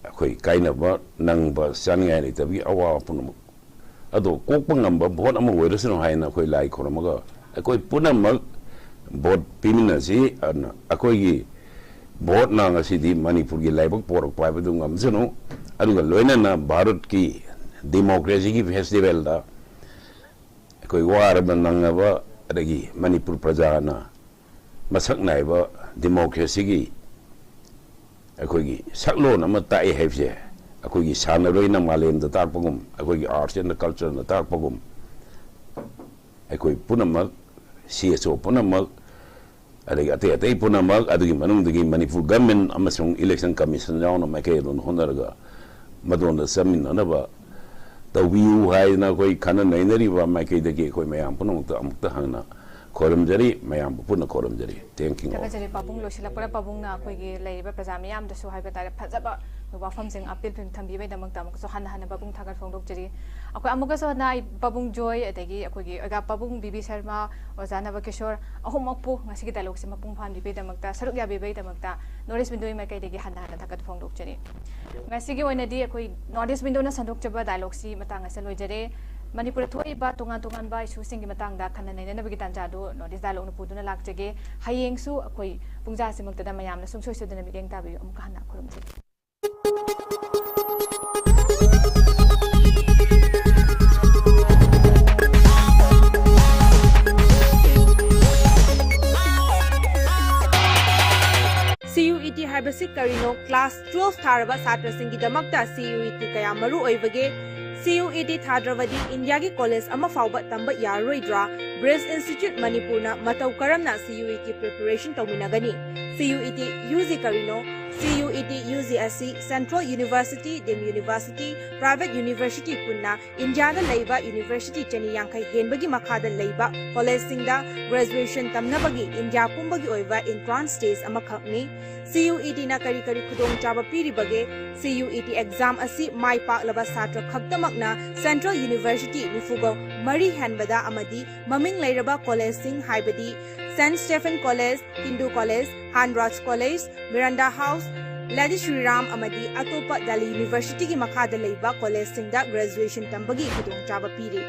ꯑꯩꯈꯣꯏ ꯀꯥꯏꯅꯕ ꯅꯪꯕ, ꯆꯥꯅꯤꯡꯉꯥꯏ ꯂꯩꯇꯕꯒꯤ ꯑꯋꯥꯕ ꯄꯨꯝꯅꯃꯛ ꯑꯗꯣ ꯀꯣꯛꯄ ꯉꯝꯕ ꯚꯣꯠ ꯑꯃ ꯑꯣꯏꯔꯁꯅꯨ ꯍꯥꯏꯅ ꯑꯩꯈꯣꯏ ꯂꯥꯏ ꯈꯨꯔꯨꯝꯃꯒ, ꯑꯩꯈꯣꯏ ꯄꯨꯝꯅꯃꯛ ꯚꯣꯠ ꯄꯤꯃꯤꯟꯅꯁꯤ꯫ ꯑꯗꯨꯅ ꯑꯩꯈꯣꯏꯒꯤ ꯚꯣꯠꯅ ꯉꯁꯤꯗꯤ ꯃꯅꯤꯄꯨꯔꯒꯤ ꯂꯥꯏꯕꯛ ꯄꯣꯔꯛꯄ ꯍꯥꯏꯕꯗꯨ ꯉꯝꯁꯅꯨ꯫ ꯑꯗꯨꯒ ꯂꯣꯏꯅꯅ ꯚꯥꯔꯠꯀꯤ ꯗꯤꯃꯣꯀ꯭ꯔꯦꯁꯤꯒꯤ ꯐꯦꯁꯇꯤꯚꯦꯜꯗ ꯑꯩꯈꯣꯏ ꯋꯥꯔꯕ ꯅꯪꯉꯕ, ꯑꯗꯒꯤ ꯃꯅꯤꯄꯨꯔ ꯄ꯭ꯔꯖꯥꯅ ꯃꯁꯛ ꯅꯥꯏꯕ ꯗꯤꯃꯣꯀ꯭ꯔꯦꯁꯤꯒꯤ ꯑꯩꯈꯣꯏꯒꯤ ꯁꯛꯂꯣꯟ ꯑꯃ ꯇꯥꯛꯑꯦ ꯍꯥꯏꯕꯁꯦ, ꯑꯩꯈꯣꯏꯒꯤ ꯁꯥꯟꯅꯔꯣꯏꯅ ꯃꯥꯂꯦꯝꯗ ꯇꯥꯛꯄꯒꯨꯝ, ꯑꯩꯈꯣꯏꯒꯤ arts and culture ꯅ ꯇꯥꯛꯄꯒꯨꯝ, ꯑꯩꯈꯣꯏ ꯄꯨꯝꯅꯃꯛ, ꯁꯤ ꯑꯦꯁ ꯑꯣ ꯄꯨꯝꯅꯃꯛ, ꯑꯗꯒꯤ ꯑꯇꯩ ꯑꯇꯩ ꯄꯨꯝꯅꯃꯛ, ꯑꯗꯨꯒꯤ ꯃꯅꯨꯡꯗꯒꯤ ꯃꯅꯤꯄꯨꯔ ꯒꯚꯔꯟꯃꯦꯟꯠ ꯑꯃꯁꯨꯡ ꯏꯂꯦꯛꯁꯟ ꯀꯃꯤꯁꯟ ꯌꯥꯎꯅ ꯃꯥꯏꯀꯩ ꯑꯗꯨꯅ ꯍꯣꯠꯅꯔꯒ ꯃꯗꯣꯝꯗ ꯆꯠꯃꯤꯟꯅꯅꯕ ꯇꯧꯕꯤꯌꯨ ꯍꯥꯏꯗꯅ ꯑꯩꯈꯣꯏ ꯈꯟꯅ ꯅꯩꯅꯔꯤꯕ ꯃꯥꯏꯀꯩꯗꯒꯤ ꯑꯩꯈꯣꯏ ꯃꯌꯥꯝ ꯄꯨꯝꯅꯃꯛꯇ ꯑꯃꯨꯛꯇ ꯍꯟꯅ ꯈꯣꯏꯔꯝꯖꯔꯤ, ꯃꯌꯥꯝꯕꯨ ꯄꯨꯟꯅ ꯈꯣꯏꯔꯝꯖꯔꯤ꯫ Thank you all. ꯊꯥꯒꯠꯆꯔꯤ ꯄꯥꯕꯨꯡ꯫ ꯂꯣꯏꯁꯤꯜꯂꯛꯄꯗ ꯄꯥꯕꯨꯡꯅ ꯑꯩꯈꯣꯏꯒꯤ ꯂꯩꯔꯤꯕ ꯄ꯭ꯔꯖꯥ ꯃꯤꯌꯥꯝꯗꯁꯨ ꯍꯥꯏꯕ ꯇꯥꯔꯦ, ꯐꯖꯕ ꯋꯥꯐꯝꯁꯤꯡ ꯑꯄꯤꯜ ꯊꯝꯕꯤꯕꯩꯗꯃꯛꯇ ꯑꯃꯨꯛꯀꯁꯨ ꯍꯟꯅ ꯍꯟꯅ ꯄꯥꯕꯨꯡ ꯊꯥꯒꯠ ꯐꯣꯡꯗꯣꯛꯆꯔꯤ꯫ ꯑꯩꯈꯣꯏ ꯑꯃꯨꯛꯀꯁꯨ ꯍꯟꯅ ꯑꯩ ꯄꯥꯕꯨꯡ ꯖꯣꯏ, ꯑꯗꯒꯤ ꯑꯩꯈꯣꯏꯒꯤ ꯑꯣꯖꯥ ꯄꯥꯕꯨꯡ ꯕꯤ ꯕꯤ ꯁꯔꯃ, ꯑꯣꯖꯥ ꯅꯕꯀꯤꯁꯣꯔ ꯑꯍꯨꯝꯃꯛꯄꯨ ꯉꯁꯤꯒꯤ dialogue ꯁꯦ ꯃꯄꯨꯡ ꯐꯥꯍꯟꯕꯤꯕꯩꯗꯃꯛꯇ, ꯁꯔꯨꯛ ꯌꯥꯕꯤꯕꯩꯗꯃꯛꯇ North East Window ꯒꯤ ꯃꯥꯏꯀꯩꯗꯒꯤ ꯍꯟꯅ ꯍꯟꯅ ꯊꯥꯒꯠ ꯐꯣꯡꯗꯣꯛꯆꯔꯤ꯫ ꯉꯁꯤꯒꯤ ꯑꯣꯏꯅꯗꯤ ꯑꯩꯈꯣꯏ North East Window ꯅ ꯁꯟꯗꯣꯛꯆꯕ dialogue ꯁꯤ ꯃꯇꯥꯡ ꯑꯁꯤꯗ ꯂꯣꯏꯖꯔꯦ꯫ ꯃꯅꯤꯄꯨꯔꯗ ꯊꯣꯛꯏꯕ ꯇꯣꯉꯥꯟ ꯇꯣꯉꯥꯟꯕ ꯏꯁꯨꯁꯤꯡꯒꯤ ꯃꯇꯥꯡꯗ ꯈꯟꯅ ꯅꯩꯅꯅꯕꯒꯤ ꯇꯥꯟꯖꯥꯗꯨ ꯅꯣꯔꯠ ꯏꯁ ꯗꯥꯏꯂꯣꯛꯅ ꯄꯨꯗꯨꯅ ꯂꯥꯛꯆꯒꯦ꯫ ꯍꯌꯦꯡꯁꯨ ꯑꯩꯈꯣꯏ ꯄꯨꯡꯖꯥꯁꯤꯃꯛꯇꯗ ꯃꯌꯥꯝꯅ ꯁꯨꯡꯁꯣꯏ ꯁꯣꯏꯗꯅ ꯃꯤꯠꯌꯦꯡ ꯇꯥꯕꯤꯌꯨ꯫ ꯑꯃꯨꯛꯀ ꯍꯟꯅ ꯈꯨꯔꯨꯝꯖꯔꯤ꯫ ꯁꯤ ꯌꯨ ꯏ ꯇꯤ ꯍꯥꯏꯕꯁꯤ ꯀꯔꯤꯅꯣ? ꯀ꯭ꯂꯥꯁ ꯇꯨꯋꯦꯜꯐ ꯊꯥꯔꯕ ꯁꯥꯇ꯭ꯔꯁꯤꯡꯒꯤꯗꯃꯛꯇ ꯁꯤ ꯌꯨ ꯏ ꯇꯤ ꯀꯌꯥ ꯃꯔꯨ ꯑꯣꯏꯕꯒꯦ? ꯁꯤ ꯌꯨ ꯏ ꯇꯤ ꯊꯥꯗ꯭ꯔꯕꯗꯤ ꯏꯟꯗꯤꯌꯥꯒꯤ ꯀꯣꯂꯦꯖ ꯑꯃ ꯐꯥꯎꯕ ꯇꯝꯕ ꯌꯥꯔꯔꯣꯏꯗ꯭ꯔꯥ? ꯕ꯭ꯔꯤꯖ ꯏꯟꯁꯇꯤꯇ꯭ꯌꯨꯠ ꯃꯅꯤꯄꯨꯔꯅ ꯃꯇꯧ ꯀꯔꯝꯅ C U E T preparation ꯇꯧꯃꯤꯟꯅꯒꯅꯤ? C U E T U G ꯀꯔꯤꯅꯣ? C U E T U G ꯑꯁꯤ central university, deemed university, private university ꯄꯨꯟꯅ ꯏꯟꯗꯤꯌꯥꯗ ꯂꯩꯕ ꯌꯨꯅꯤꯚꯔꯁꯤꯇꯤ ꯆꯅꯤ ꯌꯥꯡꯈꯩ ꯍꯦꯟꯕꯒꯤ ꯃꯈꯥꯗ ꯂꯩꯕ ꯀꯣꯂꯦꯖꯁꯤꯡꯗ ꯒ꯭ꯔꯦꯖꯨꯑꯦꯁꯟ ꯇꯝꯅꯕꯒꯤ ꯏꯟꯗꯤꯌꯥ ꯄꯨꯝꯕꯒꯤ ꯑꯣꯏꯕ ꯑꯦꯟꯇ꯭ꯔꯥꯟꯁ ꯇꯦꯁ ꯑꯃꯈꯛꯅꯤ꯫ ꯁꯤ ꯌꯨ ꯏ ꯇꯤꯅ ꯀꯔꯤ ꯀꯔꯤ ꯈꯨꯗꯣꯡꯆꯥꯕ ꯄꯤꯔꯤꯕꯒꯦ? ꯁꯤ ꯌꯨ ꯏ ꯇꯤ ꯑꯦꯛꯖꯥꯝ ꯑꯁꯤ ꯃꯥꯏ ꯄꯥꯛꯂꯕ ꯁꯥꯇ꯭ꯔ ꯈꯛꯇꯃꯛꯅ ꯁꯦꯟꯇ꯭ꯔꯦꯜ ꯌꯨꯅꯤꯚꯔꯁꯤꯇꯤ ꯅꯤꯐꯨꯒ ꯃꯔꯤ ꯍꯦꯟꯕꯗ ꯑꯃꯗꯤ ꯃꯃꯤꯡ ꯂꯩꯔꯕ ꯀꯣꯂꯦꯖꯁꯤꯡ ꯍꯥꯏꯕꯗꯤ Saint Stephen College, Hindu College, Hansraj College, Miranda House, Lady Shriram ꯑꯃꯗꯤ ꯑꯇꯣꯞꯄ ꯗꯦꯜꯂꯤ ꯌꯨꯅꯤꯚꯔꯁꯤꯇꯤꯒꯤ ꯃꯈꯥꯗ ꯂꯩꯕ ꯀꯣꯂꯦꯖꯁꯤꯡꯗ ꯒ꯭ꯔꯦꯖꯨꯑꯦꯁꯟ ꯇꯝꯕꯒꯤ ꯈꯨꯗꯣꯡꯆꯥꯕ ꯄꯤꯔꯤ꯫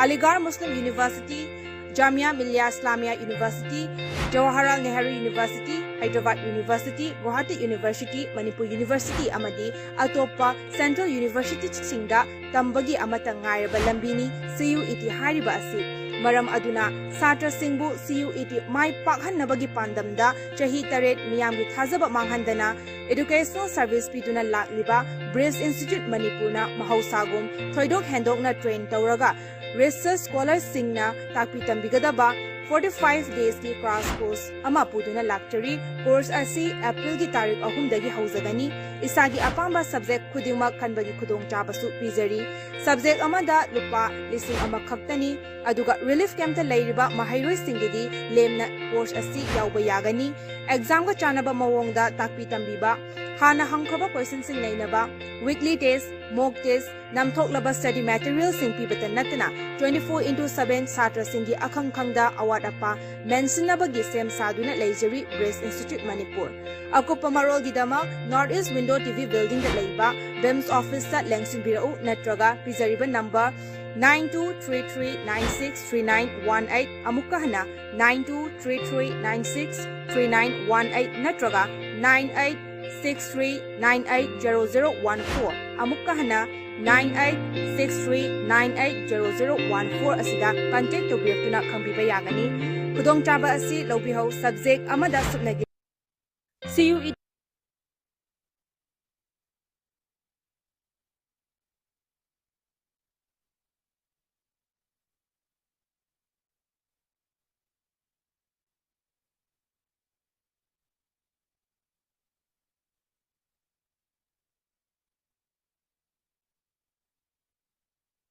Aligarh Muslim University, Jamia Millia Islamia University, Jawaharlal Nehru University, Hyderabad University, Guwahati University, Manipur University ꯑꯃꯗꯤ ꯑꯇꯣꯞꯄ ꯁꯦꯟꯇ꯭ꯔꯦꯜ ꯌꯨꯅꯤꯚꯔꯁꯤꯇꯤꯁꯤꯡꯗ ꯇꯝꯕꯒꯤ ꯑꯃꯠꯇ ꯉꯥꯏꯔꯕ ꯂꯝꯕꯤꯅꯤ ꯁꯤ ꯌꯨ ꯏ ꯇꯤ ꯍꯥꯏꯔꯤꯕ ꯑꯁꯤ꯫ ꯃꯔꯝ ꯑꯗꯨꯅ ꯁꯥꯇ꯭ꯔꯁꯤꯡꯕꯨ ꯁꯤ ꯌꯨ ꯏ ꯇꯤ ꯃꯥꯏ ꯄꯥꯛꯍꯟꯅꯕꯒꯤ ꯄꯥꯟꯗꯝꯗ ꯆꯍꯤ ꯇꯔꯦꯠ ꯃꯤꯌꯥꯝꯒꯤ ꯊꯥꯖꯕ ꯃꯥꯡꯍꯟꯗꯅ educational service ꯄꯤꯗꯨꯅ ꯂꯥꯛꯂꯤꯕ ꯕ꯭ꯔꯤꯖ ꯏꯟꯁꯇꯤꯇ꯭ꯌꯨꯠ ꯃꯅꯤꯄꯨꯔꯅ ꯃꯍꯧꯁꯥꯒꯨꯝ ꯊꯣꯏꯗꯣꯛ ꯍꯦꯟꯗꯣꯛꯅ ꯇ꯭ꯔꯦꯟ ꯇꯧꯔꯒ ꯔꯤꯁꯔꯁ ꯁ꯭ꯀꯣꯂꯔꯁꯤꯡꯅ ꯇꯥꯛꯄꯤ ꯇꯝꯕꯤꯒꯗꯕ forty five daysꯀꯤ crash course ꯑꯃ ꯄꯨꯗꯨꯅ ꯂꯥꯛꯆꯔꯤ꯫ ꯀꯣꯔꯁ ꯑꯁꯤ ꯑꯦꯄ꯭ꯔꯤꯜꯒꯤ ꯇꯥꯔꯤꯛ ꯑꯍꯨꯝꯗꯒꯤ ꯍꯧꯖꯒꯅꯤ꯫ ꯏꯁꯥꯒꯤ ꯑꯄꯥꯝꯕ ꯁꯕꯖꯦꯛ ꯈꯨꯗꯤꯡꯃꯛ ꯈꯟꯕꯒꯤ ꯈꯨꯗꯣꯡꯆꯥꯕꯁꯨ ꯄꯤꯖꯔꯤ꯫ ꯁꯕꯖꯦꯛ ꯑꯃꯗ ꯂꯨꯄꯥ ꯂꯤꯁꯤꯡ ꯑꯃ ꯈꯛꯇꯅꯤ꯫ ꯑꯗꯨꯒ ꯔꯤꯂꯤꯐ ꯀꯦꯝꯞꯇ ꯂꯩꯔꯤꯕ ꯃꯍꯩꯔꯣꯏꯁꯤꯡꯒꯤꯗꯤ ꯂꯦꯝꯅ ꯀꯣꯔꯁ ꯑꯁꯤ ꯌꯥꯎꯕ ꯌꯥꯒꯅꯤ꯫ ꯑꯦꯛꯖꯥꯝꯒ ꯆꯥꯟꯅꯕ ꯃꯑꯣꯡꯗ ꯇꯥꯛꯄꯤ ꯇꯝꯕꯤꯕ, ꯍꯥꯟꯅ ꯍꯪꯈ꯭ꯔꯕ ꯀꯣꯏꯁꯟꯁꯤꯡ ꯅꯩꯅꯕ, weekly test, mock test, ꯅꯝꯊꯣꯛꯂꯕ study materialꯁꯤꯡ ꯄꯤꯕꯇ ꯅꯠꯇꯅ twenty four into seven ꯁꯥꯇ꯭ꯔꯁꯤꯡꯒꯤ ꯑꯈꯪ ꯈꯪꯗ ꯑꯋꯥꯠ ꯑꯄꯥ ꯃꯦꯟꯁꯤꯟꯅꯕꯒꯤ ꯁꯦꯝ ꯁꯥꯗꯨꯅ ꯂꯩꯖꯔꯤ Breast Institute ꯃꯅꯤꯄꯨꯔ꯫ ꯑꯀꯨꯞꯄ ꯃꯔꯣꯜꯒꯤꯗꯃꯛ North East Window T V buildingꯗ ꯂꯩꯕ BIMS officeꯇ ꯂꯦꯡꯁꯤꯟꯕꯤꯔꯛꯎ ꯅꯠꯇ꯭ꯔꯒ ꯄꯤꯖꯔꯤꯕ number nine two three three nine six three nine one eight, ꯑꯃꯨꯛꯀ ꯍꯟꯅ nine two three three nine six three nine one eight ꯅꯠꯇ꯭ꯔꯒ nine eight six three nine eight zero zero one four, ꯑꯃꯨꯛꯀ ꯍꯟꯅ nine eight six three nine eight zero zero one four ꯑꯁꯤꯗ contact ꯇꯧꯕꯤꯔꯛꯇꯨꯅ ꯈꯪꯕꯤꯕ ꯌꯥꯒꯅꯤ꯫ ꯈꯨꯗꯣꯡꯆꯥꯕ ꯑꯁꯤ ꯂꯧꯕꯤꯍꯧ꯫ Subject ꯑꯃꯗ ꯁꯨꯞꯅꯒꯤ CUET